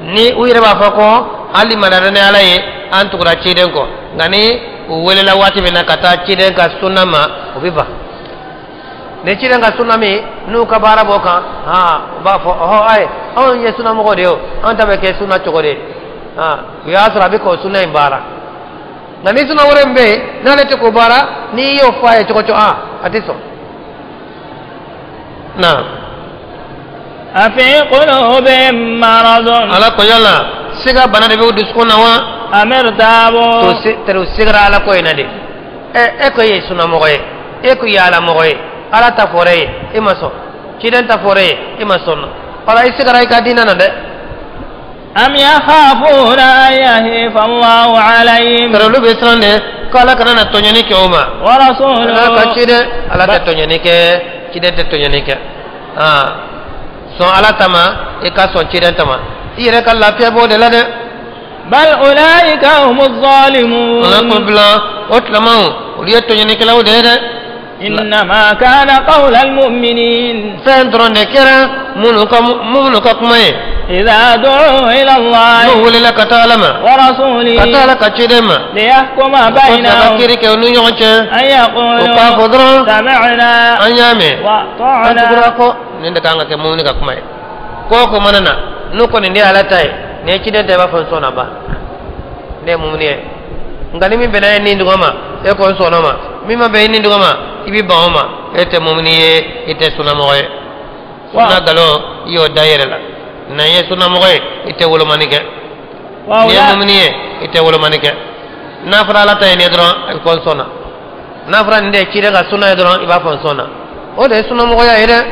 Ni u yɛrɛ b'a fɔ ko hali manara ni Ala ye, an tugura ciden kɔ, nka ni u welela waati min na ka taa ciden ka sunna ma, u bɛ ban. Ni ciden ka sunna min n'u ka baara b'o kan, u b'a fɔ ɔhɔ ayi, anw ye sunnamɔgɔ de ye o, anw ta bɛ kɛ sunna cogo de ye. O y'a sɔrɔ a bɛ k'o sunna in baara. Nka ni sunna wɛrɛ min bɛ yen n'ale tɛ k'o baara, n'i y'o fɔ a ye cogo cogo, a tɛ sɔn. Naam. Afi qulubihim maradun. Ala ko yala siga bana de bɛ u dusukun na wa? Am irtabu. To se tɛrɛ u sigara Ala ko in na de. Ɛ e ko e ye sunnamɔgɔ ye, e ko i ye Ala mɔgɔ ye, Ala ta fɔra e ye, e ma sɔn, ciden ta fɔra e ye, e ma sɔn. Wala i sigara i ka diinɛ na dɛ. Am yakhafuna an yahifa Allahu alayhim. Tɛrɛ olu bɛ siran de ko Ala kana na tɔɲɔni kɛ o ma. Wa rasuluhu. Ala ka ciden, Ala tɛ tɔɲɔni kɛ, ciden tɛ tɔɲɔni kɛ. Sɔn Ala ta ma, i ka sɔn ciden ta ma, i yɛrɛ ka lafiya b'o de la dɛ. Bal ulaika humu zalimun. Ala ko bila o tilamaw, olu ye tɔɲɔnikɛlaw de ye dɛ. Innama kana qawla almu'minin. Fɛn dɔrɔn de kɛra minnu ka kuma ye. Idha du'u ila Allah. N'u welela ka taa Ala ma. Wa rasulihi. Ka taa Ala ka ciden ma. Liyahkuma bainahum. Ka kiiri kɛ u ni ɲɔgɔn cɛ. An yaqulu. U k'a fɔ dɔrɔn. Sami'na. An y'a mɛn. Wa ata'na. An tugura kɔ. Nin de kan ka kɛ mumini ka kuma ye. Ko o ko mana na, n'u ko nin de ye Ala ta ye, nin ye ciden ta ye, i b'a fɔ n sɔnna ba. Ne ye mumini ye. Nka ni min bɛnna e ni dungɔ ma, e ko n sɔnna o ma. Min ma bɛn i ni dungɔ ma, i bɛ ban o ma. E tɛ mumini ye, i tɛ sunnamɔgɔ ye. Sunna nkalon i y'o da i yɛrɛ la. N'an ye sunnamɔgɔ ye, i tɛ wolomani kɛ. N'i ye mumini ye, i tɛ wolomani kɛ. N'a fɔra Ala ta ye nin ye dɔrɔn, i ko n sɔnna. N'a fɔra nin de ye ciden ka sunna ye dɔrɔn, i b'a fɔ n sɔnna. O de ye sunnamɔgɔya ye dɛ.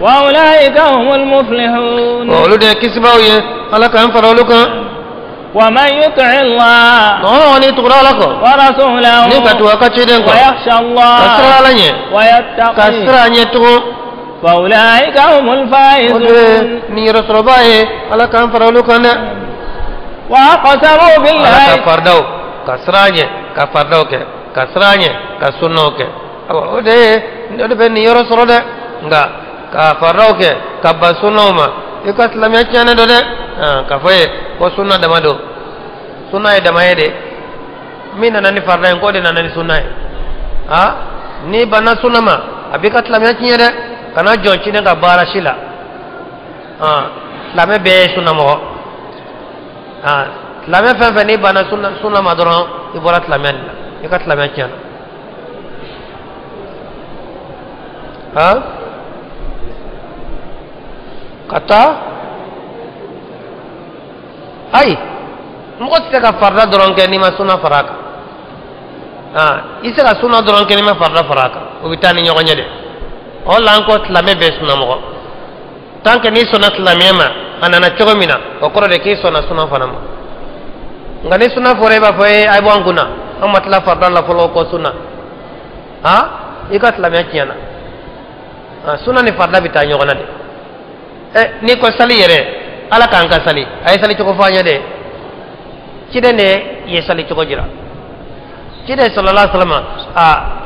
Wa ulaika humul muflihun. Olu de ye kisibaaw ye, Ala k'an fara olu kan. Wa man yuti Allah. Mɔgɔ mɔgɔ n'i tugura Ala kɔ. Wa rasulahu. Ni ka tugu a ka ciden kɔ. Wa yakhsha Allah. Ka siran Ala ɲɛ. Wa yattaqi. Ka siran a ɲɛ tugun. Fa ulaika humul faizun. O de ye niyɔrɔsɔrɔbaa ye, Ala k'an fara olu kan dɛ. Wa aqsamu billahi. Ala ka faridaw, ka siran a ɲɛ, ka faridaw kɛ, ka siran a ɲɛ, ka sunnaw kɛ. Awa o de ye, o de bɛ niyɔrɔ sɔrɔ dɛ. Nka ka faridaw kɛ, ka ban sunnaw ma, i ka silamɛya tiɲɛnen don dɛ. K'a fɔ ye ko sunna dama don. Sunna ye dama ye de. Min nana ni farida ye, k'o de nana ni sunna ye. N'i banna sunna ma, a b'i ka silamɛya tiɲɛ dɛ. Kana jɔn ciden ka baara si la. Silamɛ bɛɛ ye sunna mɔgɔ. Silamɛ fɛn fɛn n'i banna sunna ma dɔrɔn, i bɔra silamɛya de la, i ka silamɛya tiɲɛna. Ka taa ayi, mɔgɔ tɛ se ka farida dɔrɔn kɛ n'i ma sunna fara a kan. I se ka sunna dɔrɔn kelen bɛ farida fara a kan o bɛ taa ni ɲɔgɔn ye dɛ o la an ko silamɛ bɛɛ sunnamɔgɔ tant que n'i sɔnna silamɛya ma a nana cogo min na o kɔrɔ de k'i sɔnna sunna fana ma nka ni sunna fɔra i b'a fɔ ee a ye bɔ an kunna an ma tila farida la fɔlɔ ko sunna i ka silamɛya tiɲɛna sunna ni farida bɛ taa ɲɔgɔn na de n'i ko sali yɛrɛ ala k'an ka sali a ye sali cogo fɔ an ye dɛ ciden de ye sali cogo jira ciden sallallahu alaihi wasallam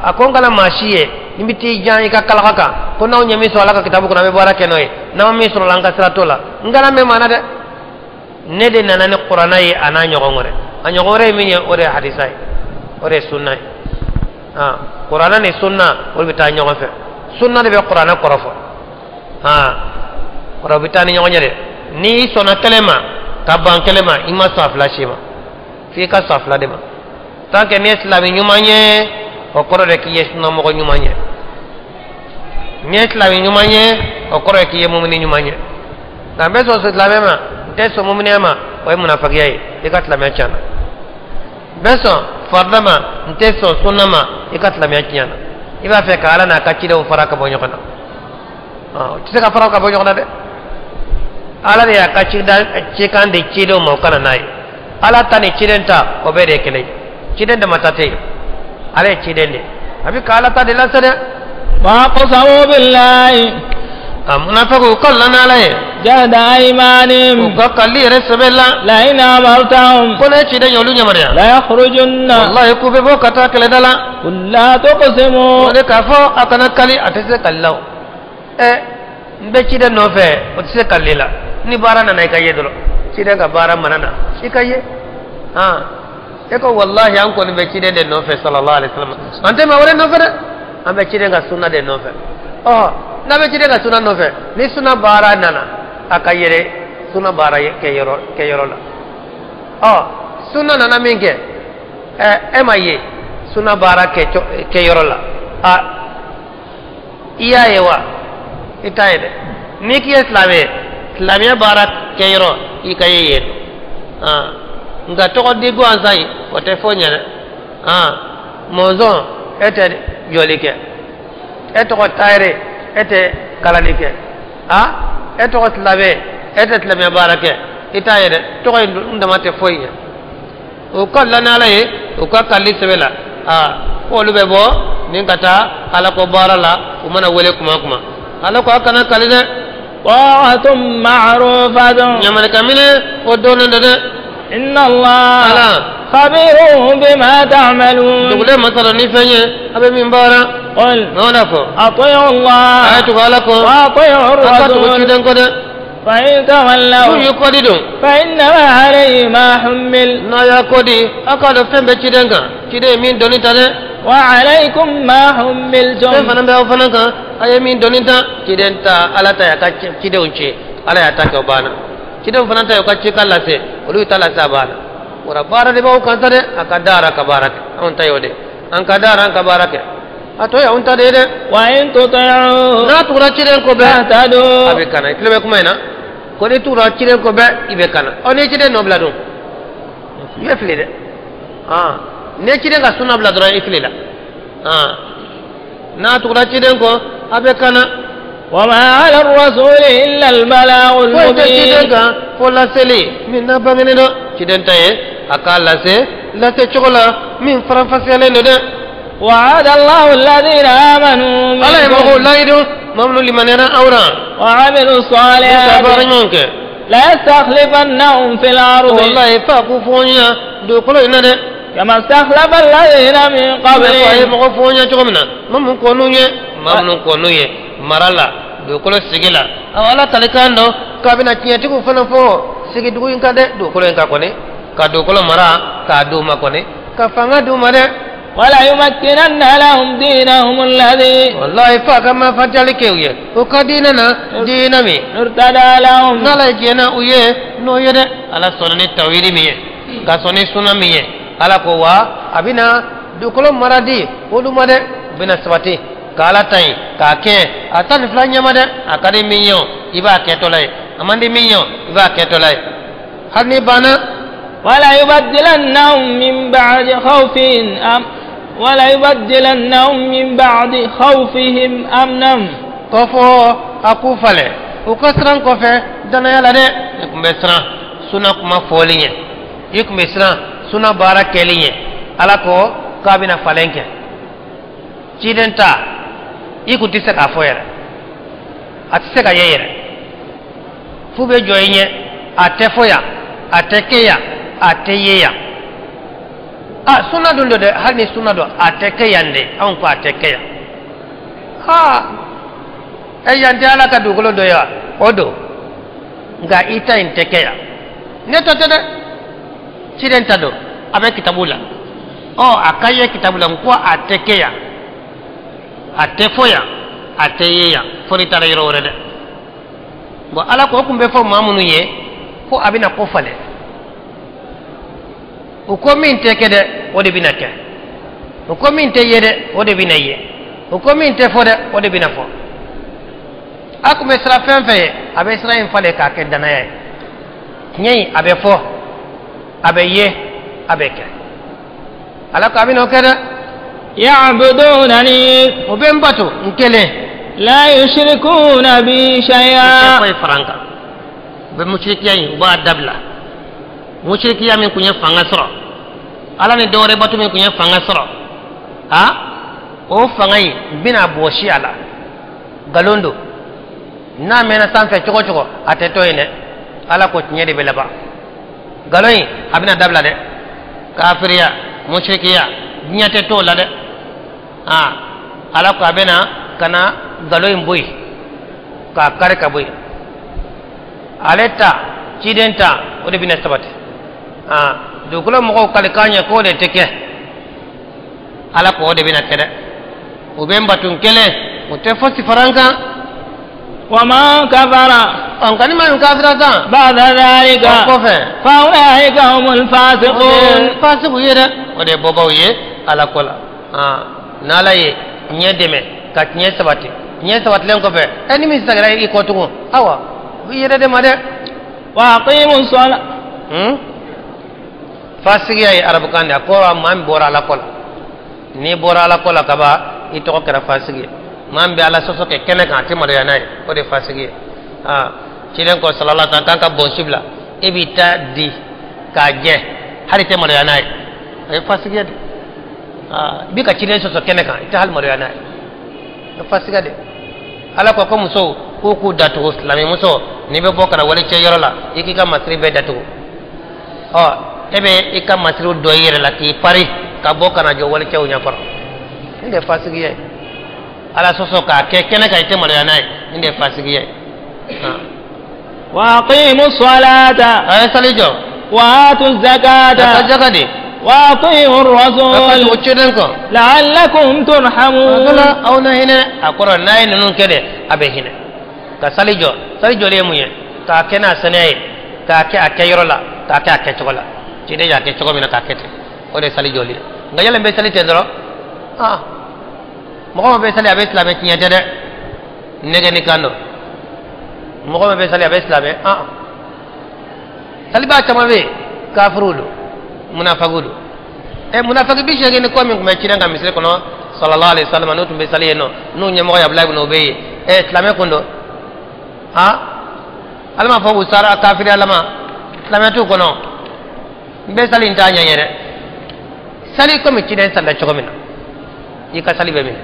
a ko n kana maa si ye ni bɛ t'i jan i ka kalaka kan ko n'aw ɲɛ min sɔrɔ ala ka kitabu kɔnɔ a bɛ baara kɛ n'o ye n'aw ma min sɔrɔ la an ka sira t'o la n kana mɛn maa na dɛ ne de nana ni kuranna ye a n'a ɲɔgɔn wɛrɛ a ɲɔgɔn wɛrɛ ye min ye o de ye hadisa ye o de ye sunna ye kuranna ni sunna olu bɛ taa ɲɔgɔn fɛ sunna de bɛ kuranna kɔrɔfɔ kɔrɔ bɛ taa ni ɲɔgɔn ye dɛ n'i sɔnna kelen ma ka ban kelen ma i ma sɔn a fila si ma f'i ka sɔn a fila de ma tant que n'i ye silamɛ ɲuman ye o kɔrɔ de k'i ye sunnamɔgɔ ɲuman ye n'i ye silamɛ ɲuman ye o kɔrɔ ye k'i ye mumini ɲuman ye nka n bɛ sɔn silamɛ ma n tɛ sɔn muminiya ma o ye munafakiya ye i ka silamɛya tiɲɛna n bɛ sɔn farida ma n tɛ sɔn sunna ma i ka silamɛya tiɲɛna i b'a fɛ ka ala n'a ka cidenw fara ka bɔ ɲɔgɔn na o tɛ se ka fara ka bɔ ɲɔgɔn na dɛ ala de y'a ka cikan di cidenw ma o kana n'a ye ala ta ni ciden ta o bɛɛ de ye kelen ye ciden dama ta tɛ yen ala ye ciden de a bɛ ka ala ta de lase dɛ. وأقسموا بالله munafiqu kalla n'ala ye. جهد أيمانهم u ka kalli yɛrɛ sɛbɛ la. لئن أمرتهم ko ne ciden y'olu yamaruya. ليخرجن walahi k'u bɛ bɔ ka taa kɛlɛda la. قل لا تقسموا o de k'a fɔ a kana kali a tɛ se kali la o. N bɛ ciden nɔfɛ o tɛ se kali la ni baara nana i ka ye dɔrɔn ciden ka baara mana na i ka ye e ko walahi an kɔni bɛ ciden de nɔfɛ sallallahu alaihi wasallam an tɛ maa wɛrɛ nɔfɛ dɛ an bɛ ciden ka sunna de nɔfɛ n'a bɛ ciden ka sunna nɔfɛ ni sunna baara nana a ka yɛrɛ sunna baara kɛ yɔrɔ la sunna nana min kɛ e ma ye sunna baara kɛ yɔrɔ la i y'a ye wa i t'a ye dɛ n'i k'i ye silamɛ ye silamɛya baara kɛ yɔrɔ i ka ye yen nka tɔgɔ di gansan ye o tɛ foyi ɲɛ dɛ mɔnzɔn e tɛ jɔli kɛ e tɔgɔ tayɛrɛ e tɛ kalali kɛ e tɔgɔ silamɛ e tɛ silamɛya baara kɛ i t'a ye dɛ tɔgɔ in dama tɛ foyi ɲɛ o ka la n'ala ye o ka kali sɛbɛ la k'olu bɛ bɔ ni ka taa ala ko baara la u mana wele kuma kuma ala ko a kana kali dɛ. طاعة معروفة ɲamalika minɛ o dɔnnen don dɛ. إن الله خبير بما تعملون dugulen masala ni fɛn ye a bɛ min baara. قل n'o fɔ. أطيعوا الله a ye tugu ala kɔ. وأطيعوا a ka tugu الرسول ciden kɔ dɛ. فإن تولوا n'u y'i kɔdi dun. فإنما عليه ما حمل n'a y'a kɔdi a k'a dɔn fɛn bɛ ciden kan ciden ye min dɔnni ta dɛ. وعليكم ما fɛn حملتم fana bɛ aw fana kan a ye min dɔnni ta ciden ta ala ta y'a ka cidenw ci ala y'a ta kɛ o banna cidenw fana ta y'u ka cikan lase olu y'u ta lase a banna wara baara de b'aw kan sa dɛ a ka dara ka baara kɛ anw ta y'o de an ka dara an ka baara kɛ a tɔ ye anw ta de ye dɛ. وإن تطيعوا n'a tugura ciden kɔ bɛɛ تهتدوا a bɛ kana i tulo bɛ kuma in na ko n'i tugura ciden kɔ bɛɛ i bɛ kana ɔ n'i ye ciden nɔ bila dun i bɛ fili dɛ n'i ye ciden ka sunna bila dɔrɔn i fili la n'a tugura ciden kɔ a bɛ kana. وما على الرسول إلا البلاغ foyi tɛ ciden المبين kan fo laseli min n'a bangenen don ciden ta ye a k'a lase lase cogo la min faranfasiyalen don dɛ. وعد الله الذين آمنوا ala ye mɔgɔw منكم layidu maa minnu limaniyara aw la وعملوا ka baara الصالحات ɲumanw kɛ. ليستخلفنهم في الأرض walayi fa k'u fɔ ɲɛ dugukolo in na dɛ. كما استخلف الذين من i n'a fɔ a ye قبلهم mɔgɔ fɔ ɲɛ cogo min na maa minnu kɔn'u ye maa minnu kɔn'u ye mara la dugukolo sigi la awa ala talikan dɔn k'a bɛna tiɲɛtigiw fana fɔ sigi dugu in kan dɛ dugukolo in kan kɔni ka dugukolo mara k'a d'u ma kɔni ka fanga d'u ma dɛ. وليمكنن لهم دينهم الذي walayi fa ka ma fatiyali kɛ u ye o ka diinɛ na diinɛ min ارتدى لهم n'ala ye diɲɛ u ye n'o ye dɛ ala sɔnna ni tawhidi min ye ka sɔn ni sunna min ye ala ko wa a bɛna dugukolo mara di olu ma dɛ u bɛna sabati ka ala ta yen k'a kɛ a 12 ɲɛma dɛ a ka di min ye o i b'a kɛtɔla ye a man di min ye o i b'a kɛtɔla ye hali ni banna. وليبدلنهم من بعد خوفهم أم وليبدلنهم من بعد خوفهم أمنا. Kɔfɔ a k'u falen u ka siran kɔfɛ danaya la dɛ. I tun bɛ siran suna kuma fɔli ɲɛ, i tun bɛ siran suna baara kɛli ɲɛ. Ala ko k'a bɛna falen kɛ. Ciden ta i kun tɛ se k'a fɔ yɛrɛ, a tɛ se ka ye yɛrɛ, f'u bɛ jɔ i ɲɛ. A tɛ fɔ yan, a tɛ kɛ yan, a tɛ ye yan. A suna dun don dɛ, hali ni suna don a tɛ kɛ yan de. Anw ko a tɛ kɛ yan. Aa, e yan tɛ Ala ka dugukolo dɔ ye wa? O don, nka i ta in tɛ kɛ yan. Ne ta tɛ dɛ, ciden ta don, a bɛ kitabu la. Ɔ, a ka ye kitabu la n ko a tɛ kɛ yan, a tɛ fɔ yan, a tɛ ye yan, fo n'i taara yɔrɔ wɛrɛ dɛ. Bon, Ala ko o tun bɛ fɔ maa minnu ye ko a bɛna ko falen, u ko min tɛ kɛ dɛ, o de bɛna kɛ. U ko min tɛ ye dɛ, o de bɛna ye. U ko min tɛ fɔ dɛ, o de bɛna fɔ. A tun bɛ siran fɛn fɛn ye, a bɛ siran in falen k'a kɛ danaya ye. Tiɲɛ in a bɛ fɔ, a bɛ ye, a bɛ kɛ. Ala ko a bɛna o kɛ dɛ. يعبدونني O bɛ n bato n kelen. لا يشركون بي U tɛ شيئا. foyi fara n kan. U bɛ musirikiya in, u b'a dabila. Musirikiya min tun ye fanga sɔrɔ, Ala ni dɔwɛrɛ bato min tun ye fanga sɔrɔ, a o fanga in bɛna bɔsi a la. Nkalon don, n'a mɛnna sanfɛ cogo o cogo, a tɛ to yen dɛ. Ala ko tiɲɛ de bɛ laban. Nkalon in a bɛna dabila dɛ. Kafiriya, musirikiya, diɲɛ tɛ to o la dɛ. Aa, Ala ko a bɛna ka na nkalon in bɔ yen k'a kari ka bɔ yen. Ale ta, ciden ta, o de bɛna sabati. Aa, dugukolo mɔgɔw kalikan ɲɛ k'o de tɛ kɛ, Ala ko o de bɛna kɛ dɛ. U bɛ n bato n kelen, u tɛ fosi fara n kan. ومن كفر Ɔ, nka ni maa min kafira san بعد ذلك o kɔfɛ, فأولئك هم o de الفاسقون. ye fasiku ye dɛ, o de ye bɔbaw ye Ala ko la. Aa, n'Ala ye tiɲɛ dɛmɛ ka tiɲɛ sabati, tiɲɛ sabatilen kɔfɛ, ɛ, ni min sagira i kɔ tugun, awa, i yɛrɛ de ma dɛ. وأقيموا الصلاة. Fasigiya ye arabukan de ye, a kɔrɔ maa min bɔra Ala kɔ la. N'i bɔra Ala kɔ la kaban, i tɔgɔ kɛra fasigi ye. Maa min bɛ Ala sɔsɔ kɛ kɛnɛ kan, a tɛ maloya n'a ye, o de ye fasigi ye. Aa, ciden ko sallallahu alaihi wasallam k'an ka bɔnsi bila, e b'i ta di k'a jɛ, hali tɛ maloya n'a ye, o ye fasigiya de. Aa, i b'i ka ciden sɔsɔ kɛnɛ kan, i tɛ hali maloya n'a ye, o ye fasigiya de. Ala ko ko musow k'u k'u datugu. Silamɛmuso, n'i bɛ bɔ ka na walicɛ yɔrɔ la, i k'i ka masiri bɛɛ datugu. Ɔ, e bɛ i ka masiriw dɔ i yɛrɛ la k'i pari ka bɔ ka na jɔ walicɛw ɲɛkɔrɔ, nin de ye fasigiya ye. Ala sɔsɔ k'a kɛ kɛnɛ kan, i tɛ maloya n'a ye, nin de ye fasigiya ye. وأقيموا الصلاة. A ye sali jɔ. وآتوا Ka الزكاة. jaka di. وأطيعوا Ka الرسول tugu ciden kɔ. لعلكم ترحمون. Kala aw na hinɛ. A kɔrɔ n'a ye ninnu kɛ dɛ, a bɛ hinɛ. Ka sali jɔ, sali jɔlen ye mun ye? K'a kɛ n'a saniya ye, k'a kɛ a kɛyɔrɔ la, k'a kɛ a kɛcogo la, ciden y'a kɛ cogo min na, k'a kɛ ten, o de ye sali jɔli ye. Nka yala n bɛ sali ten dɔrɔn, aa, mɔgɔ min bɛ sali a bɛ silamɛ, tiɲɛ tɛ dɛ, nɛgɛ ni kan don. Mɔgɔ min bɛ sali a bɛ silamɛ, aa, salibaa caman bɛ yen, kafiriw don, munafagiw don. Ɛ, munafagi 80 ni kɔ min tun bɛ ciden ka misiri kɔnɔ sallallahu alaihi wasallam, n'o tun bɛ sali yen nɔ, n'u ɲɛmɔgɔ ye Abulayi ibn Ubayi ye, ɛ, silamɛ kun don. Ha, Ala m'a fɔ u sara kafiriya lama, silamɛ t'u kɔnɔ. N bɛ sali, n t'a ɲɛ dɛ. Sali komi ciden salila cogo min na, i ka sali bɛ minɛ.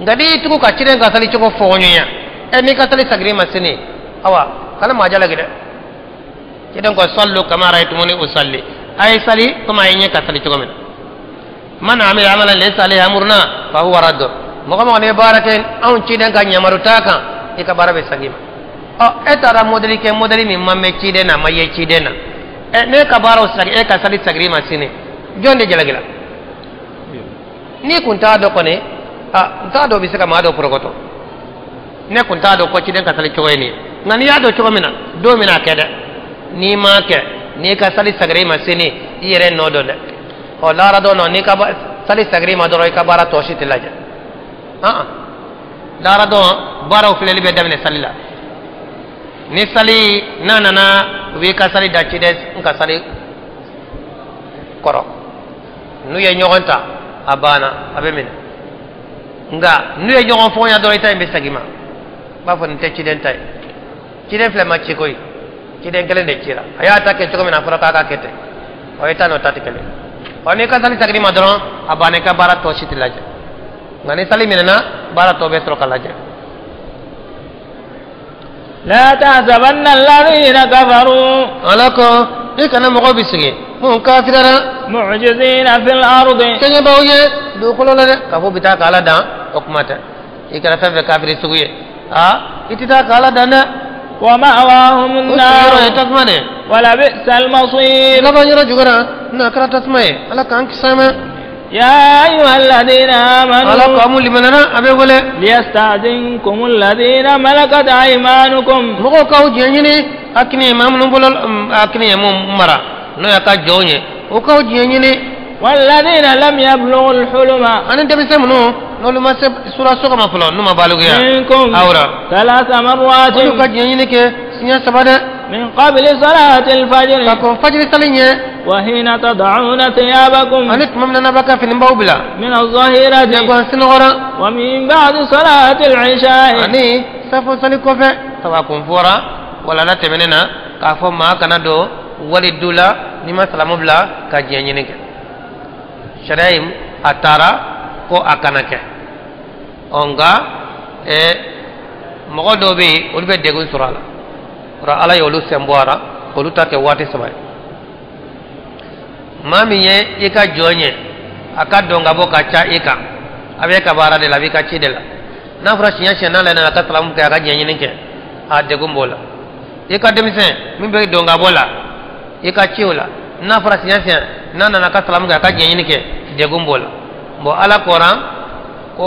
Nka n'i y'i tugu ka ciden ka sali cogo fɔɲɔgɔnya, ɛ, n'i ka sali sagir'i ma sini, awa, kana maa jalaki dɛ. Ciden ko sallu kama ra'aytumuni usalli, a ye sali komi a ye ɲɛ ka sali cogo min na. Man amila amalan laysa alayhi amruna fa huwa radd. Mɔgɔ mɔgɔ n'i ye baara kɛ anw ciden ka yamaru t'a kan, i ka baara bɛ segin i ma. Ɔ, e taara modèle kɛ, modèle min ma mɛn ciden na, a ma ye ciden na, ɛ, n'e ka baaraw sagi, e ka sali sagir'i ma sini, jɔn de jalakila? N'i kun t'a dɔn kɔni, a n t'a dɔn bɛ se ka maa dɔ porokoto. Ne kun t'a dɔn ko ciden ka sali cogo ye nin ye. Nka n'i y'a dɔn cogo min na, don min na a kɛ dɛ. N'i m'a kɛ, n'i ka sali sagir'i ma sini, i yɛrɛ nɔ don dɛ. Ɔ, lahara don nɔ, n'i ka sali sagir'i ma dɔrɔn, i ka baara tɔ si tɛ lajɛ. An lahara don baaraw filɛli bɛ daminɛ sali la. Ni sali n'a nana, u b'i ka sali da ciden n ka sali kɔrɔ. N'u ye ɲɔgɔn ta a banna a bɛ minɛ nka n'u ye ɲɔgɔn fɔɲa dɔrɔn i ta in bɛ segin ma n b'a fɔ nin tɛ ciden ta ye ciden filɛ ma ci koyi ciden kelen de cira a y'a ta kɛ cogo min na a fɔra k'a ka kɛ ten ɔ i ta n'o ta tɛ kelen ɔ n'i ka sali seginni ma dɔrɔn a banna i ka baara tɔ si tɛ lajɛ nka ni sali minɛna baara tɔ bɛ sɔrɔ ka lajɛ. لا تحسبن الذين كفروا ala ko i kana mɔgɔ bisigi mun kafirara معجزين في الأرض kɛɲɛbaw ye dugukolo la dɛ k'a fɔ bi taa k'ala dan o kuma tɛ i kɛra fɛn fɛn kafiri sugu ye aa i tɛ taa k'ala dan dɛ ومأواهم o sigiyɔrɔ ye النار tasuma de ye ولبئس المصير laban yɔrɔ jugura n'a kɛra tasuma ye ala k'an kisi a ma يا أيها الذين ala ko آمنوا amu limanana a bɛ wele ليستأذنكم الذين ملكت أيمانكم mɔgɔw k'aw diɲɛ ɲini a kini ye maa minnu bolo a kini ye mun mara n'o y'a ka jɔnw ye o k'aw diɲɛ ɲini والذين لم يبلغوا الحلم ani denmisɛn minnu n'olu ma se sura so kama fɔlɔ n'u ma balikuya منكم awra ثلاث مرات olu ka diɲɛ ɲini kɛ siɲɛ saba dɛ من قبل صلاة الفجر ka kɔn fajiri sali ɲɛ وحين تضعون ثيابكم ani tuma min na n'a b'a ka finibaw bila من الظهيرة ɲɛguwan sinɔgɔra ومن بعد صلاة العشاء ani safo sali kɔfɛ sabu a kun fɔra walanda tɛmɛnen na k'a fɔ maa kana don wali du la n'i ma salamu bila ka diɲɛ ɲini kɛ sariya in a taara ko a kana kɛ ɔ nka mɔgɔ dɔw bɛ yen olu bɛ degun sɔrɔ a la o la ala ye olu sen bɔ a la k'olu ta kɛ waati saba ye maa min ye i ka jɔn ye a ka dɔn ka bɔ ka ca i kan a bɛ ka baara de la a b'i ka ci de la n'a fɔra siɲɛ siɲɛ n'ale nana ka salamu kɛ a ka ɲɛɲini kɛ a degun b'o la i ka denmisɛn min bɛ dɔn ka bɔ la i ka ciw la n'a fɔra siɲɛ siɲɛ n'a nana ka salamu kɛ a ka ɲɛɲini kɛ degun b'o la bon ala kɔra ko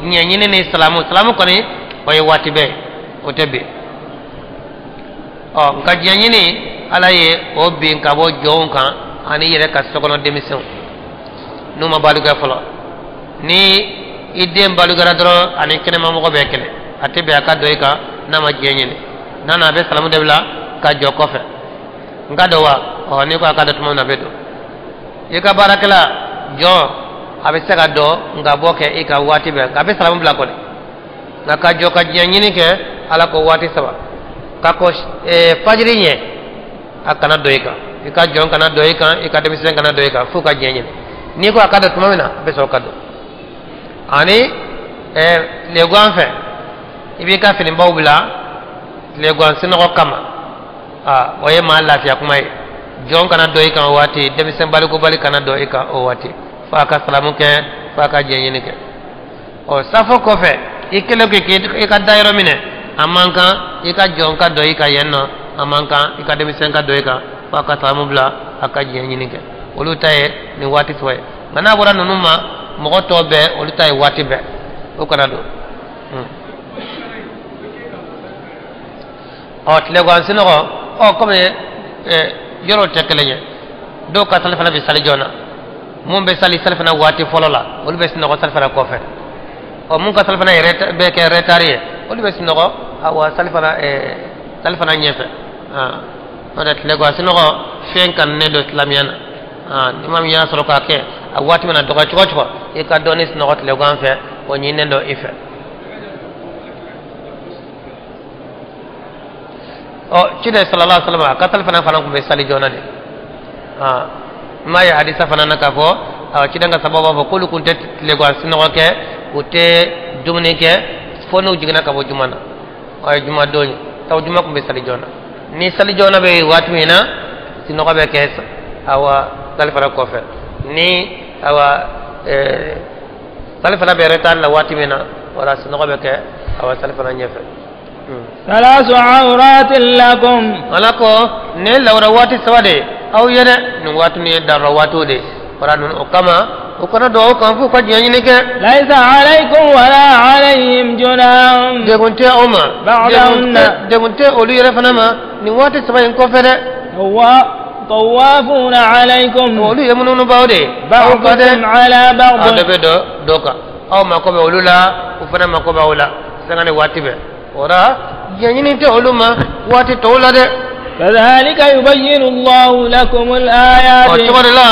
ɲɛɲini ni salamu salamu kɔni o ye waati bɛɛ o tɛ bin ɔ nka ɲɛɲini ala ye o bin ka bɔ jɔnw kan ani yɛrɛ ka sokɔnɔ denmisɛnw n'u ma balikuya fɔlɔ ni i den balikuyara dɔrɔn ani kɛnɛmamɔgɔ bɛɛ kɛlɛ a tɛ bɛn a ka don i kan n'a ma diɲɛ ɲini n'a nana a bɛ salamu de bila ka jɔ kɔfɛ n ka don wa ɔ n'i ko a ka don tuma min na a bɛ don i ka baarakɛla jɔn a bɛ se ka don nka bɔ kɛ i ka waati bɛɛ nka a bɛ salamu bila kɔni nka ka jɔ ka diɲɛ ɲini kɛ ala ko waati saba ka kɔ fajiri ɲɛ a kana don i kan i ka jɔn kana don i kan i ka denmisɛn kana don i kan f'u ka diɲɛ ɲini n'i ko a ka don tuma min na a bɛ sɔrɔ ka don ani tilegan fɛ i b'i ka finibaw bila tilegan sunɔgɔ kama o ye maa lafiya kuma ye jɔn kana don i kan o waati denmisɛn balikubali kana don i kan o waati f'a ka salamu kɛ f'a ka diɲɛ ɲini kɛ ɔ safo kɔfɛ i kɛlen k'i ka da yɔrɔ minɛ a man kan i ka jɔn ka don i kan yen nɔ a man kan i ka denmisɛn ka don i kan f'a ka salamu bila a ka diɲɛ ɲini kɛ olu ta ye nin waati saba ye nka n'a bɔra ninnu ma mɔgɔ tɔ bɛɛ olu ta ye waati bɛɛ o kana don ɔ tilegan sunɔgɔ ɔ komi yɔrɔw tɛ kelen ye dɔw ka salifana bɛ sali joona mun bɛ sali salifana waati fɔlɔ la olu bɛ sunɔgɔ salifana kɔfɛ ɔ mun ka salifana yɛrɛ bɛ kɛ retard ye olu bɛ sunɔgɔ awa salifana salifana ɲɛfɛ n'o tɛ tilegan sunɔgɔ fɛn kanunen don silamɛya na ni maa min y'a sɔrɔ k'a kɛ a waati mana dɔgɔya cogo o cogo i ka dɔɔnin sunɔgɔ tilegan fɛ o ɲininen don i fɛ ɔ ciden sallallahu alaihi wasallam a ka salifana fana tun bɛ sali joona de n m'a ye hadisa fana na k'a fɔ ciden ka sababu b'a fɔ k'olu tun tɛ tilegan sunɔgɔ kɛ u tɛ dumuni kɛ fo n'u jiginna ka bɔ juma na o ye juma don ye sabu juma tun bɛ sali joona ni sali joona bɛ waati min na sunɔgɔ bɛ kɛ awa salifana kɔfɛ ni awa salifana bɛ retard la waati min na wala sunɔgɔ bɛ kɛ awa salifana ɲɛfɛ. ثلاث عورات لكم ala ko ne lawra waati saba de aw ye dɛ nin waati nin ye darura waatiw de wala ninnu o kama o kana don aw kan f'u ka diɲɛ ɲini kɛ. ليس عليكم ولا عليهم جناح degun tɛ aw ma degun tɛ olu yɛrɛ fana ma nin waati saba in kɔfɛ dɛ. طوافون عليكم olu ye mununubaw de بعضكم على بعض aw dɔ bɛ dɔ kan aw mako bɛ olu la u fana mako bɛ aw la sanga ni waati bɛɛ o la diɲɛ ɲini tɛ olu ma waati tɔw la dɛ. كذلك يبين الله لكم الآيات. O cogo de la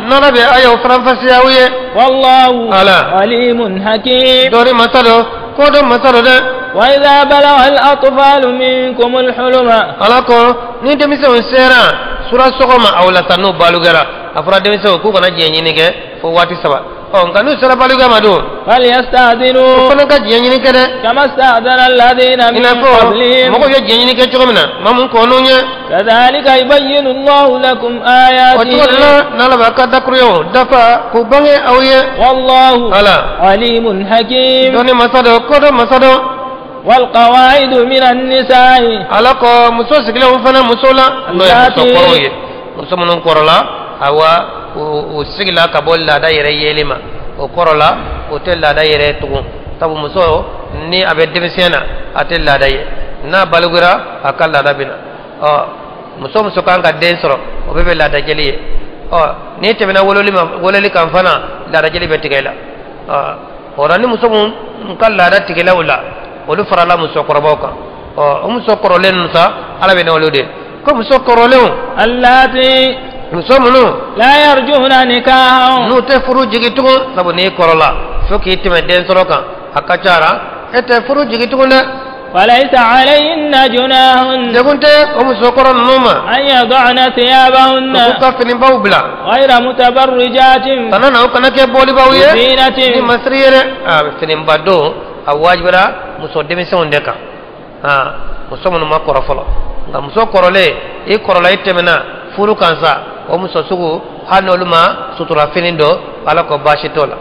n'Ala bɛ ayaw faranfasiya aw ye. والله Ala. عليم حكيم. Dɔnni masa don, kodɔn masa don dɛ. وإذا بلغ الأطفال منكم الحلم. Ala ko ni denmisɛnw sera sura sɔgɔma aw la sa, n'u balugɛra, a fɔra denmisɛnw k'u kana diɲɛ ɲini kɛ fo waati 3. Ɔ, nka n'u sera balugɛ ma dun, o فليستأذنوا fana ka diɲɛ ɲini kɛ dɛ. كما استأذن الذين I من n'a fɔ قبلهم. mɔgɔw ye diɲɛ ɲini kɛ cogo min na, maa mun kɔn'u ɲɛ. كذلك يبين الله لكم O cogo de آياته. la n'Ala b'a ka dakuruɲɛw dafa k'u bange aw ye. والله Ala. عليم حكيم. Dɔnni masa don, kodɔn masa don. والقواعد من النساء. Ala ko muso sigilenw fana muso la, n'o ye muso kɔrɔw ye, muso minnu kɔrɔla, awa u sigila ka bɔ laada yɛrɛ yeli ma, o kɔrɔla, o tɛ laada yɛrɛ tugun, sabu muso ni a bɛ denmisɛn na, a tɛ laada ye, n'a baligura a ka laada bɛ na. Ɔ, muso kan ka den sɔrɔ, o bɛɛ bɛ laada jeli ye. Ɔ, n'i tɛmɛna wololi ma, wololi kan fana, laada jeli bɛ tigɛ i la. Ɔ, o la ni muso mun ka laada tigɛla o la, olu farala musokɔrɔbaw kan. Ɔ, o muso kɔrɔlen ninnu sa, Ala bɛ n'olu de ko muso kɔrɔlenw. اللاتي Muso minnu لا يرجون نكاحا. n'u tɛ furu jigi tugun, sabu n'i kɔrɔla fo k'i tɛmɛ den sɔrɔ kan, a ka ca la e tɛ furu jigi tugun dɛ. فليس عليهن جناح Degun tɛ o muso kɔrɔ ninnu ma أن يضعن ثيابهن u k'u ka finibaw bila غير متبرجات kana na u kana kɛ bɔlibaw ye بزينة. ni masiri ye dɛ. A finiba don, a wajibira muso denmisɛnw de kan, aa muso minnu ma kɔrɔ fɔlɔ. Nka muso kɔrɔlen, i kɔrɔla, i tɛmɛna furu kan sa, o muso sugu, hali n'olu ma sutura fini don, Ala ko baasi t'o la.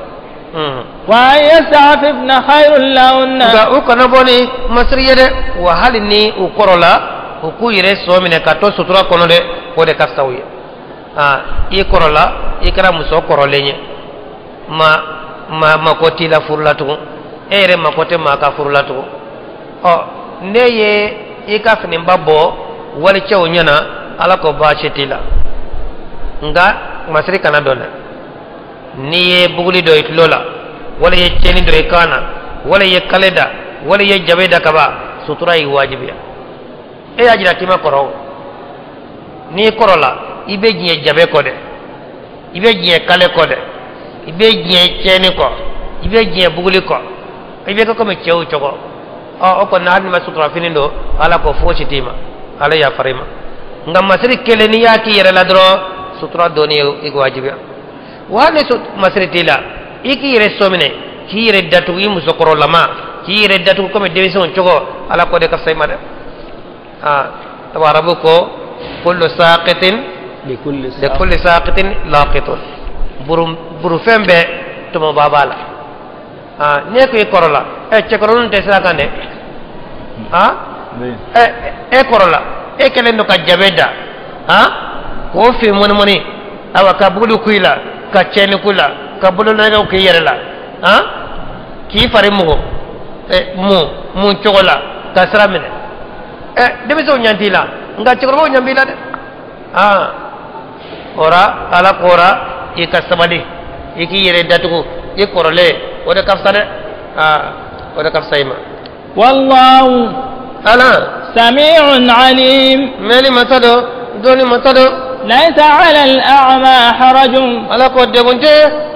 وأن يستعففن خير لهن. Nka u kana bɔ ni masiri ye dɛ. Wa hali ni u kɔrɔla, u k'u yɛrɛ sɔ minɛ ka to sutura kɔnɔ dɛ, o de ka fisa u ye. Aa, i kɔrɔla, i kɛra muso kɔrɔlen ye, ma ma mako t'i la furu la tugun, e yɛrɛ mako tɛ maa ka furu la tugun. Ɔ, ne ye i ka finiba bɔ walicɛw ɲɛna, Ala ko baasi t'i la, nka masiri kana dɔn dɛ. N'i ye buguli dɔ i tulo la, wala i ye tiɲɛni dɔ i kan na, wala i ye kale da, wala i ye jabe da kaba, sutura y'i wajibiya. E y'a jira k'i ma kɔrɔ o. N'i kɔrɔla, i bɛ diɲɛ jabe kɔ dɛ, i bɛ diɲɛ kale kɔ dɛ, i bɛ diɲɛ tiɲɛni kɔ, i bɛ diɲɛ buguli kɔ, i bɛ kɛ komi cɛw cogo. Ɔ, o kɔni, hali ni ma sutura fini don, Ala ko fosi t'i ma, Ala yafara i ma. Nka masiri kelen, n'i y'a k'i yɛrɛ la dɔrɔn, sutura donni ye i wajibiya. Wa hali ni masiri t'i la, i k'i yɛrɛ sɔminɛ, k'i yɛrɛ datugu, i musokɔrɔlama k'i yɛrɛ datugu komi denmisɛnw cogo, Ala ko de ka fisa i ma dɛ. Aa, sabu arabu ko kullu saqitin لكل likulli saqitin laqitun, buru burufɛn bɛɛ tɔmɔba b'a la. Aa, n'e ko i kɔrɔla, ɛ, cɛkɔrɔnin tɛ sira kan dɛ. Aa, ɛ, e kɔrɔla, e kɛlen don ka jabe da, han, k'o fin mɔni mɔni, awa ka buguli ku i la, ka tiɲɛni ku i la, ka bolonɛgɛw k'i yɛrɛ la, han, k'i fari mugu, ɛ, mun mun cogo la ka sira minɛ. Ɛ, denmisɛnw ɲɛ t'i la, nka cɛkɔrɔbaw ɲɛ b'i la dɛ. Aa, ora Ala kora i ka sabali, i k'i yɛrɛ datugu, i kɔrɔlen, o de ka fisa dɛ. Aa, o de ka fisa i ma. والله Ala سميع عليم. Mɛnni masa dɔ, dɔnni masa dɔ. ليس على الأعمى حرج. Ala ko degun tɛ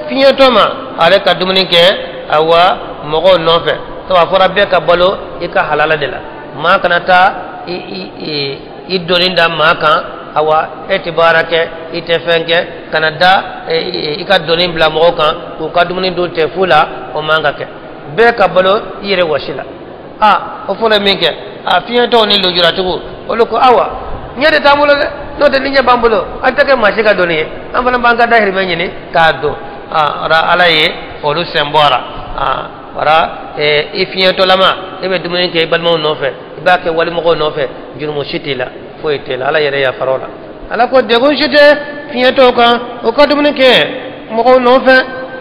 fiɲɛtɔ ma ale ka dumuni kɛ, awa, mɔgɔw nɔfɛ, sabu a fɔra bɛɛ ka balo i ka halala de la. Maa kana taa i doni da maa kan, awa e tɛ baara kɛ, i tɛ fɛn kɛ, kana da i ka doni bila mɔgɔw kan k'u ka dumuni dun tɛ fu la, o man ka kɛ. Bɛɛ ka balo i yɛrɛ wɔsi la. A o fɔlɔ ye min kɛ, a fiɲɛtɔw ni lujuratigiw, olu ko awa ɲɛ de t'an bolo dɛ, n'o tɛ ni ɲɛ b'an bolo, an tɛ kɛ maa si ka doni ye, an fana b'an ka dahirimɛ ɲini k'a don. Aa, ora Ala ye olu sen bɔra. Aa, ora i fiɲɛtɔlama, e bɛ dumuni kɛ i balimaw nɔfɛ, i b'a kɛ walimɔgɔw nɔfɛ, jurumu si t'i la, foyi t'i la, Ala yɛrɛ yafara o la. Ala ko degun si tɛ fiɲɛtɔw kan o ka dumuni kɛ mɔgɔw nɔfɛ.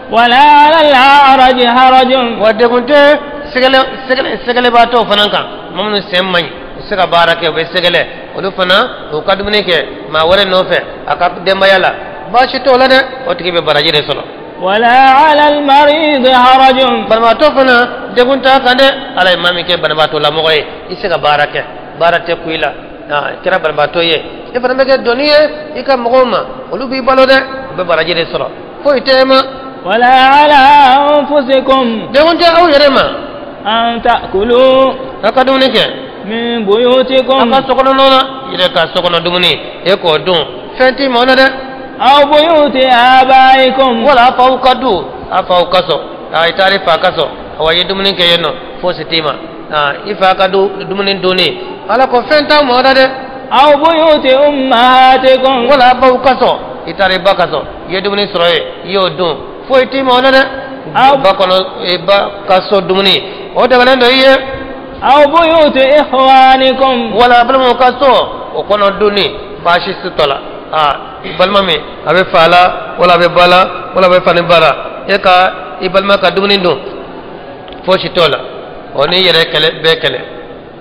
ولا على الأعرج حرج. Wa degun tɛ sɛgɛlɛ sɛgɛlɛ sɛgɛlɛbaatɔw fana kan, maa minnu sen man ɲi, u tɛ se ka baara kɛ, u bɛ sɛgɛlɛ, olu fana u ka dumuni kɛ maa wɛrɛ nɔfɛ a ka denbaya la, baasi t'o la dɛ, o tigi bɛ baraji de sɔrɔ. ولا على المريض حرج. Banabaatɔ fana, degun t'a kan dɛ. Ala ye maa min kɛ banabaatɔ lamɔgɔ ye, i tɛ se ka baara kɛ, baara tɛ ku i la. Kɛra banabaatɔ ye e fana bɛ kɛ dɔnni ye i ka mɔgɔw ma olu b'i balo dɛ u bɛ baraji de sɔrɔ foyi tɛ e ma. Wala ala anfusikum. Degun tɛ aw yɛrɛ ma. An ta'kulu. A ka dumuni kɛ. Min buyutikum. A ka sokɔnɔ nɔ na yɛrɛ ka sokɔnɔ dumuni e k'o dun fɛn t'i ma o la dɛ. Aw buyuti abaikum. Wala a faw ka du a faw ka so i taara i fa ka so awa i ye dumuni kɛ yen nɔ fosi t'i ma i fa ka du dumuni dunni ala ko fɛn t'aw ma o la dɛ. Aw buyuti ummahatikum. Wala baw ka so i taara i ba ka so i ye dumuni sɔrɔ yen i y'o dun foyi t'i ma o la dɛ. Ba kɔnɔ i ba ka so dumuni o dagalen don i ye. Aw buyuti ikhwanikum. Wala balimaw ka so o kɔnɔ dunni baasi si t'o la. Balima min a bɛ fa la wala a bɛ ba la wala a bɛ fa ni ba la e ka i balima ka dumuni dun fosi t'o la o n'i yɛrɛ kɛlɛ bɛɛ kɛlɛ.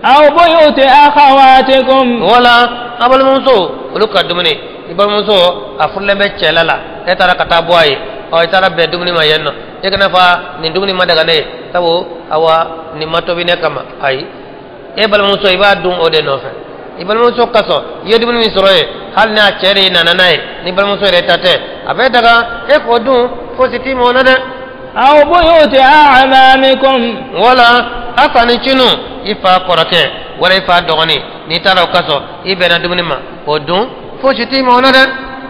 Aw buyuti akhawatikum. Wala a balimamuso olu ka dumuni i balimamuso a furulen bɛ cɛla la e taara ka taa bɔ a ye ɔ i taara bɛn dumuni ma yen nɔ e kana fɔ nin dumuni ma daga ne ye sabu awa nin ma tobi ne kama ayi e balimamuso i b'a dun o de nɔfɛ. I balimamuso ka so i ye dumuni min sɔrɔ yen hali n'a cɛ de nana n'a ye ni balimamuso yɛrɛ ta tɛ a bɛ daga e k'o dun fosi t'i ma o la dɛ. Aw buyuti a'mamikum. Wala a fa ni cinu i fa kɔrɔkɛ wala i fa dɔgɔnin n'i taara o ka so i bɛnna dumuni ma o dun fosi t'i ma o la dɛ.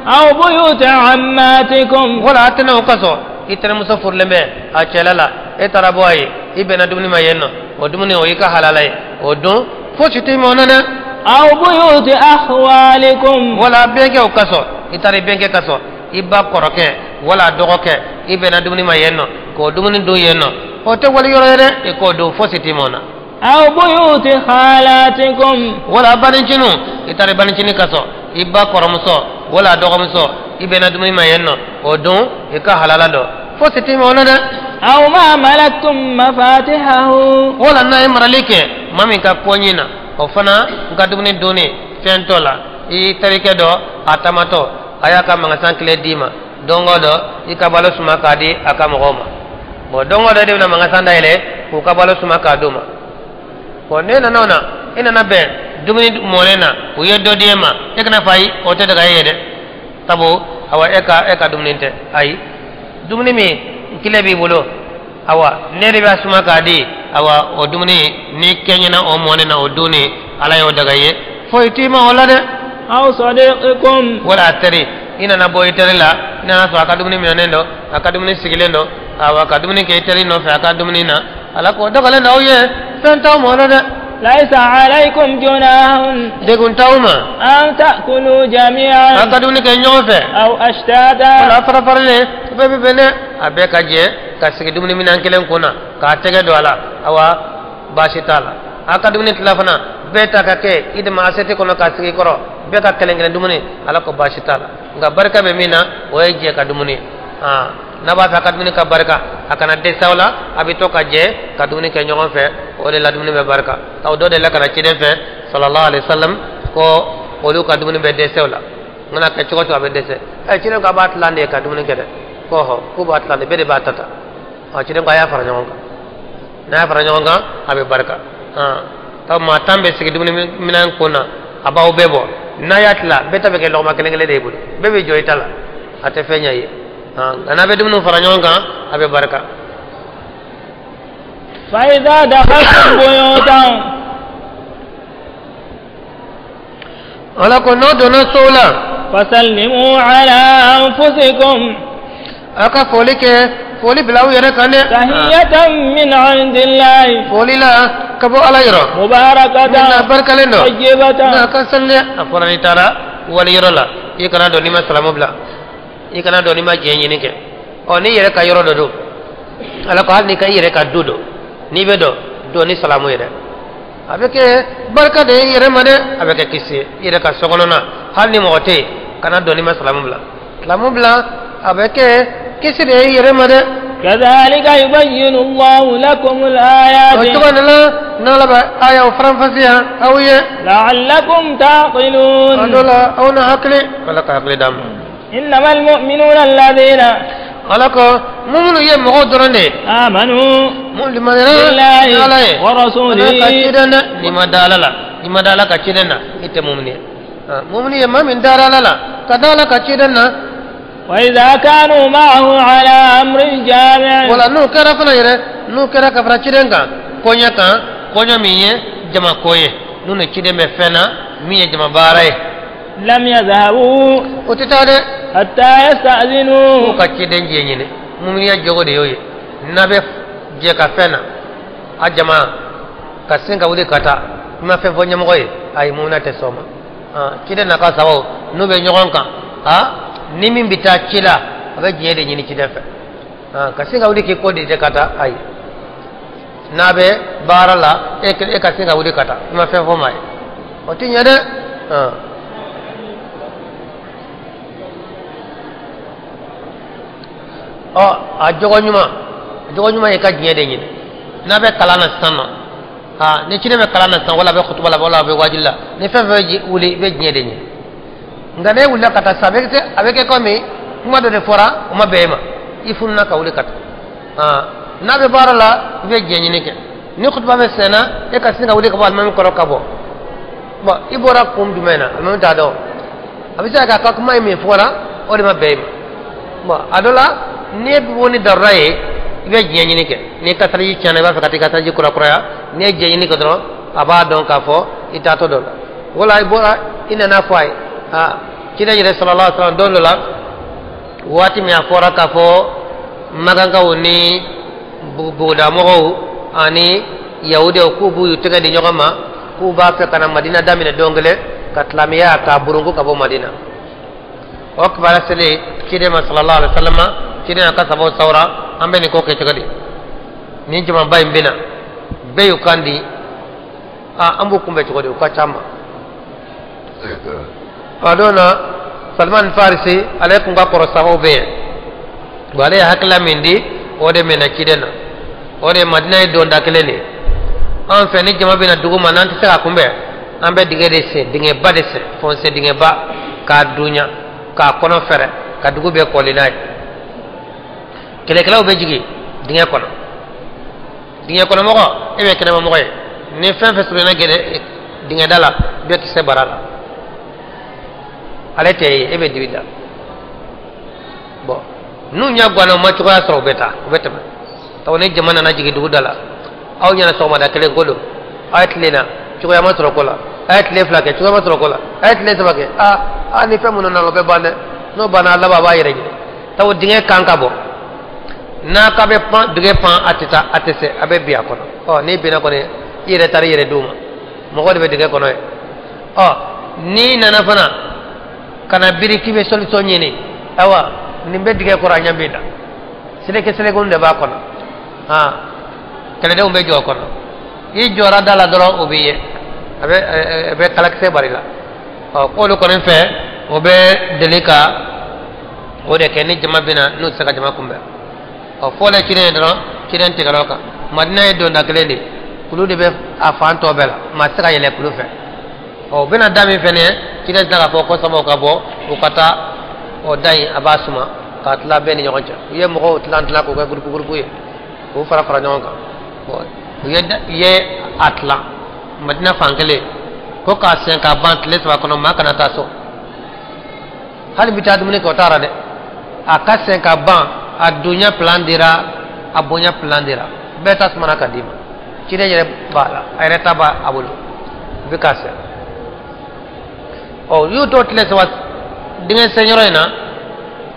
Aw buyuti ammatikum. Wala a tɛnɛw ka so i tɛnɛmuso furulen bɛ a cɛla la e taara bɔ a ye i bɛnna dumuni ma yen nɔ o dumuni o y'i ka halala ye o dun fosi t'i ma o la dɛ. Aw buyuti akhwalikum. Wala bɛnkɛw ka so i taara i bɛnkɛ ka so i ba kɔrɔkɛ wala dɔgɔkɛ i bɛnna dumuni ma yen nɔ k'o dumuni dun yen nɔ o tɛ wali yɔrɔ ye dɛ i k'o dun fosi t'i ma o la. Aw buyuti khalatikum. Wala banicinu i taara i banicinin ka so i ba kɔrɔmuso wala dɔgɔmuso i bɛnna dumuni ma yen nɔ o dun i ka halala dɔn fosi t'i ma o la dɛ. Aw ma malaktum mafatihahu. Wala n'a ye marali kɛ maa min ka ko ɲin na o fana n ka dumuni dunni fɛn t'o la i terikɛ dɔ a taamatɔ a y'a ka magasan kile d'i ma don o don i ka balo suma k'a di a ka mɔgɔw ma bon don o don e de bɛna magasan dayɛlɛ k'u ka balo suma k'a d'u ma bon n'e nana o na e nana bɛn dumuni mɔnen na u ye dɔ di e ma e kana fɔ ayi o tɛ daga e ye dɛ sabu awa e ka dumuni tɛ ayi dumuni min kile b'i bolo awa ne de b'a suma k'a di awa o dumuni ni kɛɲɛna o mɔnen na o dunni ala y'o daga ye foyi t'i ma o la dɛ. Aw sadiqikum. Wala a teri i nana bɔ i teri la i nana sɔrɔ a ka dumuni minɛnen don a ka dumuni sigilen don awa ka dumuni kɛ i teri nɔfɛ a ka dumuni na ala k'o dagalen don aw ye fɛn t'aw ma o la dɛ. Laisa alaykum junahun. Degun t'aw ma. An ta'kulu jami'an. An ka dumuni kɛ ɲɔgɔn fɛ. Aw ashtata. Wala fara faralen bɛɛ bɛ bɛn dɛ a bɛɛ ka jɛ ka sigi dumuni minɛn kelen kun na k'a tɛgɛ don a la awa baasi t'a la a ka dumuni tila fana bɛɛ ta ka kɛ i dama asɛti kɔnɔ k'a sigi kɔrɔ bɛɛ ka kelen kelen dumuni ala ko baasi t'a la nka barika bɛ min na o ye jɛ ka dumuni n'a b'a fɛ a ka dumuni ka barika a kana dɛsɛ aw la a bɛ to ka jɛ ka dumuni kɛ ɲɔgɔn fɛ o de la dumuni bɛ barika aw dɔ de la ka na ciden fɛ sallallahu alaihi wasallam ko olu ka dumuni bɛ dɛsɛ o la n kana kɛ cogo o cogo a bɛ dɛsɛ ɛ ciden ko a b'a tilan de ka dumuni kɛ dɛ ko hɔ k'u b'a tilan de bɛɛ de b'a ta ta ɔ ciden ko a y'a fara ɲɔgɔn kan n'a y'a fara ɲɔgɔn kan a bɛ barika taw maa tan bɛ sigi dumuni minɛn kun na a b'aw bɛɛ bɔ n'a y'a tila bɛɛ ta bɛ kɛ lɔgɔma kelen kelen de y'i bolo bɛɛ bɛ jɔ i ta la a tɛ fɛn ɲɛ i ye nka n'a bɛ dumuni fara ɲɔgɔn kan a bɛ barika. Fa idha dakhaltum buyutan. Ala ko n'aw donna so la. Fasallimu ala anfusikum. A ka foli kɛ foli bila aw yɛrɛ kan dɛ. Tahiyatan min indillahi. Foli la ka bɔ ala yɔrɔ. Mubarakatan. Min na barikalen don. Tayyibatan. N'a ka saniya a fɔra n'i taara wali yɔrɔ la i kana don n'i ma salamu bila i kana don n'i ma diɲɛ ɲini kɛ ɔ n'i yɛrɛ ka yɔrɔ dɔ don ala ko hali n'i ka i yɛrɛ ka du don n'i bɛ don ni salamu ye dɛ a bɛ kɛ barika de ye i yɛrɛ ma dɛ a bɛ kɛ kisi ye i yɛrɛ ka so kɔnɔna hali ni mɔgɔ tɛ yen kana don n'i ma salamu bila salamu bila a bɛ kɛ kisi de ye i yɛrɛ ma dɛ. كذلك يبين الله لكم الآيات. آية فرنفسية أو لعلكم تعقلون. أو عقلي ولك عقلي دام. إنما المؤمنون الذين alako mumunu ye mɔgɔw dɔrɔn de ye amanu mun limaniyara billahi ala ye wa rasulihi ala ka ciden dɛ n'i ma da ala la I ma da Ala ka ciden na, i tɛ mumini ye. Mumini ye maa min dara Ala la ka da Ala ka ciden na. وإذا كانوا معه على أمر جامع. Wala n'o kɛra fana yɛrɛ, n'o kɛra ka fara ciden kan koɲɛ kan, koɲɛ min ye jama ko ye, n'u ni ciden bɛ fɛn na min ye jama baara ye. لم يذهبوا. O tɛ taa dɛ. حتى يستأذنوا. K'u ka ciden jɛ ɲini. Muminiya jogo de y'o ye. N'a bɛ jɛ ka fɛn na, a jama ka sin ka wuli ka taa, i ma fɛn fɔ ɲɛmɔgɔ ye, ayi, muminiya tɛ sɔn o ma. Ciden n'a ka sababu n'u bɛ ɲɔgɔn kan, ni min bɛ taa ci la, a bɛ diɲɛ de ɲini ciden fɛ. Ka sin ka wuli k'i ko de tɛ ka taa, ayi. N'a bɛ baara la, e ka sin ka wuli ka taa, i ma fɛn fɔ maa ye, o tɛ ɲɛ dɛ. Ɔ, a jogo ɲuman, jogo ɲuman ye ka diɲɛ de ɲini. N'a bɛ kalan na sisan nɔ, ni ciden bɛ kalan na sisan, wala a bɛ kutuba la, wala a bɛ waajuli la, ni fɛn fɛn wuli, i bɛ diɲɛ de ɲini. Nka n'e wulila ka taa sisan, a bɛ kɛ komi kuma dɔ de fɔra, o ma bɛn e ma, i fununa ka wuli ka taa. N'a bɛ baara la, i bɛ diɲɛ ɲini kɛ. Ni kutuba bɛ sen na, e ka sin ka wuli ka bɔ alimami kɔrɔ ka bɔ. Bɔn, i bɔra kun jumɛn na, alimami t'a dɔn. A bɛ se ka kɛ a ka kuma ye min fɔra, o de ma bɛn e ma. Bɔn, a dɔ la, n'i ye bɔ ni darura ye, i bɛ diɲɛ ɲini kɛ. N'i ka salaji tiɲɛna, i b'a fɛ ka taa i ka salaji kurakuraya, n'i ye diɲɛ ɲini kɛ dɔrɔn, a b'a dɔn k'a fɔ i taatɔ dɔ la. Wala i bɔra, i nana fɔ a ye. Ciden yɛrɛ sallallahu alaihi wasallam, don dɔ la, waati min a fɔra k'a fɔ magankaw ni buguda-mɔgɔw ani yahudiyaw k'u b'u tɛgɛ di ɲɔgɔn ma, k'u b'a fɛ ka na Madina daminɛ don kelen ka silamɛya k'a burunku ka bɔ Madina. O kibaruya selen ciden ma sallallahu alaihi wasallam, ciden ka sababu sawura, an bɛ nin ko kɛ cogo di? Nin jamaba in bɛ na, bɛɛ y'u kan di, an b'u kunbɛn cogo di? U ka ca ma. A don na, Salman Farisi, ale kun ka kɔrɔ sababu bɛ yen. Bon, ale ye hakilila min di, o de mɛnna ciden na. O de ye Madina ye donda kelen de ye. An fɛ, ni jama bɛ na dugu ma, n'an tɛ se k'a kunbɛn, an bɛ dingɛ de sen, dingɛba de sen, fɔnse dingɛba, k'a dunya, k'a kɔnɔ fɛrɛ, ka dugu bɛɛ kɔli n'a ye. Kɛlɛkɛlaw bɛ jigin dingɛ kɔnɔ. Dingɛ kɔnɔ mɔgɔ, e bɛ kɛnɛma mɔgɔ ye. Ni fɛn fɛn surunyana gɛlɛ dingɛ da la, bɛɛ kisɛ bara la. Ale tɛ ye, e bɛ dibi da. Bɔn, n'u ɲɛ ganna, u ma cogoya sɔrɔ, u bɛ taa, u bɛ tɛmɛ. Sabu ni jama nana jigin dugu da la, aw ɲɛna sɔgɔmada kelen ko don, aw ye tile na, cogoya ma sɔrɔ ko la, a ye tile fila kɛ, cogoya ma sɔrɔ ko la, a ye tile saba kɛ, aa, ni fɛn minnu nana, o bɛ ban dɛ. N'o banna, a laban a b'a yɛrɛ ɲini. Sabu dingɛ kan ka bɔ, n'a k'a bɛ pan dingɛ pan, a tɛ taa, a tɛ se, a bɛ bin a kɔnɔ. Ɔ, n'i binna kɔni, i yɛrɛ taara i yɛrɛ d'u ma, mɔgɔ de bɛ dingɛ kɔnɔ ye. Ɔ, n'i nana fana ka na biri k'i bɛ solution ɲini, ayiwa, nin bɛ dingɛ kɔrɔ, a ɲɛ b'i la, seleke selekew de b'a kɔnɔ, kɛlɛdenw bɛ jɔ o kɔnɔ. I jɔra da la dɔrɔn, o b'i ye, a bɛ kalakisɛ bari la. Ɔ, k'olu kɔni fɛ, o bɛ deli ka o de kɛ ni jama bɛ na, n'u tɛ se ka jama kunbɛn. Ɔ, fɔlen ciden ye dɔrɔn, ciden tigɛra o kan. Madina ye donda kelen de ye, kulu de bɛ a fan tɔ bɛɛ la, maa tɛ se ka yɛlɛ kulu fɛ. Ɔ, u bɛna da min fɛnɛ ye, ciden tɛna k'a fɔ ko sabaw ka bɔ, u ka taa o da in, a b'a suma k'a tila bɛɛ ni ɲɔgɔn cɛ. U ye mɔgɔw tilan tilan k'o kɛ gurupu gurupu ye, k'u fara fara ɲɔgɔn kan. Bɔn, u ye a tilan Madina fan kelen ko k'a sen k'a ban tile 3 kɔnɔ, maa kana taa so, hali bi taa dumuni kɛ, o taara dɛ. A ka sen ka ban, a dunya plan dira, a bonya plan dira, bɛɛ ta sumana ka d'i ma. Ciden yɛrɛ b'a la, a yɛrɛ ta b'a a bolo, u bɛ k'a sen. Ɔ, u y'u to tile 3 dingɛ senyɔrɔ in na,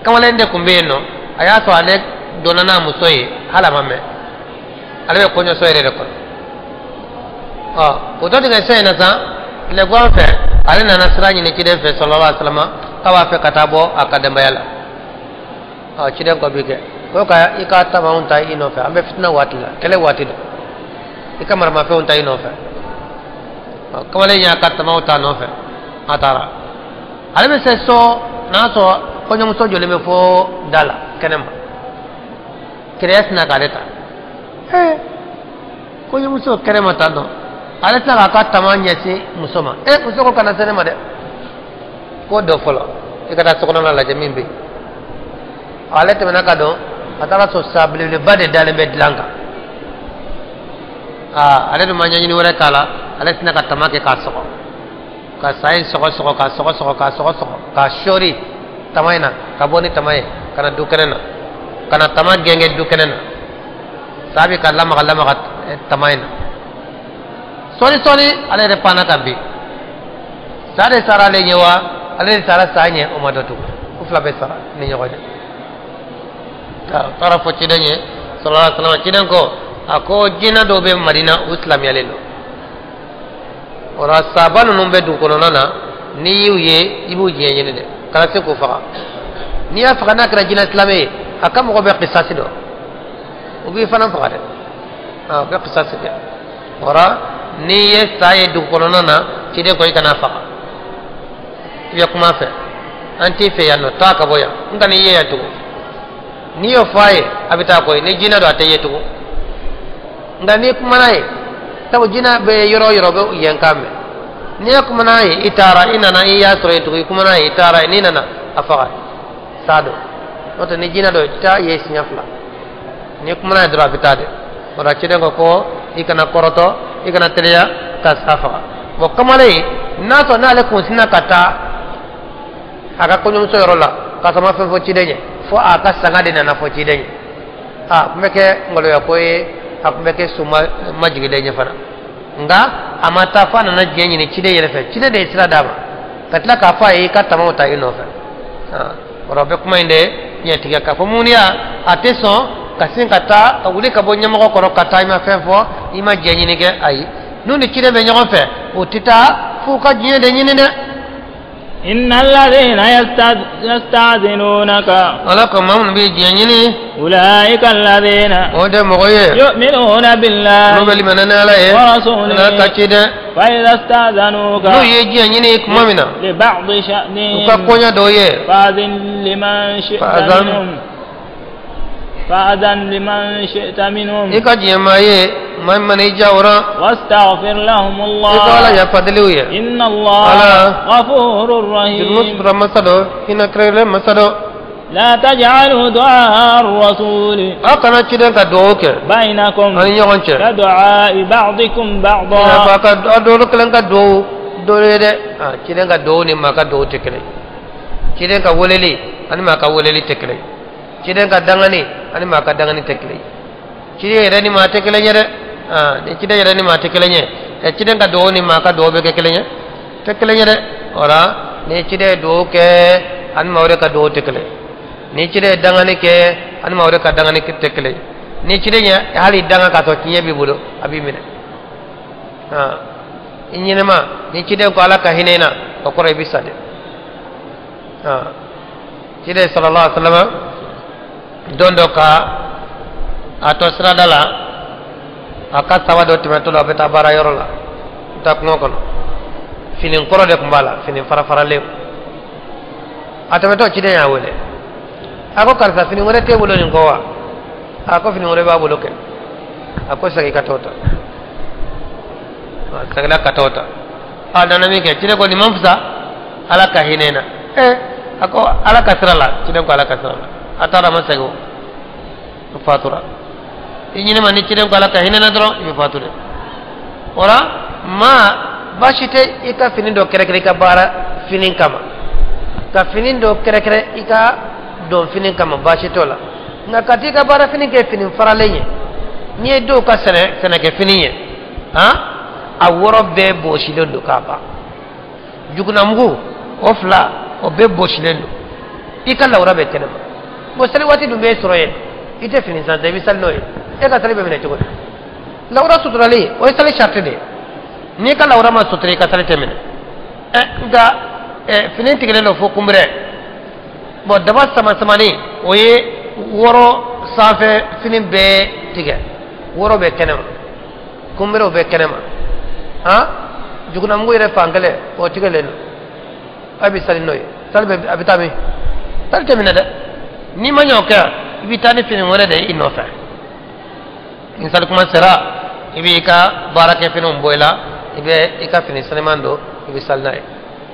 kamalen de tun bɛ yen nɔ, a y'a sɔrɔ ale donna n'a muso ye, hali a ma mɛn, ale bɛ kɔɲɔso yɛrɛ de kɔnɔ. Ɔ, o to dingɛ sen in na sisan, tilegan fɛ, ale nana sira ɲini ciden fɛ sallallahu alaihi wasallam, k'a b'a fɛ ka taa bɔ a ka denbaya la. Ɔ, ciden ko bi kɛ ko ka i ka tamaw ta i nɔfɛ, an bɛ fitina waati la, kɛlɛ waati don, i ka maramafɛnw ta i nɔfɛ. Ɔ, kamalen y'a ka tamaw ta nɔfɛ, a taara. Ale bɛ se so, n'a sɔrɔ kɔɲɔmuso jɔlen bɛ fo da la kɛnɛma, kɛlɛya tɛna k'ale ta. Kɔɲɔmuso kɛnɛma tan dɔn, ale tɛna k'a ka tama ɲɛsin muso ma. Muso ko kana se ne ma dɛ, ko dɔ fɔlɔ, i ka taa sokɔnɔna lajɛ min bɛ yen. Ale tɛmɛna ka don, a taara sɔrɔ sa belebeleba de dalen bɛ dilan kan. Ale dun ma ɲɛɲini wɛrɛ k'a la, Ale sinna ka tama kɛ k'a sɔgɔ ka sa in sɔgɔ sɔgɔ k'a sɔgɔ sɔgɔ k'a sɔgɔ sɔgɔ k'a sɔɔri tama in na ka bɔ ni tama ye ka na du kɛnɛ na ka na tama gɛngɛ du kɛnɛ na sa bɛ ka lamaga lamaga tama in na sɔɔni sɔɔni ale yɛrɛ panna ka bin sa de sara ale ɲɛ wa ale de sara sa ɲɛ o ma dɔn tugun u fila bɛɛ sara ni ɲɔgɔn cɛ taara fɔ ciden ye sallallahu alaihi wasallam ciden ko a ko jinɛ dɔw bɛ Madina u silamɛyalen don o la saba ninnu bɛ dugu kɔnɔna na n'i y'u ye i b'u diɲɛ ɲini dɛ kana se k'u faga n'i y'a faga n'a kɛra jinɛ silamɛ ye a ka mɔgɔ bɛ kisasi dɔn u b'i fana faga dɛ u bɛ kisasi kɛ o la n'i ye sa ye dugu kɔnɔna na ciden ko i kana faga i bɛ kuma fɛ an t'i fɛ yan nɔ taa ka bɔ yan n kana i ye yan tugun n'i y'o fɔ a ye a bɛ taa koyi ni jinɛ don a tɛ ye tugun nka n'i kumana ye sabu jinɛ bɛ yɔrɔ o yɔrɔ bɛ yen kan mɛn n'i ye kumana ye i taara i nana i y'a sɔrɔ yen tugun i kumana ye i taara n'i nana a faga sa don n'o tɛ ni jinɛ don i t'a ye siɲɛ fila n'i kumana ye dɔrɔn a bɛ taa dɛ o la ciden ko ko i kana kɔrɔtɔ i kana teliya ka sa faga bon kamalen n'a sɔrɔ n'ale kun sinna ka taa a ka kɔɲɔmuso yɔrɔ la k'a sɔrɔ ma fɛn fɔ ciden ye fo a ka sanga de nana fɔ ciden ye a tun bɛ kɛ maloya ko ye a tun bɛ kɛ so majigilen ye fana nka a ma taa fo a nana diɲɛ ɲini ciden yɛrɛ fɛ ciden de ye sira d'a ma ka tila k'a fɔ a ye i ka tamaw ta i nɔfɛ o la o bɛ kuma in de ɲɛtigɛ k'a fɔ muniya a tɛ sɔn ka sin ka taa ka wuli ka bɔ ɲɛmɔgɔ kɔrɔ ka taa i ma fɛn fɔ i ma diɲɛ ɲini kɛ ayi n'u ni ciden bɛ ɲɔgɔn fɛ o tɛ taa f'u ka diɲɛ de ɲini dɛ. إن الذين يستأذنونك أولئك الذين يؤمنون بالله ورسوله فإذا استأذنوك لبعض شأنهم فأذن لمن شئت منهم فأذن لمن شئت منهم واستغفر لهم الله إن الله غفور رحيم لا تجعلوا دعاء الرسول بينكم كدعاء بعضكم بعضا ciden ka dangani ani maa ka dangani tɛ kelen ye ciden yɛrɛ ni maa tɛ kelen ye dɛ ni ciden yɛrɛ ni maa tɛ kelen ye ɛ ciden ka duwawu ni maa ka duwawu bɛ kɛ kelen ye tɛ kelen ye dɛ o la ni ciden ye duwawu kɛ ani maa wɛrɛ ka duwawu tɛ kelen ye ni ciden ye dangani kɛ ani maa wɛrɛ ka dangani tɛ kelen ye ni ciden ye hali danga k'a sɔrɔ tiɲɛ b'i bolo a b'i minɛ i ɲɛnɛma ni ciden ko ala ka hinɛ i na o kɔrɔ i bɛ sa dɛ ciden sallallahu alaihi wa sallam don dɔ ka a to sirada la a ka saba dɔ tɛmɛtɔ la a bɛ taa baara yɔrɔ la a bɛ taa kungo kɔnɔ fini kɔrɔ de tun b'a la fini farafaralen a tɛmɛtɔ ciden y'a wele a ko karisa fini wɛrɛ t'e bolo nin kɔ wa a ko fini wɛrɛ b'a bolo kɛ a ko segin ka t'o ta a seginna ka t'o ta a nana min kɛ ciden ko nin man fisa ala ka hinɛ n na a ko ala ka sira la ciden ko ala ka sira la a taara ma segin o fatura i ɲinɛ ma ni ciden ko ala ka hinɛ na dɔrɔn i bɛ fatu dɛ o la maa baasi tɛ i ka fini dɔ kɛrɛkɛrɛ i ka baara fini kama ka fini dɔ kɛrɛkɛrɛ i ka don fini kama baasi t'o la nka ka t'i ka baara fini kɛ fini faralen ye n'i ye dɔw ka sɛnɛkɛ fini ye han a wɔrɔ bɛɛ bɔsilen don k'a ban jugunamugu o fila o bɛɛ bɔsilen don i ka lawura bɛ kɛnɛma bon sali waati dun b'e sɔrɔ yen i tɛ fini san ta i bɛ sali n'o ye e ka sali bɛ minɛ cogo di lawura suturali o ye sali sariti de ye n'i ka lawura ma sutura i ka sali tɛ minɛ nka fini tigɛlen don fo kunbɛrɛ bon daba sama samani o ye wɔrɔ sanfɛ fini bɛɛ tigɛ wɔrɔ bɛ kɛnɛma kunbɛrɛw bɛ kɛnɛma han jugunamugu yɛrɛ fan kelen o tigɛlen don a bɛ sali n'o ye sali bɛ a bɛ taa min sali tɛ minɛ dɛ n'i ma ɲɛ o kɛ i bɛ taa ni fini wɛrɛ de ye i nɔfɛ ni sali kuma sera i b'i ka baarakɛ finiw bɔ i la i bɛ i ka fini saniman don i bɛ sali n'a ye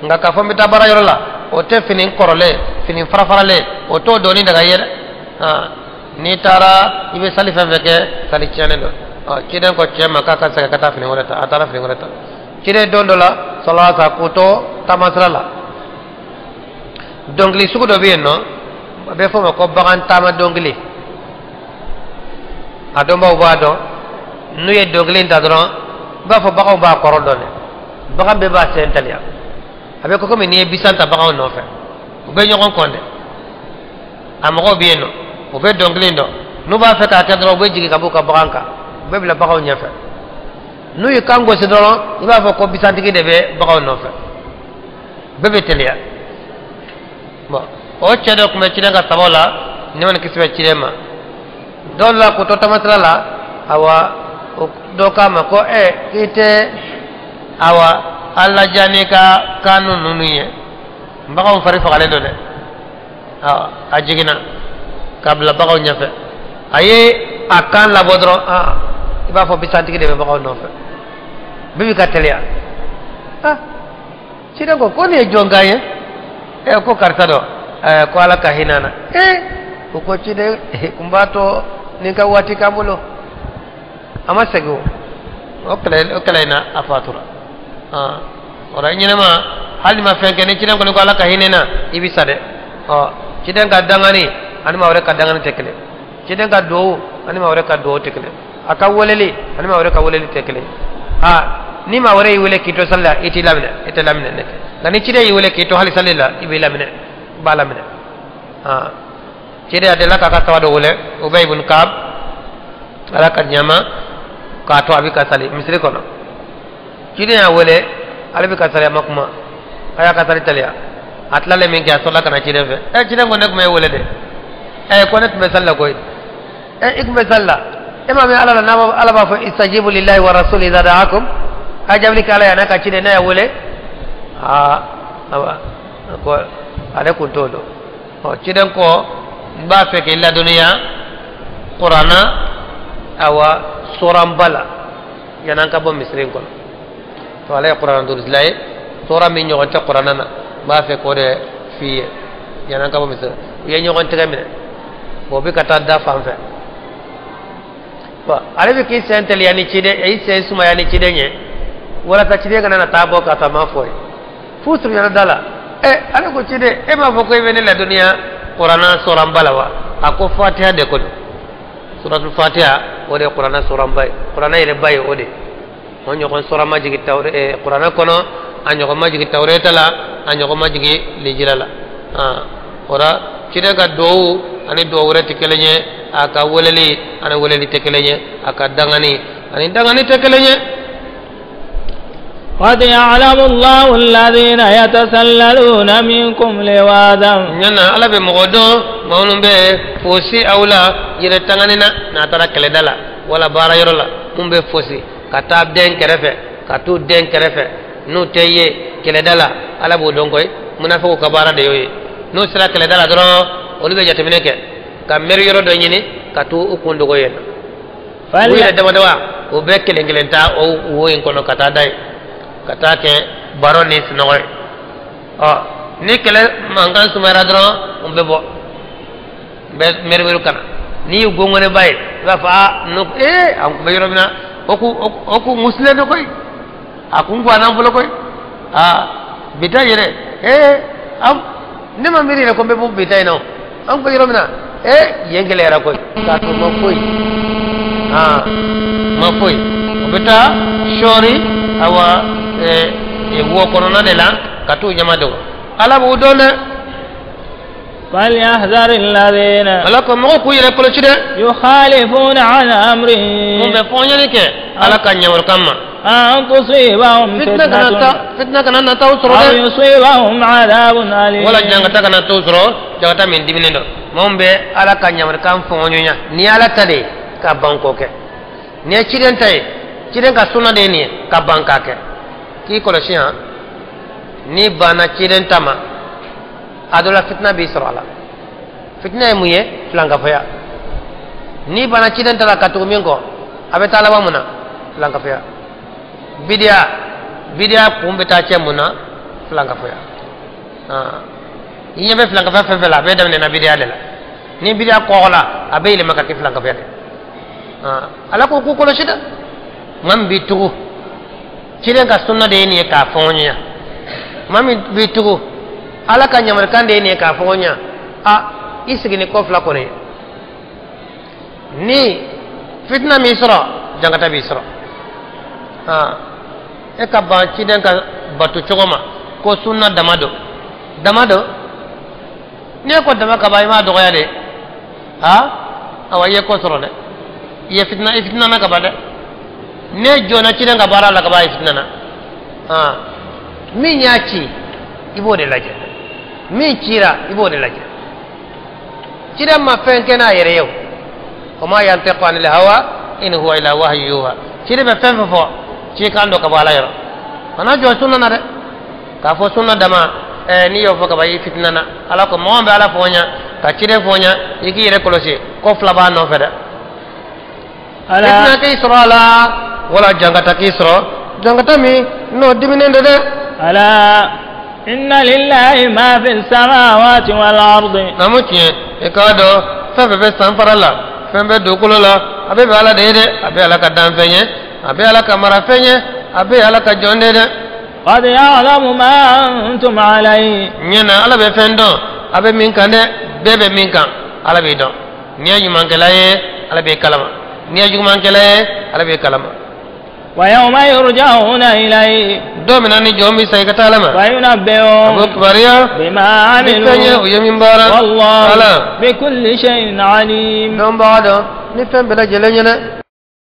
nka k'a fɔ n bɛ taa baara yɔrɔ la o tɛ fini kɔrɔlen fini farafaralen o t'o donni daga ye dɛ n'i taara i bɛ sali fɛn fɛn kɛ sali tiɲɛnen don ciden ko cɛ ma k'a ka segin ka taa fini wɛrɛ ta a taara fini wɛrɛ ta. Ciden don dɔ la sallallahu alaihi wasallam k'u to taamasira la dɔnkili sugu dɔ bɛ yen nɔ a bɛ f'o ma ko bagan taama dɔnkili a dɔnbaw b'a dɔn n'u ye dɔnkili in ta dɔrɔn i b'a fɔ baganw b'a kɔrɔ dɔn dɛ bagan bɛɛ b'a sen teliya a bɛ komi n'i ye bisan ta baganw nɔfɛ u bɛ ɲɔgɔn kɔn dɛ a mɔgɔw bɛ yen nɔ u bɛ dɔnkili in dɔn n'u b'a fɛ k'a kɛ dɔrɔn u bɛ jigin ka b'u ka bagan kan u bɛ bila baganw ɲɛfɛ n'u ye kan gosi dɔrɔn i b'a fɔ ko bisantigi de bɛ baganw nɔfɛ bɛɛ bɛ teliya bon o cɛ dɔ tun bɛ ciden ka sabaw la nɛɛma ni kisi bɛ ciden ma dɔw la k'u to taamasira la awa dɔ k'a ma ko ɛ k'i tɛ awa ala diya n'i ka kan ninnu ye baganw fari fagalen don dɛ awa a jiginna k'a bila baganw ɲɛfɛ a ye a kan labɔ dɔrɔn aa i b'a fɔ bisantigi de bɛ baganw nɔfɛ bɛɛ b'i ka teliya ah ciden ko ko nin ye jɔn kan ye ɛ ko karisa dɔ ɛ ko ala ka hinɛ na ee o ko ciden kun b'a to nin ka waati k'an bolo a ma segin o o kɛlɛ o kɛlɛ in na a fatura aa o la ɲɛnɛma hali ma fɛn kɛ ni ciden kɔni ko ala ka hinɛ na i bi sa dɛ ɔ ciden ka dangani ani maa wɛrɛ ka dangani tɛ kelen ciden ka duwawu ani maa wɛrɛ ka duwawu tɛ kelen a ka weleli ani maa wɛrɛ ka weleli tɛ kelen aa ni maa wɛrɛ y'i wele k'i to sali la i t'i laminɛ i tɛ laminɛ ne nka ni ciden y'i wele k'i to hali sali la i b'i laminɛ i b'a laminɛ aa ciden a delila k'a ka saba dɔ wele Ubay ibn Kaab ala ka ɲama k'a to a bɛ ka sali misiri kɔnɔ ciden y'a wele ale bɛ ka sali a ma kuma a y'a ka sali teliya a tilalen min kɛ a sɔrɔla ka na ciden fɛ ɛ ciden ko ne tun bɛ e wele dɛ ɛ ko ne tun bɛ sali la koyi ɛ i tun bɛ sali la e ma mɛn ala la n'a ala b'a fɔ istajibu lillahi wa rasuli idha da'akum a jaabili kɛ ala ye a n'a ka ciden n'a y'a wele aa awa ko ale kun t'o dɔn ɔ ciden ko n b'a fɛ k'i ladɔnniya kuranna awa soranba la yan'an ka bɔ misiri in kɔnɔ to ale ye kuranna durusila ye sora min ɲɔgɔn tɛ kuranna na n b'a fɛ k'o de f'i ye yan'an ka bɔ misiri u ye ɲɔgɔn tɛgɛ minɛ o bɛ ka taa da fan fɛ bon ale bɛ k'i sen teliya ni ciden i sen sumaya ni ciden ye walasa ciden kana na taa bɔ ka taa ma fɔ ye f'u surunyana da la ɛ ale ko ciden e m'a fɔ ko i bɛ ne ladɔnniya kuranna soranba la wa a ko fatiha de ko don suratul fatiha o de ye kuranna soranba ye kuranna yɛrɛ ba ye o de o ɲɔgɔn sora ma jigin tawre kuranna kɔnɔ a ɲɔgɔn ma jigin tawureta la a ɲɔgɔn ma jigin lijira la o la ciden ka duwawu ani duwawu wɛrɛ tɛ kelen ye a ka weleli ani weleli tɛ kelen ye a ka dangani ani dangani tɛ kelen ye. قد يعلم الله الذين يتسللون منكم لواذا ɲana ala bɛ mɔgɔ dɔn maa minnu bɛ fosi aw la yɛrɛ tangani na n'a taara kɛlɛda la wala baara yɔrɔ la mun bɛ fosi ka taa den kɛrɛfɛ ka t'u den kɛrɛfɛ n'u tɛ ye kɛlɛda la ala b'o dɔn koyi munafigiw ka baara de y'o ye n'u sera kɛlɛda la dɔrɔn olu bɛ jateminɛ kɛ ka mɛri yɔrɔ dɔ ɲini ka t'u u kun dogo yen nɔ u yɛrɛ dama dama u bɛ kelen kelen taa o wo in kɔnɔ ka taa da yen ka taa kɛ baro ni sunɔgɔ ye ɔ ni kɛlɛ mankan sumayara dɔrɔn u bɛ bɔ u bɛ mɛri ka na n'i y'u gɔngɔnɛba ye i b'a fɔ aa n'o ee an tun bɛ yɔrɔ min na o kun musilen don koyi a kun guwanna an bolo koyi aa bi ta yɛrɛ ee an ne ma miiri yɛrɛ ko n bɛ bɔ bi ta in na o an tun bɛ yɔrɔ min na ee yen gɛlɛyara koyi k'a to ma foyi aa ma foyi o bɛ taa sɔɔri awa wo kɔnɔna de la ka t'u ɲama dogo ala b'u dɔn dɛ. فليحذر الذين ala ko mɔgɔw k'u yɛrɛ kɔlɔsi dɛ. يخالفون عن أمره mun bɛ fɔɲɔli kɛ ala ka ɲɛwalekan ma. أن تصيبهم fitina kana فتنة taa fitina kana na t'aw sɔrɔ أو dɛ. يصيبهم عذاب أليم wala jangata kana t'u sɔrɔ jangata min diminen don maa min bɛ ala ka ɲamarikan fɔɲɔɲa ni ye ala ta de ye ka ban k'o kɛ ni ye ciden ta ye ciden ka sunna de ye nin ye ka ban k'a kɛ k'i kɔlɔsi han n'i banna ciden ta ma a dɔ la fitina b'i sɔrɔ a la fitina ye mun ye filankafoya n'i banna ciden ta la ka tugu min kɔ a bɛ taa laban mun na filankafoya bidiya bidiya kun bɛ taa cɛ mun na filankafoya i ɲɛ bɛ filankafoya fɛn fɛn la a bɛɛ daminɛna bidiya de la ni bidiya kɔgɔla a bɛ yɛlɛma ka kɛ filankafoya de ala ko k'u kɔlɔsi dɛ maa min b'i tugu Ciden ka sunna de ye nin ye k'a fɔ n ɲɛ. Maa min b'i tugu Ala ka ɲamarikan de ye nin ye k'a fɔ n ɲɛ. A i sigi ni ko fila kɔni ye. Ni fitina m'i sɔrɔ, jankata b'i sɔrɔ. Aa e ka ban ciden ka bato cogo ma ko sunna dama don. Dama don. N'i ko dama ka ban i m'a dɔgɔya de. Aa awa i ye ko sɔrɔ dɛ. I ye fitina i fitinana ka ban dɛ. Ne jɔnna ciden ka baara la ka ban i fitinana. Aa min y'a ci i b'o de lajɛ. Min cira i b'o de lajɛ. Ciden ma fɛn kɛ n'a yɛrɛ ye o. Wa ma yantiqu anil hawa in huwa illa wahyu yuha. Ciden bɛ fɛn fɛn fɔ cikan dɔ ka bɔ Ala yɔrɔ. Kana jɔ sunna na dɛ. K'a fɔ sunna dama n'i y'o fɔ ka ban i fitinana. Ala ko mɔgɔ min bɛ Ala fɔ ɲa ka ciden fɔ ɲa i k'i yɛrɛ kɔlɔsi ko fila b'a nɔfɛ dɛ. Fitina k'i sɔrɔ a la wala jankata k'i sɔrɔ jankata min n'o diminen don dɛ. Ala inna lillahi ma fi samawati wal ardi. Naamu tiɲɛ i k'a dɔn fɛn fɛn bɛ sanfara la fɛn bɛ dugukolo la a bɛɛ bɛ Ala de ye dɛ a bɛ Ala ka danfɛn ye a bɛ Ala ka marafɛn ye a bɛ Ala ka jɔn de ye dɛ. Qad ya'lamu ma antum alayhi. Ɲɛna Ala bɛ fɛn dɔn a bɛ min kan dɛ bɛɛ bɛ min kan Ala b'i dɔn n'i ye ɲumankɛla ye Ala b'i kalama n'i ye jugumankɛla ye Ala b'i kalama. Wa yawma yurja'una ilayhi. Don min na ni jɔn bɛ segin ka taa Ala ma. Wa yunabbi'uhum. A b'o kibaruya. Bima amilu. Ni fɛn ye u ye min baara. Wallahu. Ala. Bi kulli shay'in alim. Dɔnbaga dɔn ni fɛn bɛɛ lajɛlen ye dɛ.